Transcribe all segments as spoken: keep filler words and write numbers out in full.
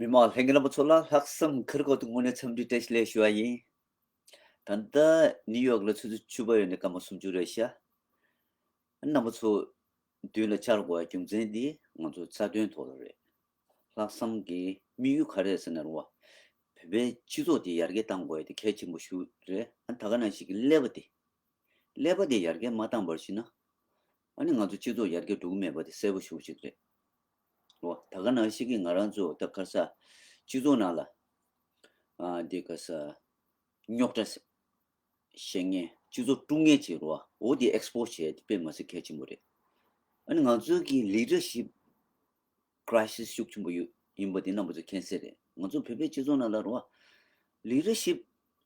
མི་མང་ལྷན་རྒྱས་རྣམ་པ་ཚོ་ལ་ལྷག་བསམ་ཁ་རི་ཁ་ཐུག་ངོས་ནས་འཚམས་འདྲི་བཀྲ་ཤིས་བདེ་ལེགས་ཞུ་བ་ཡིན། ད་ལྟ་ནིའུ་ཡོག་ལ་ཆུ་ཚོད་བཅུ་པ་ཡོལ་ནས་སྐར་མ་སུམ་ཅུ་རེད་ཤག་རྣམ་པ་ཚོ་མདུན་ལ་བཅར་དགོས་པའི་རྒྱུ་མཚན་འདི་ང་ཚོ་རྩ་དོན་ཐོག་ལ་རེད། ལྷག་བསམ་གྱི་དམིགས་ཡུལ་ག་རེ་རེད་ཟེར་ན་རེད་བ། བོད་པའི་སྤྱི་ཚོགས་འདི་ཡར་རྒྱས་གཏང་དགོས་ཡ་དེ་གལ་ཆེན་པོ་ཞིག་རེད། ཨ་ད་ག་ནང་བཞིན་གྱི་ཀླད་པ་དེ། ཀླད་པ་དེ་ཡར་རྒྱས་མ་བཏང་བར་ཕྱིན་ན། ཨ་ནི་ང་ཚོ་སྤྱི་ཚོགས་ཡར་རྒྱས་འགྲོ་གི་མེད་པ་དེ་གསལ་པོ་ཞེ་པོ་ཅིག་རེད། འོ་ད་ག་ནང་བཞིན་གྱི་ང་རང་ཚོ་ད་ག་ས་སྤྱི་ཚོགས་ནང་ལ་ཨ་འདི་ག་ས་རྙོག་དྲ་བཤད་མཁན་སྤྱི་ཚོགས་དཀྲུག་མཁན་ཅིག་རེད་བ། འོ་དེ་ཨེགས་སི་པོ་སི་བྱས་དེ་དཔེ་མི་སྲིད་གལ་ཆེན་པོ་རེད། ཨ་ནི་ང་ཚོའི་གི་ལི་ཌར་ཤིབ་ཀྲའི་སིས་ཤུགས་ཆེན་པོ་ཡོད་ཡིན་པ་དེ་རྣམ་པ་ཚོས་མཁྱེན་གསལ་རེད། ང་ཚོ་བོད་པའི་སྤྱི་ཚོགས་ནང་ལ་རེད་བ། ལི་ཌར་ཤིབ་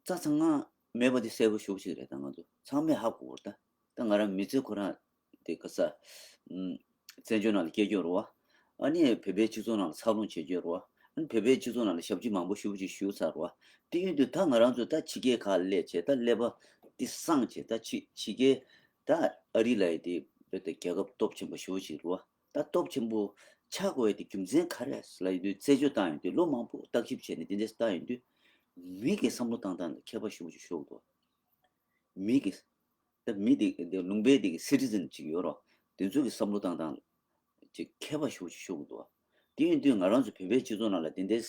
རྩ་ཚང་ང་མེད་པ་དེ་གསལ་པོ་ཞེ་པོ་ཅིག་རེད། ད་ང་ཚོ་ཚང་མས་ཧ་གོ་གི་རེད་ད། ད་ང་རང་མི་ཚེ་ཁོ་རང་དེ་ག་ས་ཨམ་བཙན་བྱོལ་ནང་ལ་སྐྱེས་ཀྱི་ཡོད་རེད་བ། ཨ་ནི་བོད་པའི་སྤྱི་ཚོགས་ནང་ལ་འཚར་ལོངས་བྱེད་ཀྱི་ཡོད་རེད་བ། ཨ་ནི་བོད་པའི་སྤྱི་ཚོགས་ནང་ལ་ཞབས་ཕྱི་མང་པོ་ཞེ་པོ་ཅིག་ཞུས་ཚར་རེད་བ། དེ་ཡིན་དུས་ད་ང་རང་ཚོ་ད་ཕྱི་རྒྱལ་ཁག་སླེབས་བྱས་ད་ཀླད་པ་དེ་སངས་བྱས་ད་ཕྱི་ཕྱི་རྒྱལ་ད་ཨ་རི་ལ་ཡི་དེ་བོད་དེ་རྒྱལ་ཁབ་སྟོབས་ཆེན་པོ་ཞེ་པོ་ཅིག་རེད་བ། ད་སྟོབས་ཆེན་པོ་ཆགས་དགོས་ཡ་དེ་རྒྱུ་མཚན་ག་རེ་ལབ་ཡོང་དུས་རྩད་གཅོད་བཏང་ཡོང་དུས་ལོ་མང་པོ་བརྟག་ཞིབ་བྱས་ནས་དེ་འདྲས་བཏང་ཡོང་དུས་མི་གི་བསམ་བློ་བཏང་སྟངས་ལ་ཁྱད་པར་ཞེ་པོ་ཅིག་ཤོར་གི་འདུག་མི་གི་ད་མི་དེ་དེ་ལུང་པའི་དེ་གི་སི་ཊི་ཛན་ཅིག་ཡོད་རོགས། དེ་ཚོ་གི་བསམ་བློ་བཏང་སྟངས་ཅིག་ཁྱད་པར་ཞེ་པོ་ཅིག་ཤོར་གི་འདུག་དེ་ཡིན་དུས་ང་རང་ཚོ་བོད་པའི་སྤྱི་ཚོགས་ནང་ལ་དེ་འདྲས་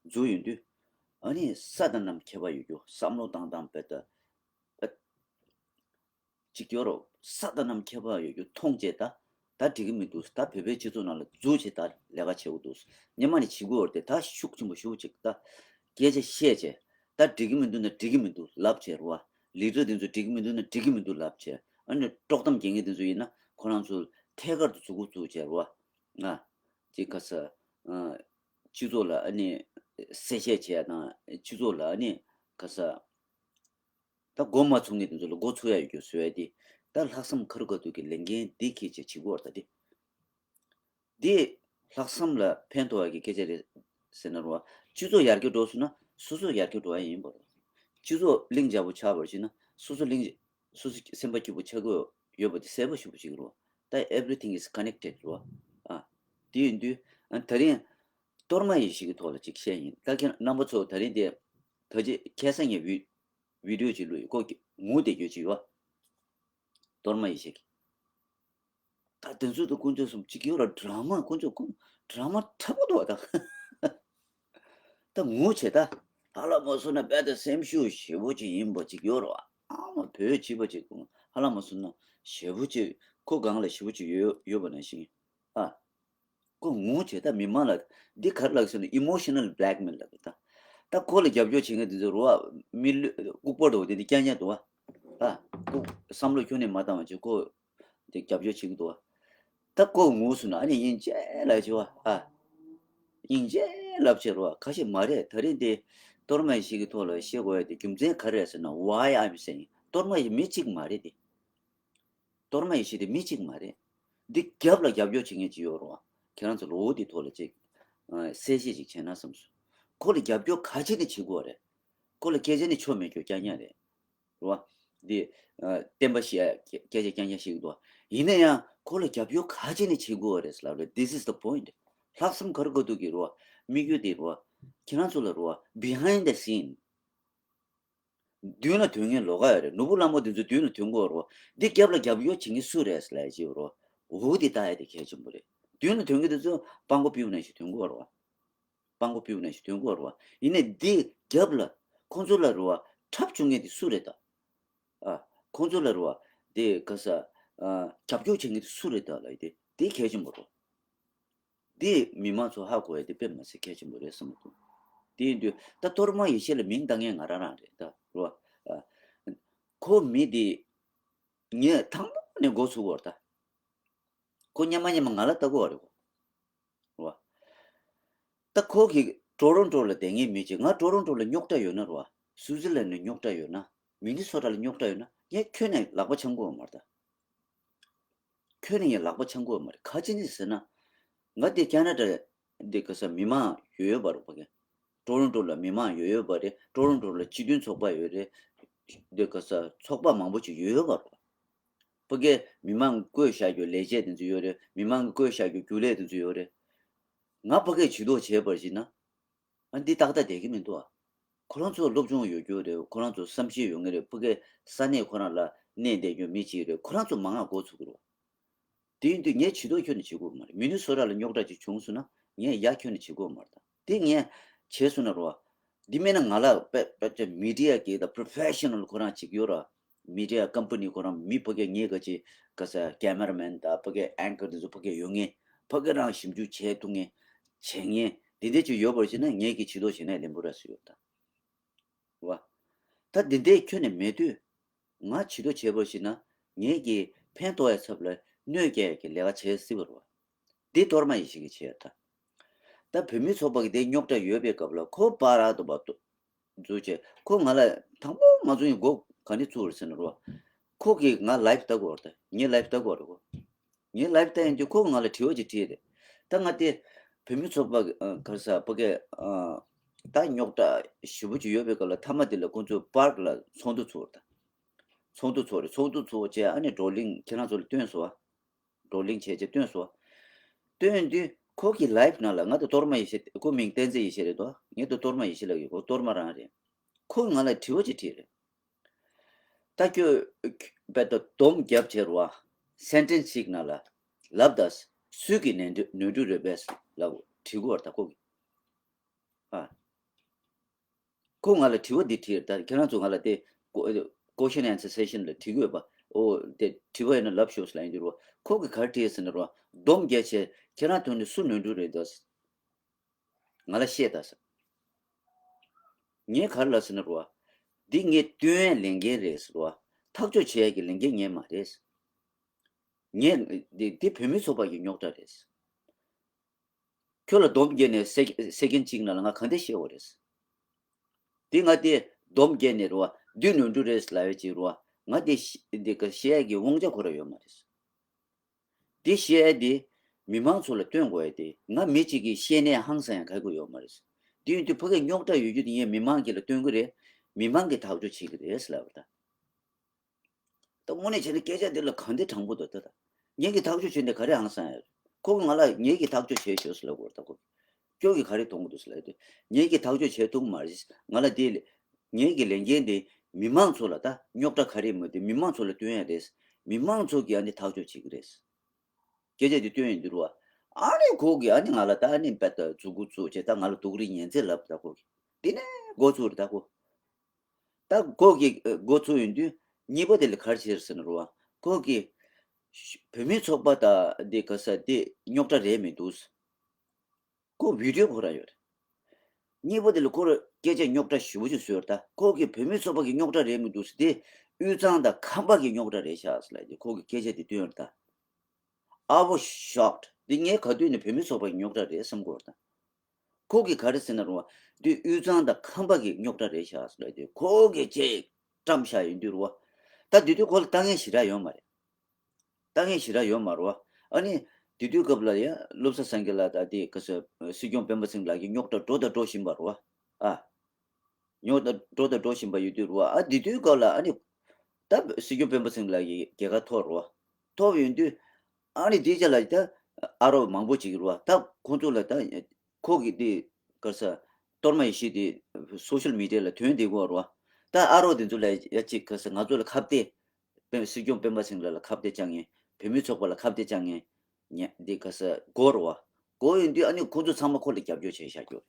འཛུལ་ཡོང་དུས་ཨ་ནི་ས་དང་གནམ་ཁྱད་པར་ཡོད་རྒྱུ་བསམ་བློ་བཏང་སྟངས་དཔེ་ད། ཅིག་ཡོད་རོགས། ས་དང་གནམ་ཁྱད་པར་ཡོད་རྒྱུ་མཐོང་བྱས་ད། ད་འགྲིག་གི་མི་འདུག་ད་བོད་པའི་སྤྱི་ཚོགས་ནང་ལ་འཛུལ་བྱས་ད་ལས་ཀ་བྱེད་དགོས་འདུག་སྔོན་མ་ནས་བྱེད་དགོས་རེད་དེ་ད་ཤུགས་ཆེན་པོ་ཞེ་པོ་ཅིག་ད། སྐད་ཆ་བཤད་བྱས། ད་འགྲིག་གི་མི་འདུག་ན་འགྲིག་གི་མི་འདུག་ལབ་བྱས་རེད་བ། ལི་ཌར་དེ་ཚོ་འགྲིག་གི་མི་འདུག་ན་འགྲིག་གི་མི་འདུག་ལབ་བྱས། ཨ་ནི་དཀྲོག་གཏམ་རྒྱག་མཁན་དེ་ཚོ་ཡིན་ན་ཁོ་རང་ཚོ་ཐད་ཀར་དུ་མཛུབ་གུ་བཙུགས་བྱས་རེད་བ། ང་། ཅིག་ག་ས། ཨ། སྤྱི་ཚོགས་ལ་ཨ་ནི། གསལ་བཤད་བྱས་ཡ་དང་སྤྱི་ཚོགས་ལ་ཨ་ནི། ག་ས། ད་མགོ་མ་ཚོས་མཁན་དེ་ཚོ་ལ་མགོ་ཚོས་ཡ་ཡོད་རྒྱུ་བཟོ་ཡ་དེ། ད་ལྷག་བསམ་ཁ་རུ་ཁ་ཐུག་གི་ལས་འགན་འདི་འཁྱེར་བྱས་བྱེད་དགོས་རེད་ད་དེ། འདི་ལྷག་བསམ་ལ་ཕན་ཐོགས་ཡ་གི་སྐད་ཆ་རེད་ཟེར་ན་རེད་བ། སྤྱི་ཚོགས་ཡར་རྒྱས་འགྲོ་སོང་ན་སོ་སོ་ཡར་རྒྱས་འགྲོ་ཡ་ཡིན་པ་རེད། སྤྱི་ཚོགས་ལྷིང་འཇགས་པོ་ཆགས་པར་བྱས་ན་སོ་སོ་ལྷིང་སོ་སོ་སེམས་པ་སྐྱིད་པོ་ཆགས་ཀྱི་ཡོད་པ་དེ་གསལ་པོ་ཞེ་པོ་ཅིག་རེད་བ། ད་everything is connected རེད་བ། ཨ། དེ་ཡིན་དུས་ཨ་ད་རིང་གཏོར་མ་ཡེ་ཤེས་ཀྱི་ཐོག་ལ་ཅིག་བཤད་ཡིན། ད་ཁྱེད་རྣམ་པ་ཚོ་ད་རིང་དེ་ད་ཅི་ཁ་སང་ངས་བི་བི་ཌི་ཡོ་ཅིག་བླུགས་ཡོད། ཁོ་ངུ་བསྡད་རྒྱུ་ཅིག་ཡོད་བ། གཏོར་མ་ཡེ་ཤེས་ཀྱི། ད་དེ་ཚོ་དང་དཀོན་མཆོག་གསུམ་གཅིག་ཡོད་ར་ཌ་ར་མ་དཀོན་མཆོག་ཀུན་ཌ་ར་མ་འཁྲབ་པོ་འདུག་ད། ད་ངུ་བྱེད་ད། ཧ་ལམ་མ་སོང་ན་དཔེ་ད་སེམས་ཤུགས་ཞེ་པོ་ཅིག་ཡིན་པ་ཅིག་ཡོད་ར། ཨ་མ་བོད་བྱིས་པ་ཅིག་ཧ་ལམ་མ་སོང་ན་ཞེ་པོ་ཅིག་ཁོ་སྒང་ལ་ཞེ་པོ་ཅིག་ཡོད་ཡོད་པ་ནང་བཞིན། ཨ། ཁོ་ངུ་བྱེད་ད་མི་མང་ལ་འདི་ག་རེ་ལབ་ཟེར་ན་emotional blackmail ལབ་ད། ད་ཁོ་ལ་རྒྱབ་སྐྱོར་བྱེད་མཁན་དེ་ཚོ་རུ་བ་མི་ལུས་ལྐུགས་པར་འདུག་དེ་འདི་རྐྱང་རྐྱང་འདུག་བ། ཨ། ལྐུགས་བསམ་བློ་ཁྱོན་ནས་མ་བཏང་བ་ཅིག་ཁོ། དེ་རྒྱབ་སྐྱོར་བྱེད་ཀྱི་འདུག་བ། ད་ཁོ་ངུ་སོང་ན་ཨ་ནི་སྙིང་རྗེ་ལབ་བྱེད་བ་ཨ། སྙིང་རྗེ་ལབ་བྱེད་རོ་བ་ཁ་ཤས་མ་རེད། ད་རེས་འདི་གཏོར་མ་ཡེ་ཤེས་ཀྱི་ཐོག་ལ་བཤད་དགོས་ཡ་དེ་རྒྱུ་མཚན་ག་རེ་རེད་ཟེར་ན་why I'm saying གཏོར་མ་ཡེ་མི་གཅིག་མ་རེད་དེ། གཏོར་མ་ཡེ་ཤེས་དེ་མི་གཅིག་མ་རེད། འདི་རྒྱབ་ལ་རྒྱབ་སྐྱོར་བྱེད་མཁན་ཅིག་ཡོད་རོ་བ། ཁྱེད་རང་ཚོ་ལོ་འདི་ཐོག་ལ་ཅིག་གསལ་བཤད་ཅིག་བྱས་ན་བསམ་སོང་། ཁོ་ལ་རྒྱབ་སྐྱོར་ག་ཅི་ནས་བྱེད་དགོས་རེད། ཁོ་ལ་སྐད་ཆ་ནི་ཆོ་མེད་རྒྱུ་རྐྱང་རྐྱང་རེད། རེད་བ། འདི། ཨ། བསྟན་པ་ཞིག་སྐད་ཆ་རྐྱང་རྐྱང་བཤད་ཀྱི་འདུག་ཡིན་ན་ཡང་ཁོ་ལ་རྒྱབ་སྐྱོར་ག་ཅི་ནས་བྱེད་དགོས་རེད་ལབ་རེད། This is the point. ལྷག་བསམ་ག་རེ་དགོས་འདུག་གི་རེད་བ། དམིགས་ཡུལ་དེ་རེད་བ། ཁྱེད་རང་ཚོ་ལ་རེད་བ། Behind the scene. མདུན་ལ་ཐོན་མཁན་ལོགས་ཀ་ཡོད་རེད། ནོར་བུ་ལྷ་མོ་དེ་ཚོ་མདུན་ལ་ཐོན་གྱི་ཡོད་རེད་བ། འདི་རྒྱབ་ལ་རྒྱབ་སྐྱོར་བྱེད་མཁན་སུ་རེད་ལབ་ཀྱི་ཡོད་རེད་བ། འོ་དེ་ལྟ་ཡ་དེ་གལ་ཆེན་པོ་རེད། མདུན་ལ་ཐོན་མཁན་དེ་ཚོ་སྤང་པོ་པིའུ་ནང་བཞིན་ཐོན་གྱི་ཡོད་རེད་བ། སྤང་པོ་པིའུ་ནང་བཞིན་ཐོན་གྱི་ཡོད་རེད་བ། ཡིན་ནའི་འདི་རྒྱབ་ལ་ཁོང་ཚོ་ལ་རེད་བ། འཁྲབ་བཅུག་མཁན་དེ་སུ་རེད་ད། ཨ། ཁོང་ཚོ་ལ་རེད་བ། དེ་ག་ས། ཨ། རྒྱབ་སྐྱོར་བྱེད་མཁན་དེ་སུ་རེད་ད་ལབ་ཡ་དེ་དེ་གལ་ཆེན་པོ་རེད། དེ་མི་མང་ཚོ་ཧ་གོ་ཡ་དེ་དཔེ་མ་སྲིད་གལ་ཆེན་པོ་རེད་བསམ་གྱི་འདུག་དེ་ཡིན་དུས་ད་གཏོར་མ་ཡེ་ཤེས་ལ་མིང་བཏགས་མཁན་ང་རང་རང་རེད་ད་རེད་བ། ཨ། ཁོ་མི་དེ་ངས་དང་པོ་ནས་འགོ་ཚུགས་པ་རེད་ད། ཁོ་སྔོན་མ་སྔོན་མ་ང་ལ་ལྟ་གི་ཡོད་རེད་ཁོ། རེད་བ། ད་ཁོ་གིས་ཊོ་རོན་ཊོ་ལ་བསྡད་མཁན་མི་གཅིག་ང་ཊོ་རོན་ཊོ་ལ་རྙོག་དྲ་ཡོད་ན་རེད་བ། སུའུ་ཙི་ལན་ལ་རྙོག་དྲ་ཡོད་ན། མི་ནི་སོ་ཊ་ལ་རྙོག་དྲ་ཡོད་ན་ངས་ཁྱོན་ནས་ལག་པ་འཆང་གི་ཡོད་མ་རེད་ད། ཁྱོན་ནས་ངས་ལག་པ་འཆང་གི་ཡོད་མ་རེད། ག་ཅི་ནས་ཟེར་ན། ང་དེ་ཁ་ན་ཌ་འདི་ག་ས་མི་མང་ཡོད་ཡོད་པ་རེད་ཕ་གི། ཊོ་རོན་ཊོ་ལ་མི་མང་ཡོད་ཡོད་པ་རེད། ཊོ་རོན་ཊོ་ལ་སྤྱི་མཐུན་ཚོགས་པ་ཡོད་རེད། འདི་ག་ས་ཚོགས་པ་མང་པོ་ཅིག་ཡོད་ཡོད་པ་རེད། ཕ་གི་མི་མང་གིས་བསྐོས་བཞག་རྒྱུ་ལས་བྱེད་དེ་ཚོ་ཡོད་རེད། མི་མང་གིས་བསྐོས་བཞག་རྒྱུ་རྒྱུན་ལས་དེ་ཚོ་ཡོད་རེད། ང་ཕ་གིར་ཇུས་གཏོགས་བྱས་པར་བྱས་ན། ཨ་འདི་ཏག་ཏག་བསྡད་ཀྱི་མི་འདུག་ཨ། ཁོ་རང་ཚོ་སློབ་སྦྱོང་ཡོད་རྒྱུ་རེད། ཁོ་རང་ཚོ་བསམ་ཤེས་ཡོད་ངེས་རེད། ཕ་གི་ས་གནས་ཁོ་རང་ལ་གནས་བསྡད་རྒྱུ་མི་གཅིག་རེད། ཁོ་རང་ཚོ་མང་ང་འགོ་ཚུགས་ཀྱི་རེད། དེ་ཡིན་དུས་ངས་བྱེད་དོ་ཁྱོན་ནས་བྱེད་དགོས་མ་རེད། མི་ནི་སོ་ཊ་ལ་རྙོག་དྲ་ཅིག་བྱུང་སོང་ན་ངས་ཡ་ཁྱོན་ནས་བྱེད་དགོས་མ་རེད། ད་དེ་ངས་བྱས་སོང་ན་རོ། འདི་མིན་ན་ང་ལ་དཔེ་དཔེ་ཆ་མི་ཌི་ཡ་གི་ད་པྲོ་ཕེ་ཤ་ནལ་ཁོ་རང་ཅིག་ཡོད་ར། མི་ཌི་ཡ་ཀམ་པ་ནི་ཁོ་རང་མི་ཕ་གི་ངའི་ག་ཅི་ག་ས་ཀེ་མ་ར་མེན་ད་ཕ་གི་ཨེང་ཀར་དེ་ཚོ་ཕ་གི་ཡོད་ངེས། ཕ་གི་རང་ཞིབ་འཇུག་བྱས་ཐུབ་ངེས། བྱེད་ངེས་དེ་འདྲ་ཅིག་ཡོད་པར་བྱས་ན་ངས་ཀྱི་བྱེད་དོ་བྱེད་ན་ལེན་པོ་ར་སུ་ཡོད་ད། བ། ད་འདི་འདྲའི་ཁྱོན་ནས་མེད་དུས། ང་བྱེད་དོ་བྱས་པར་བྱས་ན་ངེད་ཀྱི་ཕན་ཐོགས་ཡ་ཚབ་ལ་གནོད་སྐྱེལ་ཡ་གི་ལས་ཀ་བྱེད་སྲིད་པ་རེད་བ། འདི་གཏོར་མ་ཡེ་ཤེས་ཀྱིས་བྱས་ད། ད་བོད་མི་ཚོགས་པ་གི་དེ་རྙོག་དྲ་ཡོད་པའི་སྐབས་ལ་ཁོ་པ་ར་དོ་བ་དོ། འཛུལ་བྱས་ཁོ་ང་ལ་དང་པོ་ང་ཚོ་ཡི་མགོ་ག་ནས་བཙུགས་རེད་ཟེར་ན་རོ། ཁོ་གིས་ང་ལའེབ་ལྟ་དགོས་རེད་ད། ངས་ལའེབ་ལྟ་དགོས་རེད་ཁོ། ངས་ལའེབ་ལྟ་ཡིན་དུས་ཁོ་ང་ལ་དྲི་བ་ཅིག་དྲིས་རེད། ད་ང་དེ་བོད་མི་ཚོགས་པ་ག་ས་པ་གས་ད་རྙོག་དྲ་ཞེ་པོ་ཅིག་ཡོད་པའི་སྐབས་ལ་མཐའ་མ་དེ་ལ་ཁོང་ཚོས་པཱརྐ་ལ་ཚོགས་འདུ་ཚོགས་རེད་ད། ཚོགས་འདུ་ཚོགས་རེད། ཚོགས་འདུ་ཚོགས་བྱས་ཨ་ནི་བགྲོ་གླེང་ཁྱེད་རང་ཚོ་ལ་སྟོན་སོང་བ། བགྲོ་གླེང་བྱས་བྱས་སྟོན་སོང་བ། སྟོན་དུས་ཁོ་གི་ལའེབ་ནང་ལ་ང་དང་གཏོར་མ་ཡེ་ཤེས་ཁོ་མིང་བསྟན་འཛིན་ཡེ་ཤེས་རེད་དོ། ངས་དང་གཏོར་མ་ཡེ་ཤེས་ལབ་ཀྱི་ཁོ་གཏོར་མ་རང་རེད། ཁོས་ང་ལ་དྲི་བ་ཅིག་དྲིས་རེད། ད་ཁྱོད་བེད་དོ་སྡོམ་རྒྱབ་བྱས་རུ་བ། སེན་ཊེན་སི་ཞིག་ནང་ལ་ལབ་ད། སུས་ཀྱི་ནོར་འཁྲུལ་ནོར་འཁྲུལ་རེད་པས་ལབ་དྲི་གོ་བར་ད་ཁོ་གི། ཨ། ཁོ་ང་ལ་དྲི་བ་འདི་དྲིས་ད་ཁྱེད་རང་ཚོ་ང་ལ་དེ་ཀོ་ཀོ་ཤན་ཨན་སར་སེ་ཤན་ལ་དྲི་དགོས་པ། ཨོ་དེ་དྲི་བ་ཡིན་ན་ལབ་ཤོག་ཟེར་ལབ་ཡིན་དུས་རུ་བ། ཁོ་གི་ག་རེ་དྲིས་ཟེར་ན་རུ་བ་སྡོམ་རྒྱབ་བྱས་ཁྱེད་རང་ཐོག་ནས་སུ་ནོར་འཁྲུལ་རེད་ད། ང་ལ་བཤད་ད་ཟེར། ངས་ག་རེ་ལབ་ཟེར་ན་རུ་བ། འདི་ངས་སྟོན་ཡས་ལས་འགན་རེད་ཟེར་བ། ཐག་གཅོད་བྱེད་ཡས་ཀྱི་ལས་འགན་ངས་མ་རེད། ངས་འདི་འདི་བོད་མི་ཚོགས་པ་གི་རྙོག་དྲ་རེད། ཁྱོད་ལ་སྡོམ་བརྒྱབ་ནས་སེ་སེ་ཀེན་གཅིག་ནང་ལ་ང་ག་འདྲ་བཤད་དགོས་རེད། འདི་ང་དེ་སྡོམ་བརྒྱབ་ནས་རུ་བ་འདི་ནོར་འཁྲུལ་རེད་ལབ་ཡས་ཅིག་རུ་བ་ང་དེ་ཤི་འདི་ག་བཤད་ཡས་ཀྱི་དབང་ཆ་ཁོ་ར་ཡོད་མ་རེད། དེ་བཤད་ཡས་དེ་མི་མང་ཚོ་ལ་སྟོན་དགོས་ཡས་དེ་ང་མི་གཅིག་གིས་བཤད་ནས་ཧང་སང་ཡང་ག་གི་ཡོད་མ་རེད། དེ་ཡིན་དུས་ཕ་གིའི་རྙོག་དྲ་ཡོད་རྒྱུ་དེ་ངས་མི་མང་གི་ལ་སྟོན་གི་རེད། མི་མང་གིས་ཐག་གཅོད་བྱེད་ཀྱི་རེད་ལབ་པ་ད། ད་དངོས་གནས་བྱས་ན་སྐད་ཆ་འདི་ལ་གང་འདི་དྲང་པོ་འདུག་ད་ད། ངེད་ཀྱིས་ཐག་གཅོད་བྱས་ནས་ག་རེ་ཧང་སང་ཡ་རེད། ཁོ་གིས་ང་ལ་ངེད་ཀྱིས་ཐག་གཅོད་བྱས་ཤོག་ཟེར་ལབ་དགོས་རེད་ད་ཁོ། ཁྱོད་ཀྱིས་ག་རེ་མཐོང་གི་འདུག་ཟེར་ལབ་དུས་ངེད་ཀྱིས་ཐག་གཅོད་བྱས་ཐུབ་མ་རེད། ང་ལ་དེ་ངེད་ཀྱི་ལས་འགན་དེ་མི་མང་ཚོ་ལ་ད་རྙོག་དྲ་ག་རེ་མོ་དེ་མི་མང་ཚོ་ལ་སྟོན་ཡ་རེད། མི་མང་ཚོ་གིས་ཨ་ནི་ཐག་གཅོད་བྱེད་ཀྱི་རེད། སྐད་ཆ་དེ་སྟོན་ཡོང་དུས་རུ་བ། ཨ་ནི་ཁོ་གིས་ཨ་ནི་ང་ལ་ད་ཨ་ནི་དཔེ་ད་མཛུབ་གུ་བཙུགས་བྱས་ད་ང་ལ་སྡུག་རུས་ངན་ཚད་ལབ་ད་ཁོ་གིས། དེ་ནས་འགོ་ཚུགས་རེད་ད་ཁོ། ད་ཁོ་གིས་འགོ་ཚུགས་ཡོང་དུས་གཉིས་པ་དེ་ལ་ག་རེ་བྱས་ཟེར་ན་རུ་བ། ཁོ་གིས་བོད་མིའི་ཚོགས་པ་དང་དེ་ག་ས་དེ་རྙོག་དྲ་རེད་མི་འདུག་ཁོ་བི་ཌིའོ་ཁོ་རང་ཡོད་རེད། གཉིས་པ་དེ་ལ་ཁོ་རང་སྐད་ཆ་རྙོག་དྲ་ཞེ་པོ་ཅིག་བཟོས་རེད་ད། ཁོ་གིས་བོད་མིའི་ཚོགས་པ་གི་རྙོག་དྲ་རེད་མི་འདུག་ཟེར་དེ་དབུས་གཙང་དང་ཁམས་པ་གི་རྙོག་དྲ་རེད་ཤག་ཟེར་ལབ་དེ་ཁོ་གིས་སྐད་ཆ་དེ་བཏོན་རེད་ད། I was shocked. འདི་ངས་ག་དུས་ནས་བོད་མི་ཚོགས་པ་གི་རྙོག་དྲ་རེད་བསམ་གོ་རེད་ད། ཁོ་གིས་ག་རེ་ཟེར་ན་རུ་བ། འདི་དབུས་གཙང་དང་ཁམས་པ་གི་རྙོག་དྲ་རེད་ཤག་ཟེར་ལབ་དེ་ཁོ་གིས་ཅེས་བཀྲམ་བཞག་ཡོང་དུས་རུ་བ། ད་དེ་དུས་ཁོ་ལ་ལྟ་མཁན་ཞེ་དྲག་ཡོད་མ་རེད། ལྟ་མཁན་ཞེ་དྲག་ཡོད་མ་རེད་བ། ཨ་ནི། དེ་དུས་སྐབས་ལ་ཡ་བློ་བཟང་སེང་གེ་ལགས་དང་དེ་ག་ས་སྲིད་སྐྱོང་སྤེན་པ་ཚེ་རིང་ལགས་ཀྱི་རྙོག་དྲ་འགྲོ་དང་འགྲོ་བཞིན་པ་རེད་བ། ཨ། རྙོག་དྲ་འགྲོ་དང་འགྲོ་བཞིན་པ་ཡོད་དུས་རེད་བ། ཨ་དེ་དུས་སྐབས་ལ་ཨ་ནི། ད་སྲིད་སྐྱོང་སྤེན་པ་ཚེ་རིང་ལགས་ཀྱི་རྒྱལ་ཁ་ཐོབ་རེད་བ། ཐོབ་ཡོང་དུས། ཨ་ནི་དེའི་རྗེས་ལ་ད་ཨ་རོགས་མང་པོ་ཅིག་རེད་བ། ད་ཁོང་ཚོ་ལ་ད་ཁོ་གི་དེ་ག་ས་གཏོར་མ་ཡེ་ཤེས་དེ་སོ་ཤལ་མི་ཌི་ཡ་ལ་ཐོན་བསྡད་ཀྱི་ཡོད་རེད་བ། ད་ཨ་རོགས་དེ་ཚོ་ལ་ཡ་ཅིག་ག་ས་ང་ཚོ་ལ་ཁ་གཏད། སྤེན་སྲིད་སྐྱོང་སྤེན་པ་ཚེ་རིང་ལགས་ལ་ཁ་གཏད་བཅག་མཁན། བོད་མིའི་ཚོགས་པ་ལ་ཁ་གཏད་བཅག་མཁན། ཉ་འདི་ག་ས་དགོས་རེད་བ། དགོས་ཡོང་དུས་ཨ་ནི་ཁོང་ཚོ་ཚང་མ་ཁོ་ལ་རྒྱབ་སྐྱོར་བྱས་བཞག་རྒྱུ་རེད།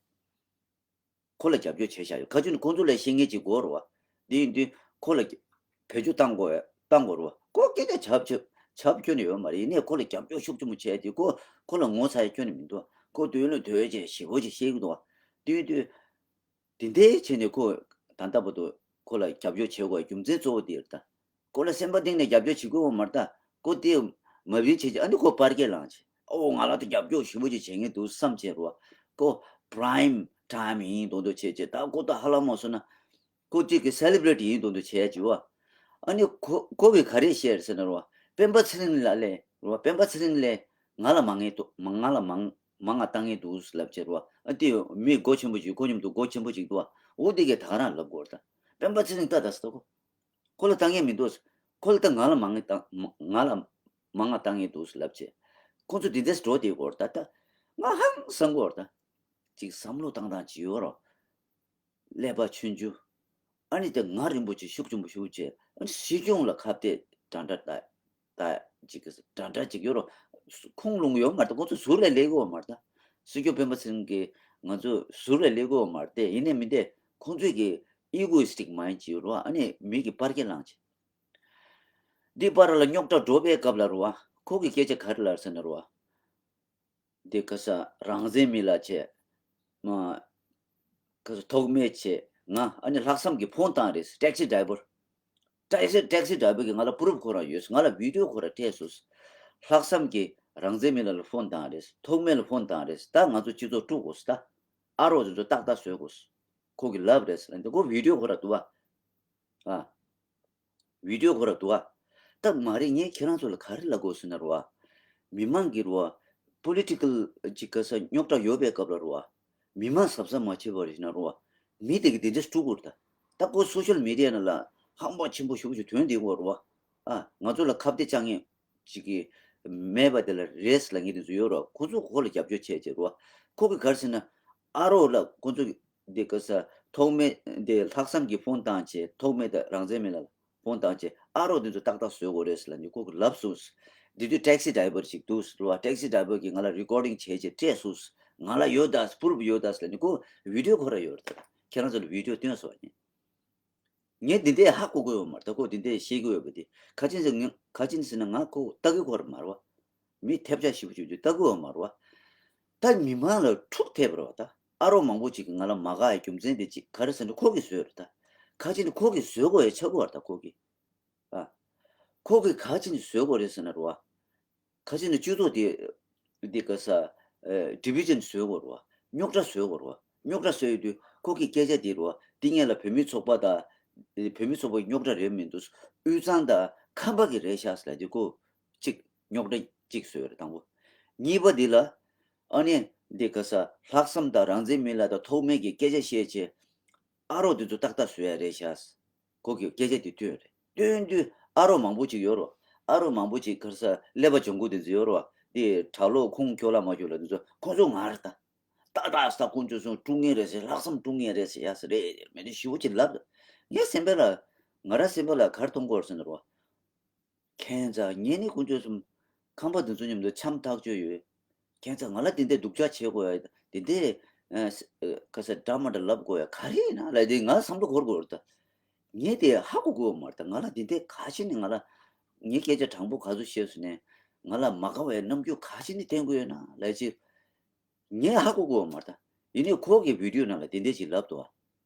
ཁོ་ལ་རྒྱབ་སྐྱོར་བྱས་བཞག་ཡོད། ག་ཅི་ནས་ཁོང་ཚོ་ལ་བཤད་མཁན་ཅིག་དགོས་རེད་བ། འདི་ཡིན་དུས་ཁོ་ལ་བེད་སྤྱོད་བཏང་དགོས་བཏང་དགོས་རེད་བ། ཁོ་སྐད་ཆ་བྱབ་བྱབ་བྱབ་ཁྱོན་ནས་ཡོད་མ་རེད། ཡིན་ནའི་ཁོ་ལ་རྒྱབ་སྐྱོར་ཤུགས་ཆེན་པོ་བྱས་ཏེ་ཁོ་ཁོ་ལ་ངོ་ཚ་ཡ་ཁྱོན་ནས་མི་འདུག་ཁོ་དོན་ལ་དོན་ཆེན་ཞེ་པོ་ཅིག་བཤད་ཀྱི་འདུག་འདི་ཡིན་དུས། དེ་འདྲའི་བྱས་ནས་ཁོ་ད་ལྟ་བར་དུ་ཁོ་ལ་རྒྱབ་སྐྱོར་བྱེད་དགོས་རྒྱུ་མཚན་གཙོ་བོ་དེ་རེད་ད། ཁོ་ལ་སེམས་པ་གཏིང་ནས་རྒྱབ་སྐྱོར་བྱེད་དགོས་པ་མ་རེད་ད། ཁོ་དེ་མ་བིན་བྱེད་ཀྱི་ཨ་ནི་ཁོ་པར་སྐད་ལངས་བྱས་ཨོ་ང་ལ་ད་རྒྱབ་སྐྱོར་ཞེ་པོ་ཅིག་བྱེད་མཁན་འདུག་བསམ་བྱས་རོ། ཁོ་པ་རའིམ་ཊའིམ་ཡིན་མདོག་མདོག་བྱས་བྱས་ད་ཁོ་ད་ཧ་ལམ་མ་སོང་ན། ཁོ་གཅིག་གི་སེ་ལི་བྲེ་ཊི་ཡིན་མདོག་མདོག་བྱས་བྱས་བ། ཨ་ནི་ཁོ་ཁོ་གིས་ག་རེ་བཤད་ཟེར་ན་རོ། སྤེན་པ་ཚེ་རིང་ལགས་ལས་རོ་སྤེན་པ་ཚེ་རིང་ལས་ང་ལ་མང་ངེས་འདུག་མ་ང་ལ་མང་མང་ང་བཏང་ངེས་འདུག་ལབ་བྱས་རོ། ཨ་དེ་མི་མགོ་ཆེན་པོ་ཅིག་ཁོ་མཉམ་དུ་མགོ་ཆེན་པོ་ཅིག་འདུག་བ། འོ་དེ་གས་ད་ག་རང་ལབ་དགོས་རེད་ད། སྤེན་པ་ཚེ་རིང་ལྟ་ད་ཟེར་ད་ཁོ། ཁོ་ལ་བཏང་ངེས་མི་འདུག་ཁོ་ལ་ད་ང་ལ་མང་ངེས་བཏང་ང་ལ་མང་ང་བཏང་ངེས་འདུག་ལབ་བྱས། ཁོ་ཚོ་དེ་འདྲས་འགྲོ་བསྡད་དགོས་རེད་ད་ད། ང་ཧང་སང་དགོས་རེད་ད། ཅིག་བསམ་བློ་བཏང་སྟངས་ཅིག་ཡོད་རོ། ཀླད་པ་ཆུང་ཆུང་། ཨ་ནི་དེ་ང་རིན་པོ་ཆེ་ཤུགས་ཆེན་པོ་ཞུ་བྱས། ཨ་ནི་སྲིད་སྐྱོང་ལ་ཁ་གཏད་འདྲ་འདྲ་ད་ད་ཅིག་གི་འདྲ་འདྲ་ཅིག་ཡོད་རོ། ཁུངས་ལུང་ཡོད་མ་རེད། ཁོང་ཚོ་ཟུར་ལ་སླེབས་ཀྱི་ཡོད་མ་རེད་ད། སྲིད་སྐྱོང་སྤེན་པ་ཚེ་རིང་གིས་ང་ཚོ་ཟུར་ལ་སླེབས་ཀྱི་ཡོད་མ་རེད་དེ། ཡིན་ནའི་མིན་ཏེ་ཁོང་ཚོས་ཀྱི་ཨི་གོ་སི་ཊིག་མའིན་ཌི་ཅིག་ཡོད་རོ། ཨ་ནི་མི་གི་པར་སྐྱེ་ལངས་བྱས། འདི་པར་ལ་རྙོག་དྲ་འགྲོ་བའི་སྐབས་ལ་རོ། ཁོ་གི་སྐད་ཆ་ག་རེ་ལབ་ཟེར་ན་རོ། འདི་ག་ས་རང་བཙན་མི་ལ་བྱས། མ། ག་ས་ཐོགས་མེད་བྱས། ང་ཨ་ནི་ལྷག་བསམ་གྱི་ཕོན་བཏང་རེད། ཊེག་སི་ཌ་རའི་བར། ཊེག་སི་ཊེག་སི་ཌ་རའི་བར་གྱིས་ང་ལ་པུ་རུབ་ཁོ་རང་ཡོད། ང་ལ་བི་ཌི་ཡོ་ཁོ་རང་སྤྲད་སོང་། ལྷག་བསམ་གྱིས་རང་བཙན་མི་ལ་ལ་ཕོན་བཏང་རེད། ཐོགས་མེད་ལ་ཕོན་བཏང་རེད། ད་ང་ཚོ་སྤྱི་ཚོགས་དཀྲུག་དགོས། ད་ཨ་རོགས་དེ་ཚོ་ཏག་ཏག་བཟོ་དགོས། ཁོ་གི་ལབ་རེད་ཟེར་ལབ་འདི་ཁོ་བི་ཌི་ཡོ་ཁོ་རང་འདུག་བ། ཨ། བི་ཌི་ཡོ་ཁོ་རང་འདུག་བ། ད་མ་རེད། ངས་ཁྱེད་རང་ཚོ་ལ་ག་རེ་ལབ་དགོས་ཟེར་ན་རོ་བ། མི་མང་གི་རོ་བ། པོ་ལི་ཊི་ཀལ་ཅིག་ག་ས་རྙོག་དྲ་ཡོད་པའི་སྐབས་ལ་རོ་བ། མི་མང་གཟབ་གཟབ་མ་བྱས་པ་རེད་ན་རོ་བ། མི་དེ་གི་དེ་འདྲས་དཀྲུག་དགོས་རེད་ད། ད་ཁོ་སོ་ཤལ་མི་ཌི་ཡ་ནང་ལ་ཧམ་པ་ཆེན་པོ་ཞེ་པོ་ཅིག་ཐོན་བསྡད་ཀྱི་ཡོད་རོ་བ། ཨ། ང་ཚོ་ལ་ཁ་གཏད་བཅག་མཁན་ཅིག་གི་མེད་པ་དེ་ལ་རེད་ལབ་མཁན་དེ་ཚོ་ཡོད་རོ། ཁོ་ཚོ་ཁོ་ལ་རྒྱབ་སྐྱོར་བྱས་བྱས་རོ། ཁོ་གི་ག་རེ་ཟེར་ན། ཨ་རོགས་ལ་ཁོ་ཚོ་འདི་ག་ས་ཐོགས་མེད་འདི་ལྷག་བསམ་གྱི་ཕོན་བཏང་བྱས། ཐོགས་མེད་དང་རང་བཙན་མི་ལ་ཕོན་བཏང་བྱས། ཨ་རོགས་འདི་ཚོ་ཏག་ཏག་བཟོ་དགོས་རེད་ལབ་ནས་ཁོ་གི་ལབ་སོང་། འདི་དུས་ཊེག་སི་ཌ་རའི་བར་ཞིག་འདུག་རོ། ཊེག་སི་ཌ་རའི་བར་གྱིས་ང་ལ་རི་ཀོར་ཌིང་བྱས་བྱས་སྤྲད་སོང་། ང་ལ་ཡོད་ད། པུ་རུབ་ཡོད་ད་ལབ་ནས་ཁོ་བི་ཌི་ཡོ་ཁོ་རང་ཡོད་རེད་ད། ཁྱེད་རང་ཚོ་ལ་བི་ཌི་ཡོ་སྟོན་སོང་ནས། ངས་འདི་འདྲས་ཧ་གོ་གི་ཡོད་མ་རེད། ད་ཁོ་འདི་འདྲས་བཤད་གི་ཡོད་པ་དེ་ག་ཅི་ཟེར། ངས་ག་ཅི་ཟེར་ན་ང་ཁོ་ལྟ་གི་ཁོ་ར་མ་རེད་བ། མི་ཐེབས་ཆག་ཞེ་པོ་ཅིག་ཅིག་ལྟ་གི་ཡོད་མ་རེད་བ། ད་མི་མང་ལ་འཁྲུག་ཐེབས་རེད་བ། ད་ཨ་རོགས་མང་པོ་ཅིག་གིས་ང་ལ་མ་དགའ་ཡ་རྒྱུ་མཚན་དེ་ཅིག་ག་རེ་ཟེར་ན་ཁོ་གིས་བཟོས་རེད་ད། ག་ཅི་ནི་ཁོ་གིས་བཟོས་དགོས་ཡ་ཆགས་ཀྱི་ཡོད་རེད་ད་ཁོ་གིས། ཨ། ཁོ་གིས་ག་ཅི་ནི་བཟོས་དགོས་རེད་ཟེར་ན་རེད་བ། ག་ཅི་ནི་སྤྱི་ཚོགས་དེ་འདི་ག་ས་ཨ་ཌི་བི་ཞན་བཟོ་དགོས་རེད་བ། རྙོག་དྲ་བཟོ་དགོས་རེད་བ། རྙོག་དྲ་བཟོ་ཡོང་དུས་ཁོ་གི་སྐད་ཆ་དེ་རེད་བ། འདི་སྔོན་ལ་བོད་མི་ཚོགས་པ་དང་། བོད་མི་ཚོགས་པའི་རྙོག་དྲ་རེད་མི་འདུག་དབུས་གཙང་དང་ཁམས་པ་གི་རེད་ཤག་ཟེར་ལབ་དུས་ཁོ་གཅིག་རྙོག་དྲ་གཅིག་བཟོས་རེད་དང་པོ། གཉིས་པ་འདི་ལ་ཨ་ནི་འདི་ག་ས་ལྷག་བསམ་དང་རང་བཙན་མི་ལ་དང་ཐོགས་མེད་ཀྱི་སྐད་ཆ་བཤད་བྱས། ཨ་རོགས་འདི་ཚོ་ཏག་ཏག་བཟོ་ཡ་རེད་ཤག་ཁོ་གིས་སྐད་ཆ་དེ་བཏོན་རེད། བཏོན་དུས་ཨ་རོགས་མང་པོ་ཅིག་ཡོད་རོ། ཨ་རོགས་མང་པོ་ཅིག་ག་རེ་ཟ་ཀླད་པ་བྱང་ཁུ་དེ་ཚོ་ཡོད་རོ། དེ་གྲྭ་ལོག་ཁུངས་འཁྱོལ་ལ་མ་འཁྱོལ་ལ་དེ་ཚོ་ཁོང་ཚོ་ང་རེད་ད། ཏག་ཏག་ས་ཁོང་ཚོ་སོང་དཀྲུག་མཁན་རེད་ཟེར། ལྷག་བསམ་དཀྲུག་མཁན་རེད་ཟེར། ཡ་ཟེར་རེད་མེད་དེ་ཞེ་པོ་ཅིག་ལབ་འདུག་ངའི་སེམས་པ་ལ། ང་རང་སེམས་པ་ལ་ག་རེ་མཐོང་གི་ཡོད་ཟེར་ན་རོ། ཁྱད་མཚར། ངས་ནི་ཁོང་ཚོ་གསུམ་ཁམས་པ་དེ་ཚོ་མཉམ་དུ་འཆམ་ཐག་ཆོད་ཡོད། ཁྱད་མཚར། ང་ལ་དེ་འདྲའི་སྡུག་ཅག་བྱེད་དགོས་ཡ། དེ་འདྲའི་ཨ་ས་ཨ་ག་ས་འདྲ་མ་འདྲ་ལབ་དགོས་ཡ་ག་རེ་ཡིན་ན་ལབ་དེ་ང་བསམ་བློ་འཁོར་དགོས་རེད་ད། ངས་དེ་ཧ་གོ་གི་ཡོད་མ་རེད་ད། ང་ལ་དེ་འདྲའི་ག་ཅི་ནས་ང་ལ་ངའི་སྐད་ཆ་དྲང་པོ་ག་ཚོད་བཤད་སོང་ནས་ང་ལ་མ་དགའ་བའི་རྣམ་འགྱུར་ག་ཅི་ནས་བསྟན་དགོས་ཡོད་ན་ལབ་ཅིག་ངས་ཧ་གོ་གི་ཡོད་མ་རེད་ད། ཡིན་ནའི་ཁོ་གི་བི་ཌི་ཡོ་ནང་ལ་དེ་འདྲས་ཅིག་ལབ་འདུག་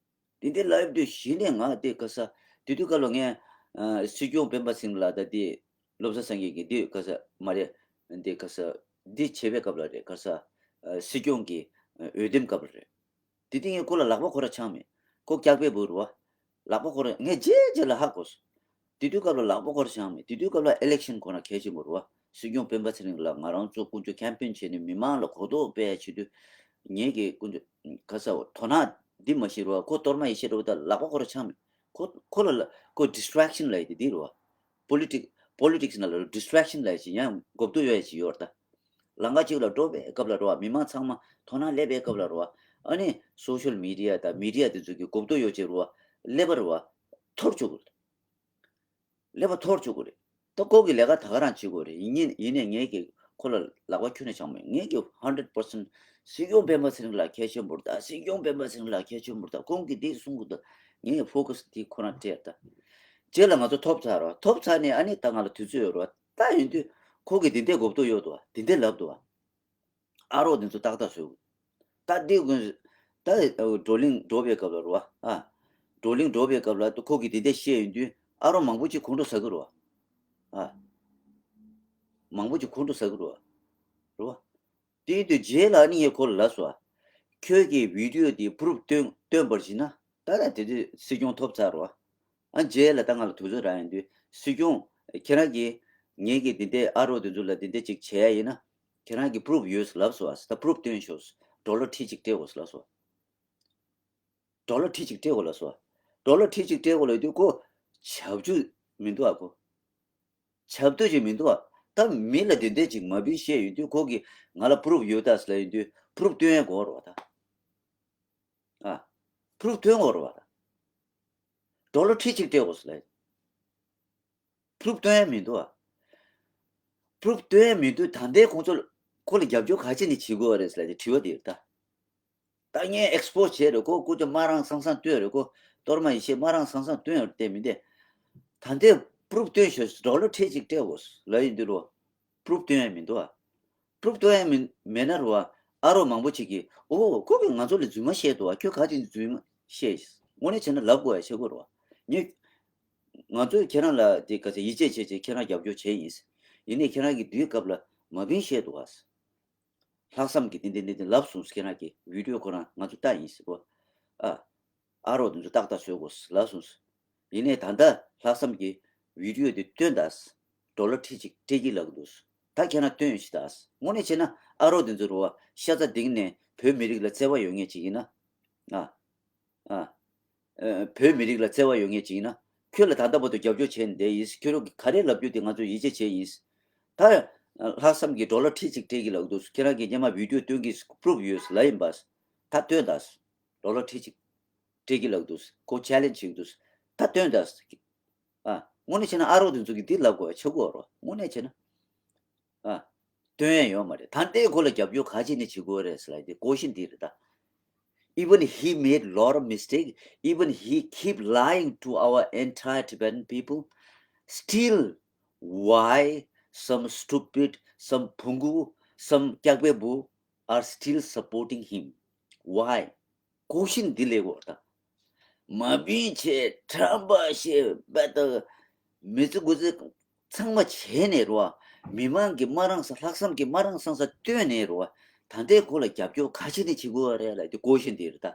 བ། དེ་འདྲས་ལབ་དུས་གཞི་ནས་ང་དེ་ག་ས་དེ་དུས་སྐབས་ལ་ངས་ཨ་སྲིད་སྐྱོང་སྤེན་པ་ཚེ་རིང་ལགས་དང་དེ་བློ་བཟང་སངས་རྒྱས་ཀྱིས་དེ་ག་ས་མ་རེད། དེ་ག་ས་དེ་བྱེད་པའི་སྐབས་ལ་རེད། ག་ས་ཨ་སྲིད་སྐྱོང་གི་ཨ་འོས་འདེམས་སྐབས་ལ་རེད། དེ་དུས་ངས་ཁོ་ལ་ལག་པ་ཁོ་རང་འཆང་མེད། ཁོ་སྐྱག་པའི་བུ་རེད་བ། ལག་པ་ཁོ་རང་ངས་རྗེས་རྗེས་ལ་ཧ་གོ་སོང་། དེ་དུས་སྐབས་ལ་ལག་པ་ཁོ་རང་འཆང་མེད། དེ་དུས་སྐབས་ལ་ཨི་ལེག་ཤན་ཁོ་རང་གལ་ཆེན་པོ་རེད་བ། སྲིད་སྐྱོང་སྤེན་པ་ཚེ་རིང་ལ་ང་རང་ཚོ་དཀོན་མཆོག་ཁེམ་པེན་བྱས་ནས་མི་མང་ལ་གོ་རྟོགས་སྤེལ་ཡ་བྱེད་དུས། ངེད་ཀྱི་དཀོན་མཆོག་ག་ས་དོ་སྣང་འདི་མ་ཤེས་རེད་བ། ཁོ་གཏོར་མ་ཡེ་ཤེས་རེད་བ། ད་ལག་པ་ཁོ་རང་འཆང་མེད། ཁོ་ཁོ་ལ་ལ་ཁོ་ཌི་སི་ཊེག་ཤན་ལབ་ཡ་དེ་འདི་རེད་བ། པོ་ལི་ཊིག་པོ་ལི་ཊིག་སི་ནང་ལ་ཌི་སི་ཊེག་ཤན་ལབ་ཡ་ཅིག་ཡང་གོ་བསྡུར་ཡོད་ཡ་ཅིག་ཡོད་རེད་ད། ལམ་ཁ་གཅིག་ལ་འགྲོ་བའི་སྐབས་ལ་རེད་བ། མི་མང་ཚང་མ་དོ་སྣང་སླེབས་པའི་སྐབས་ལ་རེད་བ། ཨ་ནི་སོ་ཤལ་མི་ཌི་ཡ་དང་མི་ཌི་ཡ་དེ་ཚོ་གི་གོ་བསྡུར་ཡོད་ཅེས་རེད་བ། ཀླད་པ་རེད་བ། འཐོར་བཅུག་གི་རེད། ཀླད་པ་འཐོར་བཅུག་གི་རེད། ད་ཁོ་གི་ལས་ཀ་ད་ག་རང་བྱེད་དགོས་རེད། ཡིན་ནའི་ཡིན་ནའི་ངས་ཀྱི་ཁོ་ལ་ལག་པ་ཁྱོན་ནས་འཆང་མེད། ངས་ཀྱི་ཧན་ཌེ་རེཌ་པར་སེན་ཊི་སྲིད་སྐྱོང་སྤེན་པ་ཚེ་རིང་ལ་གལ་ཆེན་པོ་རེད་ད། སྲིད་སྐྱོང་སྤེན་པ་ཚེ་རིང་ལ་གལ་ཆེན་པོ་རེད་ད། ཁོང་གིས་འདི་གསུང་གི་འདུག་ངས་ཕོ་ཁ་སི་འདི་ཁོ་རང་སྤྲད་ད། རྗེས་ལ་ང་ཚོ་ཐོབ་ཚར་རོ། ཐོབ་ཚར་ནས་ཨ་ནི་ད་ང་ལ་དུས་ཚོད་ཡོད་རོ། ད་ཡིན་དུས་ཁོ་གིས་འདི་འདྲའི་གོ་བསྡུར་ཡོད་འདུག་བ། འདི་འདྲའི་ལབ་འདུག་བ། ཨ་རོགས་འདི་ཚོ་ཏག་ཏག་བཟོས། ད་འདི་ཀུན་ད་བགྲོ་གླེང་འགྲོ་བའི་སྐབས་ལ་རོ། ཨ། བགྲོ་གླེང་འགྲོ་བའི་སྐབས་ལ་ཁོ་གིས་འདི་འདྲ་བཤད་ཡོང་དུས་ཨ་རོགས་མང་པོ་ཅིག་ཁོང་ཁྲོ་ཟ་གི་རོ། ཨ། མང་པོ་ཅིག་ཁོང་ཁྲོ་ཟ་གི་རོ། རོ། དེ་ཡིན་དུས་རྗེས་ལ་ནི་ངས་ཁོ་ལ་ལབ་སོང་། ཁྱོད་ཀྱིས་བི་ཌི་ཡོ་འདི་པུ་རུབ་བཏོན་བཏོན་པར་བྱས་ན་ད་ལྟ་དེ་དུས་སྲིད་སྐྱོང་ཐོབ་ཚར་རོ། ཨ་རྗེས་ལ་ད་ང་ལ་དུས་ཚོད་རག་ཡོང་དུས་སྲིད་སྐྱོང་ཁྱེད་རང་གིས་ངེད་ཀྱི་འདི་འདྲའི་ཨ་རོགས་འདི་ཚོ་ལ་འདི་འདྲ་ཅིག་བྱས་ཡ་ཡིན་ན་ཁྱེད་རང་གིས་པུ་རུབ་ཡོད་ལབ་སོང་ཨ། ད་པུ་རུབ་སྟོན་ཤོག་ཌོ་ལར་ཁྲི་གཅིག་སྤྲད་དགོས་ལབ་སོང་། ཌོ་ལར་ཁྲི་གཅིག་སྤྲད་དགོས་ལབ་སོང་། ཌོ་ལར་ཁྲི་གཅིག་སྤྲད་དགོས་ལབ་དུས་ཁོ་བྱབ་རྒྱུ་མི་འདུག་ཨ་ཁོ། བྱབ་འདོད་ཅིག་མི་འདུག་ཨ། ད་མི་ལ་དེ་འདྲས་ཅིག་མ་བི་བཤད་ཡོང་དུས་ཁོ་གིས་ང་ལ་པུ་རུབ་ཡོད་ད་ཟེར་ལབ་ཡོང་དུས་པུ་རུབ་སྟོན་ཡ་དགོས་རེད་བ་ད། ཨ། པུ་རུབ་སྟོན་དགོས་རེད་བ། ཌོ་ལར་ཁྲི་གཅིག་སྤྲད་དགོས་ཟེར་ལབ། པུ་རུབ་སྟོན་ཡ་མི་འདུག་ཨ། པུ་རུབ་སྟོན་ཡ་མི་འདུག་ད་ལྟའི་ཁོང་ཚོ་ཁོ་ལ་རྒྱབ་སྐྱོར་ག་ཅི་ནས་བྱེད་དགོས་རེད་ཟེར་ལབ་དེ་དྲི་བ་དེ་རེད་ད། ད་ངས་ཨེག་སི་པོ་སི་བྱས་རེད་ཁོ་སྐུ་ཚེ་མ་རང་སང་སང་སྟོན་རེད་ཁོ་གཏོར་མ་ཡེ་ཤེས་མ་རང་སང་སང་སྟོན་རེད་དེ་མི་འདེ། ད་ལྟའི་པུ་རུབ་སྟོན་ཤོག་ཌོ་ལར་ཁྲི་གཅིག་སྤྲད་དགོས་ལབ་ཡིན་འདུག་རོ། པུ་རུབ་སྟོན་ཡ་མི་འདུག་ཨ། པུ་རུབ་སྟོན་ཡ་མི་མེད་ན་རོ་ཨ། ཨ་རོགས་མང་པོ་ཅིག་གིས་ཨོ་ཁོ་གིས་ང་ཚོ་ལ་རྫུན་མ་བཤད་འདུག་ཨ། ཁྱོད་ག་ཅིག་རྫུན་མ་བཤད། དངོས་གནས་བྱས་ན་ལབ་དགོས་ཡ་ཆེ་གོ་རོ་ཨ། ངས་ང་ཚོས་ཁྱེད་རང་ལ་དེ་ག་ཚོད་ཡིད་ཆེས་བྱས་བྱས་ཁྱེད་རང་རྒྱབ་སྐྱོར་བྱས་ཡིན། ཡིན་ནའི་ཁྱེད་རང་གིས་དུས་སྐབས་ལ་མ་བིན་བཤད་འདུག་ཨ། ལྷག་བསམ་གྱིས་འདི་འདི་འདི་འདི་ལབ་སོང་ཁྱེད་རང་གིས་བི་ཌིའོ་ཁོ་རང་ང་ཚོ་ལྟ་ཡིན་ཟེར་གོ་ཨ། ཨ་རོགས་དེ་ཚོ་ཏག་ཏག་བཟོས་དགོས་ལབ་སོང་། ཡིན་ནའི་ད་ལྟ་ལྷག་བསམ་གྱིས་བི་ཌིའོ་དེ་སྟོན་དང་། ཌོ་ལར་ཁྲི་གཅིག་སྤྲད་ཀྱི་ལབ་ཀྱི་འདུག་ད་ཁྱེད་རང་སྟོན་ཡོད་ཤི་ད། དངོས་གནས་བྱས་ན་ཨ་རོགས་དེ་ཚོ་རུ་བ་ཤ་ཚ་ལྡིང་ནས་བོད་མི་རིགས་ལ་བརྩེ་བ་ཡོད་མཁན་ཅིག་ཡིན་ན། ཨ། ཨ། ཨ། བོད་མི་རིགས་ལ་བརྩེ་བ་ཡོད་མཁན་ཅིག་ཡིན་ན། ཁྱོད་ལ་ད་ལྟ་བར་དུ་རྒྱབ་སྐྱོར་བྱས་ནས་བསྡད་ཡིན། ཁྱོད་རང་གིས་ག་རེ་ལབ་རྒྱུ་དེ་ང་ཚོས་ཡིད་ཆེས་བྱས་ཡིན། ད། ལྷག་བསམ་གྱིས་ཌོ་ལར་ཁྲི་གཅིག་སྤྲད་ཀྱི་ལབ་འདུག་ཁྱེད་རང་གིས་སྔོན་མ་བི་ཌིའོ་སྟོན་གྱི་པུ་རུབ་ཡོད་ལབ་ཡིན་པ། ད་སྟོན་དང་། ཌོ་ལར་ཁྲི་གཅིག་སྤྲད་ཀྱི་ལབ་འདུག་ཁོ་ཆེ་ལེན་བྱེད་ཀྱི་འདུག་ད་སྟོན་དང་། ཨ། དངོས་གནས་བྱས་ན་ཨ་རོགས་དེ་ཚོ་གིས་འདི་ལབ་དགོས་ཡ་ཆགས་ཀྱི་ཡོད་རེད། དངོས་གནས་བྱས་ན། ཨ། སྟོན་ཡ་ཡོད་མ་རེད། ད་ལྟའི་ཁོ་ལ་རྒྱབ་སྐྱོར་ག་ཅི་ནས་བྱེད་དགོས་རེད་ཟེར་ལབ་དེ་ཀོ་ཤིན་འདི་རེད་ད། Even he made lot of mistake, even he keep lying to our entire Tibetan people, still why some stupid, some phungu, some ཀྱག་པའི་བུ are still supporting him? Why? ཀོ་ཤིན་འདི་ལས་གོ་ད། མ་བིན་བྱས་ཁྲམ་པ་བྱས་བད་ད་མི་ཚེ་དགུ་ཚེ་ཚང་མ་བྱས་ནས་རོ། མི་མང་གི་མ་རང་ས་ལྷག་བསམ་གྱི་མ་རང་སང་ས་བཏོན་ནས་རོ། ད་ལྟའི་ཁོ་ལ་རྒྱབ་སྐྱོར་ག་ཅི་ནས་བྱེད་དགོས་རེད་ལབ་དེ་ཀོ་ཤིན་འདི་རེད་ད།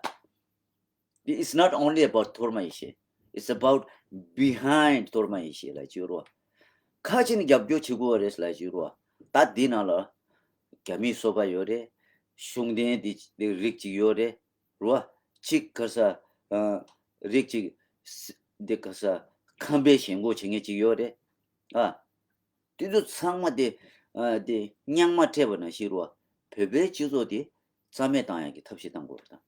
It's not only about གཏོར་མ་ཡེ་ཤེས། It's about behind གཏོར་མ་ཡེ་ཤེས་ལབ་ཀྱི་ཡོད་རེད་བ། ག་ཅི་ནས་རྒྱབ་སྐྱོར་བྱེད་དགོས་རེད་ལབ་ཀྱི་ཡོད་རེད་བ། ད་འདི་ནང་ལ་རྒྱ་མིའི་སོ་པ་ཡོད་རེད། གཞུང་འབྲེལ་འདི་རིགས་གཅིག་ཡོད་རེད་རེད་བ། གཅིག་ག་ས་ཨ། རིགས་གཅིག་འདི་ག་ས་ཁམས་པའི་ཞེན་ཁོག་བྱེད་མཁན་གཅིག་ཡོད་རེད་ཨ། དེ་ཚོ་ཚང་མ་དེ་ཨ། དེ་རྙིང་མ་སྤྲད་པ་ནང་བཞིན་རེད་བ། བོད་པའི་སྤྱི་ཚོགས་དེ་རྩ་མེད་བཏང་ཡག་གི་ཐབས་ཤེས་བཏང་དགོས་རེད་ད།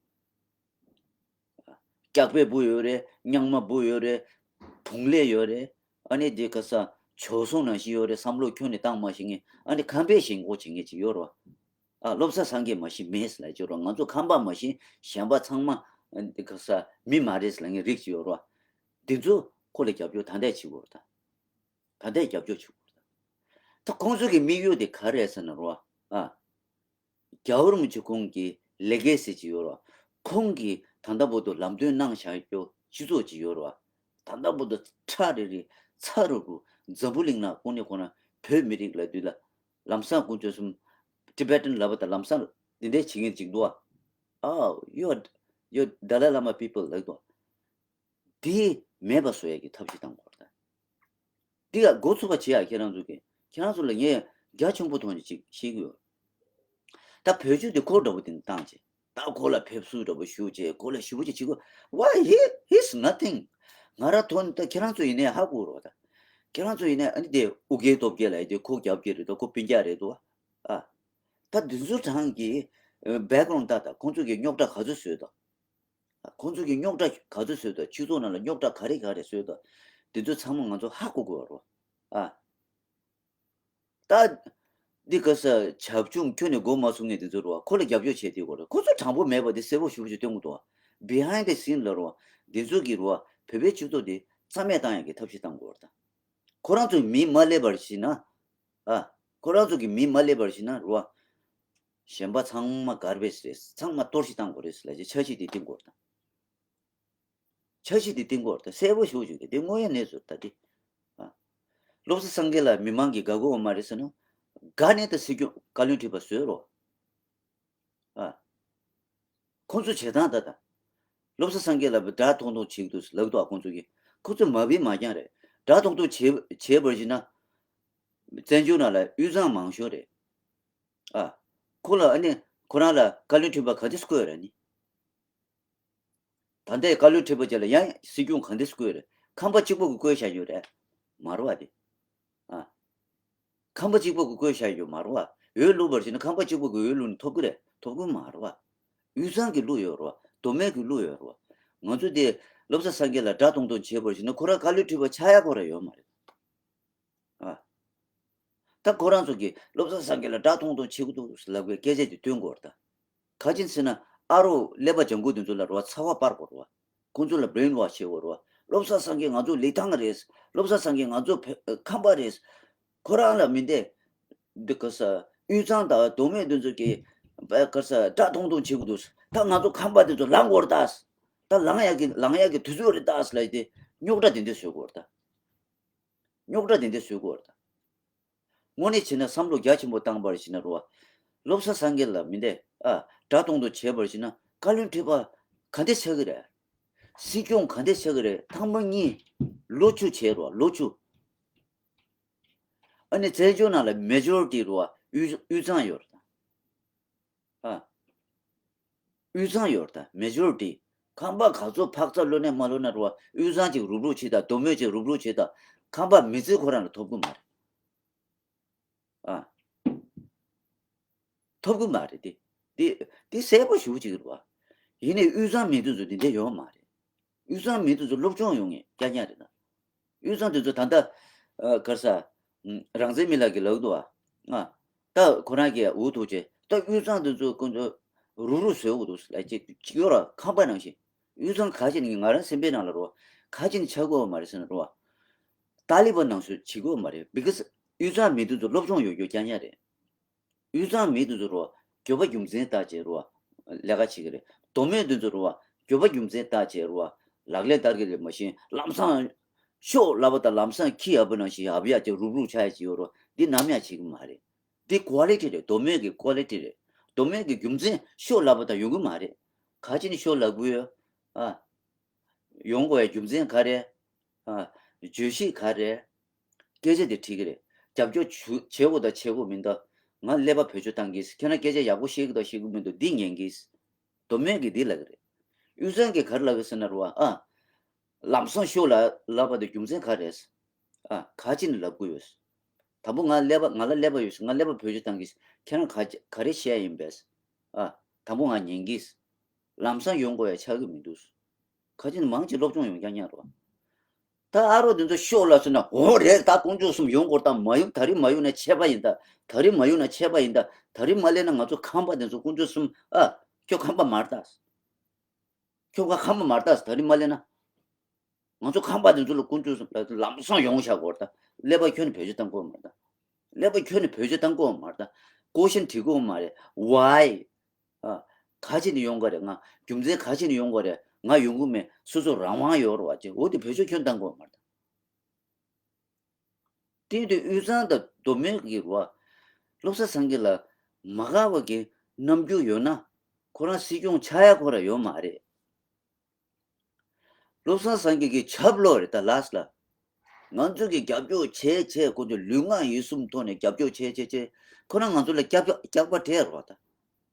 སྐྱག་པའི་བུ་ཡོད་རེད། རྙིང་མ་བུ་ཡོད་རེད། བུང་ལས་ཡོད་རེད། ཨ་ནི་དེ་ག་ས་བྱོལ་སོང་ནང་བཞིན་ཡོད་རེད། བསམ་བློ་ཁྱོན་ནས་བཏང་མ་ཤེས་མཁན་ཨ་ནི་ཁམས་པའི་ཞེན་ཁོག་བྱེད་མཁན་ཅིག་ཡོད་རེད་བ། ཨ། བློ་བཟང་སངས་རྒྱས་མ་གཞི་མེད་ལབ་ཀྱི་ཡོད་རེད་བ། ང་ཚོ་ཁམས་པ་མ་གཞི་གཞན་པ་ཚང་མ་དེ་ག་ས་མི་མ་རེད་ལབ་མཁན་རིགས་ཅིག་ཡོད་རེད་བ། འདི་ཚོ་ཁོ་ལ་རྒྱབ་སྐྱོར་ད་ལྟ་བྱེད་དགོས་རེད་ད། ད་ལྟའི་རྒྱབ་སྐྱོར་བྱེད་དགོས་རེད་ད། ད་ཁོང་ཚོ་གི་དམིགས་ཡུལ་དེ་ག་རེ་རེད་ཟེར་ན་རོ། ཨ། རྒྱལ་བ་རིན་པོ་ཆེ་ཁོང་གི་ལེ་གེ་སི་ཅིག་ཡོད་རོ། ཁོང་གིས་ད་ལྟ་བར་དུ་ལམ་སྟོན་གནང་བཞག་རྒྱུ་སྤྱི་ཚོགས་ཅིག་ཡོད་རོ། ད་ལྟ་བར་དུ་ཁྲ་རེ་རེ་ཚ་རུ་རུ་འཛམ་བུ་གླིང་ལ་ཁོང་ནས་ཁོང་ན་བོད་མི་རིགས་ལ་དུས་ལ་ལམ་སང་ཀུན་སྤྱོད་གསུམ་ཊི་བེ་ཊན་ལབ་པ་དང་ལམ་སང་འདི་འདྲའི་བྱེད་མཁན་ཅིག་འདུག་ཨ། ཨའོ། You're, you're Dalai Lama people ལབ་འདུག་དེ་མེད་པ་བཟོ་ཡག་གི་ཐབས་ཤེས་བཏང་དགོས་རེད་ད། དེ་ག་འགོ་ཚུགས་པ་བྱེད་ཡག་ཁྱེད་རང་ཚོ་གི་ཁྱེད་རང་ཚོ་ལ་ངས་རྒྱ་ཆེན་པོ་ཐོག་ནས་ཅིག་བཤད་ཀྱི་ཡོད། ད་བོད་ཆོས་དེ་ཁོ་འདྲ་པོ་དེ་ནས་བཏང་བྱས། ད་ཁོ་ལ་ཕེབས་བསུ་འདྲ་པོ་ཞུ་བྱས་ཁོ་ལ་ཞུ་བ་ཅིག་བྱེད་དགོས། Why he he's nothing. ང་རང་ཐོག་ནས་ད་ཁྱེད་རང་ཚོ་ཡིན་ནའི་ཧ་གོ་རོགས་ད། ཁྱེད་རང་ཚོ་ཡིན་ནའི་ཨ་ནི་དེ་ཨུ་རྒྱན་སྟོབས་རྒྱལ་ལ་ཡི་དེ་ཁོ་རྒྱབ་ཀྱི་རེད་དོ། ཁོ་སྤུན་ཀྱག་རེད་དོ། ཨ། ད་འདི་ཚོ་གྲངས་ཀྱི་བེག་གི་རོན་ཌི་ལྟ་ད། ཁོང་ཚོ་གི་རྙོག་དྲ་ག་ཚོད་བཟོས་དང་། ཁོང་ཚོ་གི་རྙོག་དྲ་ག་ཚོད་བཟོས་དང་། སྤྱི་ཚོགས་ནང་ལ་རྙོག་དྲ་ག་རེ་ག་རེ་བཟོས་དང་། འདི་ཚོ་ཚང་མ་ང་ཚོ་ཧ་གོ་དགོས་རོ། ཨ། ད་འདི་ག་ས་བྱབ་ཆུང་ཁྱོན་ནས་མགོ་མ་ཚོས་མཁན་འདི་ཚོ་རོ། ཁོ་ལ་རྒྱབ་སྐྱོར་བྱས་དེ་གོ་རེད། ཁོ་ཚོ་དྲང་པོ་མེད་པ་དེ་གསལ་པོ་ཞེ་པོ་ཅིག་སྟོན་གི་འདུག་བ། བྷི་ཧའིན་ཌི་སིན་ལ་རོ། འདི་ཚོ་གི་རོ། བོད་པའི་སྤྱི་ཚོགས་དེ་རྩ་མེད་བཏང་ཡག་གི་ཐབས་ཤེས་བཏང་དགོས་རེད་ད། ཁོ་རང་ཚོའི་མི་མ་སླེབས་པར་བྱས་ན། ཨ། ཁོ་རང་ཚོ་གི་མི་མ་སླེབས་པར་བྱས་ན་རོ། གཞན་པ་ཚང་མ་གར་བེ་ཇི་རེད། ཚང་མ་གཏོར་བཤིག་བཏང་དགོས་རེད་ལབ་ཀྱི་འཆར་གཞི་དེ་བཏིང་དགོས་རེད་ད། འཆར་གཞི་དེ་བཏིང་དགོས་རེད་ད། གསལ་པོ་ཞེ་པོ་ཅིག་རེད། དེ་དངོས་ཡོད་གནས་ཚུལ་ད་དེ། ཨ། བློ་བཟང་སངས་རྒྱས་ལ་མི་མང་གིས་དགའ་གི་ཡོད་མ་རེད་ཟེར་ན། དགའ་ནས་ད་སྲིད་སྐྱོང་བཀའ་བློན་ཁྲི་པ་བཟོས་རོགས། ཨ། ཁོང་ཚོ་བྱེད་སྟངས་ད་ད། བློ་བཟང་སངས་རྒྱས་ལ་དགྲ་ཐོག་ཐོག་བྱེད་ཀྱི་འདུག་ལབ་འདུག་ཨ། ཁོང་ཚོ་གིས། ཁོ་ཚོ་མ་བི་མ་རྐྱང་རེད། དགྲ་ཐོག་ཐོག་བྱེད་བྱེད་པར་བྱས་ན། བཙན་བྱོལ་ནང་ལ་དབུས་གཙང་མང་ཤོས་རེད། ཨ། ཁོ་ལ་ཨ་ནི་ཁོ་རང་ལ་བཀའ་བློན་ཁྲི་པ་ག་འདྲས་བསྐོས་རེད་ནི། ད་ལྟའི་བཀའ་བློན་ཁྲི་པ་ཅིག་ལ་ཡང་སྲིད་སྐྱོང་ག་འདྲས་བསྐོས་རེད། ཁང་པ་གཅིག་པོ་གིས་བསྐོས་བཞག་ཡོད་རེད། མ་རེད་བ་དེ། ཨ། ཁང་པ་གཅིག་པོ་གིས་བསྐོས་བཞག་ཡོད་མ་རེད་བ། འོས་བླུགས་པར་བྱས་ན་ཁང་པ་གཅིག་པོ་གིས་འོས་བླུགས་ནས་ཐོབ་ཀྱི་རེད། ཐོབ་ཀྱི་མ་རེད་བ། དབུས་གཙང་གིས་བླུགས་ཡོད་རེད་བ། མདོ་སྨད་ཀྱི་གླུ་ཡོད་རེད་བ། ང་ཚོ་དེ་བློ་བཟང་སངས་རྒྱས་ལ་དགྲ་མཐོང་མཐོང་བྱེད་པར་བྱས་ན་ཁོ་རང་བཀའ་བློན་ཁྲི་པ་ཆགས་ཡ་ཁོ་རང་ཡོད་མ་རེད། ཨ། ད་ཁོ་རང་ཚོ་གིས་བློ་བཟང་སངས་རྒྱས་ལ་དགྲ་མཐོང་མཐོང་བྱེད་ཀྱི་འདུག་ལབ་པའི་སྐད་ཆ་དེ་སྟོན་དགོས་རེད་ད། ག་ཅིན་ཟེར་ན་ཨ་རོ་ཀླད་པ་ལྗང་ཁུ་དེ་ཚོ་ལ་རེད་བ་ཚ་བ་སྤར་དགོས་རེད་བ། ཁོང་ཚོ་ལ་brainwash བྱེད་དགོས་རེད་བ། བློ་བཟང་སངས་རྒྱས་ང་ཚོ་ལི་ཐང་རེད། བློ་བཟང་སངས་རྒྱས་ང་ཚོ་བོད་ཁམས་པ་རེད། ཁོ་རང་ལ་མི་འདེ། འདི་ག་ས་དབུས་གཙང་དང་མདོ་སྨད་དེ་ཚོ་གིས་ག་ས་དགྲ་མཐོང་མཐོང་བྱེད་དགོས་འདུག་ད་ང་ཚོ་ཁམས་པ་དེ་ཚོ་ལངས་དགོས་རེད་ད། ད་ལངས་ཡག་གི་ལངས་ཡག་གི་དུས་ཚོད་རེད་ད་ལབ་སྟེ་རྙོག་དྲ་དེ་འདྲ་བཟོ་དགོས་རེད་ད། རྙོག་དྲ་དེ་འདྲ་བཟོ་དགོས་རེད་ད། དངོས་གནས་བྱས་ན་བསམ་བློ་རྒྱ་ཆེན་པོ་བཏང་བར་བྱས་ན་རེད་བ། བློ་བཟང་སངས་རྒྱས་ལ་མི་འདེ་ཨ་དགྲ་གཏོང་དུ་བྱས་པར་བྱས་ན་བཀའ་བློན་ཁྲི་པ་ག་འདྲ་ཆགས་ཀྱི་རེད། སྲིད་སྐྱོང་ག་འདྲ་ཆགས་ཀྱི་རེད། ཐེངས་མ་གཉིས་ལོ་བཅུ་བྱས་རེད་བ་ལོ་བཅུ། ཨ་ནི་བཙན་བྱོལ་ནང་ལ་མེ་ཇོ་རི་ཊི་རེད་བ་དབུས་དབུས་གཙང་ཡོད་རེད་ད། ཨ། དབུས་གཙང་ཡོད་རེད་ད་མེ་ཇོ་རི་ཊི། ཁམས་པ་ག་ཚོད་ཕག་ཚ་ལོ་ནས་མ་ལོ་ན་རེད་བ་དབུས་གཙང་ཅིག་རུབ་རུབ་བྱེད་ད་མདོ་སྨད་ཅིག་རུབ་རུབ་བྱེད་ད་ཁམས་པ་མི་ཚེ་ཁོ་རང་ལ་ཐོབ་ཀྱི་མ་རེད། ཨ། ཐོབ་ཀྱི་མ་རེད་དེ། དེ་དེ་གསལ་པོ་ཞེ་པོ་ཅིག་རེད་བ། ཡིན་ནའི་དབུས་གཙང་མི་དེ་ཚོ་དེ་འདྲ་ཡོད་མ་རེད། དབུས་གཙང་མི་དེ་ཚོ་སློབ་སྦྱོང་ཡོང་ངེས་རྐྱང་རྐྱང་རེད་ད། དབུས་གཙང་དེ་ཚོ་ད་ལྟ་ཨ་ག་རེ་ཟ། ཨ་རང་བཙན་མི་ལགས་ཀྱིས་ལབ་འདུག་ཨ། ད་ཁོ་རང་གིས་འུ་ཐུག་བྱས་ད་དབུས་གཙང་དེ་ཚོ་ཁོ་ཚོ་རུབ་རུབ་བཟོས་འདུག་ལབ་ཅིག་ཅིག་ཡོད་ར་ཁམས་པ་ནང་བཞིན། དབུས་གཙང་ག་ཅིག་ནི་ང་རང་སེམས་པའི་ནང་ལ་རོ། ག་ཅིག་ནི་ཆགས་ཀྱི་ཡོད་མ་རེད་ཟེར་ན་རོ། ཏཱ་ལི་པ་ནང་བཟོ་བྱེད་ཀྱི་ཡོད་མ་རེད། because དབུས་གཙང་མི་དེ་ཚོ་སློབ་སྦྱོང་ཡོད་རྒྱུ་རྐྱང་རྐྱང་རེད། དབུས་གཙང་མི་དེ་ཚོ་རོ། འགྱོད་པ་རྒྱུ་མཚན་བལྟས་བྱས་རོ། ལས་ཀ་བྱེད་ཀྱི་རེད། མདོ་སྨད་དེ་ཚོ་རོ། འགྱོད་པ་རྒྱུ་མཚན་བལྟས་བྱས་རོ། ལག་ལེན་བསྟར་གྱི་རེད་མ་གཞི་ལམ་སང་། ཤོག་ལབ་པ་དང་ལམ་སང་ཁྱི་ཡག་པོ་ནང་བཞིན་ཡག་པོ་ཡག་ཅིག་རུབ་རུབ་ཆགས་ཡག་ཅིག་ཡོད་རོ། འདི་ནམ་ཡང་བྱེད་ཀྱི་མ་རེད། འདི་ཀོ་ལི་ཊི་རེད། མདོ་སྨད་ཀྱི་ཀོ་ལི་ཊི་རེད། མདོ་སྨད་ཀྱི་རྒྱུ་མཚན་ཤོག་ལབ་པ་དང་ཡོང་གི་མ་རེད། ག་ཅི་ནས་ཤོག་ལབ་དགོས་ཡོད། ཨ། ཡོང་དགོས་ཡ་རྒྱུ་མཚན་ག་རེ། ཨ། བརྗོད་གཞི་ག་རེ། སྐད་ཆ་དེ་དྲིས་ཀྱི་རེད། རྒྱབ་སྐྱོར་བྱེད་དགོས་དང་བྱེད་དགོས་མིན་ད། ང་ཀླད་པ་བེད་སྤྱོད་བཏང་གིས། ཁྱེད་རང་སྐད་ཆ་ཡག་པོ་བཤད་ཀྱི་དང་བཤད་ཀྱི་མིན་འདུག་འདི་ཉན་གིས། མདོ་སྨད་ཀྱིས་འདི་ལབ་ཀྱི་རེད། དབུས་གཙང་གིས་ག་རེ་ལབ་ཀྱི་ཟེར་ན་རེད་བ། ཨ། ལམ་སང་ཤོག་ལ་ལབ་པ་དེ་རྒྱུ་མཚན་ག་རེ་རེད། ཨ། ག་ཅི་ནས་ལབ་དགོས་ཡོད། དང་པོ་ང་ཀླད་པ་ང་ལ་ཀླད་པ་ཡོད། ང་ཀླད་པ་བེད་སྤྱོད་བཏང་གིས། ཁྱེད་རང་ག་ག་རེ་བཤད་ཡིན་པས། ཨ། དང་པོ་ང་ཉན་གིས། ལམ་སང་ཡོང་དགོས་ཡ་ཆགས་ཀྱི་མི་འདུག་ག་ཅི་ནས་མང་ཆེ་སློབ་སྦྱོང་ཡོང་རྐྱང་རྐྱང་རེད་བ། ད་ཨ་རོ་དེ་ཚོ་ཤོག་ལ་སོང་ན་འོ་རེད། ད་དཀོན་མཆོག་གསུམ་ཡོང་དགོས། ད་མ་ཡོང་ད་རེས་མ་ཡོང་ན་ཆད་པ་ཡིན། ད་ད་རེས་མ་ཡོང་ན་ཆད་པ་ཡིན། ད་ད་རེས་མ་སླེབས་ན་ང་ཚོ་ཁམས་པ་དེ་ཚོ་དཀོན་མཆོག་གསུམ། ཨ། ཁྱོད་ཁམས་པ་མ་རེད་ད། ཁྱོད་ཁ་ཁམས་པ་མ་རེད་ད། ད་རེས་མ་སླེབས་ན། ང་ཚོ་ཁམས་པ་དེ་ཚོ་ལ་དཀོན་མཆོག་གསུམ་ལ་ལམ་སང་ཡོང་བཞག་གོ་རེད་ད། ཀླད་པ་ཁྱོན་ནས་བེད་སྤྱོད་བཏང་དགོས་མ་རེད་ད། ཀླད་པ་ཁྱོན་ནས་བེད་སྤྱོད་བཏང་དགོས་མ་རེད་ད། ཀོ་ཤན་དྲི་དགོས་མ་རེད། Why། ཨ། ག་ཅི་ནས་ཡོང་ག་རེད། ང་རྒྱུ་མཚན་ག་ཅི་ནས་ཡོང་ག་རེད། ང་ཡོང་གི་མེད། སོ་སོ་རང་དབང་ཡོད་རེད་བ་ཅེས། འོ་དེ་བེད་སྤྱོད་ཁྱོན་བཏང་དགོས་མ་རེད་ད། དེ་དུས་དབུས་གཙང་དང་མདོ་སྨད་ཀྱི་རེད་བ། བློ་བཟང་སངས་རྒྱས་ལ་མ་དགའ་བ་གི་རྣམ་འགྱུར་ཡོད་ན། ཁོ་རང་སྲིད་སྐྱོང་ཆགས་ཡ་ཁོ་རང་ཡོད་མ་རེད། བློ་བཟང་སངས་རྒྱས་ཀྱི་ཆབ་བློ་རེད་ད་ལགས་ལ། ང་ཚོ་གིས་རྒྱབ་སྐྱོར་བྱས་བྱས། ཁོ་ཚོས་ལུས་ངག་ཡིད་གསུམ་ཐོག་ནས་རྒྱབ་སྐྱོར་བྱས་བྱས་བྱས། ཁོ་རང་ང་ཚོ་ལ་སྐྱག་སྐྱག་པ་སྤྲད་རོགས་ད།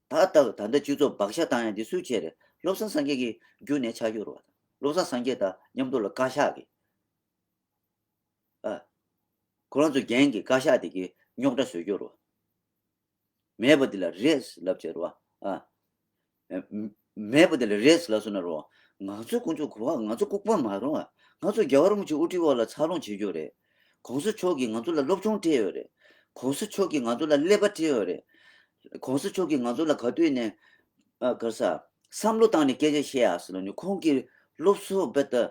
ད་ད་ད་ལྟ་སྤྱི་ཚོགས་བག་ཆགས་བཏང་ཡ་འདི་སུས་བྱས་རེད། བློ་བཟང་སངས་རྒྱས་ཀྱི་རྒྱུ་ནས་ཆགས་ཡོད་རོགས་ད། བློ་བཟང་སངས་རྒྱས་དང་མཉམ་དུ་ལ་བཀའ་ཤག་གིས། ཨ། ཁོ་རང་ཚོ་རྒན་གྱི་བཀའ་ཤག་དེ་གིས་རྙོག་དྲ་བཟོས་རྒྱུ་རོ། མེད་པ་དེ་ལ་རེད་ལབ་བྱས་རོ། ཨ། མེད་པ་དེ་ལ་རེད་ལབ་སོང་ན་རོ། ང་ཚོ་དཀོན་མཆོག་གོ་བ། ང་ཚོ་ལྐུགས་པ་མ་རོ། ང་ཚོ་རྒྱལ་བ་རིན་པོ་ཆེ་དབུ་ཁྲིད་འོག་ལ་འཚར་ལོངས་བྱེད་རྒྱུ་རེད། གོང་ས་མཆོག་གིས་ང་ཚོ་ལ་སློབ་སྦྱོང་སྤྲད་ཡོད་རེད། གོང་ས་མཆོག་གིས་ང་ཚོ་ལ་ཀླད་པ་སྤྲད་ཡོད་རེད། གོང་ས་མཆོག་གིས་ང་ཚོ་ལ་ག་དུས་ནས། ཨ། ག་རེ་ཟ། བསམ་བློ་བཏང་ནས་སྐད་ཆ་བཤད་ཡ་ཟེར་ལབ་ནས་ཁོང་གིས་སློབ་གསོ་རྦད་དེ་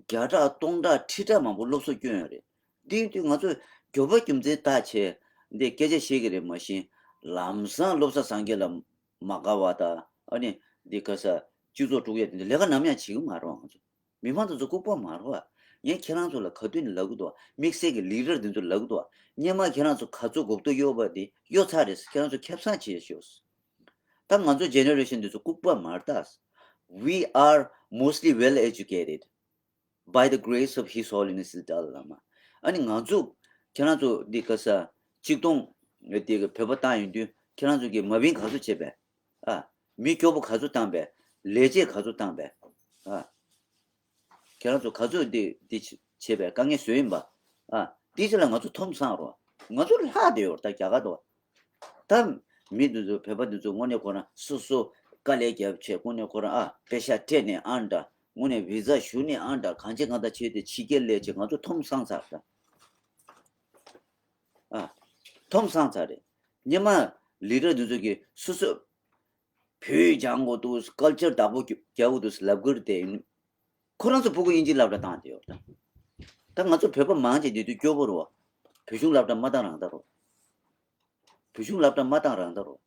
བརྒྱ་ཕྲག་སྟོང་ཕྲག་ཁྲི་ཕྲག་མང་པོ་སློབ་གསོ་བསྐྱོན་ཡོད་རེད། དེ་ཡིན་དུས་ང་ཚོས་འགྱོད་པ་རྒྱུ་མཚན་བལྟས་བྱས་འདི་སྐད་ཆ་བཤད་ཀྱི་རེད་མ་གཞི། ལམ་སང་བློ་བཟང་སངས་རྒྱས་ལ་མ་དགའ་བ་དང་། ཨ་ནི་འདི་ག་རེ་ཟ། སྤྱི་ཚོགས་དཀྲུག་ཡ་དེ་འདྲ་ལས་ཀ་ནམ་ཡང་བྱེད་ཀྱི་མ་རེད་བ། ང་ཚོ་མི་མང་དེ་ཚོ་ལྐུགས་པ་མ་རེད་བ། ངས་ཁྱེད་རང་ཚོ་ལ་ག་དུས་ནས་ལབ་ཀྱི་འདུག་བ། དམིགས་བསལ་གྱི་ལི་ཌར་དེ་ཚོ་ལབ་ཀྱི་འདུག་བ། སྔོན་མ་ཁྱེད་རང་ཚོ་ག་ཚོད་གོ་བརྡ་གཡོག་པ་དེ་གཡོག་ཚར་རེད། ཁྱེད་རང་ཚོ་ཁེ་བཟང་བྱེད་ཤོག། ད་ང་ཚོ་ཇེ་ནེ་རེ་ཤན་འདི་ཚོ་ལྐུགས་པ་མ་རེད་ད། We are mostly well educated by the grace of His Holiness the Dalai Lama. ཨ་ནི་ང་ཚོ་ཁྱེད་རང་ཚོ་འདི་ག་རེ་ཟ། ཆིག་སྟོང་འདི་གི་བོད་པ་བཏང་ཡོང་དུས་ཁྱེད་རང་ཚོ་གིས་མ་བིན་ག་ཚོད་བྱས་པས། ཨ། མི་སྐྱོ་པོ་ག་ཚོད་བཏང་པས། ལས་བྱེད་ག་ཚོད་བཏང་པས། ཨ། ཁྱེད་རང་ཚོ་ག་ཚོད་འདི་འདི་བྱས་པས། དཀའ་ངལ་བཟོས་ཡིན་པ། ཨ། འདི་ཚོ་ལ་ང་ཚོ་ཐོམ་སང་རོ། ང་ཚོ་ལྷག་བསྡད་ཡོད་རེད་ད་རྒྱ་གར་དུ། ད་མི་འདི་ཚོ་བོད་པ་འདི་ཚོ་དངོས་གནས་ཁོ་རང་སོ་སོ་ དཀའ་ལས་བརྒྱབ་བྱས་དངོས་གནས་ཁོ་རང་ཨ་པེ་ཤག་སྤྲད་ནས་ཨ་འདྲ་དངོས་གནས་བི་ཛ་ཞུ་ནས་ཨ་འདྲ་གང་བྱེད་གང་འདྲ་བྱས་ཏེ་ཕྱི་རྒྱལ་སླེབས་བྱས་ང་ཚོ་འཐོམ་སངས་ཚར་ད། ཨ། འཐོམ་སངས་ཚར་རེད། སྔོན་མ་ལི་ཌར་འདི་ཚོ་གིས་སོ་སོ་བོད་ཡིག་སྦྱང་དགོས་འདུག་ཀལ་ཅར་བདག་པོ་རྒྱག་དགོས་འདུག་ལབ་ཀྱི་རེད་དེ། ཁོ་རང་ཚོ་ཕྲུ་གུ་དབྱིན་ཇི་སློབ་གྲྭ་བཏང་བསྡད་ཡོད་ད། ད་ང་ཚོ་བོད་པ་མང་ཆེ་འདི་དུས་སྐྱོ་པོ་རེད་བ། བོད་གཞུང་སློབ་གྲྭ་མ་བཏང་རང་བཏང་རོགས། བོད་གཞུང་སློབ་གྲྭ་མ་བཏང་རང་བཏང་རོགས།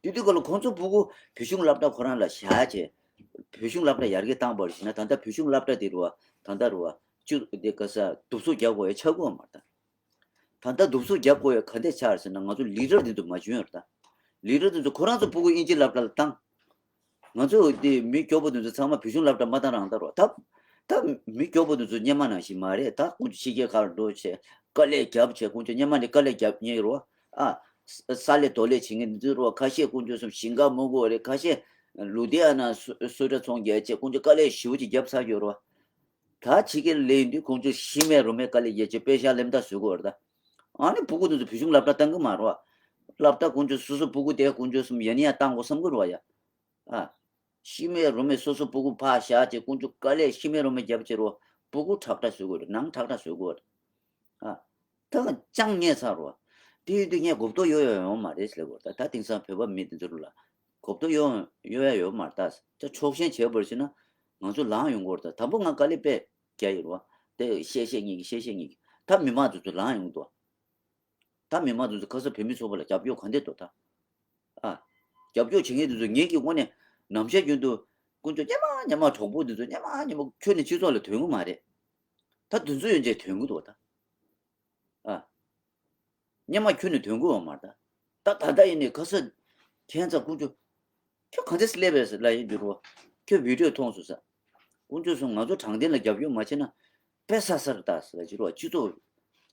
དེ་དུས་སྐབས་ལ་ཁོང་ཚོ་ཕྲུ་གུ་བོད་གཞུང་སློབ་གྲྭ་ཁོ་རང་ལ་བཞག་བྱས། བོད་གཞུང་སློབ་གྲྭ་ཡར་རྒྱས་བཏང་བར་བྱས་ན་ད་ལྟ་བོད་གཞུང་སློབ་གྲྭ་དེ་རུ་བ་ད་ལྟ་རུ་བ་བཅུ་དེ་ག་ས་གདུབ་གསོག་རྒྱག་དགོས་ཡ་ཆགས་དགོས་མ་རེད་ད། ད་ལྟ་གདུབ་གསོག་རྒྱག་དགོས་ཡ་ག་འདྲས་ཆགས་རེད་ཟེར་ན་ང་ཚོ་ལི་ཌར་དེ་ཚོ་མ་བྱོན་ཡོད་རེད་ད། ལི་ཌར་དེ་ཚོ་ཁོ་རང་ཚོ་ཕྲུ་གུ་དབྱིན་ཇི་སློབ་གྲྭ་ལ་བཏང་། ང་ཚོ་དེ་མི་སྐྱོ་པོ་དེ་ཚོ་ཚང་མ་བོད་གཞུང་སློབ་གྲྭ་མ་བཏང་རང་ད་རོགས་ད། ད་མི་སྐྱོ་པོ་དེ་ཚོ་སྔོན་མ་ནང་བཞིན་མ་རེད་ད། ཁོང་ཚོ་ཕྱི་རྒྱལ་ཁག་ལ་འགྲོ་བྱས་དཀའ་ལས་བརྒྱབ་བྱས་ཁོང་ཚོ་སྔོན་མ་ནས་དཀའ་ལས་བརྒྱབ་མཁན་རོ། ཨ། ས་ལས་རྡོ་ལས་བྱེད་མཁན་འདི་ཚོ་རོ་ཁ་ཤས་དཀོན་མཆོག་གསུམ་ཞིང་ཁ་རྨོ་གོ་རེད། ཁ་ཤས་ལུ་དྷི་ཡ་ན་སུ་སུ་ཏྲ་ཚོང་རྒྱག་བྱས་དཀོན་མཆོག་དཀའ་ལས་ཞེ་པོ་ཅིག་བརྒྱབ་ཚར་ཡོད་རོ། ད་ཕྱི་རྒྱལ་སླེབས་དུས་ཁོང་ཚོ་ཤི་མེད་རོ་མེད་དཀའ་ལས་རྒྱག་བྱས་པེ་ཤག་ལེན་ད་བཟོ་གི་ཡོད་རེད་ད། ཨ་ནི་ཕྲུ་གུ་དེ་ཚོ་བོད་གཞུང་སློབ་གྲྭ་བཏང་གི་མ་རོ། སློབ་གྲྭ་དཀོན་མཆོག་སོ་སོ་ཕྲུ་གུ་དེ་དཀོན་མཆོག་གསུམ་ཡ་ནི་ཡ་བཏང་དགོས་བསམ་གི་རོ་ཡ། ཨ། ཤི་མེད་རོ་མེད་སོ་སོ་ཕྲུ་གུ་ཕར་བཞག་བྱས་དཀོན་མཆོག་དཀའ་ལས་ཤི་མེད་རོ་མེད་བརྒྱབ་བྱས་རོ། ཕྲུ་གུ་ཁྲག་ཁྲག་བཟོ་དགོས་རེད། ནང་ཁྲག་ཁྲག་བཟོ་དགོས་རེད། ཨ། ད་ཅང་ཉེ་ཚར་རོ། དེ་ཡོད་དུས་ངས་གོ་རྟོགས་ཡོད་ཡོད་ཡོང་མ་རེད་ཟེར་གོ་ད་ད་དེང་སང་བོད་པ་མི་དེ་ཚོ་ལ་གོ་རྟོགས་ཡོད་ཡོད་ཡ་ཡོད་མ་རེད་ད། ད་ཕྱོགས་ཞེན་བྱས་པར་བྱས་ན་ང་ཚོ་ལངས་ཡོང་གི་རེད་ད། དང་པོ་ང་དཀའ་ལས་དཔེ་རྒྱག་ཡོད་རོ། དེ་བཤད་བཤད་ངེས་ཀྱི་བཤད་བཤད་ངེས་ཀྱི་ད་མི་མང་དེ་ཚོ་ལངས་ཡོང་གི་འདུག་ད་མི་མང་དེ་ཚོ་ཁ་སང་བོད་མི་ཚོགས་པ་ལ་རྒྱབ་སྐྱོར་ག་འདྲས་འདུག་ད། ཨ། རྒྱབ་སྐྱོར་བྱེད་མཁན་དེ་ཚོ་ངེད་ཀྱི་ངོས་ནས་ནམ་ཞག་རྒྱུན་དུ་དཀོན་མཆོག་སྔོན་མ་སྔོན་མ་གྲོགས་པོ་དེ་ཚོ་སྔོན་མ་སྔོན་མ་ཁྱོན་ནས་སྤྱི་ཚོགས་ལ་ཐོན་གི་མ་རེད། ད་དེ་ཚོ་ཡོད་ཚད་ཐོན་གི་འདུག་ད། ཨ། སྔོན་མ་ཁྱོན་ནས་ཐོན་གི་ཡོད་མ་རེད་ད། ད་ད་ལྟ་ཡིན་ནའི་ཁ་སང་ཁྱེད་ཚོ་དཀོན་མཆོག་ཁྱོད་ག་འདྲས་སླེབས་པས་ལབ་ཡིན་འདུག་རོ། ཁྱོད་བི་ཌིའོ་མཐོང་སོང་ས། དཀོན་མཆོག་གསུམ་ང་ཚོ་དྲང་བདེན་ལ་རྒྱབ་སྐྱོར་མ་བྱས་ན། དཔེ་ས་སར་ལྟ་ཟེར་ལ་ཅིག་རོ། སྤྱི་ཚོགས་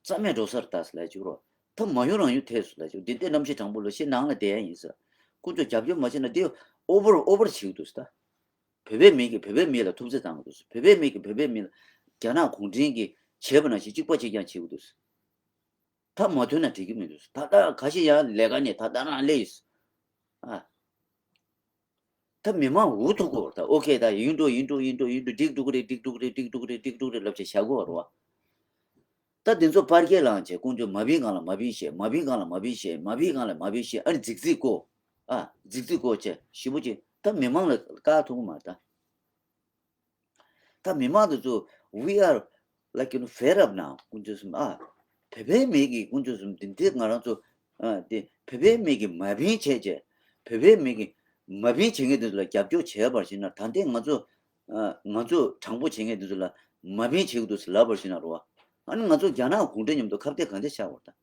རྩ་མེད་འགྲོ་སར་ལྟ་ཟེར་ལ་ཅིག་རོ། ད་མ་ཡོང་རང་ཡོང་ཐེབས་སུ་ལ་ཅིག་འདི་ལྟའི་གནམ་གཤིས་གྲང་པོ་ལ་ཤི་ནང་ལ་བསྡད་ཡ་ཡིན་ཟེར། དཀོན་མཆོག་རྒྱབ་སྐྱོར་མ་བྱས་ན་འདི་ཨོ་བར་ཨོ་བར་བྱེད་ཀྱི་འདུག་ཟེར་ད། བོད་པའི་མི་གིས་བོད་པའི་མི་ལ་ཐུབ་ཚོད་བཏང་གི་འདུག་ཟེར། བོད་པའི་མི་གིས་བོད་པའི་མི་ལ་རྒྱ་ནག་གུང་ཁྲན་གྱིས་བྱས་པ་ནང་བཞིན་གཅིག་པ་གཅིག་རྐྱང་བྱེད་ཀྱི་འདུག་ཟེར། ད་མ་ཐོན་ན་འགྲིག་གི་མི་འདུག་ཟེར། ད་ལྟ་ཁ་ཤས་ཡང་ལས་ཀ་ནས་ད་ལྟ་རང་སླེབས་ཡོད་ཟེར། ཨ། ད་མི་མང་འུ་ཐུག་གོ་ད་ཨོ་ཁེ་ད་ཡིན་འགྲོ་ཡིན་འགྲོ་ཡིན་འགྲོ་ཡིན་འགྲོ་འགྲིག་འགྲོ་གི་རེད་འགྲིག་འགྲོ་གི་རེད་འགྲིག་འགྲོ་གི་རེད་འགྲིག་འགྲོ་གི་རེད་འགྲིག་འགྲོ་གི་རེད་ལབ་བྱས་བཞག་གོ་རེད་བ། ད་དེ་ཚོ་པར་སྐད་ལངས་བྱས་དཀོན་མཆོག་མ་བིན་གང་ལ་མ་བིན་ཞེས་མ་བིན་གང་ལ་མ་བིན་ཞེས་མ་བིན་གང་ལ་མ་བིན་ཞེས་ཨ་ནི་རྫིག་རྫིག་གོ་ཨ་རྫིག་རྫིག་གོ་བྱས་ཞེ་པོ་ཅིག་ད་མི་མང་ལ་བཀག་ཐུབ་གི་མ་རེད་ད། ད་མི་མང་དེ་ཚོ་we are like you know fed up now དཀོན་མཆོག་གསུམ་ཨ། བོད་པའི་མི་གིས་དཀོན་མཆོག་གསུམ་དེ་འདྲའི་ང་རང་ཚོ་ཨ་དེ་བོད་པའི་མི་གིས་མ་བིན་བྱས་བྱས་བོད་པའི་མི་གིས་མ་བིན་བྱེད་མཁན་དེ་ཚོ་ལ་རྒྱབ་སྐྱོར་བྱས་པར་བྱས་ན་ད་ལྟའི་ང་ཚོ་ཨ་ང་ཚོ་དྲང་པོ་བྱེད་མཁན་དེ་ཚོ་ལ་མ་བིན་བྱེད་ཀྱི་འདུག་ཟེར་ལབ་པར་བྱས་ན་རོ། ཨ་ནི་ང་ཚོ་རྒྱ་ནག་གུང་ཁྲན་མཉམ་དུ་ཁ་གཏད་ག་འདྲ་ཆགས་པ་རེད་ད།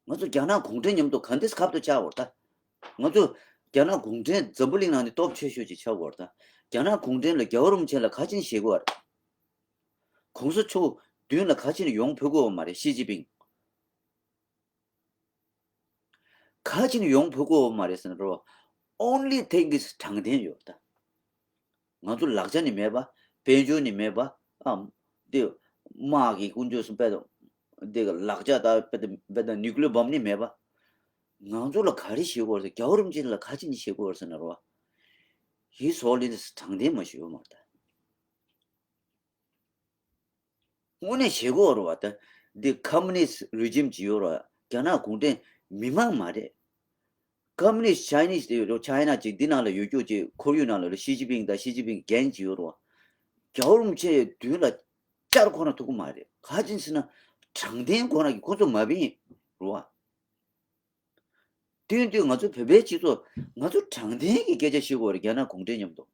ང་ཚོ་རྒྱ་ནག་གུང་ཁྲན་མཉམ་དུ་ག་འདྲས་ཁ་གཏད་ཆགས་པ་རེད་ད། ང་ཚོ་རྒྱ་ནག་གུང་ཁྲན་འཛམ་བུ་གླིང་ནང་ནས་སྟོབས་ཆེ་ཤོས་ཅིག་ཆགས་པ་རེད་ད། རྒྱ་ནག་གུང་ཁྲན་ལ་རྒྱལ་བ་རིན་པོ་ཆེ་ལ་ག་ཅིན་ཞེད་གི་བ་རེད། གོང་ས་མཆོག་མདུན་ལ་ག་ཅིན་ཡོང་ཕོད་གི་ཡོད་མ་རེད་ཞི་ཅིན་ཕིང་། ག་ཅིན་ཡོང་ཕོད་གི་ཡོད་མ་རེད་ཟེར་ན་རོ། Only thing is དྲང་བདེན་ཡོད་ད། ང་ཚོ་ལག་ཆ་ནི་མེད་པ། དཔལ་འབྱོར་ནི་མེད་པ། ཨམ། དེ། དམག་གི་དཀོན་མཆོག་གསུམ་དཔེ་དང་། དེ་ག་ལག་ཆ་དང་དཔེ་དང་དཔེ་དང་ནིའུ་ཀི་ལི་ཡར་བོམ་ནི་མེད་པ། ང་ཚོ་ལ་ག་རེ་བྱེད་དགོས་རེད་ཟེར་རྒྱལ་བ་རིན་པོ་ཆེ་ལ་ག་ཅི་ནི་བྱེད་དགོས་རེད་ཟེར་ན་རོ། ཧི་སོ་ལི་དྲང་བདེན་མ་ཞུ་བ་མ་རེད་ད། དངོས་གནས་བྱེད་དགོས་རེད་བ་ད། འདི་ཁོ་མུ་ནིས་རི་ཇིམ་ཅིག་ཡོད་རེད་བ། རྒྱ་ནག་གུང་ཁྲན་མི་མང་མ་རེད། ཁོ་མུ་ནིས་ཆའི་ནིས་དེ་ཡོད་རེད་ཆའི་ན་ཅིག་འདི་ནང་ལ་ཡོད་རྒྱུ་ཅིག་ཁོར་ཡུག་ནང་ལ་ཞི་ཅིན་ཕིང་དང་ཞི་ཅིན་ཕིང་རྒན་ཅིག་ཡོད་རེད་བ། རྒྱལ་བ་རིན་པོ་ཆེའི་མདུན་ལ་བཅར་ཁོ་ན་ཐུབ་ཀྱི་མ་རེད། ག་ཅི་ཟེར་ན་དྲང་བདེན་ཁོ་རང་གིས་ཁོ་ཚོ་མ་བིན་རེད་བ། དེ་ཡིན་དུས་ང་ཚོ་བོད་པའི་སྤྱི་ཚོགས་ང་ཚོ་དྲང་བདེན་གྱི་སྐད་ཆ་བཤད་དགོས་རེད་རྒྱ་ནག་གུང་ཁྲན་མཉམ་དུ།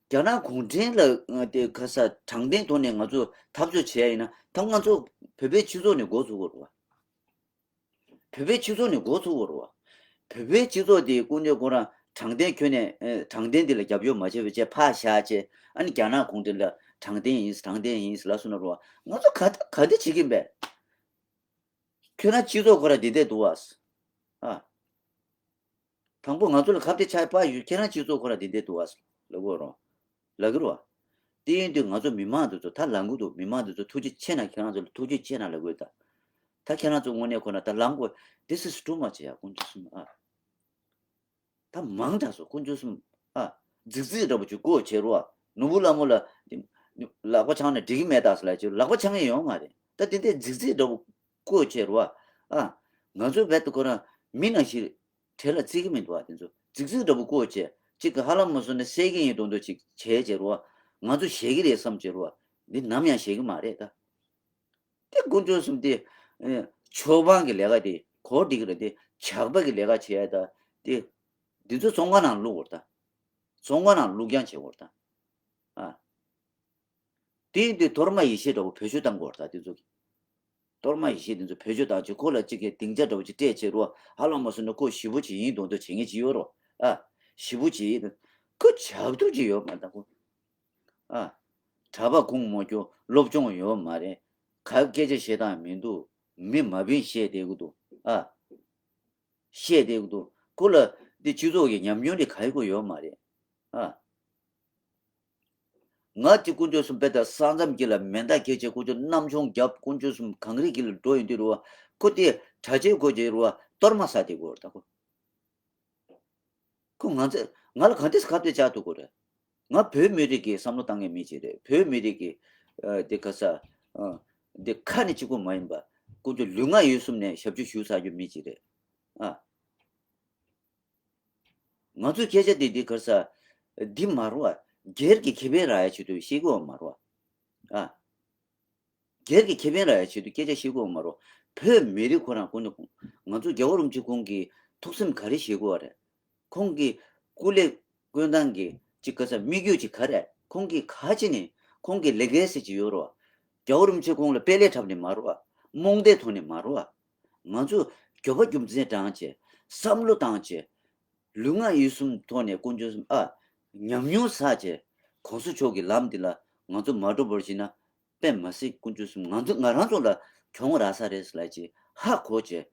རྒྱ་ནག་གུང་ཁྲན་ལ་དེ་ཁ་ས་དྲང་བདེན་ཐོག་ནས་ང་ཚོ་འཐབ་རྩོད་བྱས་ཡིན་ན་ད་ང་ཚོ་བོད་པའི་སྤྱི་ཚོགས་ནས་འགོ་ཚུགས་དགོས་རེད་བ། བོད་པའི་སྤྱི་ཚོགས་ནས་འགོ་ཚུགས་དགོས་རེད་བ། བོད་པའི་སྤྱི་ཚོགས་དེ་སྐུ་མདུན་ཁོ་རང་དྲང་བདེན་ཁྱོན་ནས་དྲང་བདེན་འདི་ལ་རྒྱབ་སྐྱོར་མ་བྱས་པ་བྱས་ཕར་བཞག་བྱས་ཨ་ནི་རྒྱ་ནག་གུང་ཁྲན་ལ་དྲང་བདེན་ཡིན་དྲང་བདེན་ཡིན་ལབ་སོང་ན་རེད་བ་ང་ཚོ་ག་ག་འདི་བྱེད་ཀྱིན་པས། ཁྱོད་རང་སྤྱི་ཚོགས་ཁོ་ར་འདི་འདྲས་འདུག་ཨ། ཨ། དང་པོ་ང་ཚོ་ལ་ཁ་གཏད་ཆགས་པ་ཡོད་ཁྱེད་རང་སྤྱི་ཚོགས་ཁོ་ར་འདི་འདྲས་འདུག་ཨ། ལབ་དགོས་རོ། ལབ་ཀྱི་རོ། དེ་ཡིན་དུས་ང་ཚོ་མི་མང་འདི་ཚོ་ད་ལངས་གི་འདུག་མི་མང་འདི་ཚོ་ཐུགས་རྗེ་ཆེ་གནང་ཁྱེད་རང་ཚོ་ལ་ཐུགས་རྗེ་ཆེ་གནང་ལབ་དགོས་ད། ད་ཁྱེད་རང་ཚོ་དངོས་གནས་ཁོ་ན་ད་ལངས་དགོས། This is too much ཡ་དཀོན་མཆོག་གསུམ་ཨ། ད་མང་དྲགས་སོང་དཀོན་མཆོག་གསུམ། ཨ། རྫིག་རྫིག་འདྲ་པོ་ཅིག་བཀོད་བྱས་རུ་བ། ནོར་བུ་ལྷ་མོ་ལ་ལག་པ་འཆང་ན་འགྲིག་གི་མེད་ད་ཟེར་ལབ་ཅིག་ལག་པ་འཆང་ཡས་ཡོད་མ་རེད། ད་དེ་འདྲའི་རྫིག་རྫིག་འདྲ་པོ་བཀོད་བྱས་རུ་བ། ཨ། ང་ཚོའི་བེད་དུ་ཁོ་རང་མི་ནང་བཞིན་གྲལ་ལ་བརྩི་གི་མི་འདུག་བ། དེ་ཚོ་རྫིག་རྫིག་འདྲ་པོ་བཀོད་བྱས་གཅིག་གི་ཧ་ལམ་མ་སོང་ན་བསད་ཀྱི་ཡིན་མདོག་མདོག་ཅིག་བྱས་བྱས་རུ་བ། ང་ཚོ་ཞེད་ཀྱི་རེད་བསམ་བྱས་རུ་བ། འདི་ནམ་ཡང་ཞེད་ཀྱི་མ་རེད་ད། དེ་དཀོན་མཆོག་གསུམ་དེ། ཨེ། ཆོས་འབངས་ཀྱི་ལས་ཀ་དེ་གོ་སྒྲིག་རེད་དེ། ཇག་པ་གི་ལས་ཀ་བྱེད་ཡ་ད། དེ། འདི་ཚོ་ཙོང་ཁ་ནང་བླུག་དགོས་རེད་ད། ཙོང་ཁ་ནང་བླུག་རྐྱང་བྱེད་དགོས་རེད་ད། ཨ། དེ་ཡིན་དུས་གཏོར་མ་ཡེ་ཤེས་འདྲ་པོ་བེད་སྤྱོད་བཏང་དགོས་རེད་ད་དེ་ཚོ་གི། གཏོར་མ་ཡེ་ཤེས་དེ་ཚོ་བེད་སྤྱོད་བཏང་བྱས་ཁོ་ལ་གཅིག་གི་སྡིངས་ཆ་འདྲ་པོ་ཅིག་སྤྲད་བྱས་རུ་བ། ཧ་ལམ་མ་སོང་ན་ཁོ་ཞེ་པོ་ཅིག་ཡིན་མདོག་མདོག་བྱེད་མཁན་ཅིག་ཡོད་རེད་བ། ཨ། ཞེ་པོ་ཅིག་ཁོ་ཇག་ཐུག་ཅིག་ཡོད་མ་རེད་ད་ཁོ། ཨ། གྲྭ་པ་ཁུངས་མ་འཁྱོལ་སློབ་སྦྱོང་ཡོད་མ་རེད། ག་སྐད་ཆ་བཤད་སྟངས་མི་འདུག་མི་མ་བིན་བཤད་བསྡད་གི་འདུག་ཨ། བཤད་བསྡད་གི་འདུག་ཁོ་ལ་འདི་སྤྱི་ཚོགས་ཀྱི་ཉམས་མྱོང་དེ་ག་ཡི་གོ་ཡོད་མ་རེད། ཨ། ང་གཅིག་དཀོན་མཆོག་གསུམ་དཔེ་ལྟ་ས་མཚམས་དཀྱིལ་ལ་མེ་མདའ་འཁྱེར་བྱས་དཀོན་མཆོག་གནམ་མཆོང་རྒྱབ་དཀོན་མཆོག་གསུམ་གངས་རི་དཀྱིལ་ལ་འགྲོ་ཡོང་དུས་རུ་བ། ཁོ་དེ་གྲྭ་ཆས་གོན་བྱས་རུ་བ་གཏོར་མ་ཟ་བསྡད་གོ་རེད་ད་ཁོ། ཁོ་ང་ཚོ་ང་ལ་ག་འདྲས་ཁ་གཏད་བཅག་ཐུབ་ཀྱི་རེད། ང་བོད་མི་རིགས་ཀྱི་བསམ་བློ་བཏང་མཁན་མི་ཅིག་རེད། བོད་མི་རིགས་ཀྱི་ཨ། དེ་ག་ས་ཨ། དེ་ཁ་ནས་གཅིག་པོ་མ་ཡིན་པ་དཀོན་མཆོག་ལུས་ངག་ཡིད་གསུམ་ནས་ཞབས་ཕྱི་ཞུ་ཚར་རྒྱུ་མི་ཅིག་རེད། ཨ། ང་ཚོའི་སྐད་ཆ་དེ་འདི་ག་ས་འདི་མ་རེད་བ། སྒེར་གྱི་ཁེ་ཕན་རག་ཡ་ཆེད་དུ་བཤད་ཀྱི་ཡོད་མ་རེད་བ། ཨ། སྒེར་གྱི་ཁེ་ཕན་རག་ཡ་ཆེད་དུ་སྐད་ཆ་བཤད་ཀྱི་ཡོད་མ་རེད། བོད་མི་རིགས་ཁོ་རང་ཁོ་ནས་ང་ཚོ་རྒྱལ་བ་རིན་པོ་ཆེ་ཁོང་གི་ཐུགས་སེམས་ག་རེ་བཞེས་དགོས་བ་རེད། ཁོང་གི་སྐུ་ལས་བསྐོས་སྟངས་ཀྱི་ཅིག་ག་ས་དམིགས་ཡུལ་ཅིག་ག་རེ། ཁོང་གིས་ག་ཅི་ནས་ཁོང་གི་ལེ་གེ་སི་ཅིག་ཡོད་རེད་བ། རྒྱལ་བ་རིན་པོ་ཆེ་ཁོང་ལ་དཔེ་ལས་འཁྲབ་ནས་མ་རེད་བ། རྨོངས་དད་ཐོག་ནས་མ་རེད་བ། ང་ཚོ་འགྱོད་པ་རྒྱུ་མཚན་དྲངས་བྱས་བསམ་བློ་བཏང་བྱས་ལུས་ངག་ཡིད་གསུམ་ཐོག་ནས་དཀོན་མཆོག་གསུམ་ཨ། ཉམས་མྱོང་བསགས་བྱས་གོང་ས་མཆོག་གི་ལམ་འདི་ལ་ང་ཚོ་མ་འགྲོ་བར་ཞིག་ན་དཔེ་མ་སྲིད་དཀོན་མཆོག་གསུམ་ང་ཚོ་ང་རང་ཚོ་ལ་གྱོང་རག་ས་རེད་ཟེར་ལབ་བྱས་ཧ་གོ་བྱས།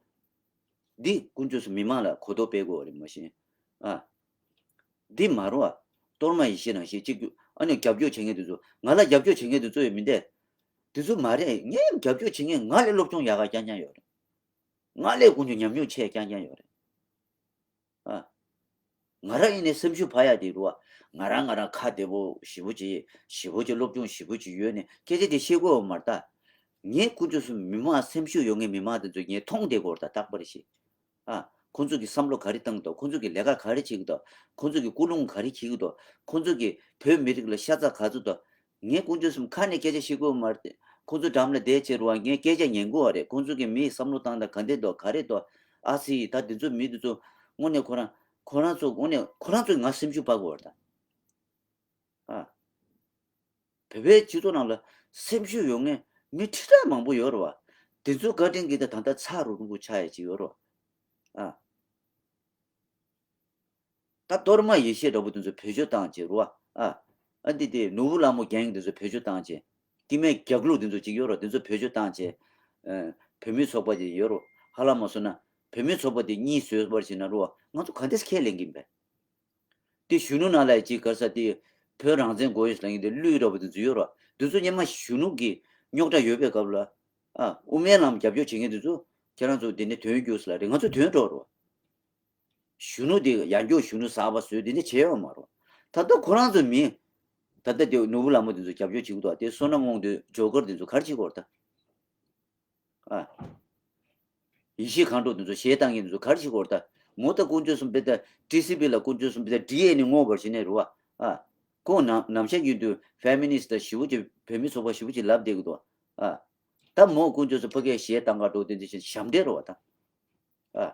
འདི་དཀོན་མཆོག་གསུམ་མི་མང་ལ་གོ་རྟོགས་སྤེལ་དགོས་པ་རེད་མ་གཞི། ཨ། འདི་མ་རེད་བ། གཏོར་མ་ཡེ་ཤེས་རང་བཞིན་གཅིག་གྱུར་ཨ་ནི་རྒྱབ་སྐྱོར་བྱེད་མཁན་དེ་ཚོ་ང་ལ་རྒྱབ་སྐྱོར་བྱེད་མཁན་དེ་ཚོ་ཡོད་མི་འདས། དེ་ཚོ་མ་རེད། ངས་རྒྱབ་སྐྱོར་བྱེད་མཁན་ང་ལས་སློབ་སྦྱོང་ཡག་ག་རྐྱང་རྐྱང་ཡོད་རེད། ང་ལས་དཀོན་མཆོག་ཉམས་མྱོང་ཆེ་རྐྱང་རྐྱང་ཡོད་རེད། ཨ། ང་རང་ཡིན་ནའི་སེམས་ཤུགས་འཕར་ཡག་དེ་རུ་བ། ང་རང་ང་རང་ཁ་བདེ་པོ་ཞེ་པོ་ཅིག་ཞེ་པོ་ཅིག་སློབ་སྦྱོང་ཞེ་པོ་ཅིག་ཡོད་ནས་སྐད་ཆ་དེ་བཤད་དགོས་པ་མ་རེད་ད། ངས་དཀོན་མཆོག་གསུམ་མི་མང་སེམས་ཤུགས་ཡོད་མཁན་མི་མང་དེ་ཚོ་ངས་མཐོང་བསྡད་དགོས་རེད་ད་རྟག་པར་ཞིག་ཨ། ཁོང་ཚོ་གིས་བསམ་བློ་ག་རེ་བཏང་འདུག་ཁོང་ཚོ་གིས་ལས་ཀ་ག་རེ་བྱེད་ཀྱི་འདུག་ཁོང་ཚོ་གིས་ཀུན་སློང་ག་རེ་འཁྱེར་གྱི་འདུག་ཁོང་ཚོ་གིས་བོད་མི་རིགས་ལ་ཤ་ཚ་ག་ཚོད་འདུག་ངས་དཀོན་མཆོག་གསུམ་ཁ་ནས་སྐད་ཆ་བཤད་དགོས་མ་རེད། ཁོང་ཚོ་འགྲམ་ལ་བསྡད་བྱས་རུ་བ་ངས་སྐད་ཆ་ཉན་དགོས་བ་རེད། ཁོང་ཚོ་གི་མིའི་བསམ་བློ་བཏང་དང་ག་འདྲས་འདུག་ག་རེ་འདུག་ཨ་ཙི་ད་འདི་ཚོ་མི་འདི་ཚོ་དངོས་གནས་ཁོ་རང་ཁོ་རང་ཚོ་དངོས་གནས་ཁོ་རང་ཚོ་ང་སེམས་ཤུགས་སྤར་དགོས་བ་རེད་ད། ཨ། བོད་པའི་སྤྱི་ཚོགས་ནང་ལ་སེམས་ཤུགས་ཡོད་མཁན་མི་ཁྲི་ཕྲག་མང་པོ་ཡོད་རེད་བ། འདི་ཚོ་བཀའ་དྲིན་གྱིས་ད་ད་ལྟ་ཚ་རུ་རུ་གུ་ཆགས་ཡ་ཅིག་ཡོད་རེད་བ། ཨ། ད་གཏོར་མ་ཡེ་ཤེས་འདྲ་པོ་དེ་ཚོ་བེད་སྤྱོད་བཏང་བྱས་རུ་བ། ཨ། ཨ་འདི་དེ་ནོར་བུ་ལྷ་མོ་རྒྱན་དེ་ཚོ་བེད་སྤྱོད་བཏང་བྱས། སྐྱེ་དམན་རྒྱག་ལུགས་དེ་ཚོ་ཅིག་ཡོད་རོ། དེ་ཚོ་བེད་སྤྱོད་བཏང་བྱས། ཨ། བོད་མི་ཚོགས་པ་དེ་ཡོད་རོ། ཧ་ལམ་མ་སོང་ན་བོད་མི་ཚོགས་པ་དེ་གཉིས་བཟོས་པར་བྱས་ན་རུ་བ་ང་ཚོ་ག་འདྲས་ཁས་ལེན་གྱིན་པས། དེ་གཞོན་ནུ་ནང་ལ་ཅིག་ག་ས་དེ་བོད་རང་བཙན་དགོས་ཡོད་ཟེར་ལབ་མཁན་དེ་ཀླུ་འདྲ་པོ་དེ་ཚོ་ཡོད་རོ། དེ་ཚོ་སྔོན་མ་གཞོན་ནུ་གི་རྙོག་དྲ་ཡོད་པའི་སྐབས་ལ། ཨ། དབུ་མའི་ལམ་རྒྱབ་སྐྱོར་བྱེད་མཁན་དེ་ཚོ་ཁྱེད་རང་ཚོ་དེ་ནས་དོན་རྒྱུགས་ལ་རེད། ང་ཚོ་དོན་འགྲོ་རོ། གཞོན་ནུ་དེ་ཡང་སྐྱར་གཞོན་ནུ་གསར་པ་བཟོས་དེ་འདྲ་བྱས་ཡོད་མ་རེད། ད་ལྟ་ཁོ་རང་ཚོ་མི། ད་ལྟ་དེ་ནོར་བུ་ལྷ་མོ་དེ་ཚོ་རྒྱབ་སྐྱོར་བྱེད་ཀྱི་འདུག་དེ་བསོད་ནམས་དབང་འདུས་ཇོ་ཀར་དེ་ཚོ་ག་རེ་བྱེད་ཀྱི་ཡོད་རེད་ད། ཨ། ཡེ་ཤེས་མཁའ་འགྲོ་དེ་ཚོ་གཞས་བཏང་མཁན་དེ་ཚོ་ག་རེ་བྱེད་ཀྱི་ཡོད་རེད་ད། མོ་ད་དཀོན་མཆོག་གསུམ་དཔེ་ད་ཊི་སི་བི་ལ་དཀོན་མཆོག་གསུམ་དཔེ་ད་ཌི་ཨེན་ཨེ་ངོ་བར་བྱས་ནས་རེད་བ། ཨ། ཁོང་ནམ་ནམ་ཞག་རྒྱུན་དུ་ཕེ་མི་ནི་སི་ཊི་ཞེ་པོ་ཅིག་བོད་མི་ཚོགས་པ་ཞེ་པོ་ཅིག་ལབ་བསྡད་ཀྱི་འདུག་ཨ། ད་མོ་དཀོན་མཆོག་གསུམ་ཕ་གིའི་གཞས་བཏང་ག་འགྲོ་དེ་འདྲ་བྱས་ཞབས་འདྲེན་རེད་བ་ད། ཨ།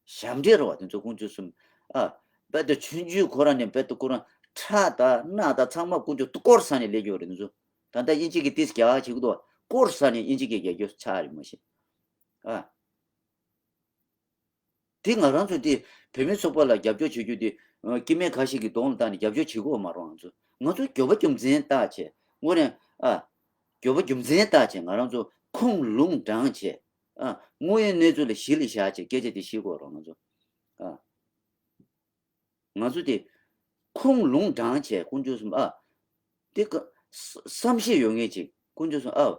ཞབས་འདྲེན་རེད་བ་དེ་ཚོ་དཀོན་མཆོག་གསུམ། ཨ། རྦད་དེ་ཆུང་ཆུང་ཁོ་རང་ནས་རྦད་དེ་ཁོ་རང་ཁྲག་དང་སྣ་དང་ཚང་མ་དཀོན་མཆོག་སྐོར་ས་ནས་ལས་ཀྱི་ཡོད་རེད་དེ་ཚོ། ད་ལྟ་དབྱིན་ཇི་གི་ཏིས་རྒྱག་བྱེད་ཀྱི་འདུག་སྐོར་ས་ནས་དབྱིན་ཇི་གི་རྒྱག་རྒྱུ་ཆགས་རེད་མ་གཞི། ཨ། དེ་ང་རང་ཚོ་དེ་བོད་མི་ཚོགས་པ་ལ་རྒྱབ་སྐྱོར་བྱེད་རྒྱུ་དེ་སྐྱེ་དམན་ཁ་ཤས་ཀྱི་གདོང་ལ་བལྟས་ནས་རྒྱབ་སྐྱོར་བྱེད་ཀྱི་ཡོད་མ་རེད། ང་ཚོ་ང་ཚོ་འགྱོད་པ་རྒྱུ་མཚན་བལྟས་བྱས་དངོས་གནས། ཨ། འགྱོད་པ་རྒྱུ་མཚན་བལྟས་བྱས་ང་རང་ཚོ་ཁུངས་ལུང་དྲངས་བྱས། ཨ། དངོས་ཡོད་གནས་ཚུལ་ལ་གཞི་ལ་བཞག་བྱས་སྐད་ཆ་དེ་བཤད་དགོས་རེད་ང་ཚོ། ཨ། ང་ཚོ་དེ་ཁུངས་ལུང་དྲངས་བྱས་དཀོན་མཆོག་གསུམ། ཨ། དེ་ཀ་ས་བསམ་ཤེས་ཡོད་མཁན་ཅིག་དཀོན་མཆོག་གསུམ། ཨ།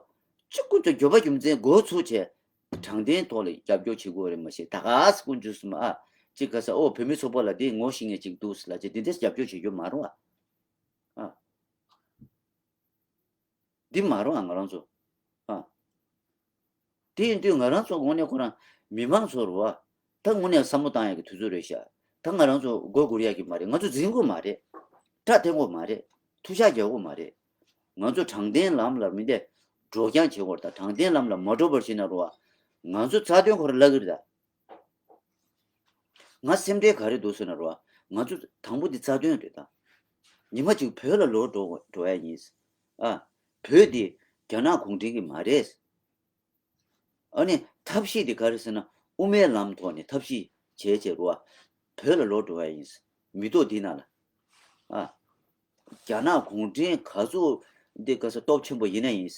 གཅིག་དཀོན་མཆོག་འགྱོད་པ་རྒྱུ་མཚན་འགོ་ཚུགས་བྱས་ དྲང་བདེན་ཐོག་ལ་རྒྱབ་སྐྱོར་བྱེད་དགོས་རེད་མ་གཞི་ད་ག་སེ་དཀོན་མཆོག་གསུམ་ཨ་ཅིག་ག་ས་ཨོ་བོད་མི་ཚོགས་པ་ལ་འདི་ངོ་ཤེས་མཁན་ཅིག་འདུག་ཟེར་ལ་ཅིག་འདི་འདྲས་རྒྱབ་སྐྱོར་བྱེད་རྒྱུ་མ་རེད་བ། ཨ། འདི་མ་རེད་བ་ང་རང་ཚོ། ཨ། དེ་ཡིན་དུས་ང་རང་ཚོ་དངོས་གནས་ཁོ་རང་མི་མང་ཚོ་རུ་བ། ད་དངོས་གནས་བསམ་བློ་བཏང་ཡག་གི་དུས་ཚོད་རེད་ཤག་ད་ང་རང་ཚོ་མགོ་སྒུར་ཡག་གི་མ་རེད། ང་ཚོ་འཛིང་དགོས་མ་རེད། སྐྲ་འཐེན་དགོས་མ་རེད། ཐུགས་ཤགས་རྒྱག་དགོས་མ་རེད། ང་ཚོ་དྲང་བདེན་ལམ་ལ་མི་འདས་འགྲོ་རྐྱང་བྱེད་དགོས་རེད། ད་དྲང་བདེན་ལམ་ལ་མ་འགྲོ་བར་བྱེད་ན་རུ་བ། ང་ཚོ་རྩ་དོན་ཁོ་རང་བརླག་གི་རེད་ད། ང་སེམས་ཁྲལ་ག་རེ་འདུག་ཟེར་ན་རོ། ང་ཚོ་དང་པོ་འདི་རྩ་དོན་རེད་ད། ཉི་མ་གཅིག་བོད་ལ་ལོག་འགྲོ་འགྲོ་ཡ་ཡིན། ཨ། བོད་འདི་རྒྱ་ནག་གུང་ཁྲན་གྱི་མ་རེད། ཨ་ནི་ཐབས་ཤེས་འདི་ག་རེ་ཟེར་ན་དབུ་མའི་ལམ་ཐོག་ནས་ཐབས་ཤེས་བྱས་བྱས་རོ། བོད་ལ་ལོག་འགྲོ་ཡ་ཡིན། མི་ཐོག་འདི་ནང་ལ། ཨ། རྒྱ་ནག་གུང་ཁྲན་ག་ཚོད་འདི་ག་ས་སྟོབས་ཆེན་པོ་ཡིན་ན་ཡིན།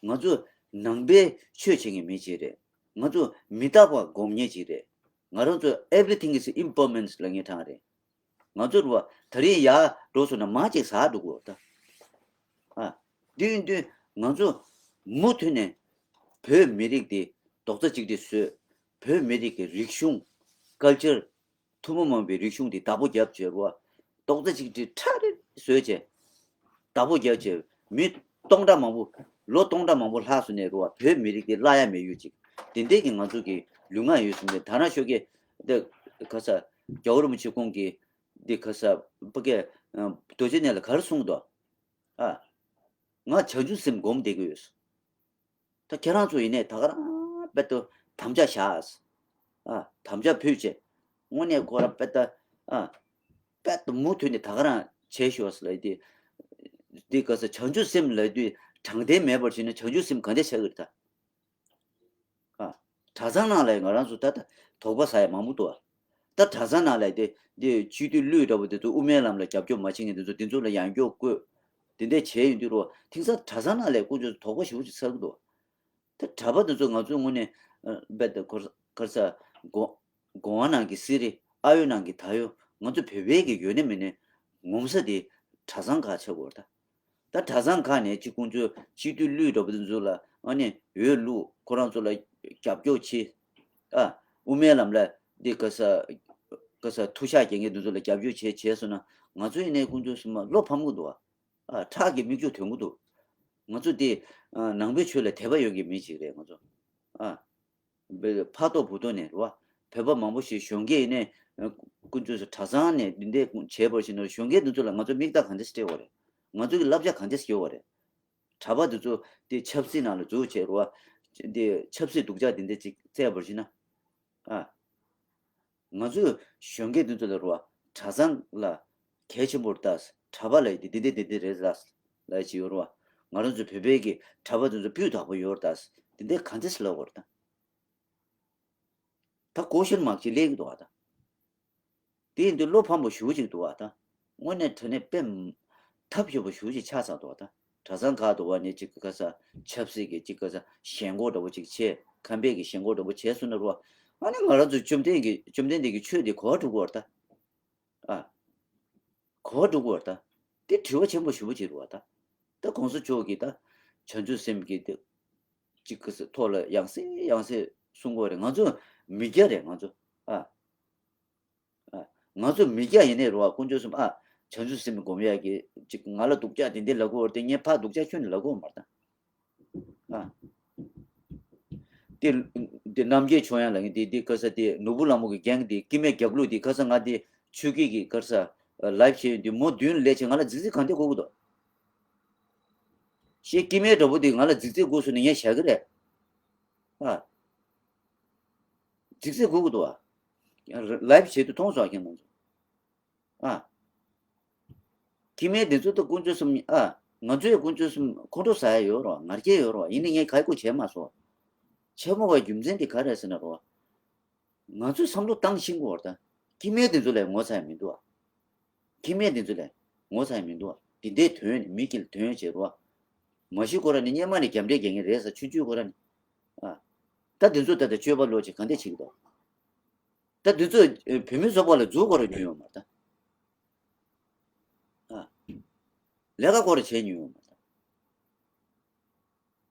ང་ཚོ་ནང་པའི་ཆོས་བྱེད་མཁན་མི་ཅིག་རེད། ང་ཚོ་མི་རྟག་པ་སྒོམ་མཁན་ཅིག་རེད། ང་རང་ཚོ་everything is impermanent ལབ་མཁན་གྲས་རེད། ང་ཚོ་རུ་བ་ད་རིང་ཡར་འགྲོ་སོང་ན་མར་ཅིག་ཟག་འགྲོ་གི་ཡོད་ད། ཨ། དེ་ཡིན་དུས་ང་ཚོ་མུ་མཐུད་ནས་བོད་མི་རིགས་འདི་རྡོག་རྩ་གཅིག་སྒྲིལ་བཟོས། བོད་མི་རིགས་ཀྱི་རིག་གཞུང་། culture། ཐུན་མོང་མ་ཡིན་པའི་རིག་གཞུང་འདི་བདག་པོ་རྒྱབ་བྱས་རོ། རྡོག་རྩ་གཅིག་སྒྲིལ་ཁྲ་རེ་བཟོས་བྱས། བདག་པོ་རྒྱབ་བྱས། མི་སྟོང་ཕྲག་མང་པོ། ལོ་སྟོང་ཕྲག་མང་པོ་ལྷག་སོང་ནས་རོ། བོད་མི་རིགས་འདི་བརླག་ཡ་མེད་ཡུལ་ཅིག་དེ་འདྲས་ཀྱི་ང་ཚོ་གི་ལུས་ངག་ཡོད་སོང་ནས་ད་ནང་ཞོགས་ཀས་འདི་ག་ས་རྒྱལ་བ་རིན་པོ་ཆེ་ཁོང་གིས་འདི་ག་ས་ཕ་གི་རྡོ་རྗེ་གནས་ལ་ག་རེ་གསུངས་འདུག་ཨ། ང་བྱང་ཆུབ་སེམས་སྒོམ་བསྡད་ཀྱི་ཡོད། ད་ཁྱེད་རང་ཚོ་ཡིན་ནས་ད་ག་རང་དཔེ་ཏོ་དམ་བཅའ་བཞག་ཨ། དམ་བཅའ་ཕུལ་བྱས། དངོས་གནས་ཁོ་ར་དཔེ་ད། ཨ། དཔེ་ཏོ་མུ་མཐུད་ནས་ད་ག་རང་བྱས་ཤོག་ཟེར་ལབ་དེ། འདི་ག་ས་བྱང་ཆུབ་སེམས་ལབ་དུས་དྲང་བདེན་མེད་པར་བྱས་ན་བྱང་ཆུབ་སེམས་ག་འདྲ་ཆགས་ཀྱི་རེད་ད། ཨ། གྲྭ་ཚང་ནང་ལ་ང་རང་ཚོ་ད་ལྟ་དོགས་པ་ཟ་ཡ་མང་པོ་འདུག་ཨ། ད་གྲྭ་ཚང་ནང་ལ་དེ་འདི་སྤྱི་འཐུས་བླུགས་འདྲ་པོ་དེ་ཚོ་དབུ་མའི་ལམ་ལ་རྒྱབ་སྐྱོར་མ་བྱེད་མཁན་དེ་ཚོ་དེ་ཚོ་ལ་ཡང་སྐྱོར་བཀོད། དེ་འདྲས་བྱས་ཡོང་དུས་རོ་དེང་སང་གྲྭ་ཚང་ནང་ལ་ཀུན་སྤྱོད་དོགས་པ་ཞེ་པོ་ཅིག་ཚ་གི་འདུག་ད་གྲྭ་པ་དེ་ཚོ་ང་ཚོའི་ངོས་ནས་རྦད་དེ་གོར་གར་ས་གོ་གོང་བ་ནང་གི་སི་རི་ཨ་ཡོ་ནང་གི་ད་ཡོ་ང་ཚོ་བོད་པའི་གི་ཡོད་ནི་མེད་ནི་ངོམ་ས་དེ་གྲྭ་ཚང་ཁག་ཆགས་དགོས་རེད་ད། ད་གྲྭ་ཚང་ཁག་ནས་ཅིག་ཀུན་སྤྱོད་སྤྱི་འཐུས་བླུགས་འདྲ་པོ་དེ་ཚོ་ལ་ཨ་ནི་འོས་བླུགས་ཁོ་རང་ཚོ་ལ་རྒྱབ་སྐྱོར་བྱེད། ཨ། དབུ་མའི་ལམ་ལ་འདི་ག་ས་ག་ས་ཐུགས་ཤགས་རྒྱག་མཁན་དེ་ཚོ་ལ་རྒྱབ་སྐྱོར་བྱེད་བྱས་སོང་ན་ང་ཚོ་ཡིན་ནའི་ཀུན་སྤྱོད་སེམས་བློ་ཕམ་གི་འདུག་ཨ། ཨ། ཁྲག་གི་མིག་ཆུ་ཐོན་གི་འདུག་ང་ཚོ་འདི་ཨ་ནང་པའི་ཆོས་ལ་དད་པ་ཡོད་མཁན་མི་ཞིག་རེད་ང་ཚོ། ཨ། ཕ་ཐོག་བུ་ཐོག་ནས་རེད་བ། བོད་པ་མང་པོ་ཞིག་གཞོན་སྐྱེས་ཡིན་ནའི་ཀུན་སྤྱོད་སུ་གྲྭ་ཚང་ནས་འདི་འདྲས་བྱས་པར་ཞིག་ན་གཞོན་སྐྱེས་འདི་ཚོ་ལ་ང་ཚོ་མིག་ལྟ་ག་འདྲས་སྤྲད་དགོས་རེད། ང་ཚོ་གི་བསླབ་བྱ་ག་འདྲས་ཡོད་པ་རེད། གྲྭ་པ་འདི་ཚོ་དེ་ཆབ་སྲིད་ནང་ལ་འཛུལ་བྱས་རེད་བ། དེ་ཆབ་སྲིད་སྡུག་ཅག་འདི་འདྲས་ཅིག་བཙལ་བར་ཞིག་ན། ཨ། ང་ཚོས་གཞོན་སྐྱེས་འདི་ཚོ་ལ་རེད་བ། གྲྭ་ཚང་ལ་གལ་ཆེན་པོར་ལྟ། གྲྭ་པ་ལ་ཡི་དེ་འདི་འདི་འདི་འདི་རེད་ལ། ལ་ཡི་ཅིག་ཡོད་རེད་བ། ང་རང་ཚོ་བོད་པའི་གི་གྲྭ་པ་འདི་ཚོ་སྤུས་དག་པོ་ཡོད་རེད་ད། འདི་འདི་ག་འདྲས་ལབ་དགོས་རེད་ད། ད་ཀོ་ཤན་མཱག་ཅིག་སླེབས་ཀྱི་འདུག་བ་ད། དེ་ཡིན་དུས་བློ་ཕམ་པོ་ཞེ་པོ་ཅིག་འདུག་བ་ད། དངོས་གནས་དྲང་གནས་དཔེ་ཐབས་སྐྱོ་པོ་ཞེ་པོ་ཅིག་ཆགས་ཚར་འདུག་བ་ད། གྲྭ་ཚང་ཁག་འདུག་བ་ནས་ཅིག་ག་ས་ཆབ་སྲིད་ཀྱི་ཅིག་ག་ས་ཞེན་ཁོག་འདྲ་པོ་ཅིག་བྱས། ཁམས་པའི་གི་ཞེན་ཁོག་འདྲ་པོ་བྱས་སོང་ན་རུ་བ། ཨ་ནི་ང་རང་ཚོ་བཅོམ་ལྡན་གྱི་བཅོམ་ལྡན་འདས་ཀྱི་ཆོས་འདི་གོ་བ་འགྲོ་གི་བ་ད། ཨ། གོ་བ་འགྲོ་གི་བ་ད། དེ་དྲི་བ་ཆེན་པོ་ཞེ་པོ་ཅིག་རུ་བ་ད། ད་གོང་ས་མཆོག་གིས་ད་བྱང་ཆུབ་སེམས་ཀྱི་དེ་ཅིག་གི་ཐོག་ལ་ཡང་སེ་ཡང་སེ་གསུང་གི་བ་རེད། ང་ཚོ་མི་སྐྱ་རེད་ང་ཚོ། ཨ། ཨ། ང་ཚོ་མི་སྐྱ་ཡིན་ནའི་རུ་བ་དཀོན་མཆོག་གསུམ་ཨ། བྱང་ཆུབ་སེམས་སྒོམ་ཡག་གི་ཅིག་ང་ལ་སྡུག་ཅག་དེ་འདི་ལབ་གི་བ་རེད་དེ་ངས་ཕར་སྡུག་ཅག་ཁྱོན་ནས་ལབ་གི་བ་མ་རེད་ད། ཨ། དེ་དེ་རྣམ་རྒྱལ་ཆོས་དབྱངས་ལགས་ཀྱིས་དེ་དེ་ག་ས་དེ་ནོར་བུ་ལྷ་མོ་གི་རྒན་དེ་སྐྱེ་དམན་རྒྱབ་ལོགས་དེ་ག་ས་ང་དེ་ཆོས་སྐད་ཀྱི་ག་ས་ལའིབ་བྱས་ཡོད་དུས་མོ་མདུན་ལ་སླེབས་བྱས་ང་ལ་རྫིག་རྫིག་གང་དེ་གོ་གི་འདུག་ཞེས་སྐྱེ་དམན་འདྲ་པོ་དེ་ང་ལ་རྫིག་རྫིག་གོ་སོང་ནས་ངས་བཞག་གི་རེད། ཨ། རྫིག་རྫིག་གོ་གི་འདུག་ཨ། ལའིབ་བྱས་དུས་མཐོང་སོང་ཨ་ཁྱེད་རྣམ་ཚོ། ཨ། སྐྱེ་དམན་དེ་ཚོ་ད་དཀོན་མཆོག་གསུམ་ཨ། ང་ཚོའི་དཀོན་མཆོག་གསུམ་ཁོང་ཁྲོ་ཟ་ཡ་ཡོད་རོ། ང་རྒྱལ་ཡོད་རོ། ཡིན་ནའི་ངས་ག་ཡི་སྐོར་བྱས་མ་སོང་། བྱས་མ་བའི་རྒྱུ་མཚན་དེ་ག་རེད་ཟེར་ན་རོ། ང་ཚོས་བསམ་བློ་བཏང་ཤེས་དགོས་རེད་ད། སྐྱེ་དམན་དེ་ཚོ་ལ་ངོ་ཚ་ཡ་མི་འདུག་ཨ། སྐྱེ་དམན་དེ་ཚོ་ལ་ངོ་ཚ་ཡ་མི་འདུག་ཨ། དེ་འདྲའི་དོན་མི་སྐྱིད་དོན་བྱེད་རོ། མ་གཞི་ཁོ་རང་ནི་སྔོན་མ་ནས་རྒྱབ་འདྲེ་རྒྱག་མཁན་རེད་ཟེར་ཆུང་ཆུང་ཁོ་རང་ནི། ཨ། ད་དེ་ཚོ་ད་ལྟ་སྤྱོད་པ་ལོག་བྱས་ག་འདྲ་བྱེད་ཀྱི་འདུག་ད་དེ་ཚོ་བོད་མི་ཚོགས་པ་ལ་འཛུལ་དགོས་ར་ཉོས་ཡོད་མ་རེད་ད། ཨ། ལས་ཀ་སྐོར་བྱས་ཉོས་ཡོད་མ་རེད་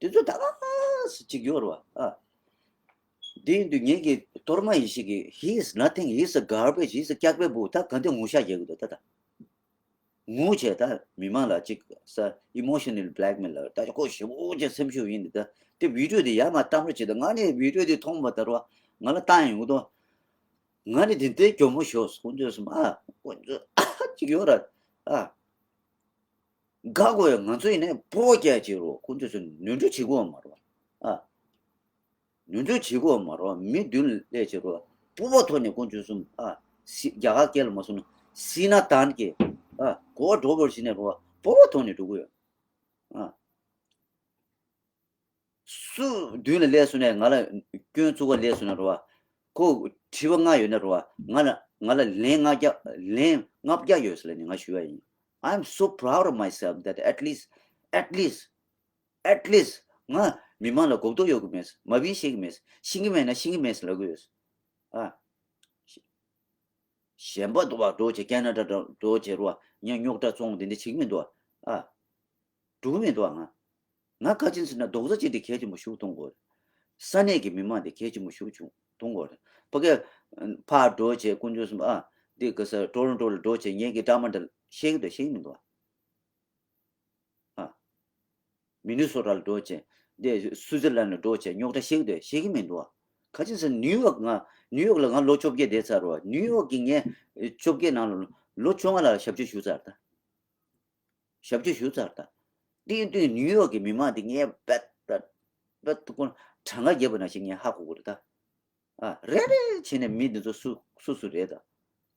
ད། དེ་ཚོ་ད་ག་སེ་ཅིག་ཡོད་རེད་བ། ཨ། དེ་ཡིན་དུས་ངེད་ཀྱི་གཏོར་མ་ཡེ་ཤེས་ཀྱི he is nothing, he is a garbage, he is a སྐྱག་པའི་བུ། ད་ག་འདྲ་ངུ་ཤག་རྒྱག་གི་འདུག་ད་ད། ངུ་བྱས་ད་མི་མང་ལ་ཅིག་ས་emotional blackmail ལ་ད་ཁོ་ཞེ་པོ་ཅིག་སེམས་ཤུགས་ཡིན་འདི་ད། དེ་བི་ཌིའོ་དེ་ཡར་མར་བཏང་རོགས་བྱེད་ད། ང་ནི་བི་ཌིའོ་དེ་མཐོང་བ་ད་རོ་ང་ལ་བཏང་ཡོང་གི་འདུག་ང་ནི་དེ་འདྲའི་གྱོ་མོ་ཞོག་ཁོང་ཚོས་སོང་ཨ། ཁོང་ཚོས་ཨ་ཅིག་ཡོད་ར་ཨ། དགའ་དགོས་ཡ། ང་ཚོ་ཡིན་ནའི་ཕོ་བ་རྒྱག་བྱེད་རོགས། ཁོང་ཚོས་སོང་ནོར་འཁྲུལ་བྱེད་དགོས་མ་རོགས་ཨ། ནོར་འཁྲུལ་བྱེད་དགོས་མ་རོགས། མི་མདུན་ལ་སླེབས་བྱེད་རོགས། སྤོབས་པ་ཐོག་ནས་དཀོན་མཆོག་གསུམ་ཨ། སི་རྒྱ་གར་སྐད་ལ་མ་སོང་ན་སི་ན་དཱན་གྱི་ཨ་གོ་བ་འགྲོ་བར་ཞིག་ནས་རོགས། སྤོབས་པ་ཐོག་ནས་འགྲོ་གི་ཡོད་ཨ། སུ་མདུན་ལ་སླེབས་སོང་ནས་ང་ལ་སྐྱོན་བཙུགས་པ་སླེབས་སོང་ན་རོགས། ཁོ་དྲི་བ་ལྔ་ཡོད་ན་རོགས། ང་ལ་ང་ལ་ལན་ལྔ་བརྒྱ་ལན་ལྔ་བརྒྱ་ཡོད་ཟེར་ལབ་ནས་ང་ཞུ་ཡ་ཡིན། I'm so proud of myself that at least, at least, at least ང་མི་མང་ལ་གོ་བརྡ་གཡོག་གི་མེད། མ་བིན་བཤད་གི་མེད། ཤེས་གི་མེད་ན་ཤེས་གི་མེད་ཟེར་ལབ་གི་ཡོད། ཨ། གཞན་པ་འདུག་བ་འགྲོ་བྱེད། ཀེ་ན་ཌ་འགྲོ་བྱེད་རོ། ཉ་རྙོག་དྲ་བཙོང་དེ་འདྲ་བྱེད་གི་མི་འདུག་ཨ། འགྲོ་གི་མི་འདུག་ཨ། ང་ང་ག་ཅིན་ཟེར་ན་རྡོག་རྩ་གཅིག་དེ་གལ་ཆེན་པོ་ཞིག་མཐོང་གོ། ས་གནས་ཀྱི་མི་མང་དེ་གལ་ཆེན་པོ་ཞིག་བྱུང་མཐོང་གོ། ཕ་གི་ཕར་འགྲོ་བྱེད་དཀོན་མཆོག་གསུམ་ཨ། འདི་ག་ས་ཊོ་རོན་ཊོ་ལ་འགྲོ་བྱེད་ངེད་ཀྱི་ཌ་མ་ཌ་ཤེས་གི་འདུག་ཤེས་གི་མི་འདུག་ཨ། ཨ། མི་ནི་སོ་ཊ་ལ་འགྲོ་བྱས། འདི་སུའུ་ཙི་ལན་ལ་འགྲོ་བྱས་རྙོག་དྲ་ཤེས་ཀྱི་འདུག་ཤེས་ཀྱི་མི་འདུག་ག་ཅི་ཟེར་ན་ནིའུ་ཡོག་ང་ནིའུ་ཡོག་ལ་ང་ལོ་བཅོ་བརྒྱད་བསྡད་ཚར་བ། ནིའུ་ཡོག་གི་ངས་བཅོ་བརྒྱད་ནང་ལ་ལོ་བཅོ་ལྔ་ལ་ཞབས་ཕྱི་ཞུ་ཚར་ད། ཞབས་ཕྱི་ཞུ་ཚར་ད། དེ་ཡིན་དུས་ནིའུ་ཡོག་གི་མི་མང་དེ་ངས་རྦད་དེ་རྦད་དེ་ཀུན་གྲངས་ཀ་བརྒྱབ་པ་ནང་བཞིན་ངས་ཧ་གོ་གི་རེད་ད། ཨ། རེ་རེ་བྱས་ནས་མི་འདི་ཚོ་སུ་སུ་སུ་རེད་ད། བྱེད་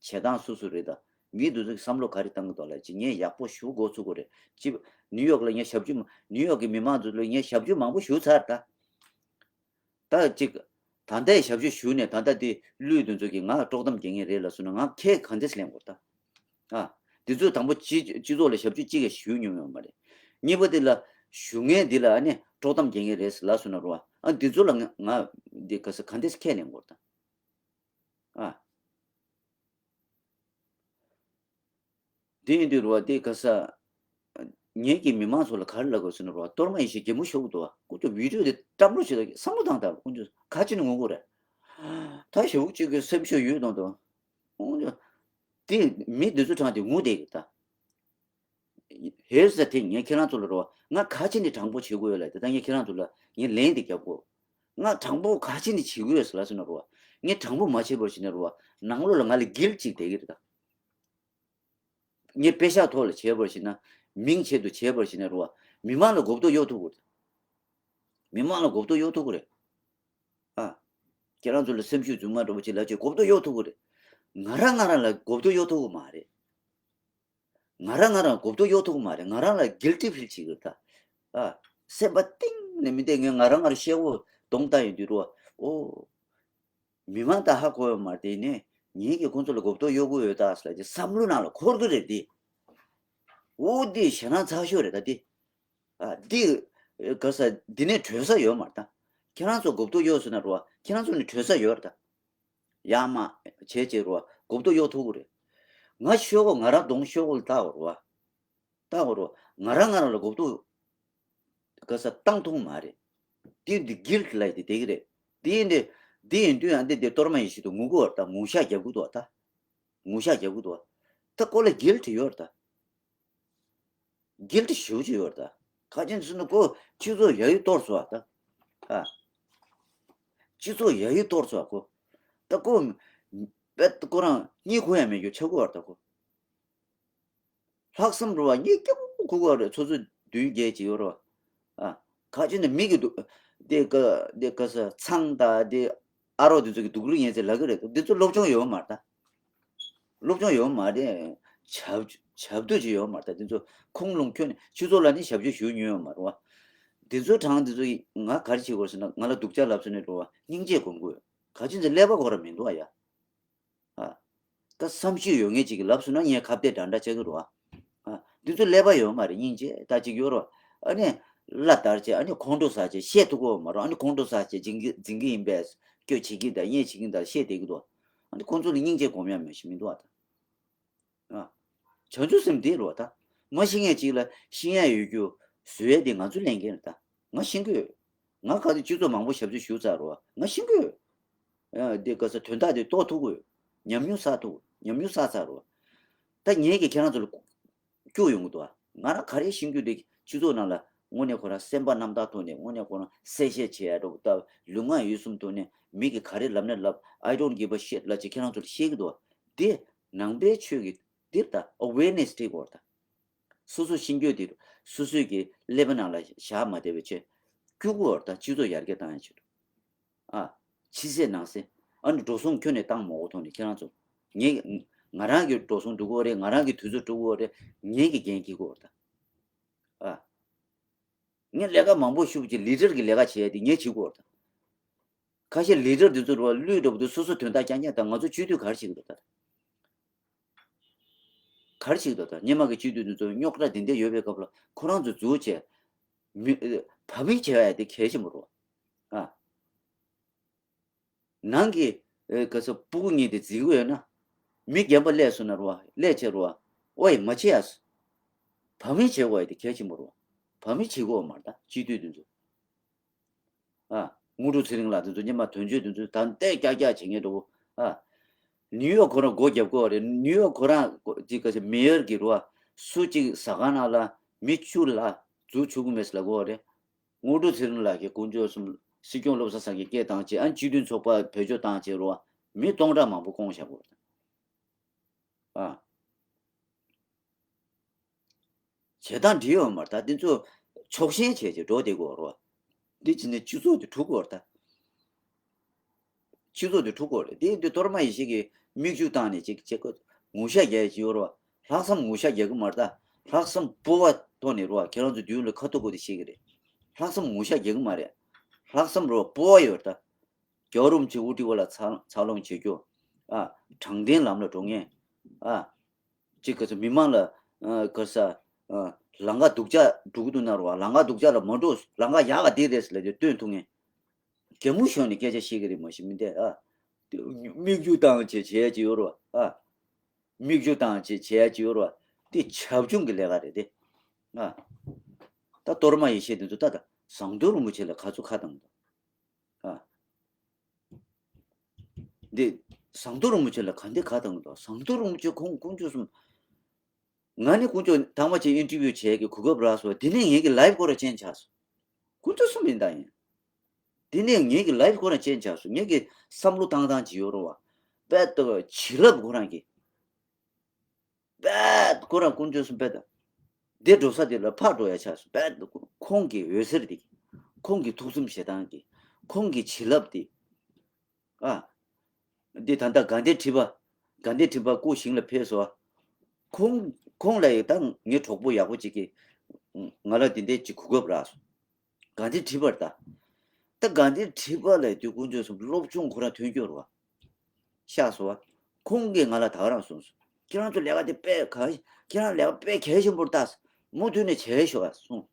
སྟངས་སུ་སུ་རེད་ད། མི་འདི་ཚོ་གི་བསམ་བློ་ག་རེ་བཏང་གི་འདུག་ལབ་ཅིག་ངས་ཡག་པོ་ཞུ་འགོ་ཚུགས་དགོས་རེད་ཅི། ནིའུ་ཡོག་ལ་ངས་ཞབས་ཕྱི་མ་ནིའུ་ཡོག་གི་མི་མང་ཚོ་ལ་ངས་ཞབས་ཕྱི་མང་པོ་ཞུ་ཚར་ད། ད་ཅིག་ད་ལྟའི་ཞབས་ཕྱི་ཞུས་ནས་ད་ལྟ་དེ་ལུས་འདི་ཚོ་གི་ང་དཀྲོག་གཏམ་རྒྱག་མཁན་རེད་ལབ་སོང་ན་ང་ཁས་གང་འདྲས་ལེན་དགོས་ད། ཨ། འདི་ཚོས་དང་པོ་སྤྱི་སྤྱི་ཚོགས་ལ་ཞབས་ཕྱི་གཅིག་ཀྱང་ཞུས་མྱོང་ཡོད་མ་རེད། གཉིས་པ་དེ་ལ་ཞུ་མཁན་འདི་ལ་ཨ་ནི་དཀྲོག་གཏམ་རྒྱག་མཁན་རེད་ལབ་སོང་ན་རོ། ཨ། འདི་ཚོ་ལ་ང་ང་འདི་ག་ས་ག་འདྲས་ཁས་ལེན་དགོས་དང་། ཨ། འདི་ཡིན་དུས་རོ་འདི་ག་ས་ངེད་ཀྱི་མི་མང་ཚོ་ལ་ག་རེ་ལབ་དགོས་ཟེར་ན་རོ། གཏོར་མ་ཡེ་ཤེས་གད་མོ་ཤོར་གི་འདུག་ཁོ་ཚོ་བི་ཌིའོ་དེ་བཀྲམ་རོགས་བྱེད་ད། བསམ་བློ་བཏང་དང་། ཁོ་ཚོ་ག་ཅི་ནས་ངུ་གི་རེད། ད་ཞེ་པོ་ཅིག་གི་སེམས་ཤུགས་ཡོད་དང་དང་། འོ་ཡ། དེ་མི་འདི་ཚོ་གྲངས་དེ་ངུ་བསྡད་ཀྱི་ད། ཧེར་ཟེར་དེ་ངས་ཁྱེད་རང་ཚོ་ལ་རོ། ང་ག་ཅི་ནས་དྲང་པོ་བྱེད་དགོས་ཡོད་ལ་དེ་ད་ངས་ཁྱེད་རང་ཚོ་ལ་ངས་ལན་དེ་རྒྱབ་དགོས། ང་དྲང་པོ་ག་ཅི་ནས་བྱེད་དགོས་ཡོད་ཟེར་ལ་སོང་ན་རོ། ངས་དྲང་པོ་མ་བྱས་པར་བྱས་ན་རོ། ནང་ལོགས་ལ་ང་ལ་གིལ་ཅིག་བསྡད་ཀྱི་རེད་ད། ངས་དཔེ་ཤག་ཐོག་ལ་བྱས་པར་བྱས་ན། མིང་ཆེད་དུ་བྱས་པར་བྱས་ན་རོ། མི་མང་ལ་གོ་བརྡ་གཡོག་ཐུབ་ཀྱི་རེད། མི་མང་ལ་གོ་བརྡ་གཡོག་ཐུབ་ཀྱི་རེད། ཨ། ཁྱེད་རང་ཚོ་ལ་སེམས་ཤུགས་རྫུན་མ་འདྲ་པོ་ཅིག་ལབ་བྱས་གོ་བརྡ་གཡོག་ཐུབ་ཀྱི་རེད། ང་རང་ང་རང་ལ་གོ་བརྡ་གཡོག་ཐུབ་ཀྱི་མ་རེད། ང་རང་ང་རང་གོ་བརྡ་གཡོག་ཐུབ་ཀྱི་མ་རེད། ང་རང་ལ་གིལ་ཊི་ཕིལ་བྱེད་ཀྱི་རེད་ད། ཨ། སེམས་པ་གཏིང་ནས་མི་བདེ། ངས་ང་རང་ང་རང་ཤེལ་སྒོ་གདོང་བལྟ་ཡོང་དུས་རོ། ཨོ། མི་མང་ད་ཧ་གོ་ཡོད་མ་རེད་དེ་ནས་ངེད་ཀྱིས་ཁོང་ཚོ་ལ་གོ་བརྡ་གཡོག་གི་ཡོད་ད་ཟེར་ལབ་ཀྱི་བསམ་བློ་ནང་ལ་འཁོར་གི་རེད་དེ། འོ་དེ་ཞེད་སྣང་ཚ་ཤོས་རེད་ད་དེ། ཨ། དེ་ག་ས་འདི་ནས་གྲོལ་ས་ཡོད་མ་རེད་ད། ཁྱེད་རང་ཚོ་གོ་བརྡ་གཡོག་སོང་ན་རོ། ཁྱེད་རང་ཚོ་ནས་གྲོལ་ས་ཡོད་རེད་ད། ཡར་མར་བྱས་བྱས་རོ་གོ་བརྡ་གཡོག་ཐུབ་ཀྱི་རེད། ང་ཤོག་གོ་ང་རང་གདོང་ཤོག་གོ་ལ་ལྟ་བ་རོ། ལྟ་བ་རོ། ང་རང་ང་རང་ལ་གོ་བརྡ་ག་ས་བཏང་ཐུབ་མ་རེད། དེ་འདི་གིལ་ཊི་ལབ་དེ་དེ་གི་རེད། དེ་ཡིན་དེ། དེ་ཡིན་དུས་ཡང་འདི་འདི་གཏོར་མ་ཡེ་ཤེས་དུ་ངུ་གོ་བར་ད་ངུ་ཤག་རྒྱབ་གི་འདུག་བ་ད། ངུ་ཤག་རྒྱབ་གི་འདུག་བ། ད་ཁོ་ལ་གིལ་ཊི་ཡོད་རེད་ད། གིལ་ཊི་ཞེ་པོ་ཅིག་ཡོད་རེད་ད། ག་ཅི་ཟེར་ན་ཁོ་སྤྱི་ཚོགས་ཡ་ཡི་གཏོར་སོང་བ་ད། ཨ། སྤྱི་ཚོགས་ཡ་ཡི་གཏོར་སོང་བ་ཁོ། ད་ཁོ་དཔེ་ཁོ་རང་གཉིད་ཁུག་ཡ་མེད་རྒྱུ་ཆགས་ཀྱི་ཡོད་རེད་ད་ཁོ། ལྷག་བསམ་རེད་བ། གཉིད་སྐྱིད་པོ་ཁུག་གི་ཡོད་རེད། ཆུ་ཚོད་བདུན་བརྒྱད་ཅིག་ཡོད་རེད་བ། ཨ། ག་ཅི་ནས་མི་གི་འདུག་དེ་ག་དེ་ག་ས་ཚང་ད་དེ་ཨ་རོགས་དེ་ཚོ་གི་སྡུག་རུས་ཡིན་ཟེར་ལབ་ཀྱི་རེད། འདི་ཚོ་སློབ་སྦྱོང་ཡོད་མ་རེད་ད། སློབ་སྦྱོང་ཡོད་མ་རེད། བྱབ་བྱབ་སྡུད་ཅིག་ཡོད་མ་རེད་ད། འདི་ཚོ་ཁུངས་ལུང་ཁྱོན་ནས་སྤྱི་ཚོགས་ལ་ནི་ཞབས་ཕྱི་ཞུ་མྱོང་ཡོད་མ་རེད་བ། འདི་ཚོ་གྲངས་འདི་ཚོ་ང་ག་རེ་བྱེད་དགོས་ཟེར་ན་ང་ལ་སྡུག་ཅག་ལབ་སོང་ནས་རེད་བ། སྙིང་རྗེ་སྒོམ་དགོས། ག་ཅི་ཟེར་ཀླད་པ་ཁོ་ར་མི་འདུག་ཨ་ཡ། ཨ། ད་བསམ་ཤེས་ཡོད་མཁན་ཅིག་གིས་ལབ་སོང་ན་ངས་ཁ་གཏད་འདྲ་འདྲ་བྱེད་ཀྱི་རེད་བ། ཨ། འདི་ཚོ་ཀླད་པ་ཡོད་མ་རེད། སྙིང་རྗེ་ད་ཅིག་ཡོད་རེད་བ། ཨ་ནི་གླ་དར་བྱས། ཨ་ནི་ཁོང་ཁྲོ་ཟ་བྱས་བཤད་ཐུབ་ཀྱི་ཡོད་མ་རེད། ཨ་ནི་ཁོང་ཁྲོ་ཟ་བྱས་འཛིང་གི་འཛིང་གི་ཡིན་པས། སྐྱོ་བྱེད་ཀྱི་དང་གཡས་བྱེད་ཀྱི་དང་བཤད་བསྡད་ཀྱི་འདུག་ཨ་ནི་ཁོང་ཚོ་ལ་སྙིང་རྗེ་སྒོམ་ཡ་མེད་ཞིག་མི་འདུག་ཨ་ད། ཨ། བྱང་ཆུབ་སེམས་འདི་རེད་བ་ད། མ་ཤེས་མཁན་ཅིག་ལ་ཤེས་ཡ་ཡོད་རྒྱུ་བཟོ་ཡ་དེ་ང་ཚོ་ལས་འགན་རེད་ད། ང་ཤེས་ཀྱི་ཡོད། ང་ག་དུས་སྤྱི་ཚོགས་མང་པོ་ཞབས་ཕྱི་ཞུ་ཚར་རེད་བ། ང་ཤེས་ཀྱི་ཡོད། ཨ། འདི་ག་ས་དོན་དག་དེ་རྟོགས་ཐུབ་ཀྱི་ཡོད། ཉམས་མྱོང་བསགས་ཐུབ། ཉམས་མྱོང་བསགས་ཚར་རོ། ད་ངེད་ཀྱིས་ཁྱེད་རང་ཚོ་ལ་སྐྱོ་ཡོང་གི་འདུག་ང་རང་ག་རེ་ཤེས་རྒྱུ་དེ་སྤྱི་ཚོགས་ནང་ལ་དངོས་གནས་ཁོ་རང་སེམས་པ་རྣམ་དག་ཐོག་ནས་དངོས་གནས་ཁོ་རང་གསལ་བཤད་བྱེད་ཡ་འགྲོ་ད་ལུས་ངག་ཡིད་གསུམ་ཐོག་ནས་མི་གིས་ག་རེ་ལབ་ན་ལབ། I don't give a shit ལབ་ཅིག་ཁྱེད་རང་ཚོ་ལ་བཤད་ཀྱི་འདུག་དེ་ནང་པའི་ཆོས་ཀྱི་འདིར་ད་awareness སྤྲད་དགོས་རེད་ད། སོ་སོ་ཤེས་རྒྱུ་དེ་སོ་སོའི་གི་ཀླད་པ་ནང་ལ་བཞག་མ་བསྡད་པའི་ཆེད་སྐྱུག་གོ་བར་དང་སྤྱི་ཚོགས་ཡར་རྒྱས་བཏང་ཡ་ཆེད་དུ། ཨ། ཕྱི་གསལ་ནང་གསལ། ཨ་ནི་འགྲོ་སོང་ཁྱོན་ནས་བཏང་མ་དགོས་ཐོག་ནས་ཁྱེད་རང་ཚོ། ངས་ང་རང་གི་འགྲོ་སོང་འགྲོ་གི་ཡོད་རེད། ང་རང་གི་དུས་ཚོད་འགྲོ་གི་ཡོད་རེད། ངས་ཀྱི་འགན་འཁྱེར་གི་ཡོད་རེད་ད། ཨ། ངས་ལས་ཀ་མང་པོ་ཞུ་བ་ཅིག་ལི་ཌར་གི་ལས་ཀ་བྱས་ཏེ་ངས་བྱེད་དགོས་རེད་ད། ཁ་ཤས་ལི་ཌར་འདི་ཚོ་རུ་བ་ལུས་འགྲོ་བ་དུ་སོ་སོ་དོན་དག་རྐྱང་རྐྱང་དང་ང་ཚོ་སྤྱི་འཐུས་ག་རེ་བྱེད་ཀྱི་འདུག་ད། ག་རེ་བྱེད་ཀྱི་འདུག་ད། སྔོན་མ་གི་སྤྱི་འཐུས་འདི་ཚོ་རྙོག་དྲ་འདི་འདྲ་ཡོད་པའི་སྐབས་ལ་ཁོ་རང་ཚོ་འཛུལ་བྱས། མི་བབ་མི་བྱེད་ཡ་དེ་གལ་ཆེན་པོ་རུ་བ། ཨ། ནང་གི་ཨེ་ག་ས་སྤུ་གུ་གཉིས་དེ་འཛིན་གི་ཡོད་ན། མི་རྒན་པ་སླེབས་སོང་ན་རུ་བ་སླེབས་བྱས་རུ་བ། ཨོ་ཡེ་མ་བྱེད་ཡ། བབ་མི་བྱེད་དགོས་ཡ་དེ་གལ་ཆེན་པོ་རུ་བ། བབ་མི་བྱེད་དགོས་མ་རེད་ད་སྤྱི་འཐུས་དེ་ཚོ། ཨ། དངོས་གྲུབ་ཚེ་རིང་ལགས་དེ་ཚོ་སྔོན་མ་དོན་གཅོད་དེ་ཚོ་ད་ལྟའི་ཀྱག་ཀྱག་བྱེད་མཁན་འགྲོ་བོ། ཨ། ནིའུ་ཡོག་ཁོ་རང་སྒོ་རྒྱབ་དགོས་རེད། ནིའུ་ཡོག་ཁོ་རང་ཅིག་ག་ཚོད་མེ་ཡར་གྱི་རུ་བ་སུ་གཅིག་ཟ་ཁང་ནང་ལ་མི་བཅུ་ལ་འཛུལ་ཆོག་གི་མེད་ཟེར་ལབ་དགོས་རེད། དངོས་གྲུབ་ཚེ་རིང་ལགས་ཀྱིས་དཀོན་མཆོག་གསུམ་སྲིད་སྐྱོང་བློ་བཟང་སེང་གེ་སྐད་བཏང་བྱས། ཨ། སྤྱི་མཐུན་ཚོགས་པ་བེད་སྤྱོད་བཏང་བྱས་རུ་བ་མི་སྟོང་ཕྲག་མང་པོ་བསྐོང་བཞག་དགོས་རེད། ཨ། བྱེད་སྟངས་འགྲིག་ཡོད་མ་རེད་ད། འདི་ཚོ་ཕྱོགས་ཞེན་བྱས་བྱས་འགྲོ་བསྡད་དགོས་རེད་བ། འདི་བྱས་ནས་སྤྱི་ཚོགས་དེ་འཁྲུག་གི་ཡོད་རེད་ད། སྤྱི་ཚོགས་དེ་འཁྲུག་གི་ཡོད་རེད། དེ་འདི་གཏོར་མ་ཡེ་ཤེས་ཀྱིས་མིག་ཆུ་བཏང་ནས་ཅིག་ཅིག་ངུ་ཤ་རྒྱག་ཡ་ཅིག་ཡོད་རེད་བ། ལྷག་བསམ་ངུ་ཤ་རྒྱག་གི་མ་རེད་ད། ལྷག་བསམ་སྤོབས་པ་ཐོག་ནས་རེད་བ། ཁྱེད་རང་ཚོ་མདུན་ལ་ཁ་ཐུག་གོ་དེ་བཤད་ཀྱི་རེད། ལྷག་བསམ་ངུ་ཤ་རྒྱག་གི་མ་རེད། ལྷག་བསམ་རེད་བ། སྤོབས་པ་ཡོད་རེད་ད། རྒྱལ་བ་རིན་པོ་ཆེ་དབུ་ཁྲིད་འོག་ལ་འཚར་འཚར་ལོངས་བྱེད་རྒྱུ། ཨ། དྲང་བདེན་ལམ་ལ་འགྲོ་མཁན། ཨ། གཅིག་ག་ཚོད་མི་མང་ལ། ཨ། ག་ས། ཨ། ལམ་ཁ་སྡུག་ཅག་འགྲོ་གི་འདུག་ན་རེད་བ། ལམ་ཁ་སྡུག་ཅག་ལ་མ་འགྲོ། ལམ་ཁ་ཡག་ག་འདི་རེད་ཟེར་ལབ་དུས་སྟོན་ཐུབ་མཁན། གད་མོ་ཤོར་ནས་སྐད་ཆ་བཤད་གི་རེད་མ་གཞི་མི་འདས། ཨ། མིག་ཆུ་བཏང་བྱས་བྱས་ཡ་ཅིག་ཡོད་རེད་བ། ཨ། མིག་ཆུ་བཏང་བྱས་བྱས་ཡ་ཅིག་ཡོད་རེད་བ། དེ་བྱབ་ཆུང་གི་ལས་ཀ་རེད་དེ། ཨ། ད་གཏོར་མ་ཡེ་ཤེས་དེ་ཚོ་ད་ད་ཟམ་གདོང་རིན་པོ་ཆེ་ལ་ག་ཚོད་ཁ་བཏང་འདུག་ཨ། འདི་ཟམ་གདོང་རིན་པོ་ཆེ་ལ་ག་འདི་ག་དང་འདུག་ཟམ་གདོང་རིན་པོ་ཆེ་ཁོང་དཀོན་མཆོག་གསུམ། ང་ནི་དཀོན་མཆོག་དང་པ་ཆེ་ཨིན་ཊར་བིའུ་བྱས་ཀྱི་གོ་སྐབས་རག་སོང་། དེ་ནས་ངེད་ཀྱི་ལའིབ་ཁོ་ར་ཅན་ཆགས་སོང་། དཀོན་མཆོག་གསུམ་ཡིན་ད་ཡིན། དེ་ནས་ངེད་ཀྱི་ལའིབ་ཁོ་ར་ཅན་ཆགས་སོང་། ངེད་ཀྱི་བསམ་བློ་བཏང་སྟངས་ཅིག་ཡོད་རེད་བ། དཔེ་ལྟ་བྱིན་རླབས་ཁོ་རང་གི་དཔེ་ཁོ་རང་དཀོན་མཆོག་གསུམ་དཔེ་དང་། འདི་འགྲོ་ས་དེ་ལ་ཕར་འགྲོ་ཡ་ཆགས་སོང་། དཔེ་ཁོང་གི་འོད་ཟེར་དེ། ཁོང་གི་ཐུགས་སེམས་ཞེ་སྡང་གི། ཁོང་གི་བྱིན་རླབས་དེ། ཨ། འདི་ད་ལྟ་དགའ་ལྡན་ཁྲི་པ། དགའ་ལྡན་ཁྲི་པ་སྐུ་ཞིང་ལ་ཕེབས་སོང་། ཁོང་ཁོང་ལ་ཡི་ད་ངའི་གྲོགས་པོ་ཡག་པོ་ཅིག་གིས་ང་ལ་འདི་འདྲའི་ཅིག་གོ་སྐབས་རག་སོང་། དགའ་ལྡན་ཁྲི་པར་ལྟ། ད་དགའ་ལྡན་ཁྲི་པ་ལ་དུས་དཀོན་མཆོག་གསུམ་སློབ་སྦྱོང་ཁོ་རང་ཐོན་སྐྱོད་རེད་བ། ཤག་སོ་བ། ཁོང་གིས་ང་ལ་ད་ག་རང་གསུངས་སོང་། ཁྱེད་རང་ཚོ་ལས་ཀ་དེ་དཔེ་ག་ཁྱེད་རང་ལས་ཀ་དཔེ་གལ་ཆེན་པོ་རེད་ད། མུ་མཐུད་ནས་བྱས་ཤོག་ཨ་གསུངས།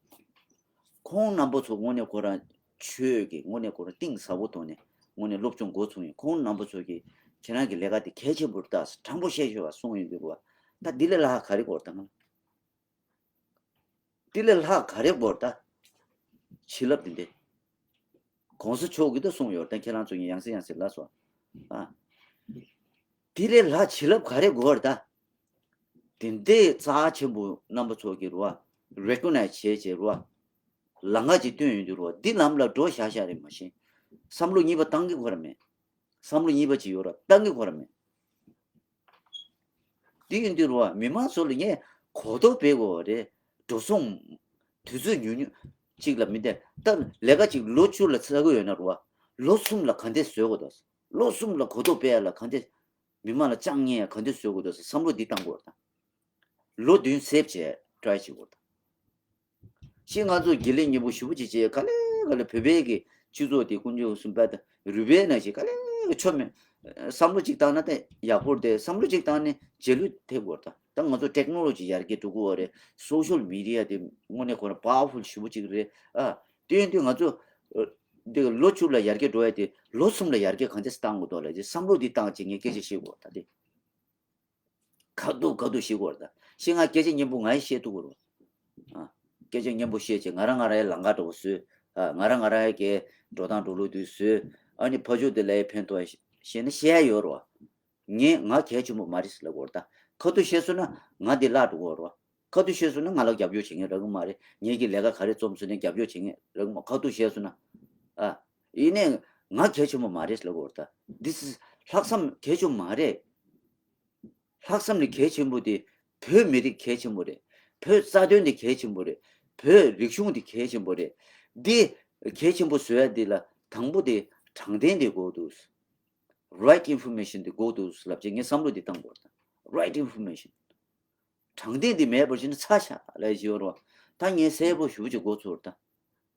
ཁོང་རྣམ་པ་ཚོ་དངོས་གནས་ཁོ་རང་ཆོས་ཀྱི་དངོས་གནས་ཁོ་རང་གཏིང་ཟབ་པོ་ཐོག་ནས་དངོས་གནས་སློབ་སྦྱོང་འགོ་ཚུགས་ཡིན། ཁོང་རྣམ་པ་ཚོ་གིས་ཁྱེད་རང་གི་ལས་ཀ་དེ་གལ་ཆེན་པོ་རེད་ད། དྲང་པོ་བཤད་ཤོག་ཨ་གསུངས་ཡོང་དུས་རེད་བ། ད་འདི་ལས་ལྷག་ག་རེ་དགོས་རེད་ད་ང་ལ། དེ་ལས་ལྷག་ག་རེ་དགོས་ད། བྱིན་རླབས་དེ་འདྲ། གོང་ས་མཆོག་གིས་ད་གསུངས་ཡོད་ད། ཁྱེད་རང་ཚོ་ཡང་སེ་ཡང་སེ་ལབ་སོང་། ཨ། དེ་ལས་ལྷག་བྱིན་རླབས་ག་རེ་དགོས་ད། དེ་འདྲའི་རྩ་ཆེན་པོ་རྣམ་པ་ཚོ་གི་རུ་བ། རེ་ཀོ་ནའི་ཛི་བྱས་བྱས་རུ་བ། ལམ་ཁ་ཅིག་སྟོན་ཡོང་དུས་རུ་བ་འདི་ལམ་ལ་འགྲོ་བཞག་བཞག་རེད་མ་གཞི། བསམ་བློ་གཉིས་པ་བཏང་གི་ཁོ་ར་མེད། བསམ་བློ་གཉིས་པ་ཅིག་ཡོད་ར་བཏང་གི་ཁོ་ར་མེད། དེ་ཡིན་དུས་རུ་བ་མི་མང་ཚོ་ལ་ངས་གོ་རྟོགས་སྤེལ་དགོས་པ་རེད། འགྲོ་སོང་། དུས་ཚོད་ཉུང་ཉུང་ཅིག་ལ་མི་བསྡད་ད། ལས་ཀ་ཅིག་ལོ་བཅུ་ལ་བསགས་ཀྱི་ཡོད་ན་རུ་བ། ལོ་གསུམ་ལ་ག་འདྲས་བཟོ་དགོས་འདུག་ལོ་གསུམ་ལ་གོ་རྟོགས་སྤེལ་ཡ་ལ་ག་འདྲས། མི་མང་ལ་ཅང་ཉེ་ཡ་ག་འདྲས་བཟོ་དགོས་འདུག་བསམ་བློ་འདི་བཏང་དགོས་རེད་ད། ལོ་བདུན་སེབ་བྱས་ཊ་རའི་བྱེད་དགོས་རེད་ད། ཤི་ང་ཚོ་དགེ་ལས་སྙིང་པོ་ཞེ་པོ་ཅིག་བྱས་ག་ལེ་ག་ལེ་བོད་པའི་གི་སྤྱི་ཚོགས་དེ་ཀུན་སྤྱོད་གསུམ་པ་དང་རུས་པའི་ནང་བཞིན་ག་ལེ་ག་ཆོ་མེད། བསམ་བློ་ཅིག་བཏང་ན་དེ་ཡག་པོ་རེད་དེ། བསམ་བློ་ཅིག་བཏང་ནས་རྗེས་ལུས་ཐེབས་དགོས་རེད་ད། ད་ང་ཚོ་ཊེག་ནོ་ལོ་ཇི་ཡར་རྒྱས་འགྲོ་གི་ཡོད་རེད། སོ་ཤལ་མི་ཌི་ཡ་དེ་དངོས་གནས་ཁོ་རང་པ་ཝར་ཕུལ་ཞེ་པོ་ཅིག་རེད། ཨ། དེ་ཡིན་དུས་ང་ཚོ་འདི་ལོ་བཅུ་ལ་ཡར་རྒྱས་འགྲོ་ཡ་དེ་ལོ་གསུམ་ལ་ཡར་རྒྱས་གང་འདྲས་བཏང་དགོས་འདུག་ལབ་ཅིག་བསམ་བློ་འདི་བཏང་ཅིག་ངས་སྐད་ཆ་བཤད་དགོས་རེད་ད་དེ། ཁ་ཐུག་ཁ་ཐུག་ཤེས་དགོས་རེད་ད། ཤེས་ང་སྐད་ཆ་སྙན་པོ་ང་ཡི་བཤད་ཐུབ་ཀྱི་རེད། ཨ། སྐད་ཆ་སྙན་པོ་བཤད་བྱས་ང་རང་ང་རང་ཡི་ལམ་ཁ་འདྲ་བོ་བཟོས། ཨ། ང་རང་ང་རང་ཡི་གི་འགྲོ་སྟངས་འགྲོ་ལུགས་དེ་བཟོས། ཨ་ནི་ཕ་ཕྱོགས་དེ་ལ་ཡི་ཕན་ཐོགས་ཡ་ཞིག་ ཤེས་ན་ཤེས་ཡ་ཡོད་རེད་བ། ངས་ང་གལ་ཆེན་པོ་མ་རེད་ལབ་དགོས་རེད་ད། ཁ་ཐུག་བཤད་སོང་ན་ང་འདི་བརླག་འགྲོ་གི་རེད་བ། ཁ་ཐུག་བཤད་སོང་ན་ང་ལ་རྒྱབ་སྐྱོར་བྱེད་མཁན་རག་གི་མ་རེད། ངེད་ཀྱི་ལས་ཀ་ག་རེ་རྩོམ་སོང་ནས་རྒྱབ་སྐྱོར་བྱེད་མཁན་རག་གི་མ། ཁ་ཐུག་བཤད་སོང་ན། ཨ། ཡིན་ནའི་ང་གལ་ཆེན་པོ་མ་རེད་ལབ་དགོས་རེད་ད། འདི་སི་ལྷག་བསམ་གལ་ཆེན་པོ་མ་རེད། ལྷག་བསམ་ནི་གལ་ཆེན་པོ་དེ། བོད་མི་རིགས་གལ་ཆེན་པོ་རེད། བོད་རྩ་དོན་དེ་གལ་ཆེན་པོ་རེད། བོད་རིག་གཞུང་དེ་གལ་ཆེན་པོ་རེད། འདི་གལ་ཆེན་པོ་བཟོ་ཡ་འདི་ལ་དང་པོ་དེ་དྲང་བདེན་དེ་དགོས་འདུག right information དེ་དགོས་འདུག་ལབ་བྱས་ངས་བསམ་བློ་དེ་བཏང་དགོས་རེད་ད། right information དྲང་བདེན་དེ་མེད་པར་བྱས་ན་ཚ་ཤ་ལབ་ཡ་ཅིག་ཡོད་རེད་བ། ད་ངས་གསལ་པོ་ཞུ་བྱེད་དགོས་ཚོར་ད།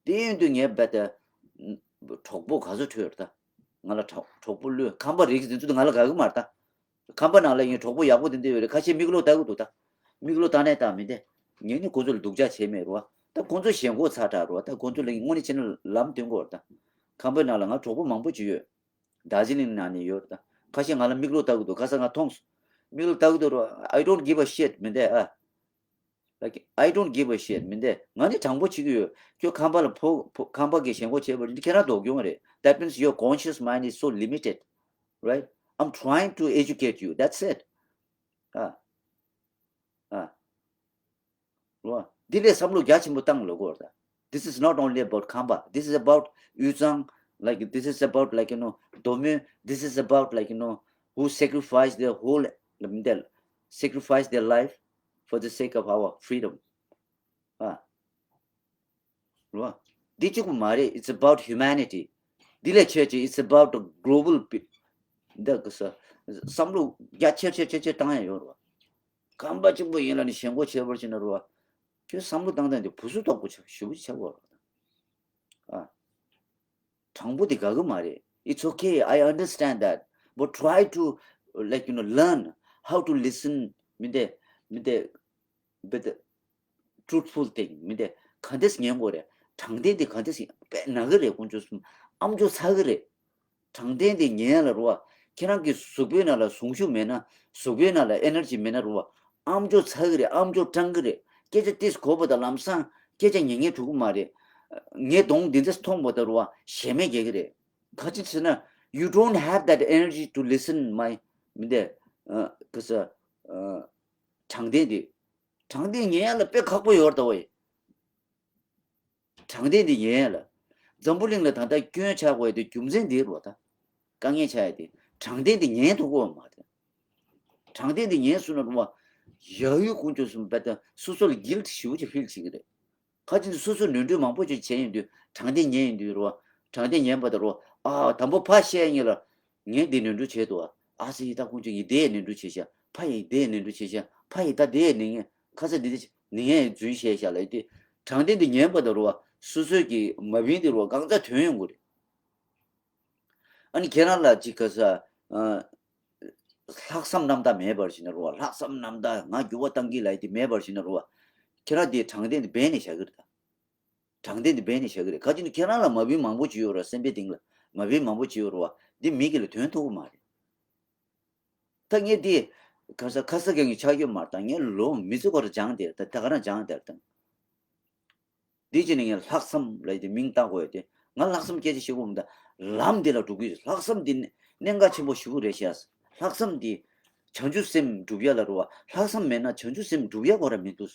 དེ་ཡིན་དུས་ངས་རྦད་དེ་གྲོགས་པོ་ག་ཚོད་ཁྲོས་རེད་ད། ང་ལ་གྲོགས་གྲོགས་པོ་བློས་ཁམས་པ་རིགས་འཛིན་ཚུལ་དེ་ང་ལ་དགའ་གི་མ་རེད་ད། ཁམས་པ་ནང་ལ་ཡིན་གྲོགས་པོ་ཡག་པོ་དེ་འདྲ་ཡོད་རེད། ཁ་ཤས་མིག་ལོག་ལྟ་གི་འདུག་ད། མིག་ལོག་ལྟ་ནས་ལྟ་མི་འདི། ངས་ནི་ཁོ་ཚོ་ལ་སྡུག་ཅག་བྱས་མེད་རེད་བ། ད་ཁོ་ཚོ་ཞེན་ཁོག་ཚ་དྲགས་རེད་བ། ད་ཁོ་ཚོ་ལ་དངོས་གནས་བྱས་ན་ལམ་སྟོན་དགོས་རེད་ད། ཁམས་པའི་ནང་ལ་ང་གྲོགས་པོ་མང་པོ་ཅིག་ཡོད། དར་ཇི་ལིང་ནང་ནས་ཡོད་རེད་ད། ཁ་ཤས་ང་ལ་མིག་ལོག་ལྟ་གི་འདུག་ཁ་སང་ང་མཐོང་སོང་། མིག་ལོག་ལྟ་གི་འདུག་རེད་བ། I don't give a shit མི་འདི་ཨ། Like, I don't give a shit མི་འདི། ང་ནི་དྲང་པོ་བྱེད་ཀྱི་ཡོད། ཁྱོད་ཁམས་པ་ལ་ཕོ་ཕོ་ཁམས་པ་གི་ཞེན་ཁོག་བྱས་པ་འདི་ཁྱེད་རང་ལྡོག་རྒྱུ་མ་རེད། That means your conscious mind is so limited, right? I'm trying to educate you, that's it. ཨ། ཨ། རོ། འདི་ལས་བསམ་བློ་རྒྱ་ཆེན་པོ་བཏང་ལོ་གོ་ར། This is not only about ཁམས་པ། This is about དབུས་གཙང་། Like, this is about, like, you know, མདོ་སྨད། This is about, like, you know, who sacrificed their whole, sacrificed their life for the sake of our freedom. ཨ། རོ། འདི་གཅིག་པུ་མ་རེད། It's about humanity. འདི་ལས་ཆེ་ཆེ། It's about the global pe- འདི་གི་ས་བསམ་བློ་རྒྱ་ཆེ་ཆེ་ཆེ་ཆེ་བཏང་ཡ་ཡོད་རོ། ཁམས་པ་གཅིག་པུ་ཡིན་ལ་ནི་ཞེན་ཁོག་བྱས་པར་བྱས་ན་རོ། ཁྱོད་བསམ་བློ་བཏང་སྟངས་འདི་བུ་སུ་དོག་པོ་ཆགས་ཞུ་བ་ཆགས་པ་རོ། ཨ། དྲང་པོ་འདི་དགའ་གི་མ་རེད། It's okay, I understand that, but try to, like, you know, learn how to listen. མི་འདི་མི་འདི་བེད། Truthful thing མི་འདི་ག་འདྲས་ཉན་དགོས་རེད། དྲང་བདེན་འདི་ག་འདྲས་དཔེ་ན་གི་རེད། དཀོན་མཆོག་གསུམ། ཨམ་ཅོག་ཚ་གི་རེད། དྲང་བདེན་འདི་ཉན་ལ་རུ་བ། ཁྱེད་རང་གི་གཟུགས་པོའི་ནང་ལ་ཟུངས་ཤུགས་མེད་ན། གཟུགས་པོའི་ནང་ལ་ཨེ་ནར་ཇི་མེད་ན་རུ་བ། ཨམ་ཅོག་ཚ་གི་རེད། ཨམ་ཅོག་སྐྲང་གི་རེད། སྐད་ཆ་ཏིས་གོ་བ་དང་ལམ་སང་སྐད་ཆ་ཉན་ཉན་འགྲོ་གི་མ་རེད། ངས་གདོང་འདི་འདྲས་མཐོང་བ་དང་རུ་བ་ཞེ་མེད་རྒྱག་གི་རེད། ག་ཅི་ཟེར་ན། You don't have that energy to listen my མི་འདི། ཨ། ག་ས། ཨ། དྲང་བདེན་འདི། དྲང་བདེན་ཉན་ཡ་ལ་དཔེ་ཁག་པོ་ཡོད་རེད་ད་ཝེ། དྲང་བདེན་འདི་ཉན་ཡ་ལ། འཛམ་བུ་གླིང་ལ་ད་ལྟ་སྐྱོན་ཆགས་དགོས་ཡ་དེ་རྒྱུ་མཚན་འདི་རེད་ད། དཀའ་ངལ་ཆགས་ཡ་དེ། དྲང་བདེན་འདི་ཉན་ཐུབ་ཀྱི་ཡོད་མ་རེད། དྲང་བདེན་འདི་ཉན་སོང་ན་རུ་བ། ཡ་ཡུལ་དཀོན་མཆོག་གསུམ་པ་དང་སོ་སོ་ལ་གིལ་ཊི་ཞེ་པོ་ཅིག་ཕིལ་བྱེད་ཀྱི་རེད། ཁ་ཅིག་ནི་སོ་སོས་ནོར་འཁྲུལ་མང་པོ་ཅིག་བྱས་ཡིན་དུས་དྲང་བདེན་ཉན་ཡིན་དུས་རོ། དྲང་བདེན་ཉན་པ་དང་རོ། ཨ། དང་པོ་ཕ་བཤད་ཡིན་ལ། ངས་འདི་ནོར་འཁྲུལ་བྱས་འདུག་ཨ་ཙི་ཡི་ད་ཀུན་ཅིག་ཡིན་དེ་ནོར་འཁྲུལ་བྱས་ཤག་ཕ་ཡིས་དེ་ནོར་འཁྲུལ་བྱས་ཤག་ཕ་ཡིས་ད་དེ་ནི་ངས་ཁ་ས་འདི་དེ་ནི་ངས་རྫུན་བཤད་ཤག་ལ་ཡི་དེ། དྲང་བདེན་འདི་ཉན་པ་དང་རོ། སོ་སོའི་གི་མ་བིན་འདི་རོ་གང་ཙམ་ཐོན་ཡོང་གི་རེད། ཨ་ནི་ཁྱེད་རང་ལ་ཅིག་ག་ས། ཨ། ལྷག་བསམ་རྣམ་དག་མེད་པར་བྱས་ན་རུ་བ། ལྷག་བསམ་རྣམ་དག་ང་འགྱུར་བ་གཏང་གི་ལ་ཡི་དེ་མེད་པར་བྱས་ན་རུ་བ། ཁྱེད་རང་དེ་དྲང་བདེན་དེ་འབད་ནས་བཞག་གི་རེད་ད། དྲང་བདེན་དེ་འབད་ནས་བཞག་གི་རེད། ག་ཅི་ནི་ཁྱེད་རང་ལ་མ་བིན་མང་པོ་བྱས་ཡོད་ར། སེམས་པའི་གཏིང་ལ་མ་བིན་མང་པོ་བྱས་ཡོད་རུ་བ། འདི་མི་གི་ལ་དོན་ཐུབ་ཀྱི་མ་རེད། ད་ངས་འདི་ག་ས་ཁ་ས་གང་གི་ཆགས་ཡོད་མ་རེད་ད། ངས་ལོ་མི་ཚེ་སྐོར་སྦྱངས་དེ་ད་ད་ག་རང་སྦྱངས་དེ་རེད་ད། འདི་བྱས་ནས་ངས་ལྷག་བསམ་ལབ་དེ་མིང་བཏགས་དགོས་ཡོད་དེ། ང་ལྷག་བསམ་སྐད་ཆ་བཤད་གོ་མི་འདུག་ལམ་འདི་ལ་འགྲོ་གི་ཡོད། ལྷག་བསམ་འདི་གནད་འགག་ཆེན་པོ་ཞེ་པོ་རེད་ཤག་ལྷག་བསམ་འདི་བྱང་ཆུབ་སེམས་སྒྲུབ་ཡ་ལ་རུ་བ། ལྷག་བསམ་མེད་ན་བྱང་ཆུབ་སེམས་སྒྲུབ་ཡ་ཁོ་ར་མི་འདུག་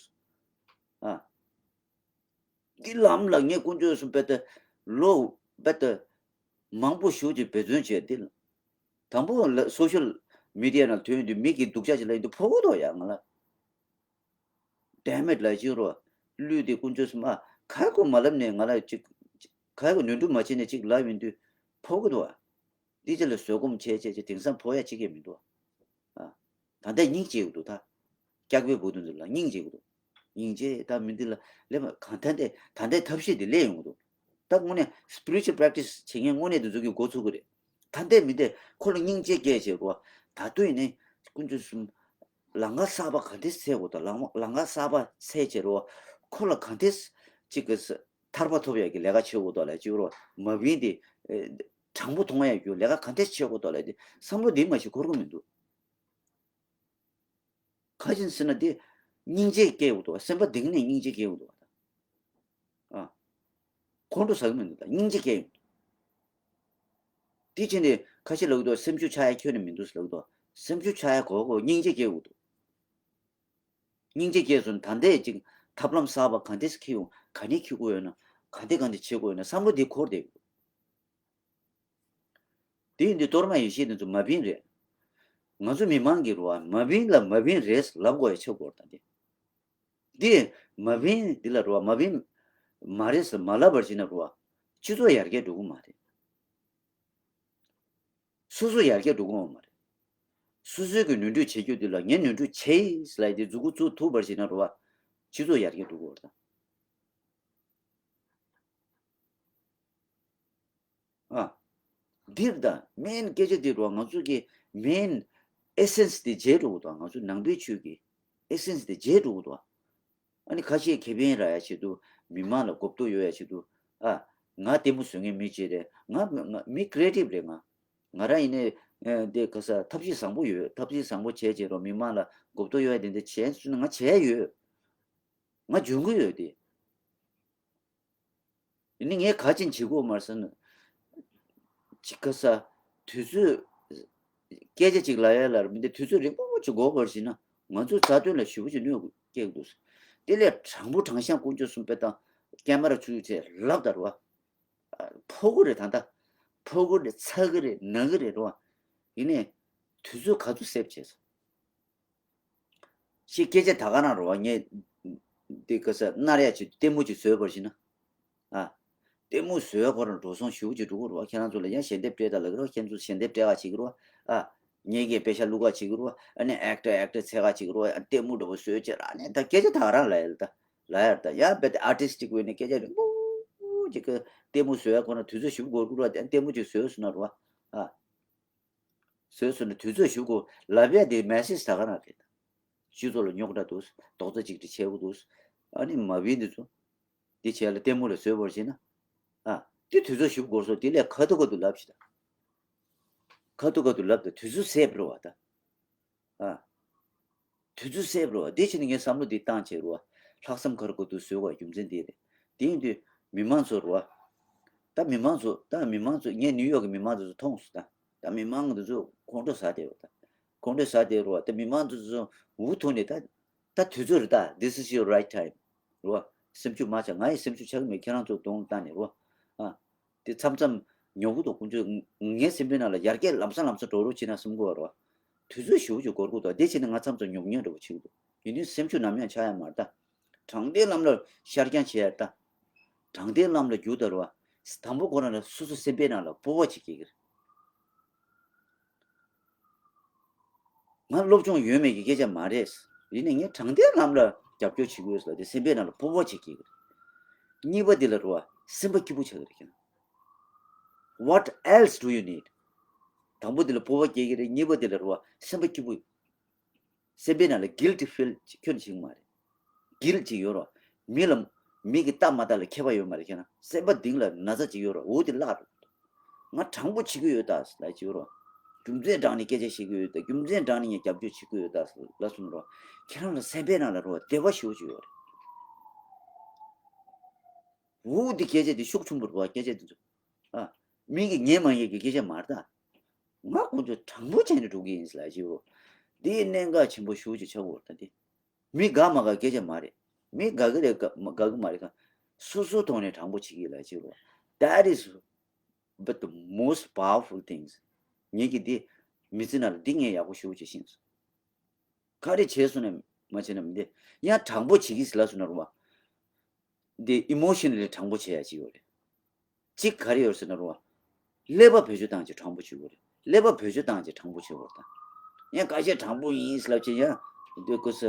ཨ། འདི་ལམ་ལ་ངས་དཀོན་མཆོག་གསུམ་པད་ད་ལོ་པད་ད་མང་པོ་ཞེ་པོ་ཅིག་འབད་བརྩོན་བྱས་འདི་ལ། དང་པོ་ལ་སོ་ཤལ་མི་ཌི་ཡ་ནང་ཐོན་དུས་མི་གི་སྡུག་ཅག་ཅིག་ལབ་ཡིན་དུས་ཕོག་གི་འདུག་ཡ་ང་ལ། Damn it ལབ་ཅིག་རོ། བླུས་ཏེ་དཀོན་མཆོག་གསུམ་ཨ། ག་གོ་མ་ལབ་ནས་ང་ལ་ཅིག་ག་གོ་ནོར་འཁྲུལ་མ་བྱས་ནས་ཅིག་ལབ་ཡིན་དུས་ཕོག་གི་འདུག་ཨ། འདི་ཅི་ལ་བཟོད་སྒོམ་བྱས་བྱས་བྱས་དེང་སང་ཕོག་ཡ་ཅིག་ཡང་མི་འདུག་ཨ། ད་ལྟ་སྙིང་རྗེ་གི་འདུག་ད། སྐྱག་པའི་བུ་དུ་འདི་ལ་སྙིང་རྗེ་གི་འདུག་སྙིང་རྗེ་ད་མི་འདི་ལ་ལེ་མ་གང་ཐད་འདི་ད་ལྟའི་ཐབས་ཤེས་འདི་ལས་ཡོང་གི་འདུག་ད་དངོས་གནས་spiritual practice བྱེད་མཁན་དངོས་གནས་འདི་ཚོ་གི་འགོ་ཚུགས་གི་རེད། ད་ལྟའི་མི་འདི་ཁོ་ལ་སྙིང་རྗེ་སྐྱེས་བྱས་རོ། ད་དུང་ཡིན་ནའི་དཀོན་མཆོག་གསུམ། ལམ་ཁ་གསར་པ་ག་འདྲས་འཚོལ་དགོས་དང་ལམ་ལམ་ཁ་གསར་པ་འཚོལ་བྱས་རོ། ཁོ་ལ་ག་འདྲས་ཅིག་གི་ཐར་པ་ཐོབ་ཡག་གི་ལས་ཀ་བྱེད་དགོས་དོ་ལ་ཅིག་རོ། མ་བིན་ཏེ། དྲང་པོ་མཐོང་ཡག་རྒྱུ་ལས་ཀ་ག་འདྲས་བྱེད་དགོས་དོ་ལ་དེ་བསམ་བློ་འདི་མ་ཞིག་འཁོར་གི་མི་འདུག་ག་ཅི་ཟེར་ན་དེ་སྙིང་རྗེ་སྐྱེ་དགོས་དོ། སེམས་པ་གཏིང་ནས་སྙིང་རྗེ་སྐྱེ་དགོས་དོ། ཨ། ཁོང་ཁྲོ་ཟ་གི་མི་འདུག་ད་སྙིང་རྗེ་སྐྱེ་ཡོང་། དེ་བྱས་ནས་ཁ་ཤས་ལབ་ཀྱི་འདུག་སེམས་ཤུགས་ཆག་ཡ་ཁྱོན་ནས་མི་འདུག་ལབ་ཀྱི་འདུག་སེམས་ཤུགས་ཆག་ཡ་གོ་གོ་སྙིང་རྗེ་སྐྱེ་དགོས་འདུག་སྙིང་རྗེ་སྐྱེས་སོང་ད་ལྟའི་ཅིག་ཐབས་ལམ་གསར་པ་ག་འདྲས་སེ་འཁྱེར་ཡོང་ག་ནས་འཁྱེར་དགོས་ཡོད་ན་ག་འདྲས་ག་འདྲས་བྱེད་དགོས་ཡོད་ན་བསམ་བློ་འདི་འཁོར་བསྡད་ཡོད། དེ་ཡིན་དུས་གཏོར་མ་ཡེ་ཤེས་དེ་ཚོ་མ་བིན་རེད། ང་ཚོ་མི་མང་གི་རུ་བ་མ་བིན་ལ་མ་བིན་རེད་ལབ་དགོས་ཡ་ཆགས་དགོས་རེད་ད་འདི། འདི་མ་བིན་འདི་ལ་རུ་བ་མ་བིན་མ་རེད་ཟེར་མ་ལབ་པར་བྱས་ན་རུ་བ་སྤྱི་ཚོགས་ཡར་རྒྱས་འགྲོ་གི་མ་རེད། སོ་སོ་ཡར་རྒྱས་འགྲོ་གི་ཡོད་མ་རེད། སོ་སོའི་གི་ནོར་འཁྲུལ་བྱེད་རྒྱུ་དེ་ལ་ངས་ནོར་འཁྲུལ་བྱས་ཡིན་ལབ་དེ་མཛུབ་གུ་བཙུགས་ཐུབ་པར་བྱས་ན་རུ་བ་སྤྱི་ཚོགས་ཡར་རྒྱས་འགྲོ་གི་ཡོད་རེད་ད། ཨ། འདིར་ད་མེན་སྐད་ཆ་འདི་རུ་ང་ཚོ་གི་མེན་ཨེ་སེན་སི་དེ་བརྗེད་འགྲོ་གི་འདུག་ང་ཚོ་ནང་པའི་ཆོས་ཀྱི་ཨེ་སེན་སི་དེ་བརྗེད་འགྲོ་གི་འདུག་ཨ་ནི་ཁ་ཤས་ཁེ་ཕན་རག་ཡ་ཆེད་དུ་མི་མང་ལ་གོ་བརྡ་གཡོ་ཡ་ཆེད་དུ་ཨ། ང་ལྟད་མོ་བཟོ་མཁན་མི་གཅིག་རེད། ང་ང་མི་ཀི་རེ་ཊིབ་རེད་ང་། ང་རང་ཡིན་ནའི་ཨ། དེ་ག་ས་ཐབས་ཤེས་བཟང་པོ་ཡོད། ཐབས་ཤེས་བཟང་པོ་བྱས་བྱས་རོགས་མི་མང་ལ་གོ་བརྡ་གཡོ་ཡ་དེ་འདྲ་བྱས་སོང་ན་ང་བྱས་ཡོད། ང་འཇོན་གི་ཡོད་དེ། ཡིན་ནའི་ངས་ག་ཅིན་བྱེད་དགོས་མ་རེད་ཟེར་ན། ཅིག་ག་ས། དུས་ཚོད། སྐད་ཆ་ཅིག་ལབ་ཡ་ལ་མི་འདི་དུས་ཚོད་རིང་པོ་ཅིག་འགོར་བར་བྱས་ན་ང་ཚོའི་མཛའ་མཐུན་ལ་ཞེ་པོ་ཅིག་གནོད་སྐྱེལ་གི་འདུག་དེ་ལས་དྲང་པོ་དྲང་གཞག་དཀོན་མཆོག་གསུམ་དཔེ་དང་ཀེ་མ་ར་ཚུར་བྱས་ལབ་ད་རུ་བ། ཕོ་རྒོད་རེད་ད་ལྟ། ཕོ་རྒོད་རེད་ཚ་གི་རེད་ན་གི་རེད་རུ་བ། ཡིན་ནའི། དུས་ཚོད་ག་ཚོད་སེབ་བྱས་སོང་། ཞེས་སྐད་ཆ་ད་ག་རང་རེད་བ། ངས་འདི་ག་ས་སྣར་ཡ་ཆེད་དུ་ལྟད་མོ་ཅིག་བཟོས་པར་བྱས་ན། ཨ། ལྟད་མོ་བཟོས་ཁོ་རང་འགྲོ་སོང་ཞེ་པོ་ཅིག་འགྲོ་གི་རེད་བ། ཁྱེད་རང་ཚོ་ལ་ཡང་ཞལ་འདེབས་སྤྲད་དང་ལབ་ཀྱི་རེད་བ། ཁྱེད་ཚོ་ཞལ་འདེབས་སྤྲད་ག་བྱེད་ཀྱི་རེད་བ། ཨ། ངེད་ཀྱིས་པེ་ཤ་བླུག་ག་བྱེད་ཀྱི་རེད་བ། ཨ་ནི་ཨེག་ཊར་ཨེག་ཊར་འཚོལ་ག་བྱེད་ཀྱི་རེད་བ། ཨ། ལྟད་མོ་འདྲ་པོ་བཟོས་བྱས་ར་ནས་ད་སྐད་ཆ་ད་ག་རང་ལབ་ཡ་ལ་ད་ལབ་ཡ་ད་ཡང་རྦད་དེ་ཨར་ཊིསི་ཊིག་ཝེ་ནས་སྐད་ཆ་རིང་པོ་ཅིག་གི་ལྟད་མོ་བཟོས་ཡ་ཁོ་ན་དུས་ཚོད་ཞེ་པོ་འགོར་གི་རེད་བ། ད་ལྟད་མོ་ཅིག་བཟོས་སོང་ན་རེད་བ། ཨ། བཟོས་སོང་ན་དུས་ཚོད་ཞུ་དགོས་ལབ་ཡ་དེ་མེ་སེ་ཇི་ད་ག་རང་རེད། སྤྱི་ཚོགས་ལ་རྙོག་དྲ་འདུག་རྡོག་རྩ་གཅིག་སྒྲིལ་བྱེད་དགོས་འདུག་ཨ་ནི་མ་བིན་འདི་ཚོ། འདི་བྱས་ལ་ལྟད་མོ་ལ་བཟོས་པར་བྱས་ན། ཨ། འདི་དུས་ཚོད་ཞུ་དགོས་སོ་དེ་ལས་ཁ་ཐུག་ཁ་ཐུག་ལབ་ཤི་ད། ཁ་ཐུག་ཁ་ཐུག་ལབ་ད་དུས་ཚོད་སེབ་རོ་བ་ད། ཨ། དུས་ཚོད་སེབ་རོ་བ་དེ་བྱས་ནས་ངས་བསམ་བློ་འདི་བཏང་བྱས་རོ་བ། ལྷག་བསམ་ཁ་ར་ཁ་ཐུག་བཟོས་པ་རྒྱུ་མཚན་འདི་རེད། དེ་ཡིན་དུས་མི་མང་ཚོ་རོ་བ། ད་མི་མང་ཚོ་ད་མི་མང་ཚོ་ངས་ནིའུ་ཡོག་གི་མི་མང་ཚོ་ཚོ་མཐོང་སོང་ད། ད་མི་མང་འདི་ཚོ་ཁོང་ཁྲོ་ཟ་བསྡད་རོ་ད། ཁོང་ཁྲོ་ཟ་བསྡད་རོ་བ་ད་མི་མང་ཚོ་ཚོ་འུ་ཐུག་ནས་ད། ད་དུས་ཚོད་རེད་ད། This is your right time. རོ་བ། སེམས་ཤུགས་མ་ཆག་ང་ཡི་སེམས་ཤུགས་ཆག་གི་མེད་ཁྱེད་རང་ཚོ་གདོང་ལ་བལྟས་ནས་རོ་བ། ཨ། དེ་མཚམས་མཚམས་ཉོབ་གི་འདུག་དཀོན་མཆོག་ངའི་སེམས་པའི་ནང་ལ་ཡར་རྒྱས་ལམ་སང་ལམ་སང་འགྲོ་རོགས་བྱེད་ན་བསམ་གི་ཡོད་རེད་བ། དུས་ཚོད་ཞེ་པོ་ཅིག་འགོར་གི་འདུག་དེ་བྱས་ནས་ང་མཚམས་མཚམས་ཉོབ་ཉོབ་འདྲ་པོ་བྱེད་ཀྱི་འདུག་ཡིན་ནའི་སེམས་ཤུགས་ནམ་ཡང་ཆག་ཡ་མ་རེད་ད། དྲང་བདེན་ལམ་ལ་ཤར་རྐྱང་བྱེད་ཡ་རེད་ད། དྲང་བདེན་ལམ་ལ་རྒྱུག་ད་རེད་བ། དང་པོ་ཁོ་རང་ལ་སོ་སོ་སེམས་པའི་ནང་ལ་སྤོབས་པ་ཅིག་སྐྱེ་གི་རེད། ང་སློབ་སྦྱོང་ཡོད་མེད་ཀྱི་སྐད་ཆ་མ་རེད། ཡིན་ནའི་ངས་དྲང་བདེན་ལམ་ལ་རྒྱབ་སྐྱོར་བྱེད་ཀྱི་ཡོད་ཟེར་ལ་དེ་སེམས་པའི་ནང་ལ་སྤོབས་པ་ཅིག་སྐྱེ་གི་རེད། གཉིས་པ་དེ་ལ་རེད་བ་སེམས་པ་སྐྱིད་པོ་ཆགས་ཀྱི་རེད་ཁྱེད་རང་། What else do you need? དང་པོ་དེ་ལ་སྤོབས་པ་སྐྱེ་གི་རེད། གཉིས་པ་དེ་ལ་རེད་བ་སེམས་པ་སྐྱིད་པོ། སེམས་པའི་ནང་ལ་guilty feel ཅིག་ཁྱོན་ནས་བྱེད་ཀྱི་མ་རེད། guilt ཅིག་ཡོད་རོ། མི་ལ་མི་གི་ལྟ་མ་ལྟ་ལ་ཁྱད་པར་ཡོད་མ་རེད་ཁྱེད་རང་སེམས་པ་གཏིང་ལ་ན་ཚ་ཅིག་ཡོད་རོ་འོ་དེ་བརླག་འགྲོ། ང་དྲང་པོ་བྱེད་ཀྱི་ཡོད་ད་ལབ་ཅིག་ཡོད་རོ། རྒྱུ་མཚན་དྲངས་ནས་སྐད་ཆ་བཤད་ཀྱི་ཡོད་ད་རྒྱུ་མཚན་དྲངས་ནས་ངས་རྒྱབ་སྐྱོར་བྱེད་ཀྱི་ཡོད་ད་ལབ་སོང་རོ། ཁྱེད་རང་ལ་སེམས་པའི་ནང་ལ་རོ་བདེ་བ་ཞེ་པོ་ཅིག་ཡོད་རེད། འོ་འདི་སྐད་ཆ་འདི་ཤུགས་ཆེན་པོ་རེད་བ་སྐད་ཆ་འདི་ཚོ། ཨ། མི་གིས་ཉན་མ་ཉན་གྱི་སྐད་ཆ་མ་རེད་ད། ང་དཀོན་མཆོག་དྲང་པོ་བྱས་ནས་འགྲོ་གི་ཡིན་ཟེར་ལབ་ཀྱི་ཡོད། འདི་གནད་འགག་ཆེན་པོ་ཤུགས་ཆེ་ཆགས་ཡོད་ད་འདི། མི་དགའ་མ་དགའ་སྐད་ཆ་མ་རེད། མི་དགའ་གི་རེད་དགའ་མ་དགའ་གི་མ་རེད་ག་སོ་སོའི་ཐོག་ནས་དྲང་པོ་བྱེད་ཀྱི་ལབ་ཀྱི་ཡོད། That is but the most powerful things. ངེད་ཀྱི་འདི་མི་ཚེ་ནང་ལ་འདི་ངས་ཡག་པོ་ཤུགས་ཆེ་ཤེས་སོང་། ག་རེ་བྱས་སོང་ནས་མ་བྱས་ན་མི་འདི་ཡང་དྲང་པོ་བྱེད་ཀྱི་ཟེར་ལབ་སོང་ན་རུང་བ། འདི་emotionally དྲང་པོ་བྱེད་ཡ་ཅིག་ཡོད་རེད། གཅིག་ག་རེ་ཡོད་ཟེར་ན་རུང་བ། ཀླད་པ་བེད་སྤྱོད་བཏང་བྱས་དྲང་པོ་བྱེད་དགོས་རེད། ཀླད་པ་བེད་སྤྱོད་བཏང་བྱས་དྲང་པོ་བྱེད་དགོས་རེད་ད། ཡང་ཁ་ཤས་དྲང་པོ་ཡིན་ཟེར་ལབ་བྱས་ཡང་། འདི་ཀུ་ས།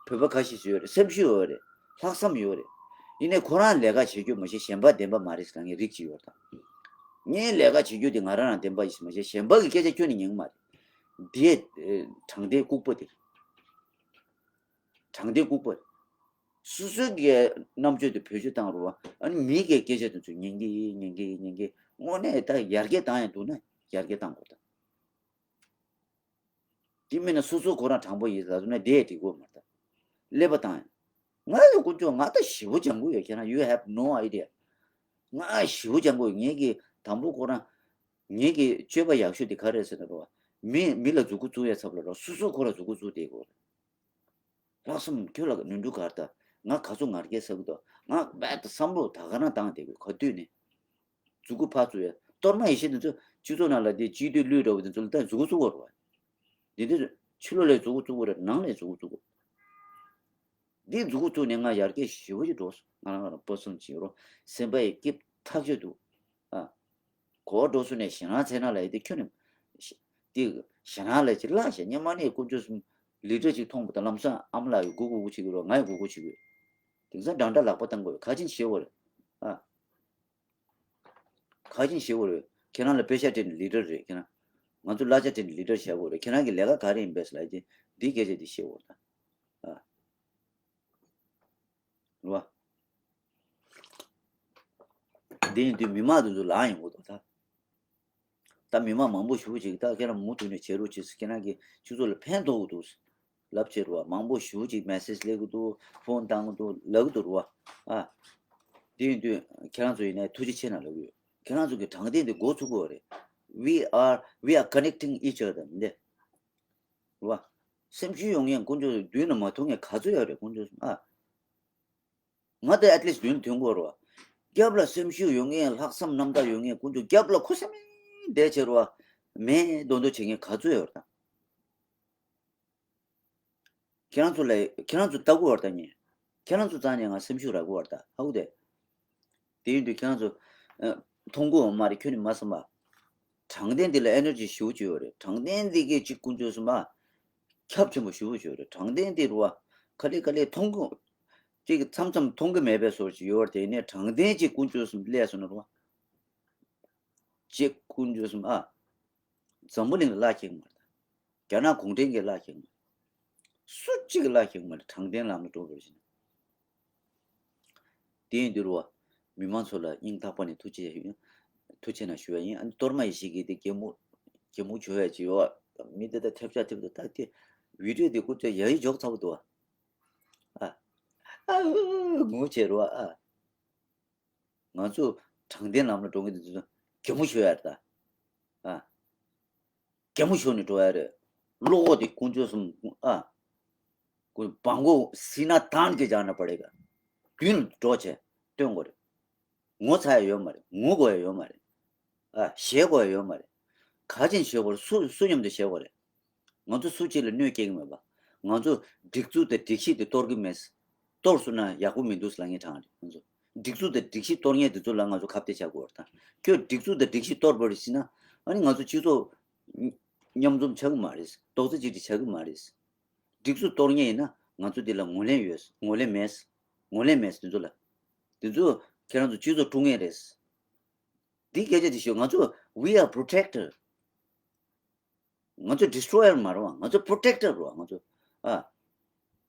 བོད་པ་ཁ་ཤས་ཤིག་ཡོད་རེད་སེམས་ཤུགས་ཡོད་རེད། ལྷག་བསམ་ཡོད་རེད། ཡིན་ནའི་ཁོ་རང་ལས་ཀ་བྱེད་རྒྱུ་མ་ཤེས་གཞན་པ་བདེན་པ་མ་རེད་ཟེར་ལབ་མཁན་རིགས་ཅིག་ཡོད་རེད་ད། ངས་ལས་ཀ་བྱེད་རྒྱུ་དེ་ང་རང་རང་བདེན་པ་ཡིན་ཟེར་མ་ཤེས་གཞན་པ་གི་སྐད་ཆ་ཁྱོན་ནས་ཉན་གི་མ་རེད། དེ། དྲང་བདེན་ལྐུགས་པ་དེ། དྲང་བདེན་ལྐུགས་པ། སོ་སོའི་གི་རྣམ་དཔྱོད་དེ་བེད་སྤྱོད་བཏང་རུང་བ་ཨ་ནི་མི་གི་སྐད་ཆ་དེ་ཚོ་ཉན་གི་ཉན་གི་ཉན་གི་དངོས་གནས་ད་ཡར་རྒྱས་བཏང་ཡ་འདུག་ན་ཡར་རྒྱས་བཏང་དགོས་ད། དེ་མིན་ན་སོ་སོ་ཁོ་རང་དྲང་པོ་ཡིན་ཟེར་ན་དེ་ཡ་འགྲིག་གི་མ་རེད་ད། ཀླད་པ་བཏང་ཡ། ང་ཡི་དཀོན་མཆོག་ང་ད་ཞེ་པོ་སྦྱང་གི་ཡོད་ཁྱེད་རང་you have no idea། ང་ཞེ་པོ་སྦྱང་གི་ཡོད་ངེད་ཀྱི་དང་པོ་ཁོ་རང་། ངེད་ཀྱི་སྤྱོད་པ་ཡག་ཤོས་དེ་ག་རེད་ཟེར་ན་རོ། མི་མི་ལ་མཛུབ་གུ་བཙུགས་ཡ་ཚབ་ལ་རོ། སོ་སོ་ཁོ་ར་མཛུབ་གུ་བཙུགས་བསྡད་དགོས། ལྷག་བསམ་ཁྱོད་ལ་ནོར་འཁྲུལ་ག་རེ་ད། ང་ག་ཚོད་ང་རྒྱལ་ཟ་གི་འདུག་ང་རྦད་དེ་བསམ་བློ་ད་ག་རང་བཏང་བསྡད་དགོས། ག་དུས་ནས་མཛུབ་གུ་ཕར་བཙུགས་ཡ། གཏོར་མ་ཡེ་ཤེས་དེ་ཚོ་སྤྱི་ཚོགས་ནང་ལ་དེ་སྤྱི་འཐུས་ལུས་འདྲ་བོ་དེ་ཚོ་ལ་ད་མཛུབ་གུ་བཙུགས་པ་རེད་བ། འདི་འདི་ཕྱི་ལོགས་ལ་མཛུབ་གུ་བཙུགས་པ་རེད། ནང་ལ་མཛུབ་གུ་བཙུགས་པ། འདི་མཛུབ་གུ་བཙུགས་ནས་ང་ཡར་རྒྱས་ཞེ་པོ་ཅིག་འགྲོ་སོང་། ང་རང་ང་རང་པར་སོན་བྱེད་རོགས། སེམས་པ་ཡི་སྐྱིད་ཐག་ཆོད་འདུག་ཨ། གོ་བ་འགྲོ་སོང་ནས་ཞེད་སྣང་ཚ་ན་ལ་ཡི་དེ་ཁྱོད་ནས་དེ་ཞེད་སྣང་ལ་ཅིག་བརླག་བྱས། སྔོན་མ་ནས་དཀོན་མཆོག་གསུམ་ལི་ཌར་ཅིག་མཐོང་བ་དང་ལམ་སང་ཨ་མ་ལགས་ཀྱིས་སྒུག་སྒུག་བྱེད་ཀྱི་རོགས། ང་ཡི་སྒུག་སྒུག་བྱེད་ཀྱི་ཡོད། དེང་སང་འདྲ་འདྲ་ལག་པ་བཏང་དགོས། ག་ཅིན་ཤེས་བོ་རེད། ཨ། ག་ཅིན་ཤེས་བོ་རེད། ཁྱེད་རང་ལ་པེ་ཤ་སྤྲད་ནས་ལི་ཌར་རེད། ཁྱེད་རང་ང་ཚོ་གླ་ཆ་སྤྲད་ནས་ལི་ཌར་བྱ་དགོས་རེད། ཁྱེད་རང་གི་ལས་ཀ་ག་རེ་ཡིན་པས་ལ་ཅིན་འདི་སྐད་ཆ་འདི་ཤེས་བོ་ད། ཨ། རེད་བ། འདི་ཡིན་དུས་མི་མང་དེ་ཚོ་ལངས་ཡོང་གི་འདུག་ད། ད་མི་མང་མང་པོ་ཞེ་པོ་ཅིག་ད་ཁྱེད་རང་མུ་མཐུད་ནས་བྱེད་རོགས་བྱེད་ཟེར། ཁྱེད་རང་གི་སྤྱི་ཚོགས་ལ་ཕན་ཐོགས་ཀྱི་འདུག་ལབ་བྱས་རེད་བ། མང་པོ་ཞེ་པོ་ཅིག་མེ་སེ་ཇི་སླེབས་ཀྱི་འདུག་ཕོན་བཏང་གི་འདུག་ལབ་ཀྱི་འདུག་རེད་བ། ཨ། འདི་ཡིན་དུས་ཁྱེད་རང་ཚོ་ཡིན་ནའི་ཐུགས་རྗེ་ཆེ་གནང་ལབ་ཀྱི་ཡོད། ཁྱེད་རང་ཚོ་གི་དྲང་བདེན་འདི་འགོ་ཚུགས་དགོས་རེད། We are, we are connecting each other. འདི་རེད་བ། སེམས་ཤུགས་ཡོད་མཁན་དཀོན་མཆོག་མདུན་ལ་མ་ཐོན་མཁན་ག་ཚོད་ཡོད་རེད། དཀོན་མཆོག་གསུམ་ཨ། ང་དེ་at least མདུན་ཐོན་དགོས་རེད་བ། རྒྱབ་ལ་སེམས་ཤུགས་ཡོད་མཁན། ལྷག་བསམ་རྣམ་དག་ཡོད་མཁན། དཀོན་མཆོག་རྒྱབ་ལ་ཁུ་སིམ་མེར་བསྡད་བྱས་རེད་བ། མེད་མདོག་མདོག་བྱེད་མཁན་ག་ཚོད་ཡོད་རེད་ད། ཁྱེད་རང་ཚོ་ལ་ཁྱེད་རང་ཚོ་ལྟ་དགོས་རེད་ད། ངས་ཁྱེད་རང་ཚོ་རྩ་ནས་ང་སེམས་ཤུགས་རག་གི་རེད་ད། ཧ་གོ་དེ། དེ་ཡིན་དུས་ཁྱེད་རང་ཚོ་ཨ་མཐོང་གི་ཡོད་མ་རེད། ཁྱོན་ནས་མ་བསམ་པ། དྲང་བདེན་འདི་ལ་ཨེ་ནར་ཇི་ཞེ་པོ་ཅིག་ཡོད་རེད། དྲང་བདེན་འདི་གའི་གཅིག་དཀོན་མཆོག་གསུམ་ཨ། ཁྱབ་ཆེན་པོ་ཞེ་པོ་ཅིག་ཡོད་རེད། དྲང་བདེན་འདི་རེད་བ། ག་ལེ་ག་ལེ་མཐོང་གི་ཅིག་མཚམས་མཚམས་མཐོང་གི་མེད་པའི་བཟོ་ཅིག་ཡོད་རེད། དེ་ནས་དྲང་བདེན་གཅིག་དཀོན་མཆོག་གསུམ་སླེབས་སོང་ན་རེད་བ། གཅིག་དཀོན་མཆོག་གསུམ་ཨ། འཛམ་བུ་གླིང་ལ་བླ་ཁེག་མ་རེད། རྒྱ་ནག་གུང་ཁྲན་གྱི་བླ་ཁེག་མ་རེད། སུ་གཅིག་གི་བླ་ཁེག་མ་རེད། དྲང་བདེན་ལམ་ལ་འགྲོ་དགོས་ཤིང་། དེ་ཡིན་དུས་རུ་བ། མི་མང་ཚོ་ལ་སྙིང་ཐག་པ་ནས་ཐུགས་རྗེ་ཡིན། ཐུགས་རྗེ་གནང་ཞུ་བ་ཡིན། ཨ་ནི་གཏོར་མ་ཡེ་ཤེས་ཀྱི་དེ་གད་མོ། གད་མོ་བྱོ་ཡ་ཅིག་ཡོད་བ། མི་དེ་ད་ཐེབས་ཆག་ཐེབས་དུ་ད་དེ། བི་ཌིའོ་དེ་ཀུ་ཅོ་ཡ་ཡི་འཇོག་ཚར་བ་འདུག་བ། ཨ། ཨ། ངུ་བྱེད་རུ་བ་ཨ། ང་ཚོ་དྲང་བདེན་ལམ་ལ་འགྲོ་མཁན་དེ་ཚོ་གད་མོ་ཤོར་ཡ་རེད་ད། ཨ། གད་མོ་ཤོར་ནས་འགྲོ་ཡ་རེད། བློ་ཁོག་དེ་དཀོན་མཆོག་གསུམ་ཨ། ཀུན་བང་མགོ་སྲིད་ན་ཐང་གི་ཇག་ན་པ་རེད་ག་མདུན་ལ་འགྲོ་བྱས་སྟོན་དགོས་རེད། ངོ་ཚ་ཡ་ཡོད་མ་རེད། ངུ་དགོས་ཡ་ཡོད་མ་རེད། ཨ། ཞེད་དགོས་ཡ་ཡོད་མ་རེད། ག་ཅིན་ཞེད་དགོས་རེད། སུ་སུ་མཉམ་དུ་ཞེད་དགོས་རེད། ང་ཚོ་སུ་གཅིག་ལ་གནོད་སྐྱེལ་གྱི་མེད་པ། ང་ཚོ་སྒྲིག་འཛུགས་དང་སྒྲིག་གཞི་དེ་གཏོར་གྱི་མེད། གཏོར་སོང་ན་ཡག་པོ་མི་འདུག་ལབ་མཁན་གྲས་རེད། ང་ཚོ་སྒྲིག་འཛུགས་དང་སྒྲིག་གཞི་གཏོར་མཁན་དེ་ཚོ་ལ་ང་ཚོ་ཁ་གཏད་བཅག་དགོས་རེད་ད། ཁྱོད་སྒྲིག་འཛུགས་དང་སྒྲིག་གཞི་གཏོར་བ་རེད་ཟེར་ན། ཨ་ནི་ང་ཚོ་སྤྱི་ཚོགས་མཉམ་འཛོམས་ཆགས་ཀྱི་མ་རེད། རྡོག་རྩ་གཅིག་སྒྲིལ་ཆགས་ཀྱི་མ་རེད། སྒྲིག་འཛུགས་གཏོར་མཁན་ཡིན་ན་ང་ཚོ་འདི་ལ་ངོས་ལེན་ཡོད། ངོས་ལེན་མེད། ངོས་ལེན་མེད་དེ་ཚོ་ལ། དེ་ཚོ་ཁྱེད་རང་ཚོ་སྤྱི་ཚོགས་དཀྲུག་མཁན་རེད། འདི་སྐད་ཆ་དེ་ཤོད། ང་ཚོ་we are protector. ང་ཚོ་ཌི་སི་ཊོ་ཡར་མ་རེད་བ། ང་ཚོ་པྲོ་ཊེག་ཊར་རེད་བ། ང་ཚོ་ཨ།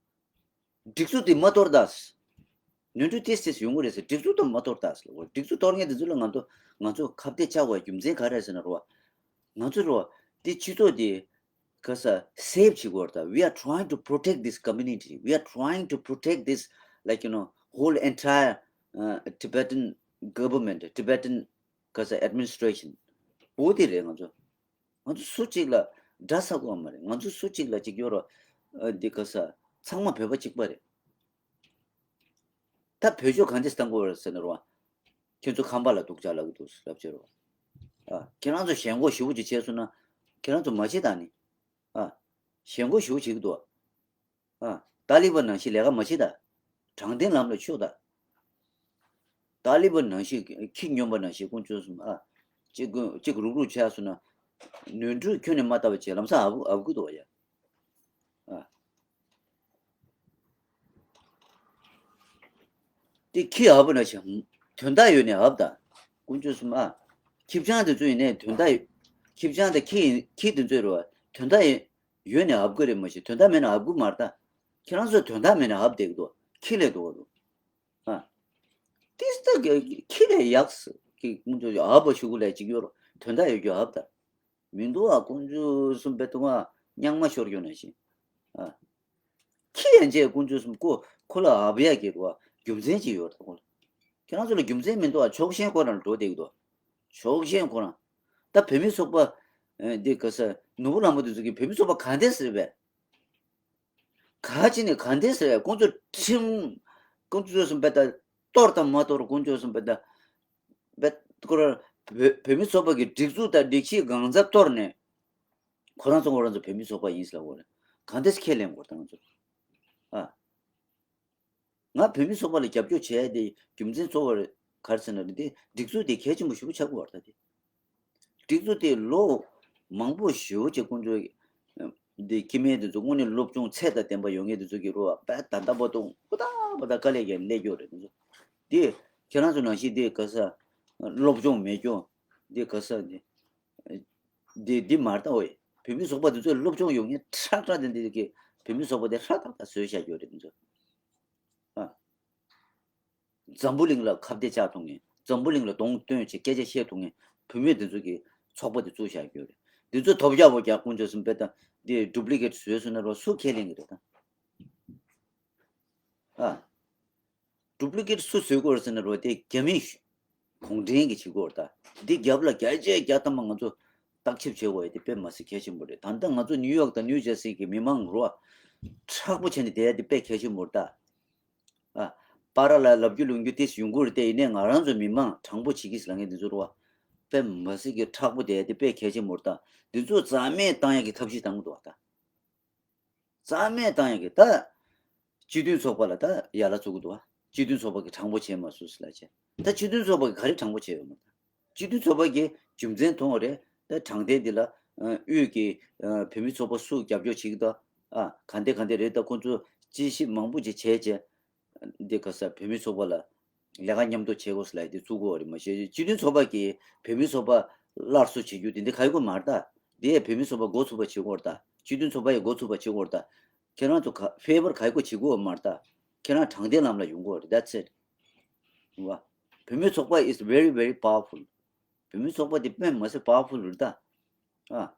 སྒྲིག་འཛུགས་དེ་མ་གཏོར་ད། ནོར་འཁྲུལ་ཏིས་ཏིས་ཡོང་གི་རེད་ཟེར། སྒྲིག་འཛུགས་དེ་མ་གཏོར་ད་ཟེར་བ། སྒྲིག་འཛུགས་གཏོར་མཁན་དེ་ཚོ་ལ་ང་ཚོ་ང་ཚོ་ཁ་གཏད་བཅག་དགོས་རྒྱུ་མཚན་ག་རེ་རེད་ཟེར་ན་རེད་བ། ང་ཚོ་རེད་བ། དེ་སྤྱི་ཚོགས་དེ་ག་ས་སེབ་བྱེད་དགོས་རེད་ད། We are trying to protect this community. We are trying to protect this, like, you know, whole entire, uh, Tibetan government, Tibetan ག་ས་administration. བོ་དེ་རེད་ང་ཚོ། ང་ཚོ་སུ་གཅིག་ལ་དགྲ་ཟ་དགོས་མ་རེད། ང་ཚོ་སུ་གཅིག་ལ་གཅིག་གཡོ་རོགས། ཨ། འདི་ག་ས། ཚང་མ་བོད་པ་གཅིག་པ་རེད། ད་བེད་སྤྱོད་གང་འདྲས་བཏང་དགོས་རེད་ཟེར་ན་རོ། ཁྱོད་ཚོ་ཁང་པ་ལ་སྡུག་ཅག་ལབ་ཀྱི་འདུག་ལབ་བྱས་རོ། ཨ། ཁྱེད་རང་ཚོ་ཞེན་ཁོག་ཞེ་པོ་ཅིག་བྱས་སོང་ན། ཁྱེད་རང་ཚོ་མ་བྱེད་ད་ནི། ཨ། ཞེན་ཁོག་ཞེ་པོ་བྱེད་ཀྱི་འདུག་ཨ། ཏཱ་ལི་བན་ནང་བཞིན་ལས་ཀ་མ་བྱེད་ད། དྲང་བདེན་ལམ་ལ་ཆུག་ད། ཏཱ་ལི་བན་ནང་བཞིན་ཁྱི་སྨྱོན་པ་ནང་བཞིན་དཀོན་མཆོག་གསུམ་ཨ། གཅིག་གུ་གཅིག་རུག་རུག་བྱས་སོང་ན། ནོར་འཁྲུལ་ཁྱོན་ནས་མ་བལྟ་བ་བྱས་ལམ་སང་ཨ་བུ་ཨ་བུ་ཀུ་དོ་ཡ། ཨ། དེ་ཁྱི་ཨ་བུ་ནང་བཞིན་དོན་དག་ཡོད་ནས་ཨབ་ད། དཀོན་མཆོག་གསུམ་ཨ། ཁྱི་སྤྱང་དེ་ཚོ་ཡིན་ནས་དོན་དག་ཡོད། ཁྱི་སྤྱང་དེ་ཁྱི་ཡིན་ཁྱི་དེ་ཚོའི་རུ་བ་དོན་དག་ཡོད་ནས་ཨབ་གི་རེད་མ་གཞི་དོན་དག་མེད་ན་ཨབ་གི་མ་རེད་ད། ཁྱེད་རང་ཚོ་དོན་དག་མེད་ན་ཨབ་བསྡད་ཀྱི་འདུག་ཁྱི་ལས་འདུག་ག་འདུག་ཨ། ཏིས་ཏ་གི་ཁྱི་ལས་ཡག་སི་ཀི་དཀོན་མཆོག་ཨ་བ་ཤུ་གུ་ལས་ཅིག་ཡོད་རོ། དོན་དག་ཡོད་རྒྱུ་ཨབ་ད། མི་འདུག་ཨ། དཀོན་མཆོག་གསུམ་པའི་ཐུགས་ཨ་གཉག་མ་ཤོར་རྒྱུ་ན་ཞིག་ཨ། ཁྱི་ཡན་ཆད་དཀོན་མཆོག་གསུམ་ཁོ་ཁོ་ལ་ཨབ་ཡ་གི་རོ་རྒྱུ་མཚན་ཅིག་ཡོད་རེད་ཁོ་ལ། ཁྱེད་རང་ཚོ་ལ་རྒྱུ་མཚན་མི་འདུག་ཨ། ཕྱོགས་ཞེན་ཁོ་རང་འགྲོ་བསྡད་ཀྱི་འདུག་ཕྱོགས་ཞེན་ཁོ་རང་། ད་ ད་བོད་མི་ཚོགས་པ་འདི་ག་ས་ནོར་བུ་ལྷ་མོ་དེ་ཚོ་གི་བོད་མི་ཚོགས་པ་ག་འདྲས་ཟེར་བས། ག་ཅི་ནས་ག་འདྲས་ཟེར་བས། ཁོང་ཚོ་ཁྲིམས་ཁོང་ཚོ་ཚོས་སུ་བེ་ད་གཏོར་དང་མ་གཏོར་ཁོང་ཚོས་སུ་བེ་ད་བེ་ཁོ་ར་བོད་བོད་མི་ཚོགས་པ་གི་སྒྲིག་འཛུགས་དང་སྒྲིག་གཞི་གང་ཚ་གཏོར་ནས་ཁོ་རང་ཚོ་ཁོ་རང་ཚོ་བོད་མི་ཚོགས་པ་ཡིན་ཟེར་ལ་འོ་རེད། ག་འདྲས་ཁས་ལེན་དགོས་ད་ང་ཚོ་ཨ། ང་བོད་མི་ཚོགས་པ་ལ་རྒྱབ་སྐྱོར་བྱས་ཏེ་རྒྱུ་མཚན་གཙོ་བོར་ག་རེ་ཟེར་ན་རེད་དེ་སྒྲིག་འཛུགས་དེ་གལ་ཆེན་པོ་ཞེ་པོ་ཆགས་ཀྱི་ཡོད་རེད་ད་དེ། སྒྲིག་འཛུགས་དེ་ལོ་མང་པོ་ཞེ་པོ་ཅིག་ཁོང་ཚོས་འདི་སྐྱེ་དམན་དེ་ཚོ་དངོས་གནས་སློབ་སྦྱོང་ཚད་དང་ལྡན་པ་ཡོད་མཁན་དེ་ཚོ་གི་རུ་བ་དཔེ་ད་ལྟ་བར་དུ་ཧུར་ཐག་པ་ད་དཀའ་ལས་ཀྱང་སླེབས་ཀྱི་ཡོད་རེད་དེ་ཚོ། དེ་ཁྱེད་རང་ཚོ་ནང་བཞིན་དེ་ག་ས་སློབ་སྦྱོང་མེད་རྒྱུ་དེ་ག་ས་དེ་དེ་དེ་མ་རེད་ད། འོ་ཡ་བོད་མི་ཚོགས་པ་དེ་ཚོས་སློབ་སྦྱོང་ཡོད་མཁན་ཁྲག་ཁྲག་དེ་འདི་གི་བོད་མི་ཚོགས་པ་དེ་ཧྲ་ཐག་ཐག་བཟོས་བཞག་ཡོད་རེད་དེ་ཚོ། ཨ། འཛམ་བུ་གླིང་ལ་ཁ་གཏད་བཅག་ཐུབ་མཁན་འཛམ་བུ་གླིང་ལ་གདོང་སྟོན་བྱེད་སྐད་ཆ་བཤད་ཐུབ་མཁན་བུད་མེད་དེ་ཚོ་གི་ཚོགས་པ་དེ་བཙུགས་བཞག་ཡོད་རེད། དེ་ཚོ་ཐོབ་རྒྱག་པོ་རྒྱག་ཁོང་ཚོས་སུ་བེ་ད་འདི་ཌུབ་ལི་ཀེ་ཊི་བཟོས་སོང་ན་རོ་སུ་ཁས་ལེན་གི་རེད་ད། ཨ། ཌུབ་ལི་ཀེ་ཊི་སུ་བཟོས་དགོས་རེད་ཟེར་ན་རོ་དེ་རྒྱ་མི་གུང་ཁྲན་གྱིས་བྱེད་དགོས་རེད་ད། འདི་རྒྱབ་ལ་བརྒྱ་ཆ་བརྒྱ་ཐམ་པ་ང་ཚོ་བརྟག་ཞིབ་བྱེད་དགོས་ཡ་དེ་དཔེ་མ་སྲིད་གལ་ཆེན་པོ་རེད། ད་ལྟ་ང་ཚོ་ནིའུ་ཡོག་དང་ནིའུ་ཇར་སི་གི་མི་མང་རོ་མཁྲེགས་པོ་བྱས་ནས་བསྡད་ཡ་དེ་དཔེ་གལ་ཆེན་པོ་རེད་ད། ཨ། པ་ར་ལ་ལབ་རྒྱུ་ལུང་རྒྱུ་དེ་ཡོང་གི་རེད་དེ་ཡིན་ནའི་ང་རང་ཚོ་མི་མང་དྲང་པོ་བྱེད་ཀྱི་ཟེར་ལབ་མཁན་དེ་ཚོ་རོ་དཔེ་མ་སྲིད་ཀྱི་མཁྲེགས་པོ་བསྡད་ཡ་དེ་དཔེ་གལ་ཆེན་པོ་རེད་ད། འདི་ཚོ་རྩ་མེད་བཏང་ཡ་གི་ཐབས་ཤེས་བཏང་གི་འདུག་བ་ད། རྩ་མེད་བཏང་ཡག་གི་ད། སྤྱི་མཐུན་ཚོགས་པ་ལ་ད་ཡ་ལ་བཙུགས་ཀྱི་འདུག་བ། སྤྱི་མཐུན་ཚོགས་པ་གི་དྲང་པོ་བྱས་མ་སོང་ཟེར་ལ་བྱས། ད་སྤྱི་མཐུན་ཚོགས་པ་གི་ག་རེ་དྲང་པོ་བྱས་ཡོད་མ་རེད། སྤྱི་མཐུན་ཚོགས་པ་གི་རྒྱུ་མཚན་མཐོང་བ་རེད། ད་དྲང་བདེན་འདི་ལ་དབུས་ཀྱི་བོད་མི་ཚོགས་པ་སུ་རྒྱབ་སྐྱོར་བྱེད་ཀྱི་འདུག་ཨ། ག་འདྲ་ག་འདྲ་རེད། ད་ཁོང་ཚོ་དཔྱད་ཞིབ་མང་པོ་ཅིག་བྱས་བྱས། འདི་ག་ས་བོད་མི་ཚོགས་པ་ལ་ལས་ཀ་མཉམ་དུ་བྱེད་དགོས་ལ་འདི་བཙུགས་དགོས་རེད་མ་གཞི་སྤྱི་མཐུན་ཚོགས་པ་གིས་བོད་མི་ཚོགས་པ་སླར་གསོ་བྱེད་རྒྱུ་དེ་འདི་ག་ཡི་གོ་མ་རེད་ད། འདི་ཡས་བོད་མི་ཚོགས་པ་འགོ་ཚུགས་པ་བྱེད་དགོས་རེད་ད། སྤྱི་མཐུན་ཚོགས་པ་ཡི་འགོ་ཚུགས་པ་བྱེད་དགོས་རེད་ད། ཁྱེད་རང་ཚོ་ག་ཕེ་བར་ག་ཡི་གོ་བྱེད་དགོས་མ་རེད་ད། ཁྱེད་རང་དྲང་བདེན་ལམ་ལ་ཡོང་དགོས་རེད། That's it། རེད་བ། བོད་མི་ཚོགས་པ་is very very powerful། བོད་མི་ཚོགས་པ་དེ་དཔེ་མ་སྲིད་པ་ཝར་ཕུལ་རེད་ད། ཨ།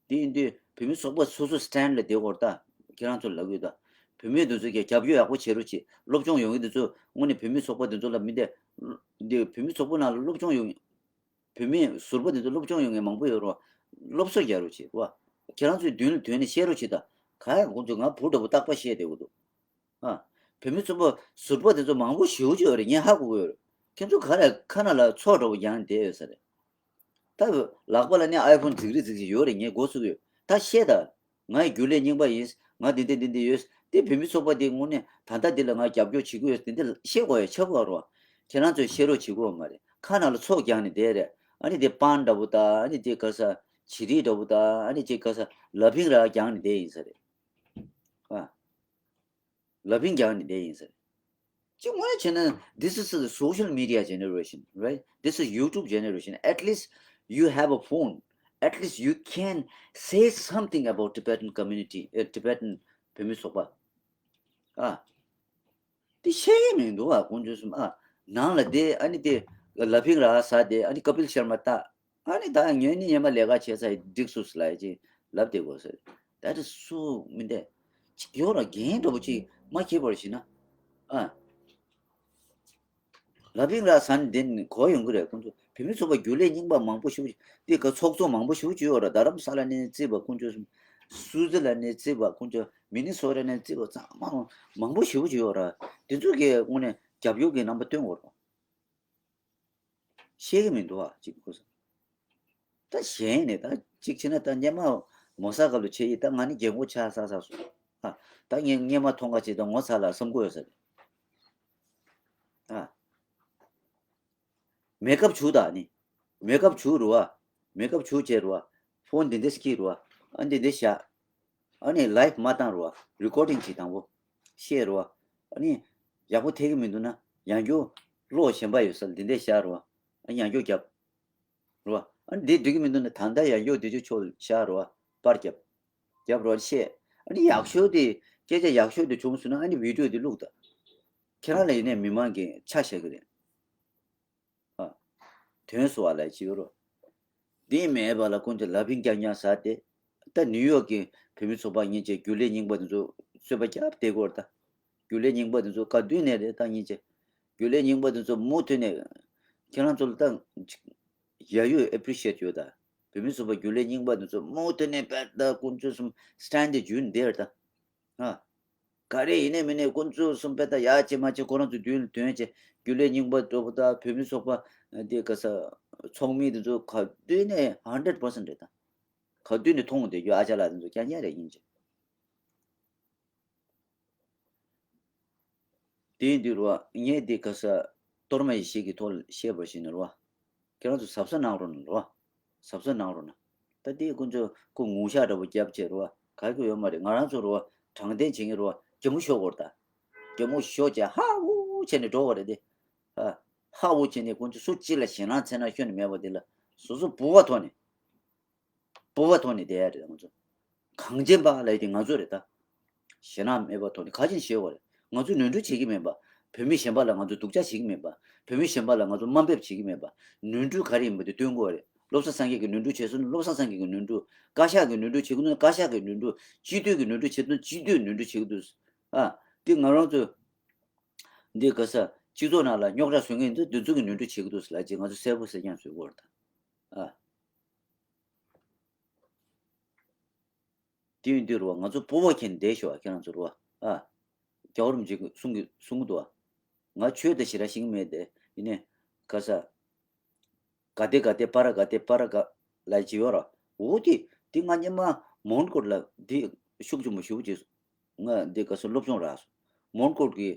དེ་ཡིན་དུས་བོད་མི་ཚོགས་པ་སོ་སོ་སི་ཊེན་ཌི་ལ་བསྡད་དགོས་རེད་ད། ཁྱེད་རང་ཚོ་ལབ་ཡོད་ད། བུད་མེད་དེ་ཚོ་གི་རྒྱབ་སྐྱོར་ཡག་པོ་བྱེད་རོགས་བྱེད། སློབ་སྦྱོང་ཡོང་གི་དེ་ཚོ་དངོས་གནས་བོད་མི་ཚོགས་པ་དེ་ཚོ་ལ་མི་བདེ། འདི་བོད་མི་ཚོགས་པ་ནང་ལ་སློབ་སྦྱོང་ཡོང་། བུད་མེད་ཟུར་པ་དེ་ཚོ་སློབ་སྦྱོང་ཡོང་མཁན་མང་པོ་ཡོད་རོགས། སློབ་གསོ་རྒྱག་རོགས་བྱེད་བ། ཁྱེད་རང་ཚོའི་མདུན་ལ་ཐོན་ནས་བཤད་རོགས་བྱེད་ད། ག་ཡང་ཁོང་ཚོས་ང་བུ་འདྲ་པོ་རྟག་པར་བཤད་བསྡད་དགོས་འདུག་ཨ། བོད་མི་ཚོགས་པ་ཟུར་པ་དེ་ཚོ་མང་པོ་ཞེ་པོ་ཅིག་ཡོད་རེད། ངས་ཧ་གོ་གི་ཡོད་རེད། ཁྱེད་ཚོ་ག་རེ་ཁ་ནང་ལ་མཚོ་འདྲ་པོ་རྒྱག་ནས་བསྡད་ཡོད་ས་རེད། ད་ལག་པ་ལ་ནི་ཨའི་ཕོན་རྫིག་རི་རྫིག་ཅིག་ཡོད་རེད། ངས་མགོ་ཚོས་ཀྱི་ཡོད། ད་བཤད་ད། ང་ཡི་རྒྱུན་ལས་རྙིང་པ་ཡིན། ང་འདི་འདི་འདི་འདི་ཡོད། དེ་བོད་མི་ཚོགས་པ་འདི་དངོས་གནས་ད་ལྟ་འདི་ལ་ང་རྒྱབ་སྐྱོར་བྱེད་ཀྱི་ཡོད། དེ་འདི་བཤད་དགོས་ཡ་ཆགས་པ་རོ། ཁྱེད་རང་ཚོས་བཤད་རོགས་བྱེད་དགོས་མ་རེད། ཁ་ནང་ལ་མཚོ་རྒྱག་ནས་བསྡད་རེད། ཨ་ནི་དེ་པན་འདྲ་པོ་ད་ཨ་ནི་དེ་ག་ས་བྱི་རིལ་འདྲ་པོ་ད་ཨ་ནི་དེ་ག་ས་ལ་ཕིང་ར་རྒྱག་ནས་བསྡད་ཡིན་ས་རེད། ཨ། ལ་ཕིང་རྒྱག་ནས་བསྡད་ཡིན་ཟེར། ཅི་དངོས་གནས་བྱས་ན་this is a social media generation, right? This is YouTube generation. At least you have a phone. At least you can say something about Tibetan community, uh, Tibetan བོད་མི་ཚོགས་པ། ཨ། དེ་བཤད་ཡས་མི་འདུག་ཨ། ཁོང་ཚོ་གསུམ་ཨ། ནང་ལ་བསྡད་ཨ་ནི་དེ་ལ་ཕིང་ར་ཟ་བསྡད། ཨ་ནི་ཀ་པིལ་ཤར་མ་ལྟ། ཨ་ནི་ད་ངོས་ནི་ཉི་མ་ལས་ཀ་བྱས་ཚར་འགྲིག་སོང་ཟེར་ལབ་ཡ་ཅིག་ལབ་བསྡད་དགོས་ཟེར། ད་དེ་སུ་མི་འདས། ཅིག་ཡོད་ར་འགན་འདྲ་པོ་ཅིག་མ་འཁྱེར་བར་ཞིག་ན། ཨ། ལ་ཕིང་ར་ཟ་ནས་བསྡད་ནས་གོ་ཡོང་གི་རེད། ཁོང་ཚོ་བོད་མི་ཚོགས་པ་རྒྱུན་ལས་རྙིང་པ་མང་པོ་ཞིག་དེ་ག་ཚོགས་གཙོ་མང་པོ་ཞིག་ཅིག་ཡོད་ར། རྡ་རམ་ས་ལ་ནས་བརྩིས་པ་ཁོང་ཚོ། སུའུ་ཛི་ལན་ནས་བརྩིས་པ་ཁོང་ཚོ། མི་ནི་སོ་ཊ་ནས་བརྩིས་པ་ཚང་མ་མང་པོ་ཞིག་ཅིག་ཡོད་ར། དེ་ཚོ་གི་དངོས་གནས་རྒྱབ་སྐྱོར་གྱི་རྣམ་པ་སྟོན་དགོས་ར། ཤེས་ཀྱི་མི་འདུག་ཨ། གཅིག་ཁོ་ཚོ། ད་གཞན་ནས་ད་གཅིག་བྱས་ན་ད་སྔོན་མ་མོ་ས་ག་ལུ་ཆེ་ཡི་ད་ང་ནི་རྒན་གོག་ཆགས་ཚར་ཚར་སོང་། ཨ། ད་ངས་སྔོན་མ་མཐོང་ག་ཅིག་ད་ངོ་ཚ་ལ་བསམ་གི་ཡོད་ས་རེད། ཨ། མེ་ཁབ་བྱུག་ད་ནི། མེ་ཁབ་བྱུག་རུ་བ། མེ་ཁབ་བྱུག་བྱས་རུ་བ། ཕོན་འདི་འདྲ་སྐྱིད་རུ་བ། ཨ་འདི་འདྲ་བཞག་ཨ་ནི་ལའིབ་མ་བཏང་རུ་བ། རི་ཀོར་ཌིང་བྱེད་དང་པོ། བཤད་རུ་བ། ཨ་ནི་ཡག་པོ་ཐེག་གི་མི་འདུག་ན་ཡང་བསྐྱར་གློག་གཞན་པ་ཡོད་ས་ལ་འདི་འདྲ་བཞག་རུ་བ། ཨ་ཡང་བསྐྱར་རྒྱབ། རུ་བ། ཨ་ནི་འདི་འགྲིག་གི་མི་འདུག་ན་ད་ལྟ་ཡང་བསྐྱར་འདི་ཚོ་ཕྱོགས་བཞག་རུ་བ། པར་རྒྱབ། རྒྱབ་རུ་བ་བཤད། ཨ་ནི་ཡག་ཤོས་དེ་སྐད་ཆ་ཡག་ཤོས་དེ་བྱུང་སོང་ན་ཨ་ནི་བི་ཌིའོ་དེ་བླུགས་ད། ཁྱེད་རང་ལ་ཡིན་ནའི་མི་མང་གིས་ཆ་བཞག་གི་རེད། ཨ། དོན་སོ་བ་ལ་ཅི་ཡོད་རོ། དེ་མེད་པ་ལ་ཁོང་ཚོ་ལ་ཕིང་རྐྱང་རྐྱང་ཟ་སྟེ། ད་ནིའུ་ཡོག་གི་བོད་མི་ཚོགས་པ་གཉིས་ཀྱི་རྒྱུན་ལས་རྙིང་པ་དེ་ཚོ་གསོལ་པ་རྒྱབ་བསྡད་དགོས་རེད་ད། རྒྱུན་ལས་རྙིང་པ་དེ་ཚོ་ག་དུས་ནས་རེད་ད་གཉིས་ཀྱི། རྒྱུན་ལས་རྙིང་པ་དེ་ཚོ་མུ་མཐུད་ནས་ཁྱེད་རང་ཚོ་ལ་ད་ཡ་ཡོད་ཨེ་པི་རི་ཤི་ཨེ་ཊི་ཡོད་ད། བོད་མི་ཚོགས་པ་རྒྱུན་ལས་རྙིང་པ་འདི་ཚོ་མུ་མཐུད་ནས་བེད་ད་ཁོང་ཚོ་གསུམ་སི་ཊེན་ཌི་བརྒྱུད་འདིར་ད། ཨ། ག་རེ་ཡིན་ནའི་མིན་ནའི་ཁོང་ཚོ་གསུམ་བེད་ད་ཡག་ཅིག་མ་ཅིག་ཁོ་རང་ཚོ་མདུན་ལ་ཐོན་ཅིག་རྒྱུན་ལས་རྙིང་པ་འགྲོ་བ་ད་བོད་མི་ཚོགས་པ་འདི་ག་ས་ཚོགས་མི་འདི་ཚོ་ག་དུས་ནས་ཧན་ཌེ་རེད་པར་སེན་ཊི་རེད་ད། ག་དུས་ནས་མཐོང་བསྡད་རྒྱུ་ཨ་ཅག་ལགས་འདི་ཚོ་རྐྱང་རྐྱང་རེད་ཡིན་ཅིག་དེ་ཡིན་དུས་རོ། ངས་འདི་ག་ས་གཏོར་མ་ཡེ་ཤེས་ཀྱི་ཐོག་ལ་བཤད་པ་ཞིག་ནི་རོ། ཁྱེད་རང་ཚོ་གཟབ་གཟབ་གནང་རོགས་གནང་རོ། གཟབ་གཟབ་གནང་རོགས་གནང་། ད་འདི་ཁོ་ཚོ་ཁོ་ངུ་ཤག་འདྲ་པོ་རྒྱབ་བྱས་རོ། ག་གི་ཡོད་མ་རེད། ང་རང་ཚོ་རོ། དྲང་བདེན་བྱེད་ཀྱི་རོ། གད་མོ་ཤོར་དགོས་རེད་ད། གད་མོ་ཤོར་བྱས་ཧ་ཧུ་བྱས་ནས་འགྲོ་དགོས་རེད་དེ། ཧ་ཧུ་བྱས་ནས་ཁོ་ཚོ་སུ་གཅིག་ལ་ཞེད་སྣང་འཚེར་སྣང་ཤོར་ནས་མེད་པ་དེ་ལ་སོ་སོ་ཕོ་བ་ཐོག་ནས། སྤོབས་པ་ཐོག་ནས་བསྡད་ཡ་རེད་ང་ཚོ། གངས་ཅན་པ་ལབ་ཡ་དེ་ང་ཚོ་རེད་ད། ཞེད་སྣང་མེད་པ་ཐོག་ནས་ག་ཅིག་བྱེད་དགོས་རེད། ང་ཚོས་ནོར་འཁྲུལ་བྱེད་ཀྱི་མེད་པ། བོད་མི་གཞན་པ་ལ་ང་ཚོས་སྡུག་ཅག་བྱེད་ཀྱི་མེད་པ། བོད་མི་གཞན་པ་ལ་ང་ཚོ་དམའ་འབེབས་བྱེད་ཀྱི་མེད་པ། ནོར་འཁྲུལ་ག་རེ་ཡིན་པ་དེ་སྟོན་དགོས་རེད། བློ་བཟང་སངས་རྒྱས་ཀྱིས་ནོར་འཁྲུལ་བྱས་སོང་ན་བློ་བཟང་སངས་རྒྱས་ཀྱི་ནོར་འཁྲུལ། བཀའ་ཤག་གིས་ནོར་འཁྲུལ་བྱེད་ཀྱི་འདུག་ན་བཀའ་ཤག་གིས་ནོར་འཁྲུལ། སྤྱི་འཐུས་ཀྱིས་ནོར་འཁྲུལ་བྱེད་ཀྱི་འདུག་ན་སྤྱི་འཐུས་ནོར་འཁྲུལ་བྱེད་ཀྱི་འདུག་ཨ། འདི་ག་ས་སྤྱི་ཚོགས་ནང་ལ་རྙོག་དྲ་བཟོ་མཁན་འདི་འདི་ཚོ་གིས་ནོར་འཁྲུལ་བྱེད་ཀྱི་འདུག་ལབ་ཅིག་ང་ཚོ་གསལ་པོ་གསལ་རྐྱང་བཟོ་དགོས་རེད་ད། ཨ། དེ་ཡིན་དུས་རོ་ང་ཚོ་སྤོབས་པ་ཁྱེར་བསྡད་ཤོག་ཨ་ཁྱེད་རང་ཚོ་རོ། ཨ། རྒྱལ་བ་རིན་པོ་ཆེ་གསུང་གི་གསུང་གི་འདུག་ཨ། ང་ཆོས་དང་ཞེ་དྲག་ཤེས་ཀྱི་མེད་དེ་ཡིན་ནའི་ག་ས། ག་དེ་ག་དེ་པ་ར་ག་དེ་པ་ར་ག་ལ་ཅི་ཡོད་ར། འོ་དེ་དེ་ང་སྔོན་མ་མོན་གྷོ་ལ་དེ་ཤུགས་ཆེན་པོ་ཞེ་པོ་ཅིག་ང་འདི་ག་ས་སློབ་སྦྱོང་རག་སོང་། མོན་གྷོ་གི་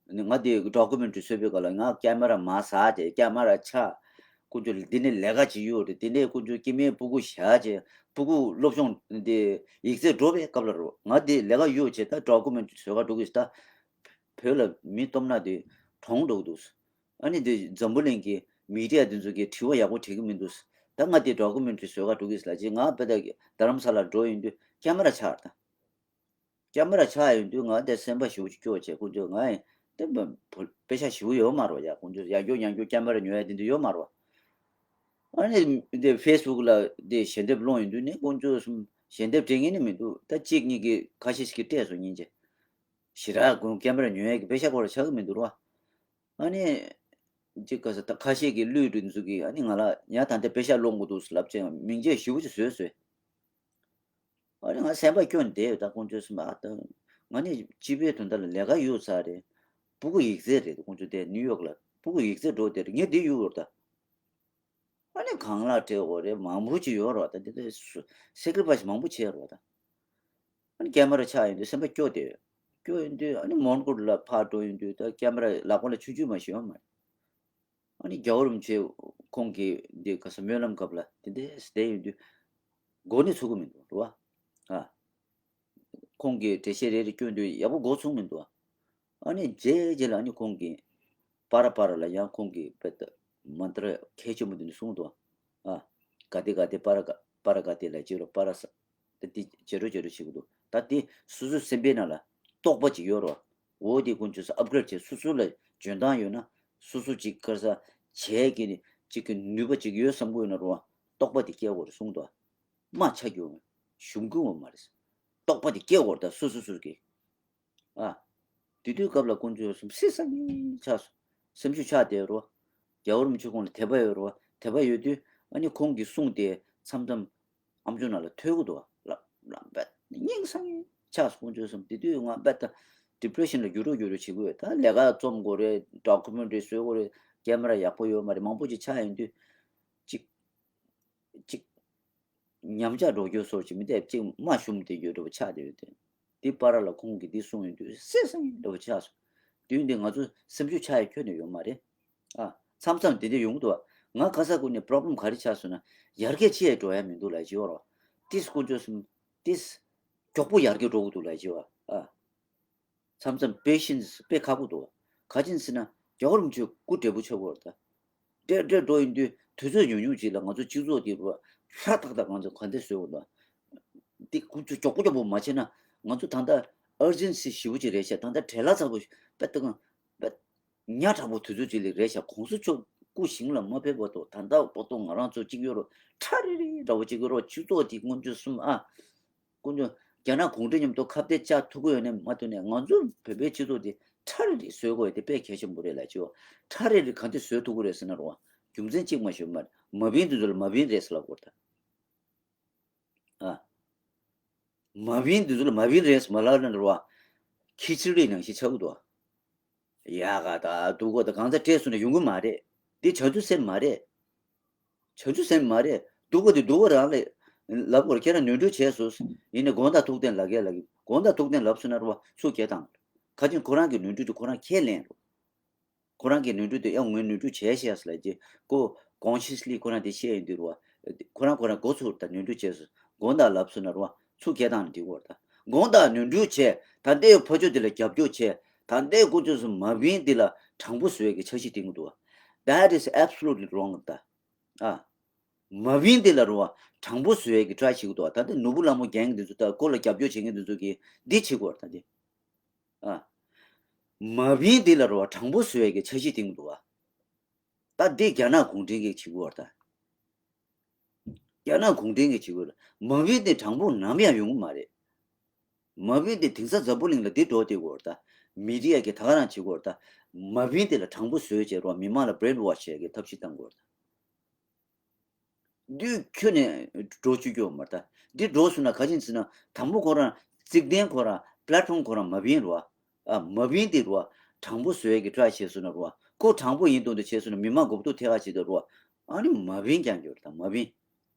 ང་འདི་ཌོ་ཀུ་མེན་ཊི་རི་བཟོས་པའི་སྐབས་ལ་ང་ཀེ་མ་ར་མར་ཟག་བྱས་ཀེ་མ་ར་ཆག་ཁོ་ཚོ་འདི་ནས་ལས་ཀ་ཅིག་གཡུགས་རེད། དེ་ནས་ཁོ་ཚོ་སྐྱེ་དམན་སྤུ་གུ་བཞག་བྱས་སྤུ་གུ་སློབ་སྦྱོང་འདི་ཡིག་ཚད་འགྲོ་བའི་སྐབས་ལ་རོ། ང་འདི་ལས་ཀ་གཡུགས་བྱས་ད་ཌོ་ཀུ་མེན་ཊི་རི་བཟོ་ག་འགྲོ་གི་ད། བོད་ལ་མི་སྟོབས་ན་དེ་གྲོངས་འགྲོ་གི་འདུག་ཨ་ནི་འདི་འཛམ་བུ་གླིང་གི་མི་ཌི་ཡ་འདི་ཚོ་གིས་དྲི་བ་ཡག་པོ་དྲི་གི་མི་འདུག་ད་ང་འདི་ཌོ་ཀུ་མེན་ཊི་རི་བཟོ་ག་འགྲོ་གི་ལབ་ཅིག་ང་དཔེ་ད་རྡ་རམ་ས་ལ་འགྲོ་ཡོང་དུས་ཀེ་མ་ར་ཆག་ད། ཀེ་མ་ར་ཆག་ཡོང་དུས་ང་དེ་སེམས་པ་ཞེ་པོ་ཅིག་སྐྱོ་བྱས་ཁོ་ཚོས་ང་ཡང་དེ་དཔེ་ཆ་ཞེ་པོ་ཡོད་མ་རེད་ཡ། ཁོ་ཚོས་ཡང་སྐྱོ་ཡང་སྐྱོ་ཀེ་མ་ར་ཉོ་ཡ་དེ་འདྲ་ཡོད་མ་རེད། ཨ་ནི་དེ་ཕེ་སི་བུག་ལ་དེ་ཞལ་འདེབས་སློང་ཡོང་དུས་ནི་ཁོ་ཚོས་ཞལ་འདེབས་སྤྲད་མཁན་ནི་མི་འདུག་ད་གཅིག་གཉིས་ཀྱིས་ཁ་ཤས་ཤིག་གིས་སྤྲད་སོང་སྙིང་རྗེ། ཞེ་དྲག་ཁོང་ཀེ་མ་ར་ཉོ་ཡ་གི་པེ་ཤ་སྐོར་ལ་ཆགས་ཀྱི་མི་འདུག་ར། ཨ་ནི། ཅིག་ག་ས་ད་ཁ་ཤས་ཀྱི་བློ་གྲོས་འཛུགས་ཀྱི་ཨ་ནི་ང་ལ་ཡང་ད་ལྟ་པེ་ཤ་སློང་དགོས་འདུག་ལབ་ཅིང་མིང་ཆད་ཞེ་པོ་ཅིག་བཟོས་བཟོས། ཨ་ནི་ང་སེམས་པ་སྐྱོ་ནས་བསྡད་ཡོད་ད་ཁོང་ཚོས་སེམས་པ་ཨ་ད། ང་ནི་སྤྱི་པའི་དོན་དག་ལ་ལས་ཀ་གཡུག་ཚར་རེད། སྤུ་གུ་ཡིག་ཚད་རེད་ཁོང་ཚོ་དེ་ནིའུ་ཡོག་ལ་སྤུ་གུ་ཡིག་ཚད་འགྲོ་དེ་རེད་ངས་འདི་གཡུག་ཡོད་ད། ཨ་ནི་གང་ལ་སྤྲད་དགོས་རེད་མང་པོ་ཅིག་ཡོད་རོགས་ད་འདི་འདི་སེ་ཀི་རི་ཕ་ཡི་སི་མང་པོ་བྱས་རོགས་ད། ཨ་ནི་ཀེ་མ་ར་ཆག་ཡོང་དུས་སེམས་པ་སྐྱོ་དེ། སྐྱོ་ཡོང་དུས་ཨ་ནི་མོན་གྷོ་ལ་ཕར་འགྲོ་ཡོང་དུས་ད་ཀེ་མ་ར་ལག་པ་ལ་ཆུང་ཆུང་མ་ཞིག་ཡོད་མ་རེད། ཨ་ནི་རྒྱལ་བ་རིན་པོ་ཆེ་ཁོང་གི་འདི་ག་ས་སྨོན་ལམ་སྐབས་ལ་དེ་འདྲས་བསྡད་ཡོང་དུས་མགོ་ནས་ཚུགས་ཀྱི་མི་འདུག་རེད་བ། ཨ། ཁོང་གིས་འགྲེལ་བཤད་རེ་རེ་སྐྱོན་དུས་ཡག་པོ་མགོ་ཚུགས་མི་འདུག་ཨ་ནི་རྗེས་རྗེས་ལ་ཨ་ནི་ཁོང་གིས་པ་ར་པ་ར་ལ་ཡང་ཁོང་གིས་དཔེ་ལྟ་མན་ཏྲ་གལ་ཆེན་པོ་འདི་འདྲ་གསུངས་འདུག་ཨ། ག་དེ་ག་དེ་པ་ར་ག་པ་ར་ག་དེ་ལ་བྱེད་རོགས་པ་ར་ས། ད་དེ་བྱེད་རོགས་བྱེད་རོགས་བྱེད་ཀྱི་འདུག་ད་དེ་སོ་སོའི་སེམས་པའི་ནང་ལ་རྟོགས་པ་ཅིག་ཡོད་རོགས། འོ་དེ་ཀུན་སྤྱོད་སོ་ཨབ་གྲེ་ཌི་བྱས་སོ་སོ་ལ་འཇོན་ཐང་ཡོད་ན་སོ་སོ་ཅིག་ག་རེ་ཟ་བྱས་ཀྱི་ནི་ཅིག་གི་ནུས་པ་ཅིག་ཡོད་བསམ་གྱི་ཡོད་ན་རོགས་རྟོགས་པ་དེ་སྐྱེ་དགོས་རེད་གསུངས་འདུག་དམག་ཆགས་ཀྱི་ཡོད་མ་ཞུམ་གྱི་ཡོད་མ་རེད། རྟོགས་པ་དེ་སྐྱེ་དགོས་རེད་ད་སོ་སོ་སོ་གི་ཨ། དེ་དུས་སྐབས་ལ་དཀོན་མཆོག་གསུམ་སེམས་སང་ཉིན་ཆགས་སོང་། སེམས་ཤུགས་ཆག་བསྡད་རོ། རྒྱལ་བ་རིན་པོ་ཆེ་ཁོང་ལ་དད་པ་ཡོད་རོ། དད་པ་ཡོད་དུས་ཨ་ནི་ཁོང་གི་གསུང་དེ་མཚམས་མཚམས་ཨམ་ཅོག་ནང་ལ་ཐོས་ཀྱི་འདུག་ལ་ལ་བད་སྙིང་སང་ཉིན་ཆགས་སོང་། དཀོན་མཆོག་གསུམ་དེ་དུས་ང་བད་ད་ཌི་པི་རེ་ཤན་ལ་འགྱུར་རོ་འགྱུར་རོ་བྱེད་ཀྱི་ཡོད། ད་ལས་ཀ་རྩོམ་དགོས་རེད། ཌོ་ཀུ་མེན་ཊི་རི་བཟོ་དགོས་རེད། ཀེ་མ་ར་ཡག་པོ་ཡོད་མ་རེད། མང་པོ་ཅིག་ཆགས་ཡོང་དུས་ཅིག་ཅིག་ཉམས་ཆག་འགྲོ་རྒྱུ་སོགས་ཀྱི་མི་དེ་གཅིག་མ་ཞུམ་དེ་རྒྱུ་འདྲ་པོ་ཆགས་བསྡད་ཡོད་དེ། དེ་པར་ལ་ཁོང་གིས་འདི་གསུངས་ཡོང་དུས་སེམས་སང་ཉིན་འདྲ་པོ་ཆགས་སོང་། དུས་འདི་ང་ཚོ་སེམས་ཤུགས་ཆག་ཡ་ཁྱོན་ནས་ཡོད་མ་རེད། ཨ། མཚམས་མཚམས་དེ་འདྲ་ཡོང་གི་འདུག་ང་ག་ས་གུ་ནས་པོ་རོབ་ལེམ་ག་རེ་ཆགས་སོང་ན་ཡར་རྒྱས་ཅི་ཡང་འགྲོ་ཡ་མི་འདུག་ལབ་ཀྱི་ཡོད་རེད་བ། ཏིས་དཀོན་མཆོག་གསུམ་ཏིས་མགྱོགས་པོ་ཡར་རྒྱས་འགྲོ་གི་འདུག་ལབ་ཀྱི་ཡོད་རེད་བ། ཨ། མཚམས་མཚམས་དཔེ་ཤིན་དཔེ་ཁག་པོ་འདུག་ག་ཅིན་ཟེར་ན་རྒྱལ་བ་རིན་པོ་ཆེ་སྐུ་བགྲེས་པོ་ཆགས་ཀྱི་ཡོད་རེད་ད། བགྲེས་བགྲེས་འགྲོ་ཡིན་དུས་དུས་ཚོད་ཉུང་ཉུང་ཅིག་ལ་ང་ཚོ་སྤྱི་ཚོགས་འདི་རུ་ཧྲ་ཏག་ཏག་ང་ཚོ་ག་འདྲ་བཟོས་ཡོད་འདུག་འདི་ཁོ་ཚོ་མགྱོགས་པོ་མགྱོགས་པོ་མ་བྱས་ན་ང་ཚོ་ད་ལྟ་ཨར་ཇེན་སི་ཞེ་པོ་ཅིག་རེད་ཤག་ད་ལྟ་བྲེལ་བ་ཚ་པོ་དཔེ་ལྟ་གང་དཔེ་ཉག་ཕྲ་པོ་དུས་ཚོད་ཅིག་ལ་རེད་ཤག་གོང་ས་མཆོག་སྐུ་ཞིང་ལ་མ་ཕེབས་བར་དུ་ད་ལྟ་བར་དུ་ང་རང་ཚོ་གཅིག་ཡོད་རུ་ཁྲ་རེ་རེ་འདྲ་པོ་གཅིག་ཡོད་རུ་སྤྱི་ཚོགས་འདི་དཀོན་མཆོག་གསུམ་ཨ། དཀོན་མཆོག་རྒྱ་ནག་གུང་ཁྲན་མཉམ་དུ་ཁ་གཏད་བཅག་ཐུབ་ཀྱི་ཡོད་ནས་མ་ཐུབ་ནས་ང་ཚོ་བོད་པའི་སྤྱི་ཚོགས་འདི་ཁྲ་རེ་རེ་བཟོ་དགོས་ཡ་དེ་དཔེ་གལ་ཆེན་པོ་རེད་ལབ་ཀྱི་ཡོད། ཁྲ་རེ་རེ་ག་འདྲ་བཟོ་ཐུབ་ཀྱི་རེད་ཟེར་ན་རུང་རྒྱུ་མཚན་གཅིག་མ་ཞུ་མ་རེད། མ་བིན་འདི་ཚོ་ལ་མ་བིན་རེད་ཟེར་ལབ་དགོས་རེད་ད། ཨ། མ་བིན་འདི་ཚོ་ལ་མ་བིན་རེད་མ་ལབ་ན་ར་བ། ཁྱི་ཕྱི་རིགས་ནང་བཞིན་ཆགས་ཀྱི་འདུག་ཡ་ག་ད་སྡུག་གོ་ད་གང་ཚ་སྤྲད་སོང་ན་ཡོང་གི་མ་རེད། འདི་བྱང་ཆུབ་སེམས་མ་རེད། བྱང་ཆུབ་སེམས་མ་རེད། སྡུག་གོ་འདི་སྡུག་གོ་རང་ལས། ལབ་དགོས་ར། ཁྱེད་རང་ནོར་འཁྲུལ་བྱས་སོང་། ཡིན་ནའི་དགོངས་དག་ཐུགས་བདེན་ལབ་གས་ལབ་གི། དགོངས་དག་ཐུགས་བདེན་ལབ་སོང་ན་ར་བ་ཚུར་གས་བཏང་། ཁ་ཅིག་ཁོ་རང་གི་ནོར་འཁྲུལ་དེ་ཁོ་རང་ཁས་ལེན་རོགས། ཁོ་རང་གི་ནོར་འཁྲུལ་དེ་ཡང་ངོས་ནོར་འཁྲུལ་བྱས་ཤག་ཟེར་ལབ་རྗེས་ཁོ་ཀོན་ཤི་ཡས་ལི་ཁོ་རང་དེ་ཤེས་ཡོང་དུས་ར་བ། ཁོ་རང་ཁོ་རང་མགོ་ཚོས་ད་ནོར་འཁྲུལ་བྱས་སོང་། དགོངས་དག་ལབ་སོང་ན་ར་བ་ཚུར་གས་བཏང་ནས་འགྲིག་གི་རེད་ད། དགོངས་དག་ནོར་འཁྲུལ་བྱས། ད་ལྟའི་ཕ་ཆོས་དེ་ལ་རྒྱབ་སྐྱོར་བྱས། ད་ལྟའི་ཁོ་ཚོས་སུ་མ་བིན་དེ་ལ་དྲང་པོ་བཟོ་ཡས་ཀྱི་འཆར་གཞི་བཏིང་གི་འདུག That is absolutely wrong ད། ཨ། མ་བིན་དེ་ལ་ར་བ་དྲང་པོ་བཟོ་ཡས་ཀྱི་ཊ་རའི་བྱེད་ཀྱི་འདུག་ད་ལྟ་ནོར་བུ་ལྷ་མོ་གེང་འདི་ཚོ་ད་ཁོ་ལ་རྒྱབ་སྐྱོར་བྱེད་མཁན་འདི་ཚོ་གིས་འདི་བྱེད་དགོས་རེད་ད་འདི། ཨ། མ་བིན་འདི་ལ་ར་བ་དྲང་པོ་བཟོ་ཡས་ཀྱི་འཆར་གཞི་བཏིང་གི་འདུག་བ། ད་འདི་རྒྱ་ནག་གུང་ཁྲན་གྱིས་བྱེད་དགོས་རེད་ད། རྒྱ་ནག་གུང་ཁྲན་གྱིས་བྱེད་དགོས་རེད། མ་བིན་འདི་དྲང་པོ་ནམ་ཡང་ཡོང་གི་མ་རེད། མ་བིན་འདི་དེང་སང་འཛམ་བུ་གླིང་ལ་འདི་འགྲོ་བསྡད་དགོས་རེད་ད། མི་ཌི་ཡ་གིས་ད་ག་རང་བྱེད་དགོས་རེད་ད། མ་བིན་འདི་ལ་དྲང་པོ་བཟོས་བྱས་ར་བ་མི་མང་ལ་brainwash བྱེད་ཡས་ཀྱི་ཐབས་ཤེས་བཏང་དགོས་རེད་ད། དུས་ཁྱོན་ནས་འགྲོ་བཅུག་རྒྱུ་མ་རེད་ད། འདི་འགྲོ་སོང་ན་ག་ཅིན་ཟེར་ན་དང་པོ་ཁོ་རང་རྩིག་གདན་ཁོ་རང་པླ་ཊོམ་ཁོ་རང་མ་བིན་རེད་བ། ཨ་མ་བིན་དེ་རེད་བ། དྲང་པོ་བཟོ་ཡས་ཀྱི་ཊ་རའི་བྱས་སོང་ན་རེད་བ། ཁོ་དྲང་པོ་ཡིན་མདོག་མདོག་བྱས་སོང་ན་མི་མང་མགོ་སྐོར་ཐེབས་ཀ་བྱེད་དུ་རེད་བ། ཨ་ནི་མ་བིན་རྐྱང་རྐྱང་རེད་ད་མ་བིན།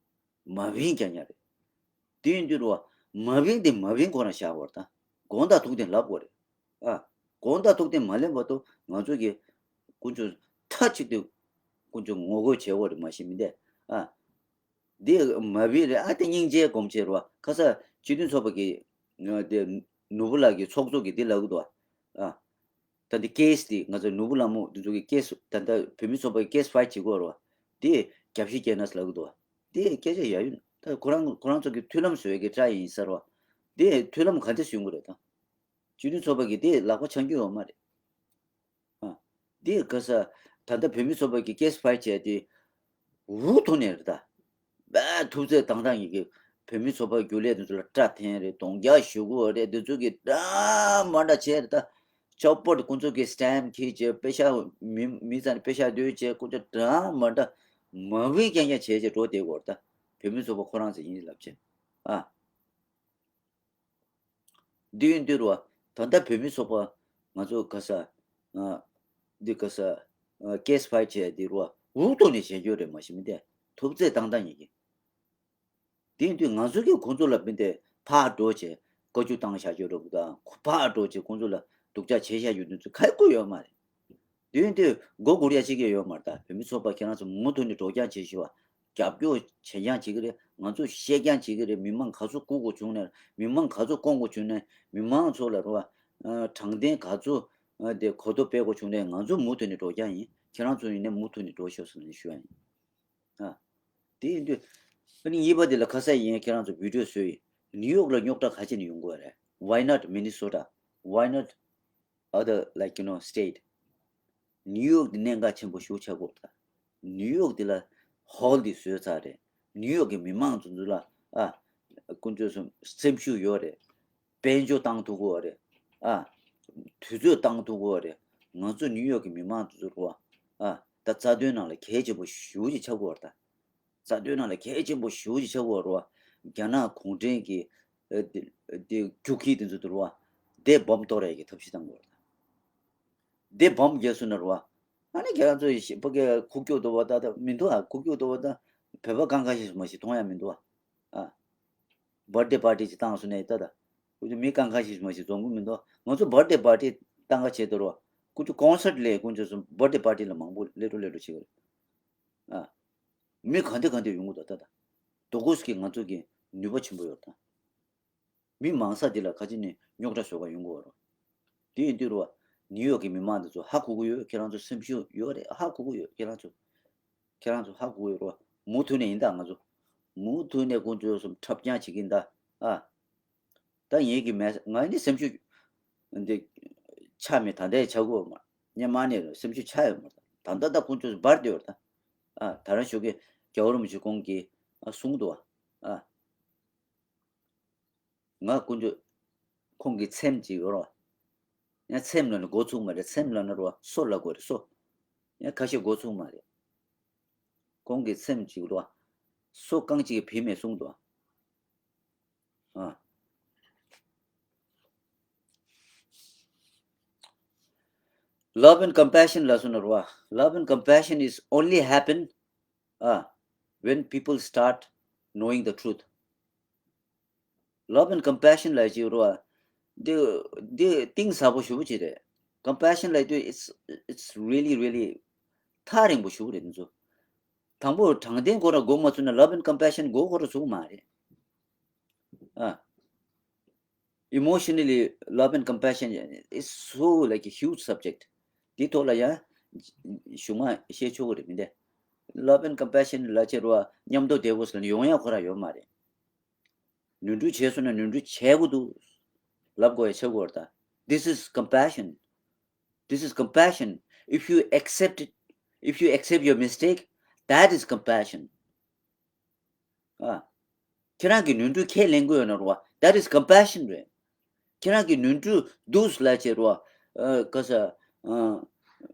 མ་བིན་རྐྱང་རྐྱང་རེད། དེ་ཡིན་དུས་རེད་བ། མ་བིན་དེ་མ་བིན་ཁོ་རང་བཞག་དགོས་རེད་ད། དགོངས་དག་ཐུགས་བདེན་ལབ་དགོས་རེད། ཨ། དགོངས་དག་ཐུགས་བདེན་མ་ལེན་བར་དུ་ང་ཚོ་གི་དཀོན་མཆོག་མཐའ་གཅིག་ཏུ་དཀོན་མཆོག་ངོ་རྒོལ་བྱེད་དགོས་རེད་མ་གཞི་མི་འདས། ཨ། འདི་མ་བིན་རེད་ཨ་དེ་སྙིང་རྗེ་སྒོམ་བྱེད་རེད་བ། ཁ་ས་སྤྱི་མཐུན་ཚོགས་པ་གི་དེ་ནོར་བུ་ལགས་ཀྱི་ཚོགས་གཙོ་གིས་འདི་ལབ་གི་འདུག་བ། ཨ། ད་འདི་ཀེ་སི་འདི་ང་ཚོ་ནོར་བུ་ལྷ་མོ་འདི་ཚོ་གི་ཀེ་སི་ད་ལྟ་བོད་མི་ཚོགས་པའི་ཀེ་སི་ཕའིལ་བྱེད་དགོས་རེད་བ། འདི་རྒྱབ་བཤིག་རྒྱག་ན་ཟེར་ལབ་གི་འདུག་བ། འདི་སྐད་ཆ་ཡ་ཡོད་ད། ཁོ་རང་ཁོ་རང་ཚོ་གི་མཐུན་ལམ་བཟོ་ཡས་ཀྱི་ཊ་རའི་ཡིན་ཟེར་བ། འདི་མཐུན་ལམ་ག་འདྲ་བཟོ་གི་རེད་ད། སྤྱི་མཐུན་ཚོགས་པ་གི་འདི་ལག་པ་འཆང་རྒྱུ་ཡོད་མ་རེད། ཨ། འདི་ག་ས་ད་ལྟ་བོད་མི་ཚོགས་པ་གི་ཀེ་སི་ཕའིལ་བྱས་ཏེ། འུ་ཐུག་ནས་རེད་ད། དཔེ་ཐུབ་ཚད་དང་ཐང་ཡི་གེ་བོད་མི་ཚོགས་པ་རྒྱུན་ལས་དེ་ཚོ་ལ་སྐྲ་འཐེན་རེད་གདོང་རྒྱག་ཞུ་གི་རེད་དེ་ཚོ་གི་འདྲ་མ་འདྲ་བྱས་རེད་ད། ཅོག་པོ་དེ་ཁོང་ཚོ་གི་སི་ཊེམ་འཁྱེར་བྱས་པེ་ཤ་མི་མི་ཚང་ནས་པེ་ཤ་བསྡུས་བྱས་ཁོང་ཚོ་འདྲ་མ་འདྲ་མ་བིན་རྐྱང་རྐྱང་བྱས་བྱས་འགྲོ་བསྡད་གི་རེད་ད། བོད་མི་ཚོགས་པ་ཁོ་རང་ཚོ་ཡིན་ལབ་བྱས། ཨ། འདི་ཡིན་དུས་རུ་བ། ད་ལྟ་བོད་མི་ཚོགས་པ་ང་ཚོ་ག་ས། ཨ། འདི་ག་ས། ཨ། ཀེ་སི་ཕའིལ་བྱས་འདི་རུ་བ་འུ་ཐུག་ནས་བྱེད་རྒྱུ་རེད་མ་གཞི་མི་འདས་ཐུབ་ཚད་བཏང་སྟངས་ཡིན་གི། དེ་ཡིན་དུས་ང་ཚོ་གིས་ཁོང་ཚོ་ལ་མི་འདས་ཕར་འགྲོ་བྱས་བཀའ་བཀྱོན་བཏང་བཞག་རྒྱུ་རེད་བ་དང་ཕར་འགྲོ་བྱས་ཁོང་ཚོ་ལ་སྡུག་ཅག་བྱས་བཞག་རྒྱུ་འདི་ཚོ་ཁ་ཁུ་ཡོད་མ་རེད། དེ་ཡིན་དུས་མགོ་སྒུར་ཡ་གཅིག་ཀྱང་ཡོད་མ་རེད་ད། བོད་མི་ཚོགས་པ་ཁྱེད་རང་ཚོ་མུ་མཐུད་ནས་སྒྲོག་སྦྱང་བྱེད་ཤི་བ། རྒྱབ་སྐྱོར་བྱེད་རྐྱང་བྱེད་ཀྱི་རེད། ང་ཚོ་བཤད་རྐྱང་བྱེད་ཀྱི་རེད། མི་མང་ག་ཚོད་སྒུག་དགོས་བྱུང་ནས་མི་མང་ག་ཚོད་སྐོང་དགོས་བྱུང་ནས་མི་མང་ཚོ་ལ་རོ། ཨ། དྲང་བདེན་ག་ཚོད་དེ་གོ་རྟོགས་སྤེལ་དགོས་བྱུང་ནས་ང་ཚོ་མུ་མཐུད་ནས་སྒྲོག་སྦྱང་ཡིན། ཁྱེད་རང་ཚོ་ཡིན་ནས་མུ་མཐུད་ནས་སྒྲོག་ཤོག་ཟེར་ནས་ཞུ་ཡ་ཡིན། ཨ། དེ་ཡིན་དུས། ཨ་ནི་གཉིས་པ་དེ་ལ་ཁ་ས་ཡིན་ཁྱེད་རང་ཚོ་བི་ཌིའོ་བཟོས་ཡིན། ནིའུ་ཡོག་ལ་རྙོག་དྲ་ག་ཅི་ནས་ཡོང་དགོས་རེད། Why not Minnesota? Why not other, like, you know, state? ནིའུ་ཡོག་དེ་གནད་འགག་ཆེན་པོ་ཞིག་ཆགས་ཀྱི་ཡོད་ད། ནིའུ་ཡོག་དེ་ལ་ཧོལ་དེ་བཟོས་ཚར་རེད། ནིའུ་ཡོག་གི་མི་མང་ཚོ་ཚོ་ལ་ཨ། དཀོན་མཆོག་གསུམ་སེམས་ཤུགས་ཡོད་རེད། དཔལ་འབྱོར་བཏང་ཐུབ་ཀྱི་ཡོད་རེད། ཨ། དུས་ཚོད་བཏང་ཐུབ་ཀྱི་ཡོད་རེད། ང་ཚོ་ནིའུ་ཡོག་གི་མི་མང་ཚོ་ཚོ་ལ་ཨ། ད་རྩ་དོན་ནང་ལ་གལ་ཆེན་པོ་ཞེ་པོ་ཅིག་ཆགས་ཀྱི་ཡོད་རེད་ད། རྩ་དོན་ནང་ལ་གལ་ཆེན་པོ་ཞེ་པོ་ཅིག་ཆགས་ཀྱི་ཡོད་རེད་བ། རྒྱ་ནག་གུང་ཁྲན་གྱི་ཨ། དེ་དེ་རྒྱུག་ཁྱི་དེ་ཚོ་དེ་རེད་བ། དེ་བོམ་གཏོར་ཡས་ཀྱི་ཐབས་ཤེས་བཏང་གི་ཡོད་རེད་ད། དེ་བོམ་རྒྱག་སོང་ན་རེད་བ། ཨ་ནི་ཁྱེད་རང་ཚོ་ཡི་ཤི་ཕ་གི་ཁུག་ཀྱོག་དོ་བ་ད་ད་མི་འདུག་ཨ། ཁུག་ཀྱོག་དོ་བ་ད་བོད་པ་གང་ག་ཤེས་མ་ཤེས་མཐོང་ཡ་མི་འདུག་ཨ། ཨ། བར་ཐི་ཌེ་པར་ཊི་ཅིག་བཏང་སོང་ནས་ད་ད། ཁོ་ཚོ་མི་གང་ག་ཤེས་མ་ཤེས་འཛོམས་གི་མི་འདུག་ང་ཚོ་བར་ཐི་ཌེ་པར་ཊི་བཏང་ག་བྱེད་དོ་རེད་བ། ཁོ་ཚོ་ཀོན་སར་ཊི་ལས་ཁོ་ཚོ་བར་ཐི་ཌེ་པར་ཊི་ལ་མང་པོ་སླེབས་འགྲོ་སླེབས་འགྲོ་བྱེད་གི་རེད། ཨ། མི་ག་འདྲ་ག་འདྲ་ཡོང་གི་འདུག་ད་ད། དོ་ཀོས་ཀྱི་ང་ཚོ་གི་ནུས་པ་ཆེན་པོ་ཡོད་ད། མི་མང་ས་འདི་ལ་ཁ་ཅིག་ནས་རྙོག་དྲ་བཟོ་ག་ཡོང་གི་ཡོད་རེད། དེ་ཡིན་དུས་རེད་བ། ནིའུ་ཡོག་གི་མི་མང་འདི་ཚོ་ཧ་གོ་གི་ཡོད། ཁྱེད་རང་ཚོ་སེམས་ཤུགས་ཡོད་རེད། ཧ་གོ་གི་ཡོད་ཁྱེད་རང་ཚོ། ཁྱེད་རང་ཚོ་ཧ་གོ་གི་ཡོད་རེད་བ། མུ་མཐུད་ནས་ཡིན་ད་ང་ཚོ། མུ་མཐུད་ནས་ཁོང་ཚོ་གསུམ་འཁྲབ་རྐྱང་བྱེད་ཀྱི་ཡིན་ད། ཨ། ད་ངེད་ཀྱི་མེད་ང་ནི་སེམས་ཤུགས་འདི་ཆག་མེད་ད་ལྟའི་ཆག་གི་ཡོད་མ་རེད། སྔོན་མ་ནས་སེམས་ཤུགས་ཆག་ཡོད་མ་རེད། ད་ལྟ་ད་ཁོང་ཚོ་འབར་བསྡད་ཡོད་རེད་ད། ཨ། ད་རང་ཞོགས་ཀས་རྒྱལ་བ་རིན་པོ་ཆེ་ཁོང་གིས་ཨ་གསུངས་འདུག་བ། ཨ། ང་ཁོང་ཚོ་ཁོང་གི་ཚེམས་གཅིག་ཡོད་རེད་བ། ཡང་ཚེམས་ལབ་ན་མགོ་ཚུགས་མ་རེད། ཚེམས་ལབ་ན་རེད་བ་སོ་ལབ་དགོས་རེད་སོ། ཡང་ཁ་ཤས་མགོ་ཚུགས་མ་རེད། ཁོང་གི་ཚེམས་གཅིག་རེད་བ། སོ་རྐང་གཅིག་གིས་བིམ་མེད་གསུངས་འདུག་བ། ཨ། Love and compassion ལབ་སོང་ན་རེད་བ། Love and compassion is only happen, uh, when people start knowing the truth. Love and compassion ལབ་ཅིག་རེད་བ། འདི་འདི་གཏིང་ཟབ་པོ་ཞེ་པོ་ཅིག་རེད། Compassion ལབ་དུས་it's, it's really, really ཐག་རིང་པོ་ཞེ་པོ་རེད་འདི་ཚོ། དང་པོ་དྲང་བདེན་ཁོ་རང་དགོས་མ་ཚུགས་ན་love and compassion དགོས་ཁོ་རང་ཚུགས་མ་རེད། ཨ། Emotionally, love and compassion is so, like, a huge subject. དེ་ཐོག་ལ་ཡང་གཞུང་མ་བཤད་ཆོག་གི་རེད་མི་འདུག Love and compassion ལབ་བྱས་རེད་བ། མཉམ་དུ་བསྡད་དགོས་ཟེར་ན་ཡོང་ཡ་ཁོ་རང་ཡོད་མ་རེད། ནོར་འཁྲུལ་བྱས་སོང་ན་ནོར་འཁྲུལ་བྱས་དགོས་འདུག་ལབ་དགོས་ཡ་ཆགས་ཀྱི་ཡོད་རེད་ད། This is compassion. This is compassion. If you accept it, if you accept your mistake, that is compassion. ཨ། ཁྱེད་རང་གིས་ནོར་འཁྲུལ་ཁས་ལེན་གྱི་ཡོད་ན་རེད་བ། That is compassion རེད། ཁྱེད་རང་གིས་ནོར་འཁྲུལ་འདུག་ལབ་བྱས་རེད་བ། ཨ། ག་ས། ཨ།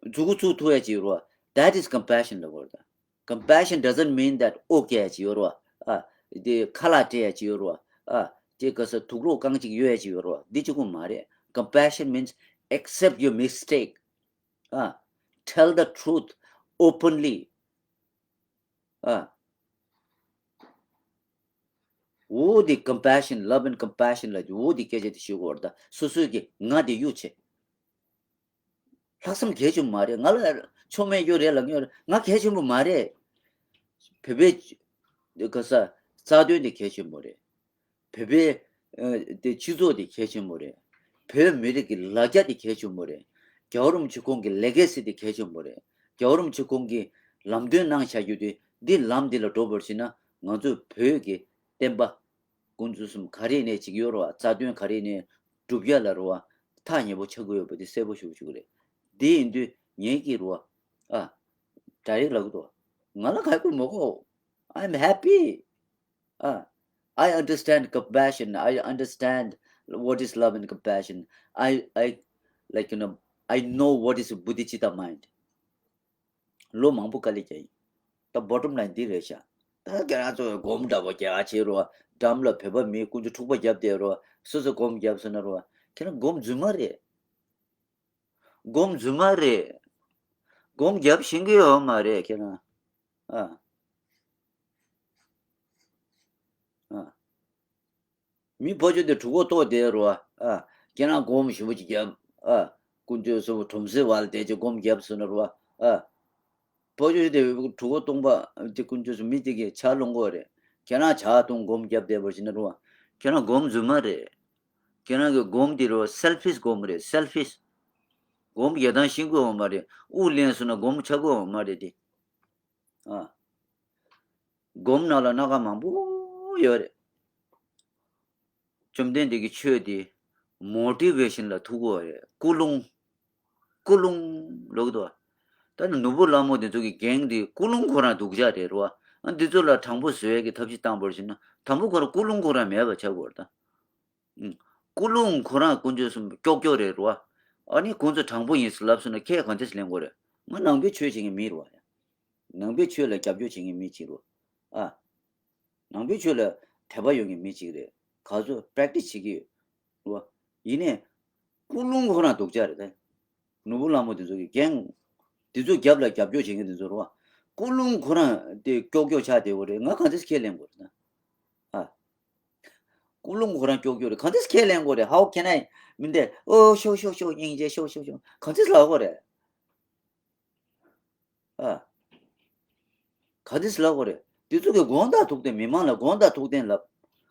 མཛུབ་གུ་བཙུགས་ཐུབ་ཡ་ཅིག་རེད་བ། That is compassion ལབ་དགོས་རེད་ད། Compassion doesn't mean that okay ཡ་ཅིག་ཡོད་རེད་བ། ཨ། དེ་ཁ་ལག་སྤྲད་ཡ་ཅིག་ཡོད་རེད་བ། ཨ། དེ་ག་ས་དུག་སློག་རྐང་གཅིག་གཡོ་ཡ་ཅིག་ཡོད་རེད་བ། འདི་གཅིག་པོ་མ་རེད། Compassion means accept your mistake. ཨ། Tell the truth openly. ཨ། འོ་དེ་compassion, love and compassion ལབ་དུས་འོ་དེ་སྐད་ཆ་དེ་ཞུ་དགོས་རེད་ད། སོ་སོའི་གི་ང་དེ་གཡུག་བྱེད། ལྷག་བསམ་གལ་ཆེན་པོ་མ་རེད། ང་ལ་ཆོ་མེད་རྒྱུ་རེད་ལབ་མཁན་ཡོད་རེད། ང་གལ་ཆེན་པོ་མ་རེད། བོད་པའི་ག་ས་རྩ་དོན་དེ་གལ་ཆེན་པོ་རེད། བོད་པའི་ཨ་དེ་སྤྱི་ཚོགས་དེ་གལ་ཆེན་པོ་རེད། བོད་མི་རིགས་ཀྱི་ལ་རྒྱ་དེ་གལ་ཆེན་པོ་རེད། རྒྱལ་བ་རིན་པོ་ཆེ་ཁོང་གི་ལེ་གེ་སི་དེ་གལ་ཆེན་པོ་རེད། རྒྱལ་བ་རིན་པོ་ཆེ་ཁོང་གིས་ལམ་སྟོན་གནང་བཞག་རྒྱུ་དེ་འདི་ལམ་འདི་ལ་འགྲོ་བར་བྱེད་ན་ང་ཚོ་བོད་ཀྱི་བསྟན་པ་ཀུན་སྤྱོད་གསུམ་ག་རེ་ནས་ཅིག་ཡོད་རེད་བ། རྩ་དོན་ག་རེ་ནས་སྒྲུབ་ཡ་ལ་རེད་བ། ཐག་ཉེ་པོ་ཆགས་ཀྱི་ཡོད་པ་དེ་གསལ་པོ་ཞུ་ཞུ་གི་རེད། དེ་ཡིན་དུས་ངེད་ཀྱིས་རེད་བ། ཨ། direct ལབ་གི་འདུག་ང་ལ་ག་གི་མོ་གོ I'm happy. Uh, I understand compassion. I understand what is love and compassion. I, I, like, you know, I know what is bodhicitta mind. ལོ་མང་པོ་དཀའ་ལས་བརྒྱབ་ཡིན། ད་bottom line འདི་རེད་ཤག་ད་ཁྱེད་རང་ཚོ་སྒོམ་འདྲ་པོ་རྒྱག་བྱེད་རོགས། འགྲམ་ལ་བོད་པ་མི་དཀོན་མཆོག་འཁྲུག་པ་བརྒྱབ་བསྡད་རོགས། སོ་སོ་སྒོམ་བརྒྱབ་སོང་ན་རོགས། ཁྱེད་རང་སྒོམ་རྫུན་མ་རེད། སྒོམ་རྫུན་མ་རེད། སྒོམ་རྒྱབ་ཤེས་ཀྱི་ཡོད་མ་རེད་ཁྱེད་རང་། ཨ། ཨ། མི་ཕོ་ཆོས་དེ་གྲུ་གུ་གཏོགས་བསྡད་རོ། ཨ། ཁྱེད་རང་སྒོམ་ཞེ་པོ་ཅིག་རྒྱབ། ཨ། དཀོན་མཆོག་གསུམ་གྲོང་གསེབ་བར་དེ་ཅིག་སྒོམ་རྒྱབ་སོང་ན་རོ། ཨ། ཕོ་ཆོས་དེ་གྲུ་གུ་སྟོང་པ་དེ་དཀོན་མཆོག་གསུམ་མི་དེ་གི་ཇ་སློང་གི་རེད། ཁྱེད་རང་ཇ་འཐུང་སྒོམ་རྒྱབ་བསྡད་པ་ཞིག་ན་རོ། ཁྱེད་རང་སྒོམ་རྫུན་མ་རེད། ཁྱེད་རང་གི་སྒོམ་དེ་རོ་selfish སྒོམ་རེད། selfish། སྒོམ་རྒྱག་སྟངས་ཤེས་ཀྱི་ཡོད་མ་རེད། དབུགས་ལེན་སོང་ན་སྒོམ་ཆགས་ཀྱི་ཡོད་མ་རེད་དེ། ཨ། སྒོམ་ནང་ལ་སྣ་ཁ་མང་པོ་ཡོད་རེད། བཅོམ་ལྡན་འདས་ཀྱི་ཆོས་དེ་motivation ལ་ཐུག་གི་ཡོད་རེད། ཀུན་སློང་། ཀུན་སློང་ལོག་ཏུ། ད་ནི་ནོར་བུ་ལྷ་མོ་དེ་ཚོ་གི་གེང་དེ་ཀུན་སློང་ཁོ་རང་སྡུག་ཅག་རེད་རོ། ཨ། འདི་ཚོ་ལ་དྲང་པོ་བཟོ་ཡས་ཀྱི་ཐབས་ཤེས་བཏང་བར་ཕྱིན་ན་དང་པོ་ཁོ་རང་ཀུན་སློང་ཁོ་རང་མེད་པ་ཆགས་དགོས་རེད་ད། ཀུན་སློང་ཁོ་རང་དཀོན་མཆོག་གསུམ་ཀྱོག་ཀྱོག་རེད་རོ། ཨ་ནི་ཁོང་ཚོ་དྲང་པོ་ཡིན་ཟེར་ལབ་སོང་ན་ཁྱེད་གང་འདྲས་ལེན་དགོས་རེད། ང་ནང་པའི་ཆོས་བྱེད་མཁན་མི་རེད་བ། ནང་པའི་ཆོས་ལ་རྒྱབ་སྐྱོར་བྱེད་མཁན་མི་གཅིག་རེད། ཨ། ནང་པའི་ཆོས་ལ་དད་པ་ཡོད་མཁན་མི་གཅིག་རེད། ག་ཚོད་practice བྱེད་ཀྱི་ཡོད་རེད་བ། ཡིན་ནའི་ཀུན་སློང་ཁོ་རང་སྡུག་ཅག་རེད་ད། ནོར་བུ་ལྷ་མོ་དེ་ཚོ་གི་གེང་། དེ་ཚོ་རྒྱབ་ལ་རྒྱབ་སྐྱོར་བྱེད་མཁན་དེ་ཚོ་རེད་བ། ཀུན་སློང་ཁོ་རང་དེ་ཀྱོག་ཀྱོག་ཆགས་བསྡད་ཡོད་རེད། ང་གང་འདྲས་ཁས་ལེན་དགོས་རེད་ད། ཨ། ཀུན་སློང་ཁོ་རང་ཀྱོག་ཀྱོག་རེད། གང་འདྲས་ཁས་ལེན་དགོས་རེད། How can I མི་འདི་ཨོ་ཤོག་ཤོག་ཤོག་སྙིང་རྗེ་ཤོག་ཤོག་ཤོག་གང་འདྲས་ལབ་དགོས་རེད། ཨ། ག་འདྲས་ལབ་དགོས་རེད། དེ་ཚོ་གི་དགོངས་དག་ཐུགས་བདེན། མི་མང་ལ་དགོངས་དག་ཐུགས་བདེན་ལབ།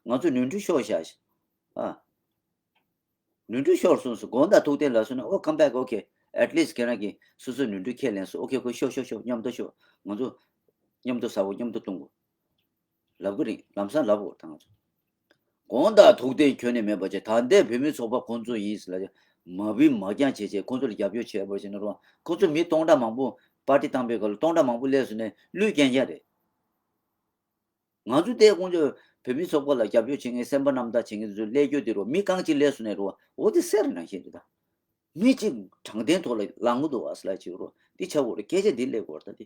ང་ཚོ་ནོར་འཁྲུལ་ཤོར་བཞག་ཤག་ཨ། ནོར་འཁྲུལ་ཤོར་སོང་ཟེར་དགོངས་དག་ཐུགས་བདེན་ལབ་སོང་ན། Oh, come back, okay. At least ཁྱེད་རང་གིས་སོ་སོའི་ནོར་འཁྲུལ་ཁས་ལེན་སོང་། Okay, okay, ཤོག་ཤོག་ཤོག་མཉམ་དུ་ཤོག་ང་ཚོ་མཉམ་དུ་ཟ་བོ་མཉམ་དུ་བཏུང་དགོས། ལབ་གི་རེད། ལམ་སང་ལབ་དགོས་ད་ང་ཚོ། དགོངས་དག་ཐུགས་བདེན་ཁྱོན་ནས་མེད་པ་བྱས། ད་ལྟའི་བོད་མི་ཚོགས་པ་ཁོང་ཚོ་ཡིན་ཟེར་ལབ་བྱས། མ་བུ་མ་རྐྱང་བྱས་བྱས་ཁོང་ཚོ་ལ་རྒྱབ་སྐྱོར་བྱས་པར་བྱས་ན་རུང་། ཁོང་ཚོ་མི་སྟོང་ཕྲག་མང་པོ་པར་ཊི་བཏང་པའི་སྐབས་ལ་སྟོང་ཕྲག་མང་པོ་སླེབས་སོང་ནས་བློས་འགེལ་ཡ་རེད། ང་ཚོ་དེ་ཁོང་ཚོ་བོད་མི་ཚོགས་པ་ལ་རྒྱབ་སྐྱོར་བྱེད་མཁན། སེམས་པ་རྣམ་དག་བྱེད་མཁན་དེ་ཚོ་སླེབས་རྒྱུ་དེ་རུ་མི་རྐང་གཅིག་སླེབས་སོང་ནས་རུ། འོ་དེ་གསེར་ནང་བཞིན་རེད་ད། མི་གཅིག་དྲང་བདེན་ཐོག་ལ་ལངས་གི་འདུག་བ་ཟེར་ལབ་བྱེད་རུ། འདི་ཆགས་དགོས་རེད། སྐད་ཆ་འདི་སླེབས་དགོས་རེད་ད་འདི།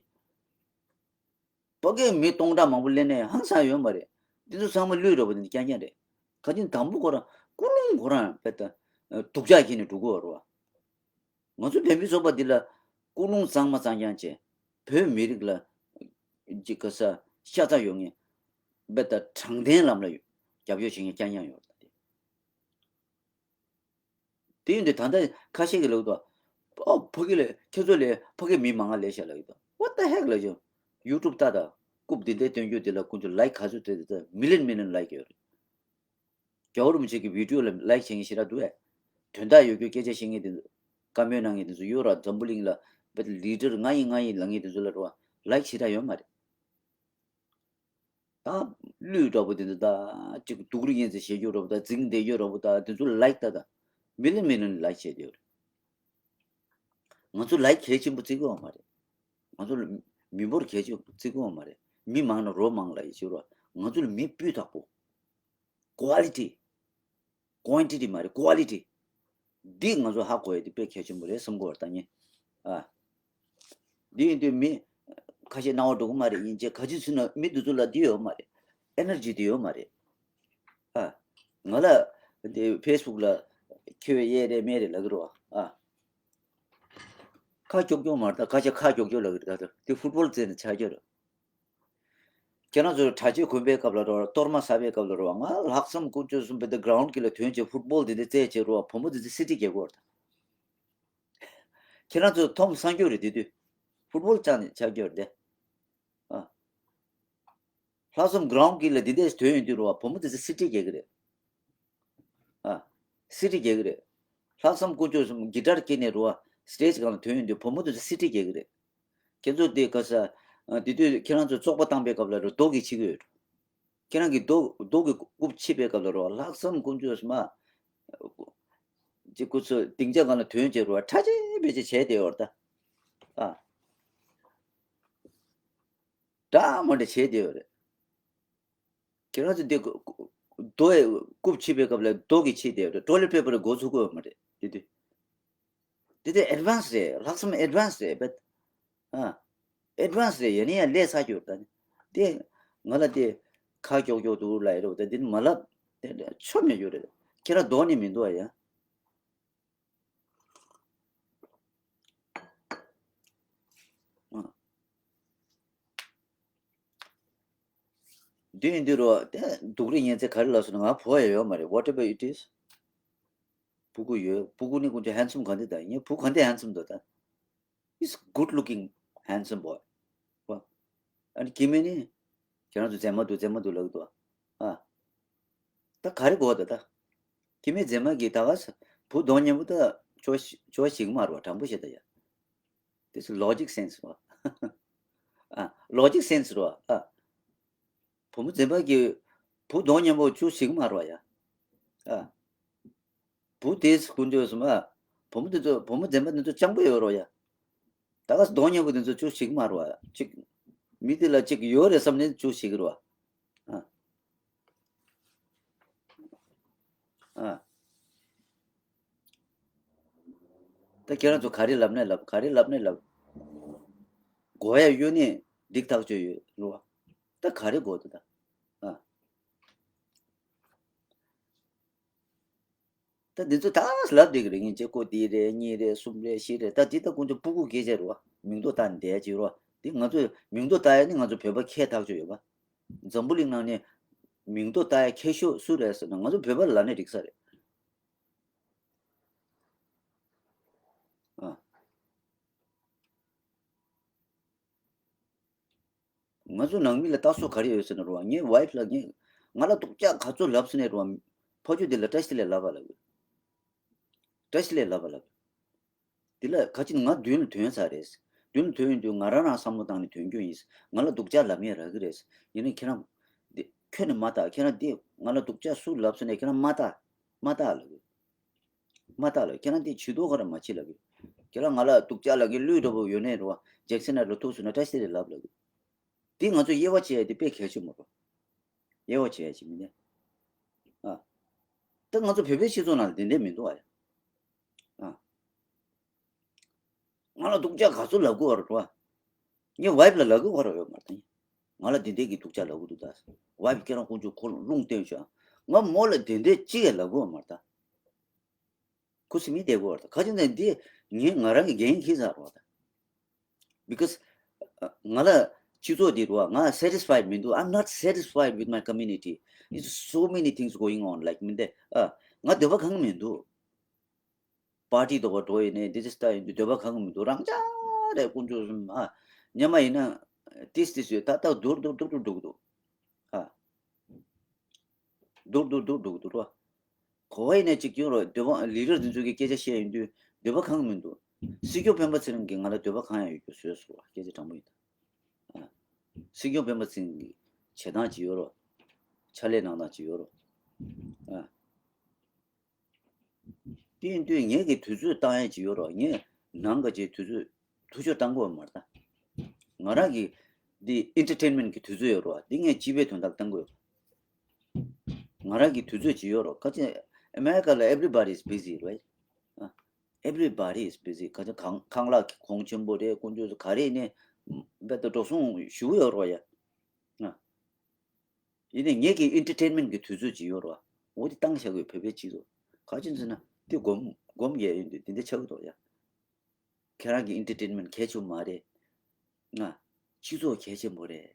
ཕ་གིའི་མི་སྟོང་ཕྲག་མང་པོ་སླེབས་ནས་ཧང་སང་ཡོད་མ་རེད། འདི་ཚོ་ཚང་མ་བླུས་འགྲོ་བ་འདི་རྐྱང་རྐྱང་རེད། ཁ་ཅིག་དང་པོ་ཁོ་རང་ཀུན་སློང་ཁོ་རང་དཔེ་ད་སྡུག་ཅག་གིས་ནི་འགྲོ་གི་ཡོད་རེད་བ། ང་ཚོ་བོད་མི་ཚོགས་པ་འདི་ལ་ཀུན་སློང་གཙང་མ་གཙང་རྐྱང་བྱས། བོད་མི་རིགས་ལ་ཅིག་ག་ས་ཤ་ཚ་ཡོད་མཁན། དཔེ་ད་དྲང་བདེན་ལམ་ལ་རྒྱབ་སྐྱོར་བྱེད་མཁན་རྐྱང་རྐྱང་ཡོད་རེད་ད། དེ་ཡིན་དུས་ད་ལྟ་ཁ་ཤས་ཀྱིས་ལབ་འདུག་ཨོ་ཕ་གི་ལ་ཁྱོད་ཚོ་ལས་ཕ་གི་མི་མང་ང་ལས་ཤ་ལབ་ཀྱི་འདུག What the heck ལབ་ཀྱི་ཡོད། ཡུ་ཊུབ་ལྟ་དང་། རྐུབ་འདི་འདྲའི་སྟོན་རྒྱུ་འདི་ལ་ཀུན་སྤྱོད་ལའིཀ་ག་ཚོད་སྤྲད་འདུག་ད་མི་ལི་ཡོན་མི་ལི་ཡོན་ལའིཀ་ཡོད་རེད། རྒྱལ་བ་རིན་པོ་ཆེ་གི་བི་ཌིའོ་ལ་ལའིཀ་བྱེད་མཁན་ཞེ་དྲག་འདུག་ཨེ། དོན་དག་ཡོད་རྒྱུ་སྐད་ཆ་བཤད་མཁན་དེ་ཚོ། བཀའ་མོལ་གནང་མཁན་དེ་ཚོ་ཡོད་ར། འཛམ་བུ་གླིང་ལ་དཔེ་ལི་ཌར་ང་ཡིན་ང་ཡིན་ལབ་མཁན་དེ་ཚོ་ལ་རོ་ལའིཀ་ཞེ་དྲག་ཡོད་མ་རེད། ད་གླུད་འདྲ་པོ་དེ་ཚོ་ད་ཅིག་སྡུག་རུས་ཡིན་ཟེར་བཤད་རྒྱུ་འདྲ་པོ་ད་འཛིང་བསྡད་རྒྱུ་འདྲ་པོ་ད་དེ་ཚོ་ལ་ལའིཀ་ད་ད་མི་ལི་ཡོན་མི་ལི་ཡོན་ལའིཀ་བྱས་བསྡད་ཡོད་རེད། ང་ཚོ་ལའིཀ་གལ་ཆེན་པོ་བརྩི་གི་ཡོད་མ་རེད། ང་ཚོ་ལ་མི་འབོར་གལ་ཆེན་པོ་བརྩི་གི་ཡོད་མ་རེད། མི་མང་ན་རོ་མང་ལབ་ཡོད་ཅེས་རོ། ང་ཚོ་ལ་མི་སྤུས་དག་པོ། ཀོ་ལི་ཊི། ཀོན་ཊི་ཊི་མ་རེད། ཀོ་ལི་ཊི། འདི་ང་ཚོ་ཧ་གོ་ཡ་དེ་དཔེ་གལ་ཆེན་པོ་རེད་བསམ་གི་ཡོད་རེད་ད་ངས། ཨ། འདི་ཡིན་དུས་མི་ཁ་ཤས་སྣང་བ་འགྲོ་གི་མ་རེད། ཡིན་ཅེས་ག་ཅི་ཚུལ་ན་མི་འདི་ཚོ་ལ་འདི་ཡོད་མ་རེད། ཨེ་ནར་ཇི་འདི་ཡོད་མ་རེད། ཨ། ང་ལ་འདི་ཕེ་སི་བུག་ལ་ཁྱོད་གཡས་རེད་མེ་རེད་ལབ་ཀྱི་རེད་བ། ཨ། ཁ་ཀྱོག་ཀྱོག་མ་རེད་ད། ཁ་ཤས་ཁ་ཀྱོག་ཀྱོག་ལབ་ཀྱི་རེད་ད། འདི་ཕུཊ་བོལ་རྩེད་ནས་ཆགས་ཀྱི་རེད། ཁྱེད་རང་ཚོས་གྲྭ་ཆས་གོན་པའི་སྐབས་ལ་རོ། གཏོར་མ་ཟ་བའི་སྐབས་ལ་རོ། ང་ལྷག་བསམ་ཀུན་སྤྱོད་གསུམ་པའི་འདི་གྷ་རའུན་ཌི་གི་ལ་ཐོན་བྱས་ཕུཊ་བོལ་འདི་འདྲ་རྩེད་བྱས་རོ། བུ་མོ་འདི་ཚོ་སི་ཊི་རྒྱག་གི་ཡོད་རེད་ད། ཁྱེད་རང་ཚོ་མཐོང་སང་རྒྱུ་རེད་དེ་དུས། ཕུཊ་བོལ་རྩེ་ནས་ཆགས་ཀྱི་ཡོད་རེད་དེ། ཨ། ལྷག་བསམ་གྷ་རའུན་ཌི་གི་ལ་འདི་འདྲ་ཐོན་ཡོང་དུས་རོ། བུ་མོ་འདི་ཚོ་སི་ཊི་རྒྱག་གི་རེད། ཨ། སི་ཊི་རྒྱག་གི་རེད། ལྷག་བསམ་ཀུན་སྤྱོད་གསུམ་གི་ཊར་འཁྱེར་ནས་རོ། སི་ཊེ་ཇི་སྒང་ལ་ཐོན་ཡོང་དུས་བུ་མོ་འདི་ཚོ་སི་ཊི་རྒྱག་གི་རེད། ཁྱེད་ཚོ་དེ་ག་ས། ཨ། དེ་དུས་ཁྱེད་རང་ཚོ་བཙོག་པ་བཏང་པའི་སྐབས་ལ་རོ། རྡོ་གིས་འཕྱི་གི་ཡོད། ཁྱེད་རང་གིས་རྡོ་རྡོ་གིས་རྐུབ་འཕྱིས་པའི་སྐབས་ལ་རོ། ལྷག་བསམ་ཀུན་སྤྱོད་གསུམ་མ། ཅིག་ཁོ་ཚོ་སྡིངས་ཆ་སྒང་ལ་ཐོན་བྱས་རོ། ཁྲ་ཆེ་བེ་ཆེ་བྱས་བསྡད་ཡོད་རེད་ད། ཨ། འདྲ་མ་འདྲ་བྱས་བསྡད་ཡོད་རེད། ཁྱེད་རང་ཚོ་འདི་རྡོ་ཡི་རྐུབ་འཕྱིས་པའི་སྐབས་ལ་རྡོ་གིས་འཕྱིས་བསྡད་ཡོད་རེད། ཊོ་ལེཊ་པེ་པར་འགོ་ཚུགས་ཀྱི་ཡོད་མ་རེད་དེ་དུས། དེ་དེ་ཨེཌ་ཝན་སི་རེད། ལྷག་བསམ་ཨེཌ་ཝན་སི་རེད་བེད། ཨ། ཨེཌ་ཝན་སི་རེད། ཡིན་ན་ཡང་ལས་ཚར་གྱི་ཡོད་རེད་ད། དེ་ང་ལ་དེ་ཁ་ཀྱོག་ཀྱོག་འདུག་ལབ་ཡོད་རེད་བ། དེ་འདི་མ་ལབ། དེ་ཆོ་མེད་རྒྱུ་རེད། ཁྱེད་རང་གདོང་ནས་མི་འདུག་ཨ་ཡ། ཨ། འདི་ཡིན་དུས་རོ། དེ་སྡུག་རུས་ཡིན་ཚེ་ག་རེ་ལབ་སོང་ན། ང་བུ་ཡང་ཡོད་མ་རེད། Whatever it is། སྤུ་གུ་ཡོད། སྤུ་གུ་ནི་ཀུན་སྤྱོད་ཧན་སམ་ག་འདི་ད་ཡིན། བུ་ག་འདི་ཧན་སམ་འདུག་ད། He's good looking, handsome boy. བ། ཨ་ནི་སྐྱེ་དམན་ནི། ཁྱེད་རང་ཚོ་མཛེས་མ་འདུག་མཛེས་མ་འདུག་ལབ་ཀྱི་འདུག་ཨ། ད་ག་རེ་དགོས་ད་ད། སྐྱེ་དམན་མཛེས་མ་གིས་ད་ག་ས་བུ་གདོང་མཉམ་པོ་ད་ཆོག་ཆོག་ཞིག་མ་རེད་བ། དྲང་པོ་བཤད་ད་ཡ། This is logic sense བ། ཨ། logic sense རེད་བ། ཨ། བུ་མོ་མཛེས་མ་གིས་བུ་གདོང་མཉམ་པོ་ཆོག་ཞིག་མ་རེད་བ་ཡ། ཨ། བུ་དེས་ཀུན་སྤྱོད་གསུམ། ཨ། བུ་མོ་དེ་ཚོ་བུ་མོ་མཛེས་མ་དེ་ཚོ་སྤྱང་པོ་ཡོད་རོ་ཡ། ད་ག་གདོང་མཉམ་པོ་དེ་ཚོ་ཅུ་ཞིག་མ་རོ་ཡ། ཅིག་མི་དེ་ལ་ཅིག་ཡོད་རེད་བསམ་ནས་ཅུ་ཞིག་རོ། ཨ། ཨ། ད་ཁྱེད་རང་ཚོ་ག་རེ་ལབ་ནས་ལབ། ག་རེ་ལབ་ནས་ལབ། གོ་ཡ་ཡོད་ནས་འགྲིག་ཐག་ཆོད་ཡོད་རོ། ད་ག་རེ་དགོས་འདུག་ད། ཨ། ད་འདི་ཚོ་ད་ལབ་བསྡད་ཀྱི་རེད། ངས་བྱེད་སྒོ་འདི་རེད། གཉིས་རེད། གསུམ་རེད། བཞི་རེད། ད་འདི་ད་ཀུན་སྤྱོད་སྤུ་གུ་སྐད་ཆ་རེད་བ། མིང་ཐོ་བཏགས་ནས་བསྡད་ཀྱི་རེད་བ། འདི་ང་ཚོས་མིང་ཐོ་བཏགས་ཡ་ནི་ང་ཚོ་བོད་པ་ཁས་ཐག་ཆོད་ཡོད་པ། འཛམ་བུ་གླིང་ནང་ནས་མིང་ཐོ་བཏགས་ཡ་མཁས་ཤོས་སུ་རེད་ཟེར་ན་ང་ཚོ་བོད་པ་ལབ་ནས་འགྲིག་ས་རེད། ཨ། ང་ཚོ་ནང་མི་ལ་ལྟ་སྲོལ་ག་རེ་ཡོད་ཟེར་ན་རོ། ངའི་ཝའིཕ་ལ་ངས་ང་ལ་སྡུག་ཅག་ག་ཚོད་ལབ་ཟེར་ནས་རོ། ཕ་ཆོས་འདི་ལ་བཀྲ་ཤིས་བདེ་ལེགས་ལབ་པ་ལབ། བཀྲ་ཤིས་བདེ་ལེགས་ལབ་པ་ལབ། འདི་ལ་ག་ཅི་ང་མདུན་ལ་ཐོན་ཚར་རེད། མདུན་ལ་ཐོན་ཡོང་དུས་ང་རང་རང་བསམ་བློ་བཏང་ནས་ཐོན་རྒྱུ་ཡིན། ང་ལ་སྡུག་ཅག་ལབ་མཁན་རག་གི་རེད། ཡིན་ནའི་ཁྱེད་རང་འདི་ཁྱོན་ནས་མ་ལྟ། ཁྱེད་རང་འདི་ང་ལ་སྡུག་ཅག་སུ་ལབ་ཟེར་ནས་ཁྱེད་རང་མ་ལྟ། མ་ལྟ་ལབ་གི། མ་ལྟ་ལབ། ཁྱེད་རང་དེ་ཇུས་གཏོགས་ག་རེ་མ་བྱེད་ལབ་གི། ཁྱེད་རང་ང་ལ་སྡུག་ཅག་ལབ་མཁན་ཀླུ་འདྲ་པོ་ཡོད་ནའི་རེད་བ། ཇེག་སན་ལ་ཐུག་སོང་ན་བཀྲ་ཤིས་བདེ་ལེགས་ལབ་ལབ་གི། དེ་ང་ཚོ་དབྱེ་བ་ཕྱེ་ཡ་དེ་དཔེ་གལ་ཆེན་པོ་རེད། དབྱེ་བ་ཕྱེ་ཡ་ཅིག་མིན་ནས། ཨ། ད་ང་ཚོ་བོད་པའི་སྤྱི་ཚོགས་ནང་ལ་དེ་འདྲས་མི་འདུག་ཨ་ཡ། ཨ། ང་ལ་སྡུག་ཅག་ག་ཚོད་ལབ་དགོས་པ་རེད་བ། ངས་ཝའིཕ་ལ་ལབ་དགོས་པ་རེད་ཡོད་མ་རེད། ང་ལ་འདི་འདྲས་ཀྱི་སྡུག་ཅག་ལབ་དགོས་འདུག་ད། ཝའིཕ་ཁྱེད་རང་དཀོན་མཆོག་ཁོ་རླུང་བསྟན་ཤག་ང་མོ་ལ་དེ་འདྲའི་གཅིག་ཡང་ལབ་གོ་མ་རེད་ད། ཁུ་སིམ་མེ་བསྡད་དགོས་པ་རེད། ག་ཅི་ནས་འདི་ངས་ང་རང་གི་འགན་འཁྱེར་ཚར་བ་དང་། Because ང་ལ་སྤྱི་ཚོགས་འདི་རུ་ང་satisfied མི་འདུག I'm not satisfied with my community. It's so many things going on, like མི་འདི་ཨ་ང་འདོད་པ་གང་མི་འདུག party འདོགས་པ་འགྲོ་ཡིན་ནའི་འདི་འདི་ལྟ་ཡིན་དུས་འདོད་པ་གང་མི་འདུག་རང་ཅག་རེད་དཀོན་མཆོག་གསུམ་ཨ། ཉི་མ་ཡིན་ན་ཏིས་ཏིས་ཡོད་ད་ལྟ་སྡུག་སྡུག་སྡུག་སྡུག་འགྲོ་གི་འདུག་ཨ། སྡུག་སྡུག་སྡུག་སྡུག་འགྲོ་གི་འདུག་རོ། གོ་བ་ཡིན་ནའི་གཅིག་ཀྱང་རོ་འདོད་པ་ལི་ཌར་འདི་ཚོ་གི་སྐད་ཆ་བཤད་ཡོང་དུས་འདོད་པ་གང་མི་འདུག་སྲིད་སྐྱོང་སྤེན་པ་ཚེ་རིང་གིས་ང་ལ་འདོད་པ་གང་ཡང་ཡོད་རྒྱུ་བཟོས་སོང་བ་སྐད་ཆ་དྲང་པོ་ཡིན་ད། ཨ། སྲིད་སྐྱོང་སྤེན་པ་ཚེ་རིང་གི་བྱེད་སྟངས་ཅིག་ཡོད་རོ། ཕྱག་ལས་གནང་སྟངས་ཅིག་ཡོད་རོ། ཨ། དེ་ཡིན་དུས་ངེད་ཀྱིས་དུས་ཚོད་བཏང་ཡས་ཅིག་ཡོད་རོགས། ངས་ནང་ག་ཅིག་དུས་ཚོད་ཐུགས་ཆོད་བཏང་དགོས་མ་རེད་ད། ང་རང་གི་འདི་entertainment གི་དུས་ཚོད་ཡོད་རོགས། འདི་ངས་སྤྱི་པའི་དོན་དག་བཏང་དགོས། ང་རང་གི་དུས་ཚོད་ཅིག་ཡོད་རོགས། ག་ཅི་America ལ་everybody is busy, right? Everybody is busy. ག་ཅི་ཁང་ཁང་གླ་གོང་ཆེན་པོ་རེད། དཀོན་མཆོག་ག་རེ་ནས་རྦད་དེ་འགྲོ་སོང་ཞུ་གི་ཡོད་རོགས་ཡ། ཡིན་ནའི་ངེད་ཀྱི་entertainment གི་དུས་ཚོད་ཅིག་ཡོད་རེད་བ། འོ་དེ་བཏང་བཞག་གི་བོད་པའི་སྤྱི་ཚོགས་ག་ཅི་ཟེར་ན་དེ་སྒོམ་སྒོམ་ཡས་ཡོད་འདུག་དེ་འདྲ་ཆགས་ཀྱི་འདུག་ཡ། ཁྱེད་རང་གི་entertainment གལ་ཆེན་པོ་མ་རེད། ང་། སྤྱི་ཚོགས་གལ་ཆེན་པོ་རེད།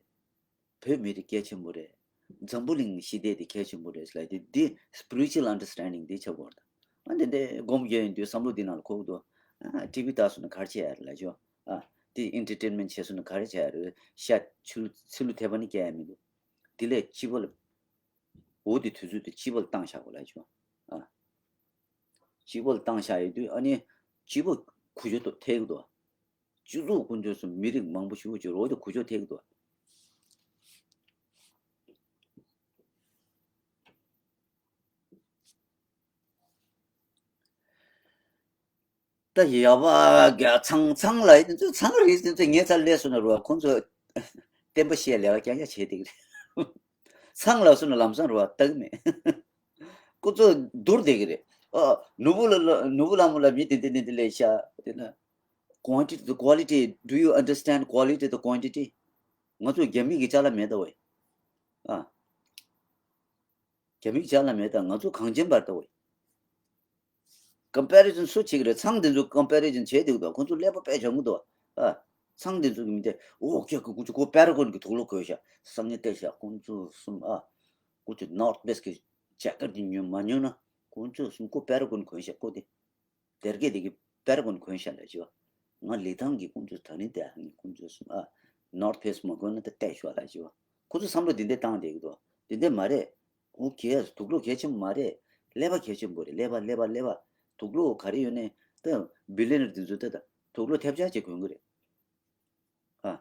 བོད་མི་རིགས་གལ་ཆེན་པོ་རེད། འཛམ་བུ་གླིང་ཞི་བདེ་དེ་གལ་ཆེན་པོ་རེད་ལབ་དེ་འདི་spiritual understanding འདི་ཆགས་ཀྱི་ཡོད་རེད། ཨ་འདི་འདྲའི་སྒོམ་ཡས་ཡོད་འདུག་བསམ་བློ་འདི་ནང་ལ་འཁོར་གྱི་འདུག་ཨ་TV ལྟ་སོང་ན་ག་རེ་བྱས་ཡ་རེད་ལབ་ཆོག་ཨ་དེ་entertainment བྱས་སོང་ན་ག་རེ་བྱས་ཡ་རེད། ཤ་ཆུ་ཚིལ་ལུ་ཐེབས་པ་ནི་སྐྱེ་ཡ་མི་འདུག་དེ་ལས་སྤྱི་པོ་ལ། འོ་དེ་དུས་ཚོད་དེ་སྤྱི་པོ་ལ་བཏང་བཞག་གོ་ལབ་བྱུང་། ཨ། སྤྱི་པོ་ལ་བཏང་བཞག་ཡོད་དུས་ཨ་ནི། སྤྱི་པོ་ཁུ་ཆོ་ཐེག་འདུག་སྤྱི་ཚོགས་དཀོན་མཆོག་གསུམ་མི་རིགས་མང་པོ་ཞིག་ཅིག་འོ་དེ་ཁུ་ཆོ་ཐེག་འདུག་ད་ཡ་བ་ག་ཚང་ཚང་ལ་ཡིན་ཚོད་ཚང་རེད་ཟེར་ཚོད་ངའི་རྩར་སླེབས་སོང་ན་རུ་བ་ཁོང་ཚོ་བསྟན་པ་བཤད་ལས་ཀ་རྐྱང་རྐྱང་བྱས་བསྡད་ཀྱི་རེད། ཚང་ལ་སོང་ན་ལམ་སང་རུ་བ་ལྟ་གི་མེད། ཁོང་ཚོ་སྡུར་བསྡད་ཀྱི་རེད། ཨ་ནོར་བུ་ལ་ལ་ནོར་བུ་ལྷ་མོ་ལ་མི་དེ་འདི་འདི་འདི་ལས་ཤ་དེ་ན། Quantity the quality, do you understand quality the quantity? ང་ཚོ་རྒྱ་མི་གི་ཅ་ལག་མེད་ད་བས། ཨ། རྒྱ་མི་གི་ཅ་ལག་མེད་ད་ང་ཚོ་གངས་ཅན་པར་ད་བས། Comparison སུ་བྱེད་ཀྱི་རེད། ཚང་འདི་ཚོ་comparison བྱེད་འདུག་ད་ཁོང་ཚོ་ཀླད་པ་དཔེ་བྱང་གི་འདུག་ཨ། ཚང་འདི་ཚོ་གི་མི་དེ་ཨོ་ཀྱ་ཀུ་ཀུ་ཅུ་ཀོ་པེ་ར་གོན་གི་དུག་ལོག་གོན་ཤག་སང་ཉིན་བལྟས་ཤག་ཁོང་ཚོ་གསུམ་ཨ། ཀུ་ཅུ་North Face གི་ཇེ་ཀེཊ་འདི་ཉོས་མ་ཉོས་ན་ཁོང་ཚོ་གསུམ་ཀོ་པེ་ར་གོན་གོན་ཤག་ཀོ་དེ། སྡེར་ཀེ་དེ་གི་པེ་ར་གོན་གོན་ཤག་ལབ་ཅི་བ། ང་ལི་ཐང་གི་ཁོང་ཚོ་ད་ནི་དེ་ཨ་ནི་ཁོང་ཚོ་གསུམ་ཨ། North Face མ་གོན་ན་ད་བལྟས་ཤག་ལབ་ཅི་བ། ཁོང་ཚོ་བསམ་བློ་འདི་འདྲ་བཏང་བསྡད་གི་འདུག་འདི་འདྲ་མ་རེད། Who cares? དུག་ལོག་གལ་ཆེན་པོ་མ་རེད། ཀླད་པ་གལ་ཆེན་པོ་རེད། ཀླད་པ་ཀླད་པ་ཀླད་པ། དུག་ལོག་ག་རེ་ཡོད་ནའི་ད་billionaire དེ་ཚོ་ད་ད་དུག་ལོག་ཐེབས་ཆག་ཅིག་གོན་གི་རེད། ཨ།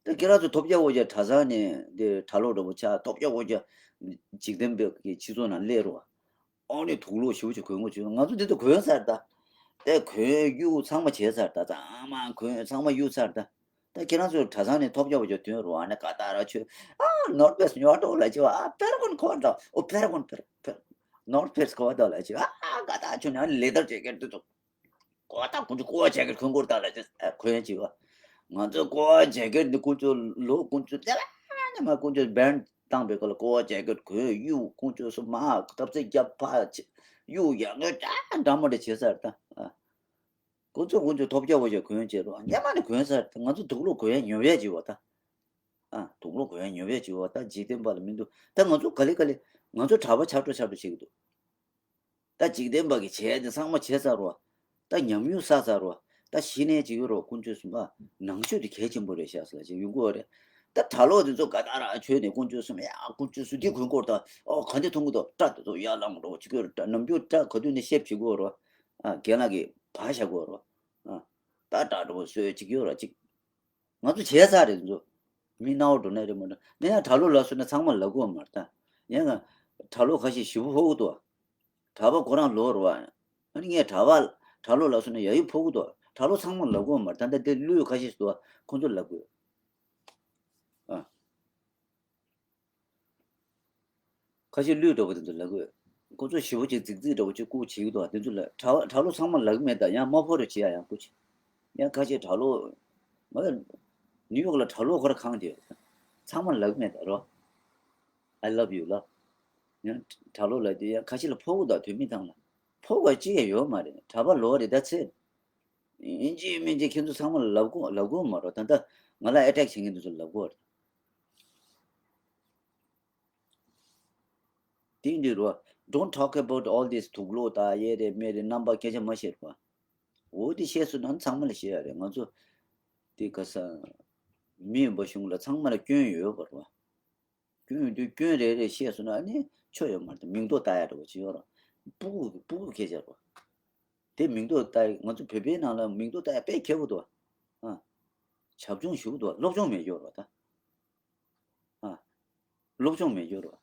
ད་ཁྱེད་རང་ཚོ་ཐོབ་རྒྱ་འོ་རྒྱ་གྲྭ་ཚང་ནས་འདི་གྲྭ་ལོག་འདྲ་པོ་ཆགས་ཐོབ་རྒྱ་འོ་རྒྱ་འཇིག་རྟེན་པའི་གི་སྤྱི་ཚོགས་ནང་སླེབས་རོགས། ཨ་ནི་དུག་ལོག་ཞེ་པོ་ཅིག་གོན་དགོས་བྱུང་། ང་ཚོ་འདི་ཚོ་གོན་ཚར་ད། དེ་གོན་གཡུག་ཚང་མ་བྱས་ཚར་ད། ཚང་མ་གོན་ཚང་མ་གཡུག་ཚར་ད། ད་ཁྱེད་རང་ཚོ་གྲྭ་ཚང་ནས་ཐོབ་རྒྱ་འོ་རྒྱ་ཐོན་རོགས། ཨ་ནི་ཀ་ཏག་ར་ཆོས་ཨ་North Face ཉོ་འགྲོ་ལ་ཅི་བ་ཨ་པེ་ར་གོན་གོན་འགྲོ། ཨོ་པེ་ར་གོན་པེ་ར་པེ་ར་North Face གོ་བ་ད་ལ་ཅི་ཨ་ཀ་ཏག་ཆོས་ནི་ཨ་ནི་leather jacket དེ་ཚོ། ཀོ་ད་ཁོང་ཚོ་ཀོ་བ་ཇེ་ཀེཊ་གོན་དགོས་ད་ལ་ཅི་གོན་ཅིག་བ། ང་ཚོ་ཀོ་བ་ཇེ་ཀེཊ་འདི་ཁོང་ཚོ་ལོ་ཁོང་ཚོ་ལྟེ་བ་ནས་མ་ཁོང་ཚོ་བེན་བཏང་པའི་སྐོར་ལ་ཀོ་བ་ཇེ་ཀེཊ་གོན་གཡུག་ཁོང་ཚོ་སུ་མ་ཐབ་ཚེ་རྒྱབ་ཕ་ཆེ་གཡུག་ཡག་ངོས་ད་འདྲ་མོ་འདྲ་བྱེད་ས་རེད་ད། ཨ། ཁོང་ཚོ་ཁོང་ཚོ་ཐོབ་རྒྱ་བོ་ཞིག་གོན་བྱེད་རོགས། སྔན་མ་ནས་གོན་ས་རེད་ད། ང་ཚོ་དུག་ལོག་གོན་ཡ་ཉོ་ཡ་ཅིག་བ་ད། ཨ། དུག་ལོག་གོན་ཡ་ཉོ་ཡ་ཅིག་བ་ད་འཇིག་རྟེན་པ་ལ་མི་འདུག་ད་ང་ཚོ་ག་ལེ་ག་ལེ་ང་ཚོ་གྲྭ་པ་ཆགས་འགྲོ་ཆགས་འགྲོ་བྱེད་ཀྱི་འདུག་ད་འཇིག་རྟེན་པ་གི་བྱས་ཏེ་ཚང་མ་བྱས་ཚར་རོ། ད་ཉམས་མྱོང་བསགས་ཚར་རོ། ད་གཞི་ནས་ཅིག་ཡོད་རོ་དཀོན་མཆོག་གསུམ་པ། ནང་ཆོས་དེ་གལ་ཆེན་པོ་རེད་ཤག་ཟེར་ཅིག་ཡོང་གི་ཡོད་རེད། ད་གྲྭ་ལོག་དེ་ཚོ་ག་ད་ར་ཆོས་ནས་དཀོན་མཆོག་གསུམ་ཡ་དཀོན་མཆོག་གསུམ་དེ་གོན་སྐོར་ད་ཨོ་ག་འདི་མཐོང་གི་འདུག་སྐྲ་དེ་ཚོ་ཡར་ལངས་རོ་ཅིག་ཡོད་རེད། ད་ནམ་རྒྱུན་སྐྲ་ག་དུས་ནས་ཤེབ་བྱེད་གི་ཡོད་རོ། ཨ་རྒན་ལགས་ཀྱིས་བག་བཞག་གི་ཡོད་རོ། ཨ་ད་སྐྲ་འདྲ་པོ་བཟོས་ཅིག་ཡོད་ར་ཅིག་ང་ཚོ་བྱས་ཚར་རེད་ཚོ། མི་སྣང་བ་འགྲོ་ནི་རེད་མ་གཏོགས་ནི་ཡང་གྲྭ་ལོག་ལབ་སོང་ན་ཚང་མ་ལབ་དགོས་མ་རེད་ད། ཡང་ང་གྲྭ་ལོག་ཁ་ཤས་ཞེ་པོ་ཕོག་གི་འདུག་གྲྭ་པ་ཁོ་རང་ལོག་རེད་བ། ཨ་ནི་ངས་གྲྭ་པ་གྲྭ་ལོག་ལབ་སོང་ན་ཡ་ཡི་ཕོག་གི་འདུག་གྲྭ་ལོག་ཚང་མ་ལབ་དགོས་མ་རེད་ད། ད་འདི་ལུས་ཁ་ཤས་ཤིག་འདུག་བ་ཁོ་ཚོ་ལབ་དགོས། ཨ། ཁ་ཤས་ལུས་འདྲ་པོ་དེ་ཚོ་ལབ་དགོས། ཁོ་ཚོ་ཞེ་པོ་ཅིག་རྫིག་རྫིག་འདྲ་པོ་ཅིག་ལྐུགས་བྱེད་ཀྱི་འདུག་དེ་ཚོ་ལ་གྲྭ་པ་གྲྭ་ལོག་ཚང་མ་ལབ་ཀྱི་མེད་ད། ཡང་དམའ་ཕོ་རུ་བྱེད་ཡ་ཡང་སྐུ་མཁྱེན། ཡང་ཁ་ཤས་གྲྭ་ལོག་ང་ལ་ནིའུ་ཡོག་ལ་གྲྭ་ལོག་ཁོ་ར་གང་དེ་ཡོད། ཚང་མ་ལབ་ཀྱི་མེད་ད་རོ། I love you ལ། ཡང་གྲྭ་ལོག་ལ་དེ་ཡང་ཁ་ཤས་ལ་ཕོག་གི་འདུག་དོན་མེད་སྟངས་ལ། ཕོག་པ་གཅིག་ཡང་ཡོད་མ་རེད། གྲྭ་པ་ལོག་རེད་ད་ཚེ། ཡིན་གཅིག་མིན་གཅིག་ཁྱེད་ཚོ་ཚང་མ་ལ་ལབ་དགོས་ལབ་དགོས་མ་རེད། ད་ལྟ་ང་ལ་ཨེ་ཊེག་བྱེད་མཁན་དེ་ཚོ་ལབ་དགོས་རེད། དེ་འདི་རུ། Don't talk about all this དུག་ལོག་དང་ཡེ་རེད་མེ་རེད། རྣམ་པ་སྐད་ཆ་མ་བཤད་པ། འོ་དེ་བཤད་སོང་ན་ཚང་མ་ལ་བཤད་ཡ་རེད། ང་ཚོ་དེ་ག་ས། མི་ཡོན་པ་གཞུང་ལ་ཚང་མ་ལ་སྐྱོན་ཡོད་པ་རེད་བ། སྐྱོན་ཡོད་དུས་སྐྱོན་རེ་རེ་བཤད་སོང་ན་ཨ་ནི་ཆོ་ཡོད་མ་རེད། མིང་འདོགས་ལྟ་ཡ་འདྲ་བོ་ཅིག་ཡོད་རེད། སྤུ་གུ་སྤུ་གུ་སྐད་ཆ་རེད་བ། དེ་མིང་འདོགས་ལྟ་ཡ་ང་ཚོ་བོད་པའི་ནང་ལ་མིང་འདོགས་ལྟ་ཡ་དཔེ་མཁས་པོ་འདུག་བ། ཨ། བྱབ་ཆུང་ཞུ་གི་འདུག་བ། སློབ་སྦྱོང་མེད་ཀྱོག་རེད་བ་ད། ཨ། སློབ་སྦྱོང་མེད་ཀྱོག་རེད་བ། ཨ།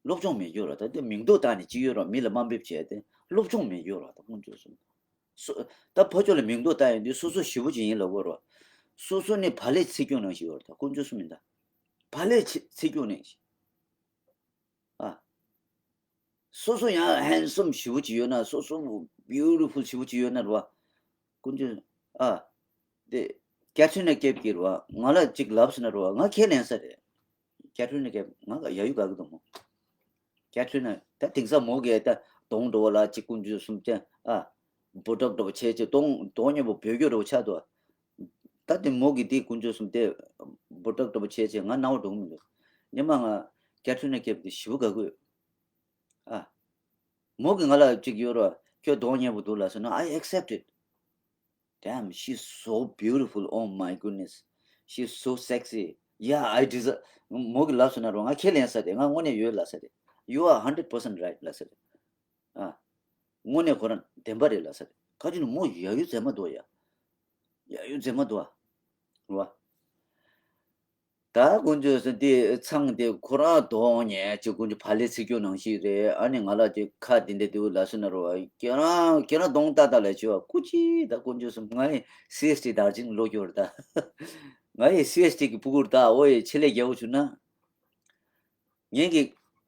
སློབ་སྦྱོང་མེད་རྒྱུ་ར། ད་ལྟ་མིང་འདོགས་བཏགས་ནས་ཅི་ཡོད་ར། མི་ལ་དམའ་འབེབས་བྱས་ཏེ་སློབ་སྦྱོང་མེད་རྒྱུ་ར། ད་ཁོང་ཚོས་སོ་སོ། ད་ཕ་ཕྱོགས་ལ་མིང་འདོགས་བཏགས་ཡོང་དུས་སོ་སོ་ཞེ་པོ་ཅིག་ཡིན་ལབ་དགོས་ར། སོ་སོ་ནི་བག་ལེབ་ཚིག་སྐྱོན་ནང་ཞིག་ཡོད་ར། ད་ཁོང་ཚོས་སོ་མིན་ད། བག་ལེབ་ཚིག་སྐྱོན་ནང་ཞིག་ཨ། སོ་སོ་ཡང་ཧན་སམ་ཞེ་པོ་ཅིག་ཡོད་ན། སོ་སོ་བིའུ་ཊི་ཕུལ་ཞེ་པོ་ཅིག་ཡོད་ན་ར། ཁོང་ཚོས། ཨ། དེ། ཀེ་ཐི་རི་ན་ཀེབ་ཀྱིས་ར་ང་ལ་ཅིག་ལབ་སོང་ན་ར་ང་ཁས་ལེན་ས་རེད། ཀེ་ཐི་རི་ན་ཀེབ་ང་ཡ་ཡུ་ག་གི་འདུག་མོ། ཀེ་ཐི་རི་ན་ད་དེང་སང་མོ་གིས་ད་གདོང་འགྲོ་བ་ལ་ཅིག་ཀུན་སྤྱོད་གསུམ་ཅན་ཨ། བུ་ཊག་འགྲོ་བ་བྱས་ཅིག་གདོང་གདོང་མཉམ་པོ་བོད་སྐྱོ་འགྲོ་བ་ཆགས་འདུག་ད་དེ་མོ་གིས་དེ་ཀུན་སྤྱོད་གསུམ་དེ་བུ་ཊག་འགྲོ་བ་བྱས་ཅིག་ང་སྣང་བ་འགྲོ་གི་མི་འདུག་ཉི་མ་ང་ཀེ་ཐི་རི་ན་ཀེབ་དེ་ཞེ་པོ་དགའ་གི་ཡོད། ཨ། མོ་གིས་ང་ལ་ཅིག་ཡོད་ར། ཁྱོད་གདོང་མཉམ་པོ་འདུག་ལབ་སོང་ན། I accept it. Damn, she's so beautiful. Oh my goodness. She's so sexy. Yeah, I deserve. མོ་གིས་ལབ་སོང་ན་ར་ང་ཁས་ལེན་ས་རེད། ང་དངོས་གནས་ཡོད་ལབ་ས་རེད། You are hundred percent right ལབ་ས་རེད། ཨ། དངོས་གནས་ཁོ་རང་བདེན་པ་རེད་ལབ་ས་རེད། ག་ཅི་ནི་མོ་ཡ་ཡུ་མཛེས་མ་འདུག་ཡ། ཡ་ཡུ་མཛེས་མ་འདུག་ཨ། རེད་བ། ད་དཀོན་མཆོག་གསུམ་དེ་ཚང་དེ་ཁོ་རང་གདོང་ཉལ་ཅིག་དཀོན་མཆོག་བག་ལེབ་ཚིག་སྐྱོན་ནང་བཞིན་རེད། ཨ་ནི་ང་ལ་ཅིག་ཁ་དེ་འདྲ་དེ་བོ་ལབ་སོང་ན་ར། ཁྱེད་རང་ཁྱེད་རང་གདོང་ལྟ་ལྟ་ལ་བྱེད་བ་སྐུ་མཁྱེན། ད་དཀོན་མཆོག་གསུམ་ང་ཡི་སི་ཨེས་ཊི་དར་ཇི་ལིང་ལོག་རྒྱུ་རེད་ད། ང་ཡི་སི་ཨེས་ཊི་གི་ཕྲུ་གུ་རེད་ད། ཨོ་ཡི་ཆེད་ལས་རྒྱལ་པོ་བྱུང་ན། ངེད་ཀྱི་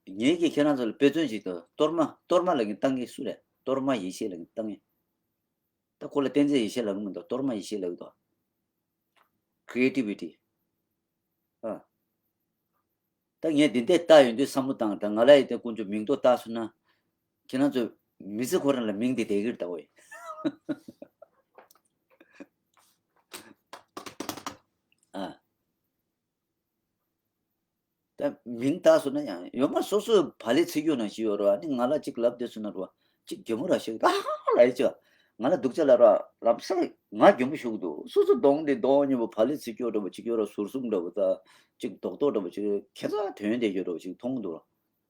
ངེད་ཀྱིས་ཁྱེད་རང་ཚོ་ལ་དཔེ་མཚོན་ཞིག་ཏུ། གཏོར་མ་གཏོར་མ་ལབ་མཁན་བཏང་མཁན་སུ་རེད། གཏོར་མ་ཡེ་ཤེས་ལབ་མཁན་བཏང་མཁན། ད་ཁོ་ལ་བསྟན་འཛིན་ཡེ་ཤེས་ལབ་གི་མི་འདུག་གཏོར་མ་ཡེ་ཤེས་ལབ་གི་འདུག Creativity. ཨ། ད་ངས་འདི་འདྲས་བལྟས་ཡོང་དུས་བསམ་བློ་བཏང་། ད་ང་ལ་ཡི་དེ་དཀོན་མཆོག་མིང་ཐོ་བཏགས་སོང་ན། ཁྱེད་རང་ཚོ་མི་ཚེ་ཁོ་རང་ལ་མིང་འདི་བསྡད་ཀྱི་རེད་ད། ཨོ་ཡི། ཨ། ད་མིང་བཏགས་སོང་ན་ཡང་ཡོད་མ། སོ་སོའི་བག་ལེབ་ཚིག་སྐྱོན་ནང་བཞིན་ཡོད་རེད་བ། ཨ་ནི་ང་ལ་ཅིག་ལབ་བསྡད་སོང་ན་རེད་བ། ཅིག་གད་མོ་ར་བཤད་ཀྱི་འདུག་ཨ་ཧ་ལབ་ཡ་ཅིག་ང་ལ་སྡུག་ཅག་ལབ་ར། ལམ་སང་ང་གད་མོ་ཤོར་གྱི་འདུག་སོ་སོ་གདོང་འདི་གདོང་མཉམ་པོ་བག་ལེབ་ཚིག་སྐྱོན་འདྲ་པོ་ཅིག་ཡོད་ར། ཟུར་གསུམ་འདྲ་པོ་ད། ཅིག་རྡོག་རྡོག་འདྲ་པོ་ཅིག་ཁྱད་མཚར་དོན་ལྡན་ཡོད་འདྲ་པོ་ཅིག་མཐོང་གི་འདུག་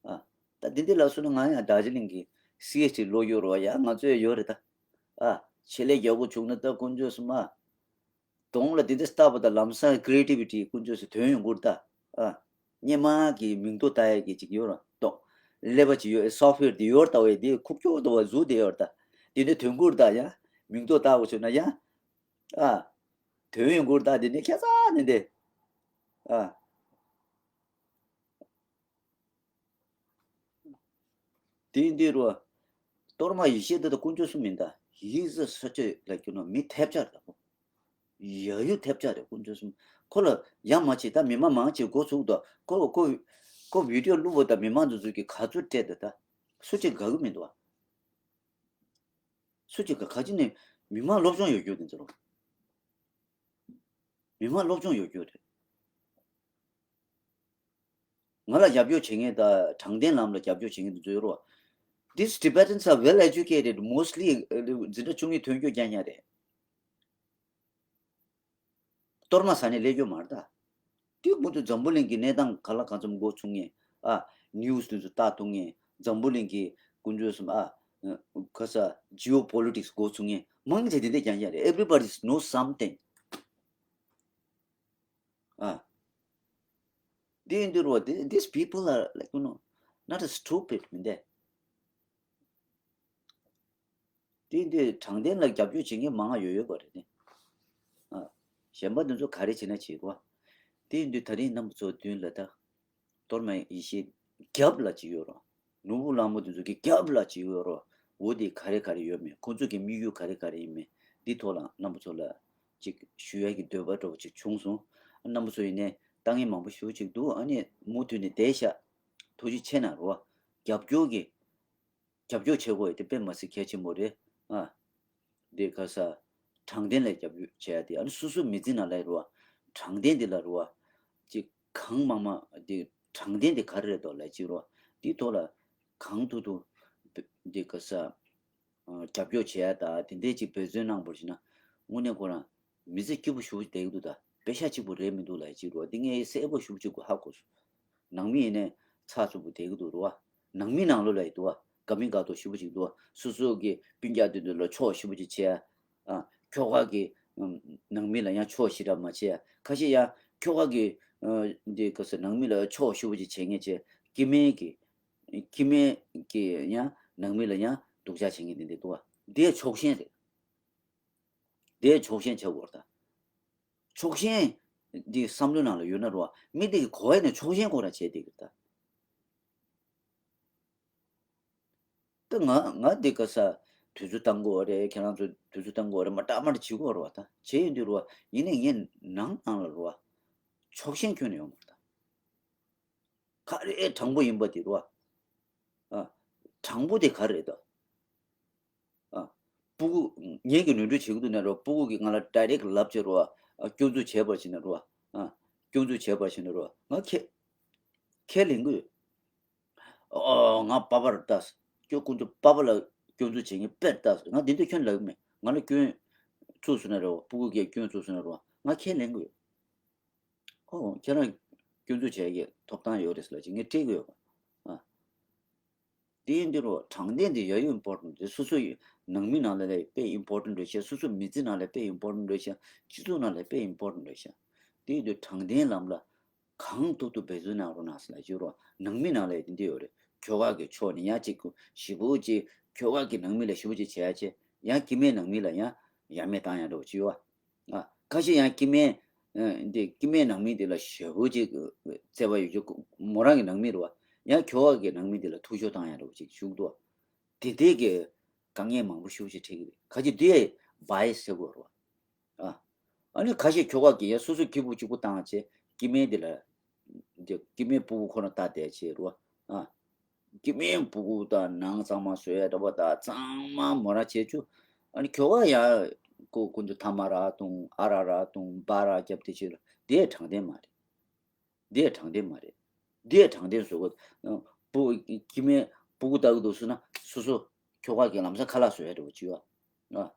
ཨ། ད་འདི་འདི་ལབ་སོང་ན་ང་ཡང་དར་ཇི་ལིང་གི་སི་ཨེས་ཊི་ལོག་ཡོད་རེད་བ། ཡ་ང་ཚོ་ཡང་ཡོད་རེད་ད། ཨ། ཆེད་ལས་རྒྱག་དགོས་བྱུང་ན་ད་དཀོན་མཆོག་གསུམ་ཨ། གདོང་ལ་འདི་འདྲ་ལྟ་བུ་དང་ལམ་སང་creativity དཀོན་མཆོག་གསུམ་དོན་ཡོང་གི་རེད་ད། ཨ། སྔོན་མ་གི་མིང་ཐོ་བཏགས་ཡ་གི་ཅིག་ཡོད་ར། གདོང་ཀླད་པ་ཅིག་ཡོད། སོཕ་ཝེར་འདི་ཡོད་རེད་ད། ཨོ་ཡི་འདི་ཁུག་ཀྱོག་འདུག་བ། གཟུགས་འདི་ཡོད་རེད་ད། འདི་འདྲ་དོན་གྱི་རེད་ད། ཡ། མིང་ཐོ་བཏགས་དགོས་བྱུང་ན་ཡ། ཨ། དོན་ཡོང་གི་རེད་ད། འདི་འདྲ་ཁྱད་མཚར་འདི་འདྲ། ཨ། དེ་འདི་རུ། གཏོར་མ་ཡེ་ཤེས་འདི་ད་དཀོན་མཆོག་གསུམ་མིན་ད། He is such a, like, you know, མི་ཐེབས་ཆག་རེད་ད་ཁོ། ཡ་ཡུ་ཐེབས་ཆག་རེད་དཀོན་མཆོག་གསུམ། ཁོ་ལ་ཡ་མ་བྱེད་ད། མི་མང་མང་ཆེ་འགོ་ཚུགས་ད། ཁོ་ཁོ་ཁོ་བི་ཌི་ཡོ་བླུགས་པ་ད་མི་མང་འདི་ཚོ་གིས་ག་ཚོད་སྤྲད་ད་ད། སུ་གཅིག་དགའ་གི་མི་འདུག་བ། སུ་གཅིག་ག་ག་ཅི་ནས་མི་མང་སློབ་སྦྱོང་ཡོད་རྒྱུ་འདི་ཚོ་རུ། མི་མང་སློབ་སྦྱོང་ཡོད་རྒྱུ་རེད། ང་ལ་རྒྱབ་སྐྱོར་བྱེད་མཁན་དང་དྲང་བདེན་ལམ་ལ་རྒྱབ་སྐྱོར་བྱེད་མཁན་དེ་ཚོ་ཡོད་རེད་བ། These Tibetans are well educated, mostly འཛིན་གྲྭ་བཅུ་གཉིས་ཐོན་རྒྱུ་རྐྱང་རྐྱང་རེད། གཏོར་མ་ཟ་ནས་སླེབས་རྒྱུ་མ་རེད་ད། དེ་ཁོང་ཚོས་འཛམ་བུ་གླིང་གི་གནས་སྟངས་ག་ལ་གང་འཚམ་མགོ་ཚོས་མཁན། ཨ། ནིའུ་སི་དེ་ཚོ་ལྟ་ཐུབ་མཁན། འཛམ་བུ་གླིང་གི་དཀོན་མཆོག་གསུམ་ཨ། ཁ་ས་geopolitics མགོ་ཚོས་མཁན་མང་ཆེ་དེ་འདྲ་རྐྱང་རྐྱང་རེད། Everybody knows something. ཨ། འདི་ཡིན་དུས་རོ། Thi- these people are, like, you know, not stupid མིན་ཏེ། འདི་ཡིན་དུས་དྲང་བདེན་ལ་རྒྱབ་སྐྱོར་བྱེད་མཁན་མང་ང་ཡོད་ཡོད་པ་རེད་ནི། ཨ། གཞན་པ་འདི་ཚོ་ག་རེ་བྱེད་ན་བྱེད་དགོས། འདི་ཡིན་དུས་ད་རིང་རྣམ་པ་ཚོ་མདུན་ལ་ད། གཏོར་མ་ཡེ་ཤེས་རྒྱབ་ལ་ཅིག་ཡོད་རོ། ནོར་བུ་གླང་མ་དེ་ཚོ་གི་རྒྱབ་ལ་ཅིག་ཡོད་རོ། འོ་དེ་ག་རེ་ག་རེ་ཡོད་མེད། ཁོང་ཚོ་གི་དམིགས་ཡུལ་ག་རེ་ག་རེ་ཡིན་མེད། འདི་ཐོག་ལ་རྣམ་པ་ཚོ་ལ་ ཅིག་ཞུ་ཡ་གི་འདོད་པ་འདྲ་བོ་ཅིག་བྱུང་སོང་། རྣམ་པ་ཚོ་ཡིན་ནའི་ལྟ་མཁན་མང་པོ་ཞེ་པོ་ཅིག་འདུག་ཨ་ནི་མུ་མཐུད་ནས་བསྡད་ཤག་ཐུགས་རྗེ་ཆེ་གནང་རོ། རྒྱབ་སྐྱོར་གྱི་རྒྱབ་སྐྱོར་བྱེད་དགོས་ཡ་དེ་དཔེ་མ་སྲིད་གལ་ཆེན་པོ་རེད། ཨ། འདི་ག་ས། དྲང་བདེན་ལ་རྒྱབ་སྐྱོར་བྱེད་ཡ་དེ་ཨ་ནི་སོ་སོ་མི་ཚེ་ནང་ལ་རོ། དྲང་བདེན་འདི་ལ་རོ། ཅིག་གང་མང་མང་འདི་དྲང་བདེན་འདི་ག་རེ་རེད་དོ་ལ་ཅིག་རོ། འདི་ཐོག་ལ་གང་ཐུབ་ཐུབ་འདི་ག་ས། རྒྱབ་སྐྱོར་བྱེད་ཡ་ད་དེ་འདྲའི་ཅིག་འབད་བརྩོན་གནང་བར་ཞིག་ན། དངོས་གནས་ཁོ་རང་མི་ཚེ་སྐྱིད་པོ་ཞེ་པོ་ཅིག་བསྡད་ཀྱི་འདུག་ད་པེ་ཤ་གཅིག་པུ་རེད་མི་འདུག་ལ་ཅིག་རོ། འདི་ངས་གསལ་པོ་ཞེ་པོ་ཅིག་གོ་ཧ་གོ་སོང་། ནང་མི་ཡིན་ནའི་ཚགས་ཚུད་པོ་བསྡད་ཀྱི་འདུག་རོ། ནང་མི་ནང་ལོགས་ལ་ཡི་འདུག་བ། དགའ་མི་དགའ་མདོག་ཞེ་པོ་ཅིག་འདུག་བ། སོ་སོ་གི་སྤུན་ཀྱག་དེ་ཚོ་ལ་ཕྱོགས་ཞེ་པོ་ཅིག་བྱེད་ཡ། ཨ། ཁྱོ་ག་གི་ཨམ། ནང་མི་ལ་ཡང་ཕྱོགས་ཞེ་དྲག་མ་བྱེད་ཡ། ཁ་ཤས་ཡང་ཁྱོ་ག་གི་ཨ། འདི་ག་ས་ནང་མི་ལ་ཕྱོགས་ཞེ་པོ་ཅིག་བྱེད་མཁན་བྱེད། སྐྱེ་དམན་གྱི། སྐྱེ་དམན་གྱི་ཡང་ནང་མི་ལ་ཡང་སྡུག་ཅག་བྱེད་མཁན་དེ་འདྲ་འདུག་བ། དེ་ཕྱོགས་ཞེན་རེད། དེ་ཕྱོགས་ཞེན་བྱེད་དགོས་རེད་ད། ཕྱོགས་ཞེན་འདི་བསམ་བློའི་ནང་ལ་ཡོད་ན་རོ། མི་དེ་གི་གོ་བ་ནས་ཕྱོགས་ཞེན་ཁོ་རང་བྱས་བསྡད་ཀྱི་རེད་ད། ད་ང་ང་འདི་ག་ས་དུས་ཚོད་བཏང་དགོས་རེད། ཁྱེད་རང་ཚོ་དུས་ཚོད་བཏང་དགོས་རེད། མ་ཏག་མ་ཏག་བྱེད་དགོས་རེད་བ། ད་བྱེད་ཡོང་དུས་རེད་བ། ཡིན་ནའི་ངས་ནང་ནང་ལ་རེད་བ། ཕྱོགས་ཞེན་ཁྱོན་ནས་ཡོང་མ་རེད་ད། ག་རེ་དྲང་པོ་ཡིན་པ་དེ་རེད་བ། ཨ། དྲང་པོ་དེ་ག་རེ་རེད་ད། ཨ། སྤུ་གུ་ངེད་ཀྱིས་ནོར་འཁྲུལ་བྱེད་ཀྱི་འདུག་ན་རོ། སྤུ་གུ་གིས་ང་ལ་ཌའི་རེག་ལབ་བྱས་རོ། ཨ། སྐྱོན་འཛུགས་བྱས་པར་བྱས་ན་རོ། ཨ། སྐྱོན་འཛུགས་བྱས་པར་བྱས་ན་རོ། ང་ཁས་ཁས་ལེན་གྱི་ཡོད། ཨོ། ང་པ་ཕར་ལྟ། ཁྱོད་ཁོང་ཚོ་པ་ཕ་ལ་སྐྱོན་འཛུགས་བྱེད་མཁན་དཔེར་ལྟ། ང་འདི་འདྲ་ཁྱོན་ལབ་ཀྱི་མེད། ང་ལ་སྐྱོན་ཚུགས་སོང་ན་རེད་བ། སྤུ་གུ་གིས་སྐྱོན་ཚུགས་སོང་ན་རེད་བ། ང་ཁས་ལེན་གྱི་ཡོད། ཨོ། ཁྱེད་རང་སྐྱོན་འཛུགས་བྱེད་ཀྱི་ཐོབ་ཐང་ཡོད་རེད་ཟེར་ལབ་ཅིག་ངས་སྤྲད་ཀྱི་ཡོད་པ། ཨ། དེ་ཡིན་དུས་རོ། དྲང་བདེན་དེ་ཡ་ཡོད་ཨིམ་པོར་ཊེན་ཊི་རེད། སོ་སོ་ཡི་ནང་མི་ནང་ལ་ལས་དཔེ་ཨིམ་པོར་ཊེན་ཊི་རེད་ཤག་སོ་སོ་མི་ཚེ་ནང་ལ་དཔེ་ཨིམ་པོར་ཊེན་ཊི་རེད་ཤག་སྤྱི་ཚོགས་ནང་ལ་དཔེ་ཨིམ་པོར་ཊེན་ཊི་རེད་ཤག་དེ་ཡིན་དུས་དྲང་བདེན་ལམ་ལ་གང་ཐུབ་ཐུབ་འབད་བརྩོན་གནང་རོགས་གནང་ཟེར་ལབ་ཀྱི་ཡོད་རོ། ནང་མི་ནང་ལ་ཡ་དེ་འདྲ་ཡོད་རེད། ཁྱོ་ག་གི་ཕྱོགས་ནས་ཡ་གཅིག་གུ་ཞེ་པོ་ཅིག་ཁྱོ་ག་གི་ནང་མི་ལ་ཞེ་པོ་ཅིག་བྱེད་ཡ་བྱེད། ཡང་སྐྱེ་དམན་ནང་མི་ལ་ཡང་ཡ་མེད་བཏང་ཡ་འདྲ་བོ་ཅིག་ཡོད་བ། ཨ། ཁ་ཤས་ཡང་སྐྱེ་དམན། ཨ། འདི་སྐྱེ་དམན་ནང་མི་འདི་ལ་ཞེ་པོ་ཅིག་བརྩེ་བ་ཡོད་ཀྱི། མོ་རང་གི་ནང་མི་རེད་བ། ཡང་ཁྱོ་ག་གི་ནང་མི་འདི་ལ་ཐུག་ཤོར་བཏང་ཡ་འདྲ་བོ་ཅིག་བྱུང་འདུག་དེ་འདྲའི་གི་དཀའ་ངལ་མང་པོ་ཞེ་པོ་ཅིག་འཕྲད་ཀྱི་རེད། ཁ་ཅིག་འདི་བྷ་ཡེ་སི་ཟེར་དགོས་རེད་བ། ཨ། ཨ་ནི་ཁ་ཤས་ཁྱོ་ག་གིས་ཡ་སོ་སོ་སྐྱིད་པོ་གཅིག་པུ་བཏང་བྱས། སྐྱེ་དམན་འདི་ལ། འདི་སྐྱེ་དམན་སྤུ་གུ་ཁོ་ན་ལྟ་བསྡད་བྱས་རེད་བ། ཨ། སྐྱེ་དམན་སྤུ་གུ་དང་ནང་གཙང་མ་བཟོ་ཡ་འདྲ་བ་དང་གཙང་མ་མོ་རང་བྱེད་རྒྱུ། ཨ་ནི་ཁྱོ་ག་ཡ་ཁོ་ཁོ་ཚོ་ཐ་མག་རག་འཐུང་། ཨ་རག་རག་འཐུང་། སྦ་རག་རྒྱབ་དེ་བྱེད་ལ་དེ་དྲང་བདེན་མ་རེད། དེ་དྲང་བདེན་མ་རེད། དེ་དྲང་བདེན་བཟོ་དགོས། སྤུ་སྐྱེ་དམན་སྤུ་གུ་ལྟ་གི་འདུག་ཟེར་ན་སོ་སོ་ཁྱོ་ག་གིས་ལམ་སང་ཁ་ལག་བཟོ་ཡ་འདྲ་བོ་བྱེད་ཨ།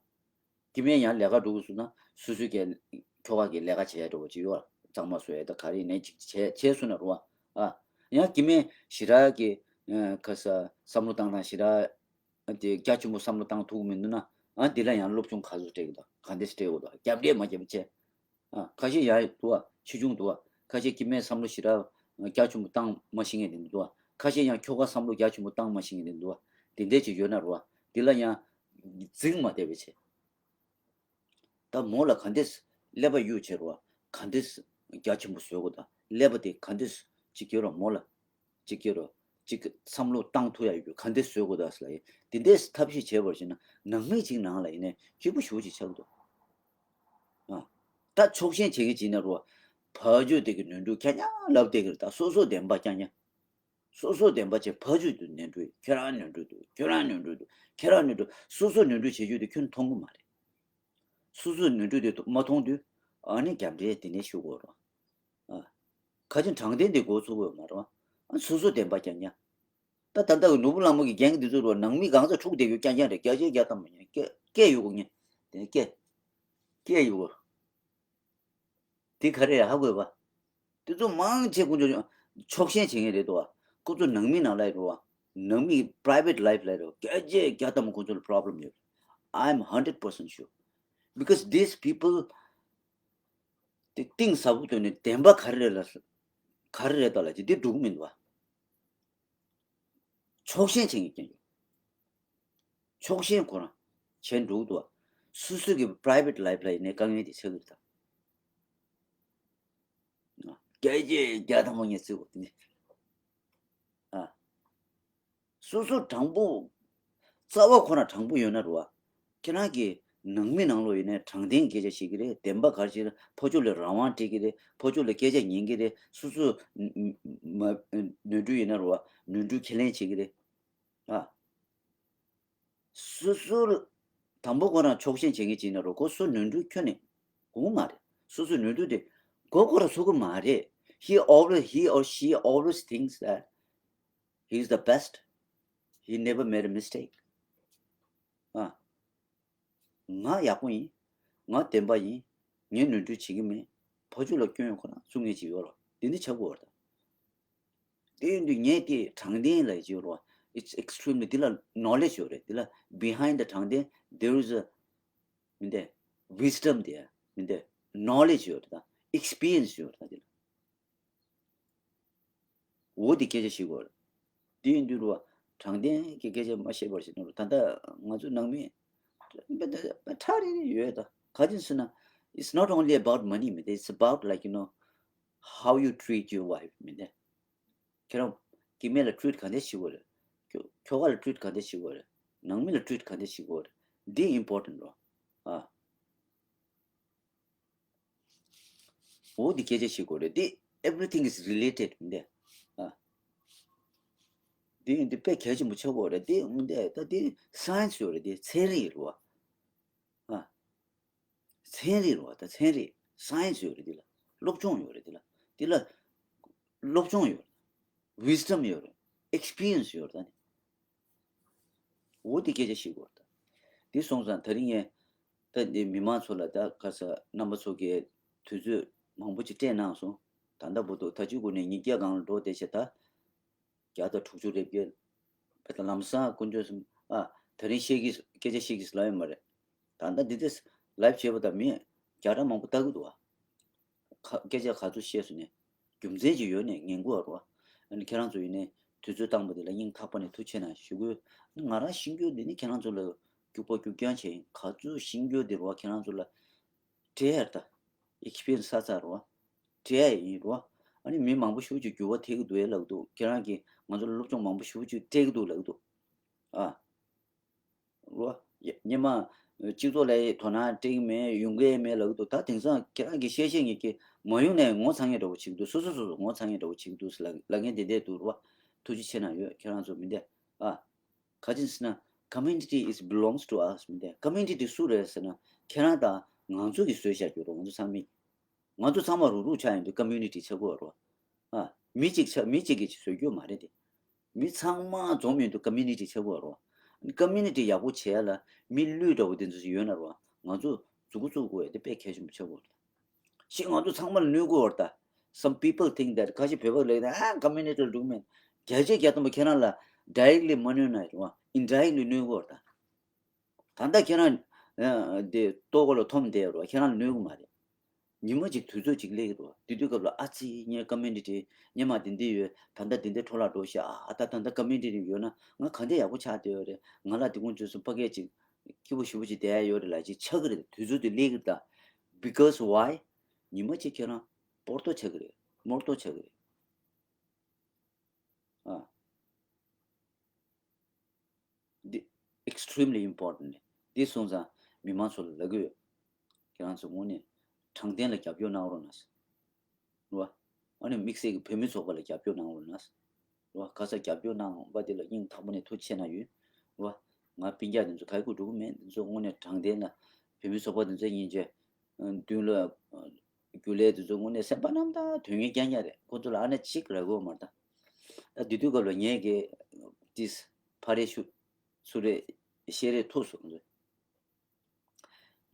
སྐྱེ་དམན་ཡང་ལས་ཀ་འགྲོ་དགོས་ཟེར་ན་སོ་སོ་གི་ཁྱོ་ག་གིས་ལས་ཀ་བྱེད་ཡ་འདྲ་བོ་ཅིག་ཡོད། གཙང་མ་བཟོ་ཡ་ད་ག་རེ་ཡིན་ནའི་ཅིག་བྱས་བྱས་སོང་ན་རེད་བ། ཨ། ཡང་སྐྱེ་དམན་ཞེ་དྲག་གི་ཨ། ག་ས་བསམ་བློ་བཏང་སྟངས་ཞེ་དྲག་ཨ། དེ་རྒྱ་ཆེན་པོ་བསམ་བློ་བཏང་ཐུབ་ཀྱི་མི་འདུག་ན། ཨ། འདི་ལ་ཡང་སློབ་སྦྱོང་ག་ཚོད་སྤྲད་དགོས་དང་ག་འདྲས་སྤྲད་དགོས་དང་རྒྱབ་འདྲེས་མ་རྒྱབ་བྱས། ཨ། ཁ་ཤས་ཡང་འདུག་བ། ཆེ་ཆུང་འདུག་བ། ཁ་ཤས་སྐྱེ་དམན་བསམ་བློ་ཞེ་དྲག་རྒྱ་ཆེན་པོ་བཏང་མ་ཤེས་མཁན་དེ་འདུག་བ། ཁ་ཤས་ཡང་ཁྱོ་ག་བསམ་བློ་རྒྱ་ཆེན་པོ་བཏང་མ་ཤེས་མཁན་དེ་འདུག་བ། དེ་འདྲས་ཅིག་ཡོད་ན་རེད་བ། འདི་ལ་ཡང་འཛིང་མ་བསྡད་པ་བྱས། ད་མོ་ལ་ག་འདྲས་ཀླད་པ་གཡུག་བྱས་རེད་བ། ག་འདྲས་རྒྱ་ཆེན་པོ་བཟོ་དགོས་དང་ཀླད་པ་དེ་ག་འདྲས་ཅིག་སྐྱེ་རོགས། མོ་ལ་ཅིག་སྐྱེ་རོགས། ཅིག་བསམ་བློ་བཏང་ཐུབ་ཡ་ཡོད་རྒྱུ་ག་འདྲས་བཟོ་དགོས་དང་ཟེར་ལ་ཡིན། དེ་འདྲས་ཐབས་ཤེས་བྱས་པར་བྱས་ན་ནང་མི་གཅིག་ནང་ལ་ཡིན་ནའི་སྐྱིད་པོ་ཞེ་པོ་ཅིག་ཆགས་འདུག་ཨ། ད་ཕྱོགས་ཞེན་བྱེད་མཁན་ཅིག་ཡིན་ན་རེད་བ། ཕ་ཇོ་དེ་གི་ནོར་འཁྲུལ་རྐྱང་རྐྱང་ལབ་བསྡད་ཀྱི་རེད། ད་སོ་སོ་བདེན་པ་རྐྱང་རྐྱང་། སོ་སོ་བདེན་པ་བྱས། ཕ་ཇོ་དེ་ནོར་འཁྲུལ། ཁྱོད་རང་ནོར་འཁྲུལ་འདུག་ཁྱོད་རང་ནོར་འཁྲུལ་འདུག་ཁྱོད་རང་ནོར་འཁྲུལ། སོ་སོ་ནོར་འཁྲུལ་བྱེད་རྒྱུ་དེ་ཁྱོད་མཐོང་གི་མ་རེད། སོ་སོའི་ནོར་འཁྲུལ་དེ་མ་མཐོང་དུས་ཨ་ནི་རྒྱབ་འདྲེ་དེ་ནས་ཞུ་དགོས་རེད། ཨ། ཁ་ཆེ་དྲང་བདེན་དེ་འགོ་ཚུགས་དགོས་མ་རེད། ཨ། སོ་སོ་བདེན་པ་རྐྱང་རྐྱང་། ད་ད་ལྟ་གི་ནོར་བུ་གླང་མ་གི་རྒྱན་འདི་ཚོ་རེད་བ། ནང་མི་གང་ས་འཁྲུག་བསྡད་རྒྱུ་རྐྱང་རྐྱང་རེད། བརྒྱ་ཆའི་བརྒྱ་ཐམ་པ་ཡིན། སྐད་སྐད་ཡོད་གོ་ངས། དེ་ནས་སྐད་སྐད་ཡོད་གོ། དེ་ག་རེ་ཧ་གོ་བ། དེ་ཚོ་མང་ཆེ་ཁོང་ཚོ་ཕྱོགས་ཞེན་བྱེད་མཁན་རེད་དོ། ཁོ་ཚོ་ནང་མི་ནང་ལ་ཡོད་རེད་བ། ནང་མི་private life ལ་ཡོད་རེད་བ། བརྒྱ་ཆའི་བརྒྱ་ཐམ་པ་ཁོ་ཚོ་ལ་problem ཡོད། I'm hundred percent sure. Because these people, དེ་གཏིང་ཟབ་པོ་ཐོག་ནས་བདེན་པ་ག་རེ་རེད་ལ། ག་རེ་རེད་ད་ལ་ཅི་དེ་འགྲུབ་མི་འདུག་བ། ཕྱོགས་ཞེན་བྱེད་མཁན་རྐྱང་རྐྱང་། ཕྱོགས་ཞེན་ཁོ་རང་བྱས་འགྲོ་གི་འདུག་བ། སོ་སོ་གི་private life ལ་ཡིན་ནའི་དཀའ་ངལ་དེ་ཆགས་ཀྱི་རེད་ད། བརྒྱ་ཆའི་བརྒྱ་ཐམ་པ་ངས་བརྩི་གོ་དེ་ནི། ཨ། སོ་སོ་དྲང་པོ། རྩ་བ་ཁོ་རང་དྲང་པོ་ཡོད་ན་རེད་བ། ཁྱེད་རང་གི་ ནང་མི་ནང་ལོགས་ཡིན་ནའི་དྲང་བདེན་སྐད་ཆ་བཤད་ཀྱི་རེད། བདེན་པ་ག་རེ་བྱས་ན་ཕར་ཕྱོགས་ལ་རང་དབང་སྤྲད་ཀྱི་རེད། ཕར་ཕྱོགས་ལ་སྐད་ཆ་ཉན་གྱི་རེད། སོ་སོ་མ་ནོར་འཁྲུལ་ཡིན་ན་རེད་བ། ནོར་འཁྲུལ་ཁས་ལེན་བྱེད་ཀྱི་རེད། ཨ། སོ་སོ་ལ་དང་པོ་ཁོ་རང་ཕྱོགས་ཞེན་བྱེད་མཁན་ཅིག་ཡིན་ན་རོ། ཁོ་སོ་ནོར་འཁྲུལ་ཁྱོན་ནས་དགོས་མ་རེད། སོ་སོའི་ནོར་འཁྲུལ་དེ་ཁོ་ཁོ་རང་ཚོ་གི་མ་རེད། He always, he or she always thinks that he is the best. He never made a mistake. ཨ། ང་ཡག་པོ་ཡིན། ང་བདེན་པ་ཡིན། ངས་ནོར་འཁྲུལ་བྱེད་ཀྱི་མེད། ཕར་ཕྱོགས་ལ་སྐྱོན་ཡོད་ཁོ་རང་བཙུགས་མཁན་ཅིག་ཡོད་རོ། དེ་འདི་ཆགས་དགོས་རེད། དེ་ཡིན་དུས་ངས་དེ་དྲང་བདེན་ལ་ཡོད་རོ། It's extremely དེ་ལ་knowledge ཡོད་རེད། དེ་ལ་behind the དྲང་བདེན་there is a མི་འདས་wisdom དེ་མི་འདས་knowledge ཡོད་རེད། ད་experience ཡོད་རེད། ད་དེ་ལ་འོ་དེ་སྐད་ཆ་བཤད་དགོས་རེད། དེ་ཡིན་དུས་རོ། དྲང་བདེན་གྱི་སྐད་ཆ་མ་བཤད་པར་བྱས་ན་རོ། ད་ལྟ་ང་ཚོ་ནང་མི་ཁྲག་རེ་རེ་ཡོད། ད་ག་ཅིག་ཟེར་ན། It's not only about money མི་འདས། It's about, like, you know, how you treat your wife མི་འདས། ཁྱེད་རང་སྐྱེ་དམན་ལ་treat ག་འདྲ་བྱེད་དགོས་རེད། ཁྱོ་ཁྱོ་ག་ལ་treat ག་འདྲ་བྱེད་དགོས་རེད། ནང་མི་ལ་treat ག་འདྲ་བྱེད་དགོས་རེད། འདི་important རོ། ཨ། འོ་འདི་སྐད་ཆ་བཤད་དགོས་རེད། འདི་everything is related མི་འདས། ཨ། འདི་འདི་དཔེ་གལ་ཆེན་པོ་ཆགས་དགོས་རེད། འདི་མི་འདས། ད་འདི་science ཡོད་རེད། འདི་ཚན་རིག་རེད་བ། ཨ། ཚན་རིག་རེད་བ། ད་ཚན་རིག science ཡོད་རེད། འདི་ལ་སློབ་སྦྱོང་ཡོད་རེད། འདི་ལ་འདི་ལ་སློབ་སྦྱོང་ཡོད་རེད། wisdom ཡོད་རེད། experience ཡོད་རེད། ད་ནི་འོ་དེ་སྐད་ཆ་བཤད་དགོས་རེད། ད་འདི་སོང་ཙང་དེ་རིང་ངས་ད་འདི་མི་མང་ཚོ་ལ། ད་ག་ས་རྣམ་པ་ཚོ་གིས་དུས་ཚོད་མང་པོ་ཅིག་སྤྲད་གནང་སོང་། ད་ལྟ་བར་དུ་ད་ཅི་གུ་ནས་ཉིས་བརྒྱ་སྒང་ལ་འགྲོ་བསྡད་བྱས། ད་བརྒྱ་དང་དྲུག་ཅུ་རེ་བརྒྱད། བས་ད་ལམ་སང་དཀོན་མཆོག་གསུམ། ཨ། དེ་རིང་བཤད་ཀྱི་སྐད་ཆ་བཤད་ཀྱི་ལབ་ཡོད་མ་རེད། ད་ལྟ་འདི་འདྲ་live བྱས་པ་དང་མི་བརྒྱ་ཕྲག་མང་པོ་ལྟ་གི་འདུག་བ། ཁ་སྐད་ཆ་ག་ཚོད་བཤད་སོང་ནས་རྒྱུ་མཚན་ཅིག་ཡོད་ནས་ཉན་དགོས་རེད་བ། ཨ་ནི་ཁྱེད་རང་ཚོ་ཡིན་ནའི་དུས་ཚོད་བཏང་པ་དེ་ལ་སྙིང་ཐག་པ་ནས་ཐུགས་རྗེ་ཆེ་གནང་ཞུ་གི་ཡོད། ང་རང་ཤེས་རྒྱུ་འདི་ནི་ཁྱེད་རང་ཚོ་ལ་སྐྱུག་པ་སྐྱུག་རྐྱང་བྱས་ཡིན། ག་ཚོད་ཤེས་རྒྱུ་འདི་རེད་བ། ཁྱེད་རང་ཚོ་ལ་སྤྲད་ཡ་རེད། ད་experience ས་ཚ་རེད་བ། སྤྲད་ཡ་ཡིན་རེད་བ། ཨ་ནི་མི་མང་པོ་ཞེ་པོ་ཅིག་འགྱུར་བ་ཐེབས་ཀྱི་འདུག་ཨེ་ལབ་ཀྱི་འདུག་ཁྱེད་རང་གིས་ང་ཚོ་ལ་སློབ་སྦྱོང་མང་པོ་ཞེ་པོ་ཅིག་སྤྲད་ཀྱི་འདུག་ལབ་ཀྱི་འདུག་ཨ། རེད་བ། སྔོན་མ་སྤྱི་ཚོགས་ལ་དོ་སྣང་སྤྲད་ཀྱི་མེད། ཡོང་གི་མེད་ལབ་ཀྱི་འདུག་ད་དེང་སང་ཁྱེད་རང་གིས་བཤད་བཤད་ངེས་ཀྱི་མ་ཡོང་ནས་ངོ་ཚ་མཁན་འདྲ་བོ་བྱེད་ཀྱི་འདུག་སོ་སོ་སོ་སོ་ངོ་ཚ་མཁན་འདྲ་བོ་བྱེད་ཀྱི་འདུག་ལབ་ལབ་མཁན་དེ་འདྲས་འདུག་རེད་བ། ཐུགས་རྗེ་ཆེ་གནང་ཡོད། ཁྱེད་རང་ཚོ་མི་འདས། ཨ། ག་ཅི་ཟེར་ན། Community is belongs to us མི་འདས། Community སུ་རེད་ཟེར་ན། ཁྱེད་རང་དང་ང་ཚོ་གིས་བཟོས་བཞག་རྒྱུ་རེད། ང་ཚོ་ཚང་མས། ང་ཚོ་ཚང་མ་རུག་རུག་ཆགས་ཡོང་དུས་community ཆགས་དགོས་རེད། ཨ། མི་གཅིག་ཆགས། མི་གཅིག་གིས་བཟོ་རྒྱུ་མ་རེད་དེ། མི་ཚང་མ་འཛོམས་ཡོང་དུས་community ཆགས་དགོས་རེད། community ཡག་པོ་བྱས་ལ་མི་ལུས་འདྲ་བོ་དེ་ཚོ་ཡོད་ན་རེད་བ། ང་ཚོ་མཛུབ་གུ་བཙུགས་དགོས་ཡ་དེ་དཔེ་གལ་ཆེན་པོ་ཆགས་དགོས་རེད། ཤི་ང་ཚོ་ཚང་མ་ལ་གནོད་དགོས་རེད་ད། Some people think that ཁ་ཤས་བོད་པ་ལབ་ན། ཨ། community ལ་འགྲོ་གི་མེད། བརྒྱ་ཆ་བརྒྱ་ཐམ་པ་ཁྱེད་རང་ལ་directly མ་གནོད་ན་རེད་བ། indirectly གནོད་དགོས་རེད་ད། ད་ལྟ་ཁྱེད་རང་ཨ་དེ་ལྟོ་གོས་ལ་འཐོམ་བསྡད་རོ། ཁྱེད་རང་ལ་གནོད་གི་མ་རེད། ཉི་མ་གཅིག་དུས་ཚོད་གཅིག་སླེབས་ཀྱི་རོ། དེ་དུས་སྐབས་ལ་ཨ་ཙི་ངའི་community སྔོན་མ་དེ་འདྲ་ཡོད། ད་ལྟ་དེ་འདྲ་འཕྲོ་བརླག་འགྲོ་ཤག་ཨ་ད་ད་ལྟ་community ཡོད་ན་ང་ག་འདྲ་ཡག་པོ་ཆགས་བསྡད་ཡོད་རེད། ང་ལ་དེ་ཀུན་བྱས་སོང་ཕ་སྐད་ཅིག་སྐྱིད་པོ་ཞེ་པོ་ཅིག་བསྡད་ཡ་ཡོད་རེད་ལབ་ཅིག་ཆགས་ཀྱི་རེད། དུས་ཚོད་དེ་སླེབས་ཀྱི་རེད་ད། Because why? ཉི་མ་གཅིག་ཁྱེད་རང་སྤོར་ཏོ་ཆགས་ཀྱི་རེད། རྨོར་ཏོ་ཆགས་ཀྱི་རེད། ཨ། འདི་extremely important རེད། འདི་སོང་ཙང་མི་མང་ཚོ་ལ་ལབ་ཀྱི་ཡོད། ཁྱེད་རང་ཚོ་དངོས་གནས་དྲང་བདེན་ལ་རྒྱབ་སྐྱོར་གནང་རོགས་གནང་། རེད་བ། ཨ་ནི་དམིགས་བསལ་གྱི་བོད་མི་ཚོགས་པ་ལ་རྒྱབ་སྐྱོར་གནང་རོགས་གནང་། རེད་བ། ག་ས་རྒྱབ་སྐྱོར་གནང་བ་དེ་ལ་སྙིང་ཐག་པ་ནས་ཐུགས་རྗེ་ཆེ་གནང་ཡོད། རེད་བ། ང་སྤུན་ཀྱག་དེ་ཚོ་ག་གི་འགྲོ་གི་མེད། དེ་ཚོ་དངོས་གནས་དྲང་བདེན་ལ་བོད་མི་ཚོགས་པ་དེ་ཚོ་སྙིང་རྗེ། མདུན་ལ་རྒྱུགས་ལས་དེ་ཚོ་དངོས་གནས་སེམས་པ་རྣམ་དག་དོན་གཉེར་རྐྱང་རྐྱང་རེད། ཁོ་ཚོ་ལ་ཨ་ནེ་གཅིག་རག་གི་ཡོད་མ་རེད་ད། ད་དེ་དུས་སྐབས་ལ་ངས་ཀྱི་ཏིས་ཕ་རེ་ཤུ་ཚུ་རེ་བཤད་རེས་ཐུག་སོང་ཟེར།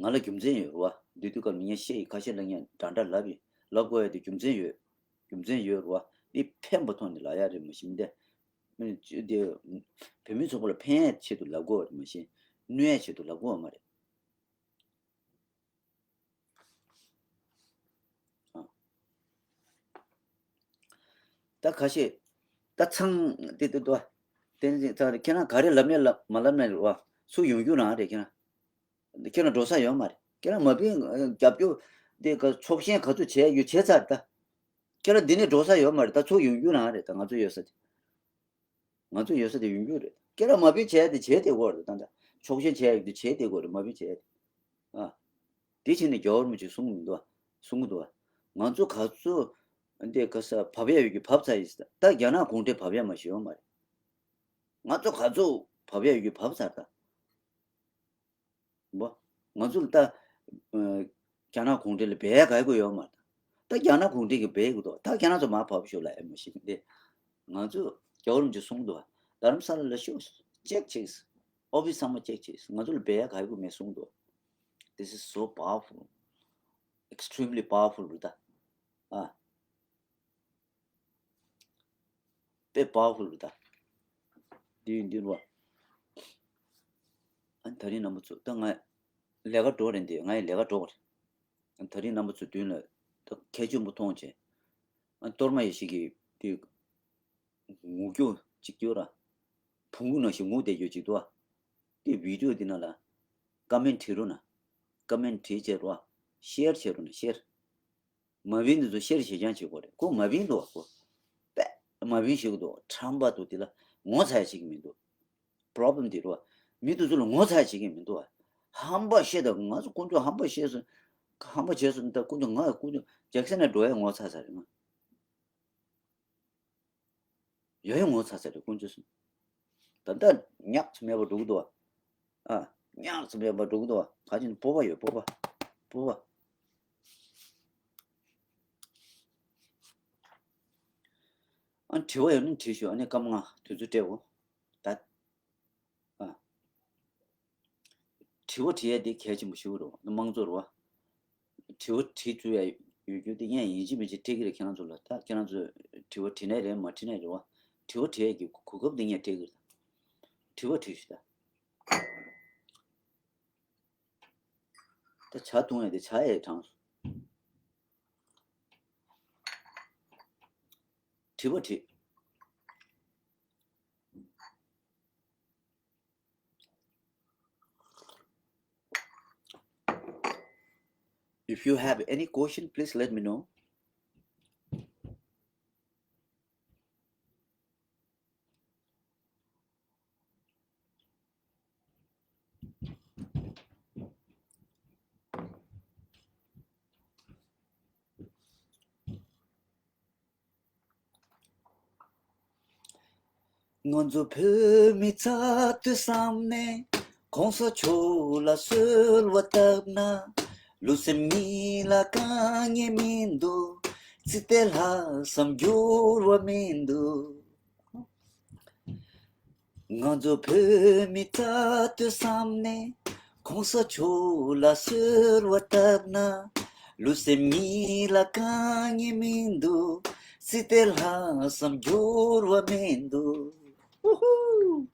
ང་ལ་རྒྱུ་མཚན་ཡོད་རེད་བ། དེ་དུས་སྐབས་ལ་ངས་བཤད་ཡི་ཁ་ཤས་ལ་ངས་འདྲ་འདྲ་ལབ་ཡི། ལབ་དགོས་ཡ་དེ་རྒྱུ་མཚན་ཡོད། རྒྱུ་མཚན་ཡོད་རེད་བ། འདི་ཕན་པ་ཐོག་ནས་ལབ་ཡ་རེད། མ་གཞི་མི་འདི་འདི་བོད་མི་ཚོགས་པ་ལ་ཕན་ཡ་ཆེད་དུ་ལབ་དགོས་རེད། མ་གཞི་གནོད་ཡ་ཆེད་དུ་ལབ་དགོས་མ་རེད། ཨ། ད་ཁ་ཤས་ད་ཚང་དེ་དེ་དོ། དེ་ནི་ད་ཁྱེད་རང་ག་རེ་ལབ་ནས་ལབ་མ་ལབ་ནས་རེད་བ། སུ་ཡོང་རྒྱུ་རང་རེད། ཁྱེད་རང་ཁྱེད་རང་འགྲོ་ས་ཡོད་མ་རེད། ཁྱེད་རང་མ་བིན་རྒྱབ་སྐྱོར་དེ་ག་ཚོགས་ཆེན་ག་ཚོད་བྱས་ཡོད་བྱས་ཚར་ད། ཁྱེད་རང་འདི་ནས་འགྲོ་ས་ཡོད་མ་རེད། ད་ཚུར་ཡོང་རྒྱུ་རང་རེད། ད་ང་ཚོ་ཡོད་ས་དེ། ང་ཚོ་ཡོད་ས་དེ་ཡོང་རྒྱུ་རེད། ཁྱེད་རང་མ་བིན་བྱས་དེ་བྱས་དེ་གོ་རེད། ད་ད་ཚོགས་ཆེན་བྱས་ཡོད་དེ་བྱས་དེ་གོ་རེད། མ་བིན་བྱས་དེ། ཨ། དེ་བྱས་ནས་རྒྱལ་བ་རིན་པོ་ཆེས་གསུང་གི་མི་འདུག་གསུང་གི་འདུག་ང་ཚོ་ག་ཚོད་འདི་ག་ས་བབས་ཡ་ཡོད་ཀྱི་བབས་ཚར་ཡིན། ད་རྒྱ་ནག་གུང་ཁྲན་བབས་ཡ་མ་ཞིག་ཡོད་མ་རེད། ང་ཚོ་ག་ཚོད་བབས་ཡ་ཡོད་ཀྱི་བབས་ཚར་ད། འོ། ང་ཚོ་ལ་ད། ཨ། རྒྱ་ནག་གུང་ཁྲན་ལ་འབད་ཡ་ག་གི་ཡོད་མ་རེད། ད་རྒྱ་ནག་གུང་ཁྲན་གྱིས་འབད་ཀྱི་འདུག་ད་ཁྱེད་རང་ཚོ་མར་བབས་ཤོག་ལབ་ཡ་མ་ཤེས་ཏེ། ང་ཚོ་རྒྱལ་བ་རིན་པོ་ཆེས་གསུངས་འདུག་རྡ་རམ་ས་ལ་ལ་ཤོག་ཅེག་བྱེད། ཨོ་ཕི་སི་ཚང་མ་ཅེག་བྱེད། ང་ཚོ་ལ་འབད་ཡ་ག་གི་མེད་གསུངས་འདུག This is so powerful. Extremely powerful རེད་ད། ཨ། དཔེ་པ་ཝར་ཕུལ་རེད་ད། འདི་ཡིན་འདི་རེད་བ། ཨ་ནི་དེ་རིང་རྣམ་པ་ཚོ་ད་ང་ལས་ཀ་འགྲོ་རེད་འདི། ང་ཡི་ལས་ཀ་འགྲོ་བ་རེད། ཨ་ནི་དེ་རིང་རྣམ་པ་ཚོའི་མདུན་ལ་ད་ཁྱད་ཆོས་པོ་མཐོང་བྱས། ཨ་ནི་གཏོར་མ་ཡེ་ཤེས་ཀྱི་འདི་ངུ་རྒྱུ་གཅིག་ཡོད་ར། བོང་བུ་ནང་བཞིན་ངུ་བསྡད་རྒྱུ་གཅིག་འདུག་ཨ། འདི་བི་ཌི་ཡོ་འདི་ནང་ལ་ཀ་མེན་བྲིས་རོགས་གནང་། ཀ་མེན་བྲིས་བྱས་རོགས། ཤེར་བྱས་རོགས་གནང་། ཤེར། མ་བིན་འདི་ཚོ་ཤེར་བྱེད་རྐྱང་བྱེད་དགོས་རེད། ཁོ་མ་བིན་འདུག་ཁོ་དཔེ་མ་བིན་ཞིག་འདུག་ཁྲམ་པ་འདུག་དེ་ལ་ངོ་ཚ་ཡ་བྱེད་ཀྱི་མི་འདུག་པོ་རོབ་ལེམ་དེ་རེད་བ། མི་འདི་ཚོ་ལ་ངོ་ཚ་ཡ་བྱེད་ཀྱི་མི་འདུག་བ། ཧམ་པ་བཤད་དང་། ང་ཚོ་དཀོན་མཆོག་ཧམ་པ་བཤད་སོང་། ཧམ་པ་བྱས་སོང་། ད་དཀོན་མཆོག་ང་དཀོན་མཆོག་ཇེག་སན་ནས་འགྲོ་ཡ་ངོ་ཚ་ཚར་རེད་ང་། ཡོད་ཡོད་ངོ་ཚ་ཚ་རེད་དཀོན་མཆོག་གསུམ། ད་ལྟ་ཉག་ཚོ་མེད་པ་འགྲོ་གི་འདུག་བ། ཨ། ཉག་ཚོ་མེད་པ་འགྲོ་གི་འདུག་བ། ག་ཅི་ན་སྤོབས་པ་ཡོད། སྤོབས་པ། སྤོབས་པ། ཨ། དྲི་བ་ཡོད་ན་དྲིས་ཤོག་ཨ་ནི་སྐར་མ་ལྔ་དུས་ཚོད་སྤྲད་འོ། ད། ཨ། དྲི་བ་དྲི་ཡ་དེ་གལ་ཆེན་པོ་ཞིག་རེད། དམངས་གཙོ་རེད་བ། དྲི་བ་དྲི་ཚུལ་ཡ་ཡོད་རྒྱུ་དེ་ཡང་ཡིན་གཅིག་མིན་གཅིག་འགྲིག་གི་རེད། ཁྱེད་རང་ཚོ་ལ་ད་ཁྱེད་རང་ཚོས་དྲི་བ་དྲི་ནའི་རེད། མ་དྲི་ནའི་རེད་བ། དྲི་བ་དྲི་ཡ་གི་གོ་སྐབས་དེ་ཡང་འགྲིག་གི་རེད། དྲི་བ་དྲིས་ཤོག་ད། ད་ཇ་འཐུང་ཡ་དེ་ཇ་ཡ་གྲང་སོང་། དྲི་བ་དྲི། If you have any question, please let me know. ང་ཚོ་བོད་མི་ཚ་དུས་བསམ་ནས། གོང་ས་མཆོག་ལ་གསོལ་བ་བཏབ་ན། ལུས་སེམས་གཉིས་ལ་དཀའ་ངལ་མི་འདུག་ཚེ་འདི་ལྷག་བསམ་འགྱུར་བ་མི་འདུག་ང་ཚོ་བོད་མི་ཚ་དུས་བསམ་ནས། གོང་ས་མཆོག་ལ་གསོལ་བ་བཏབ་ན། ལུས་སེམས་གཉིས་ལ་དཀའ་ངལ་མི་འདུག་ཚེ་འདི་ལྷག་བསམ་འགྱུར་བ་མི་འདུག་ཧུ་ཧུ།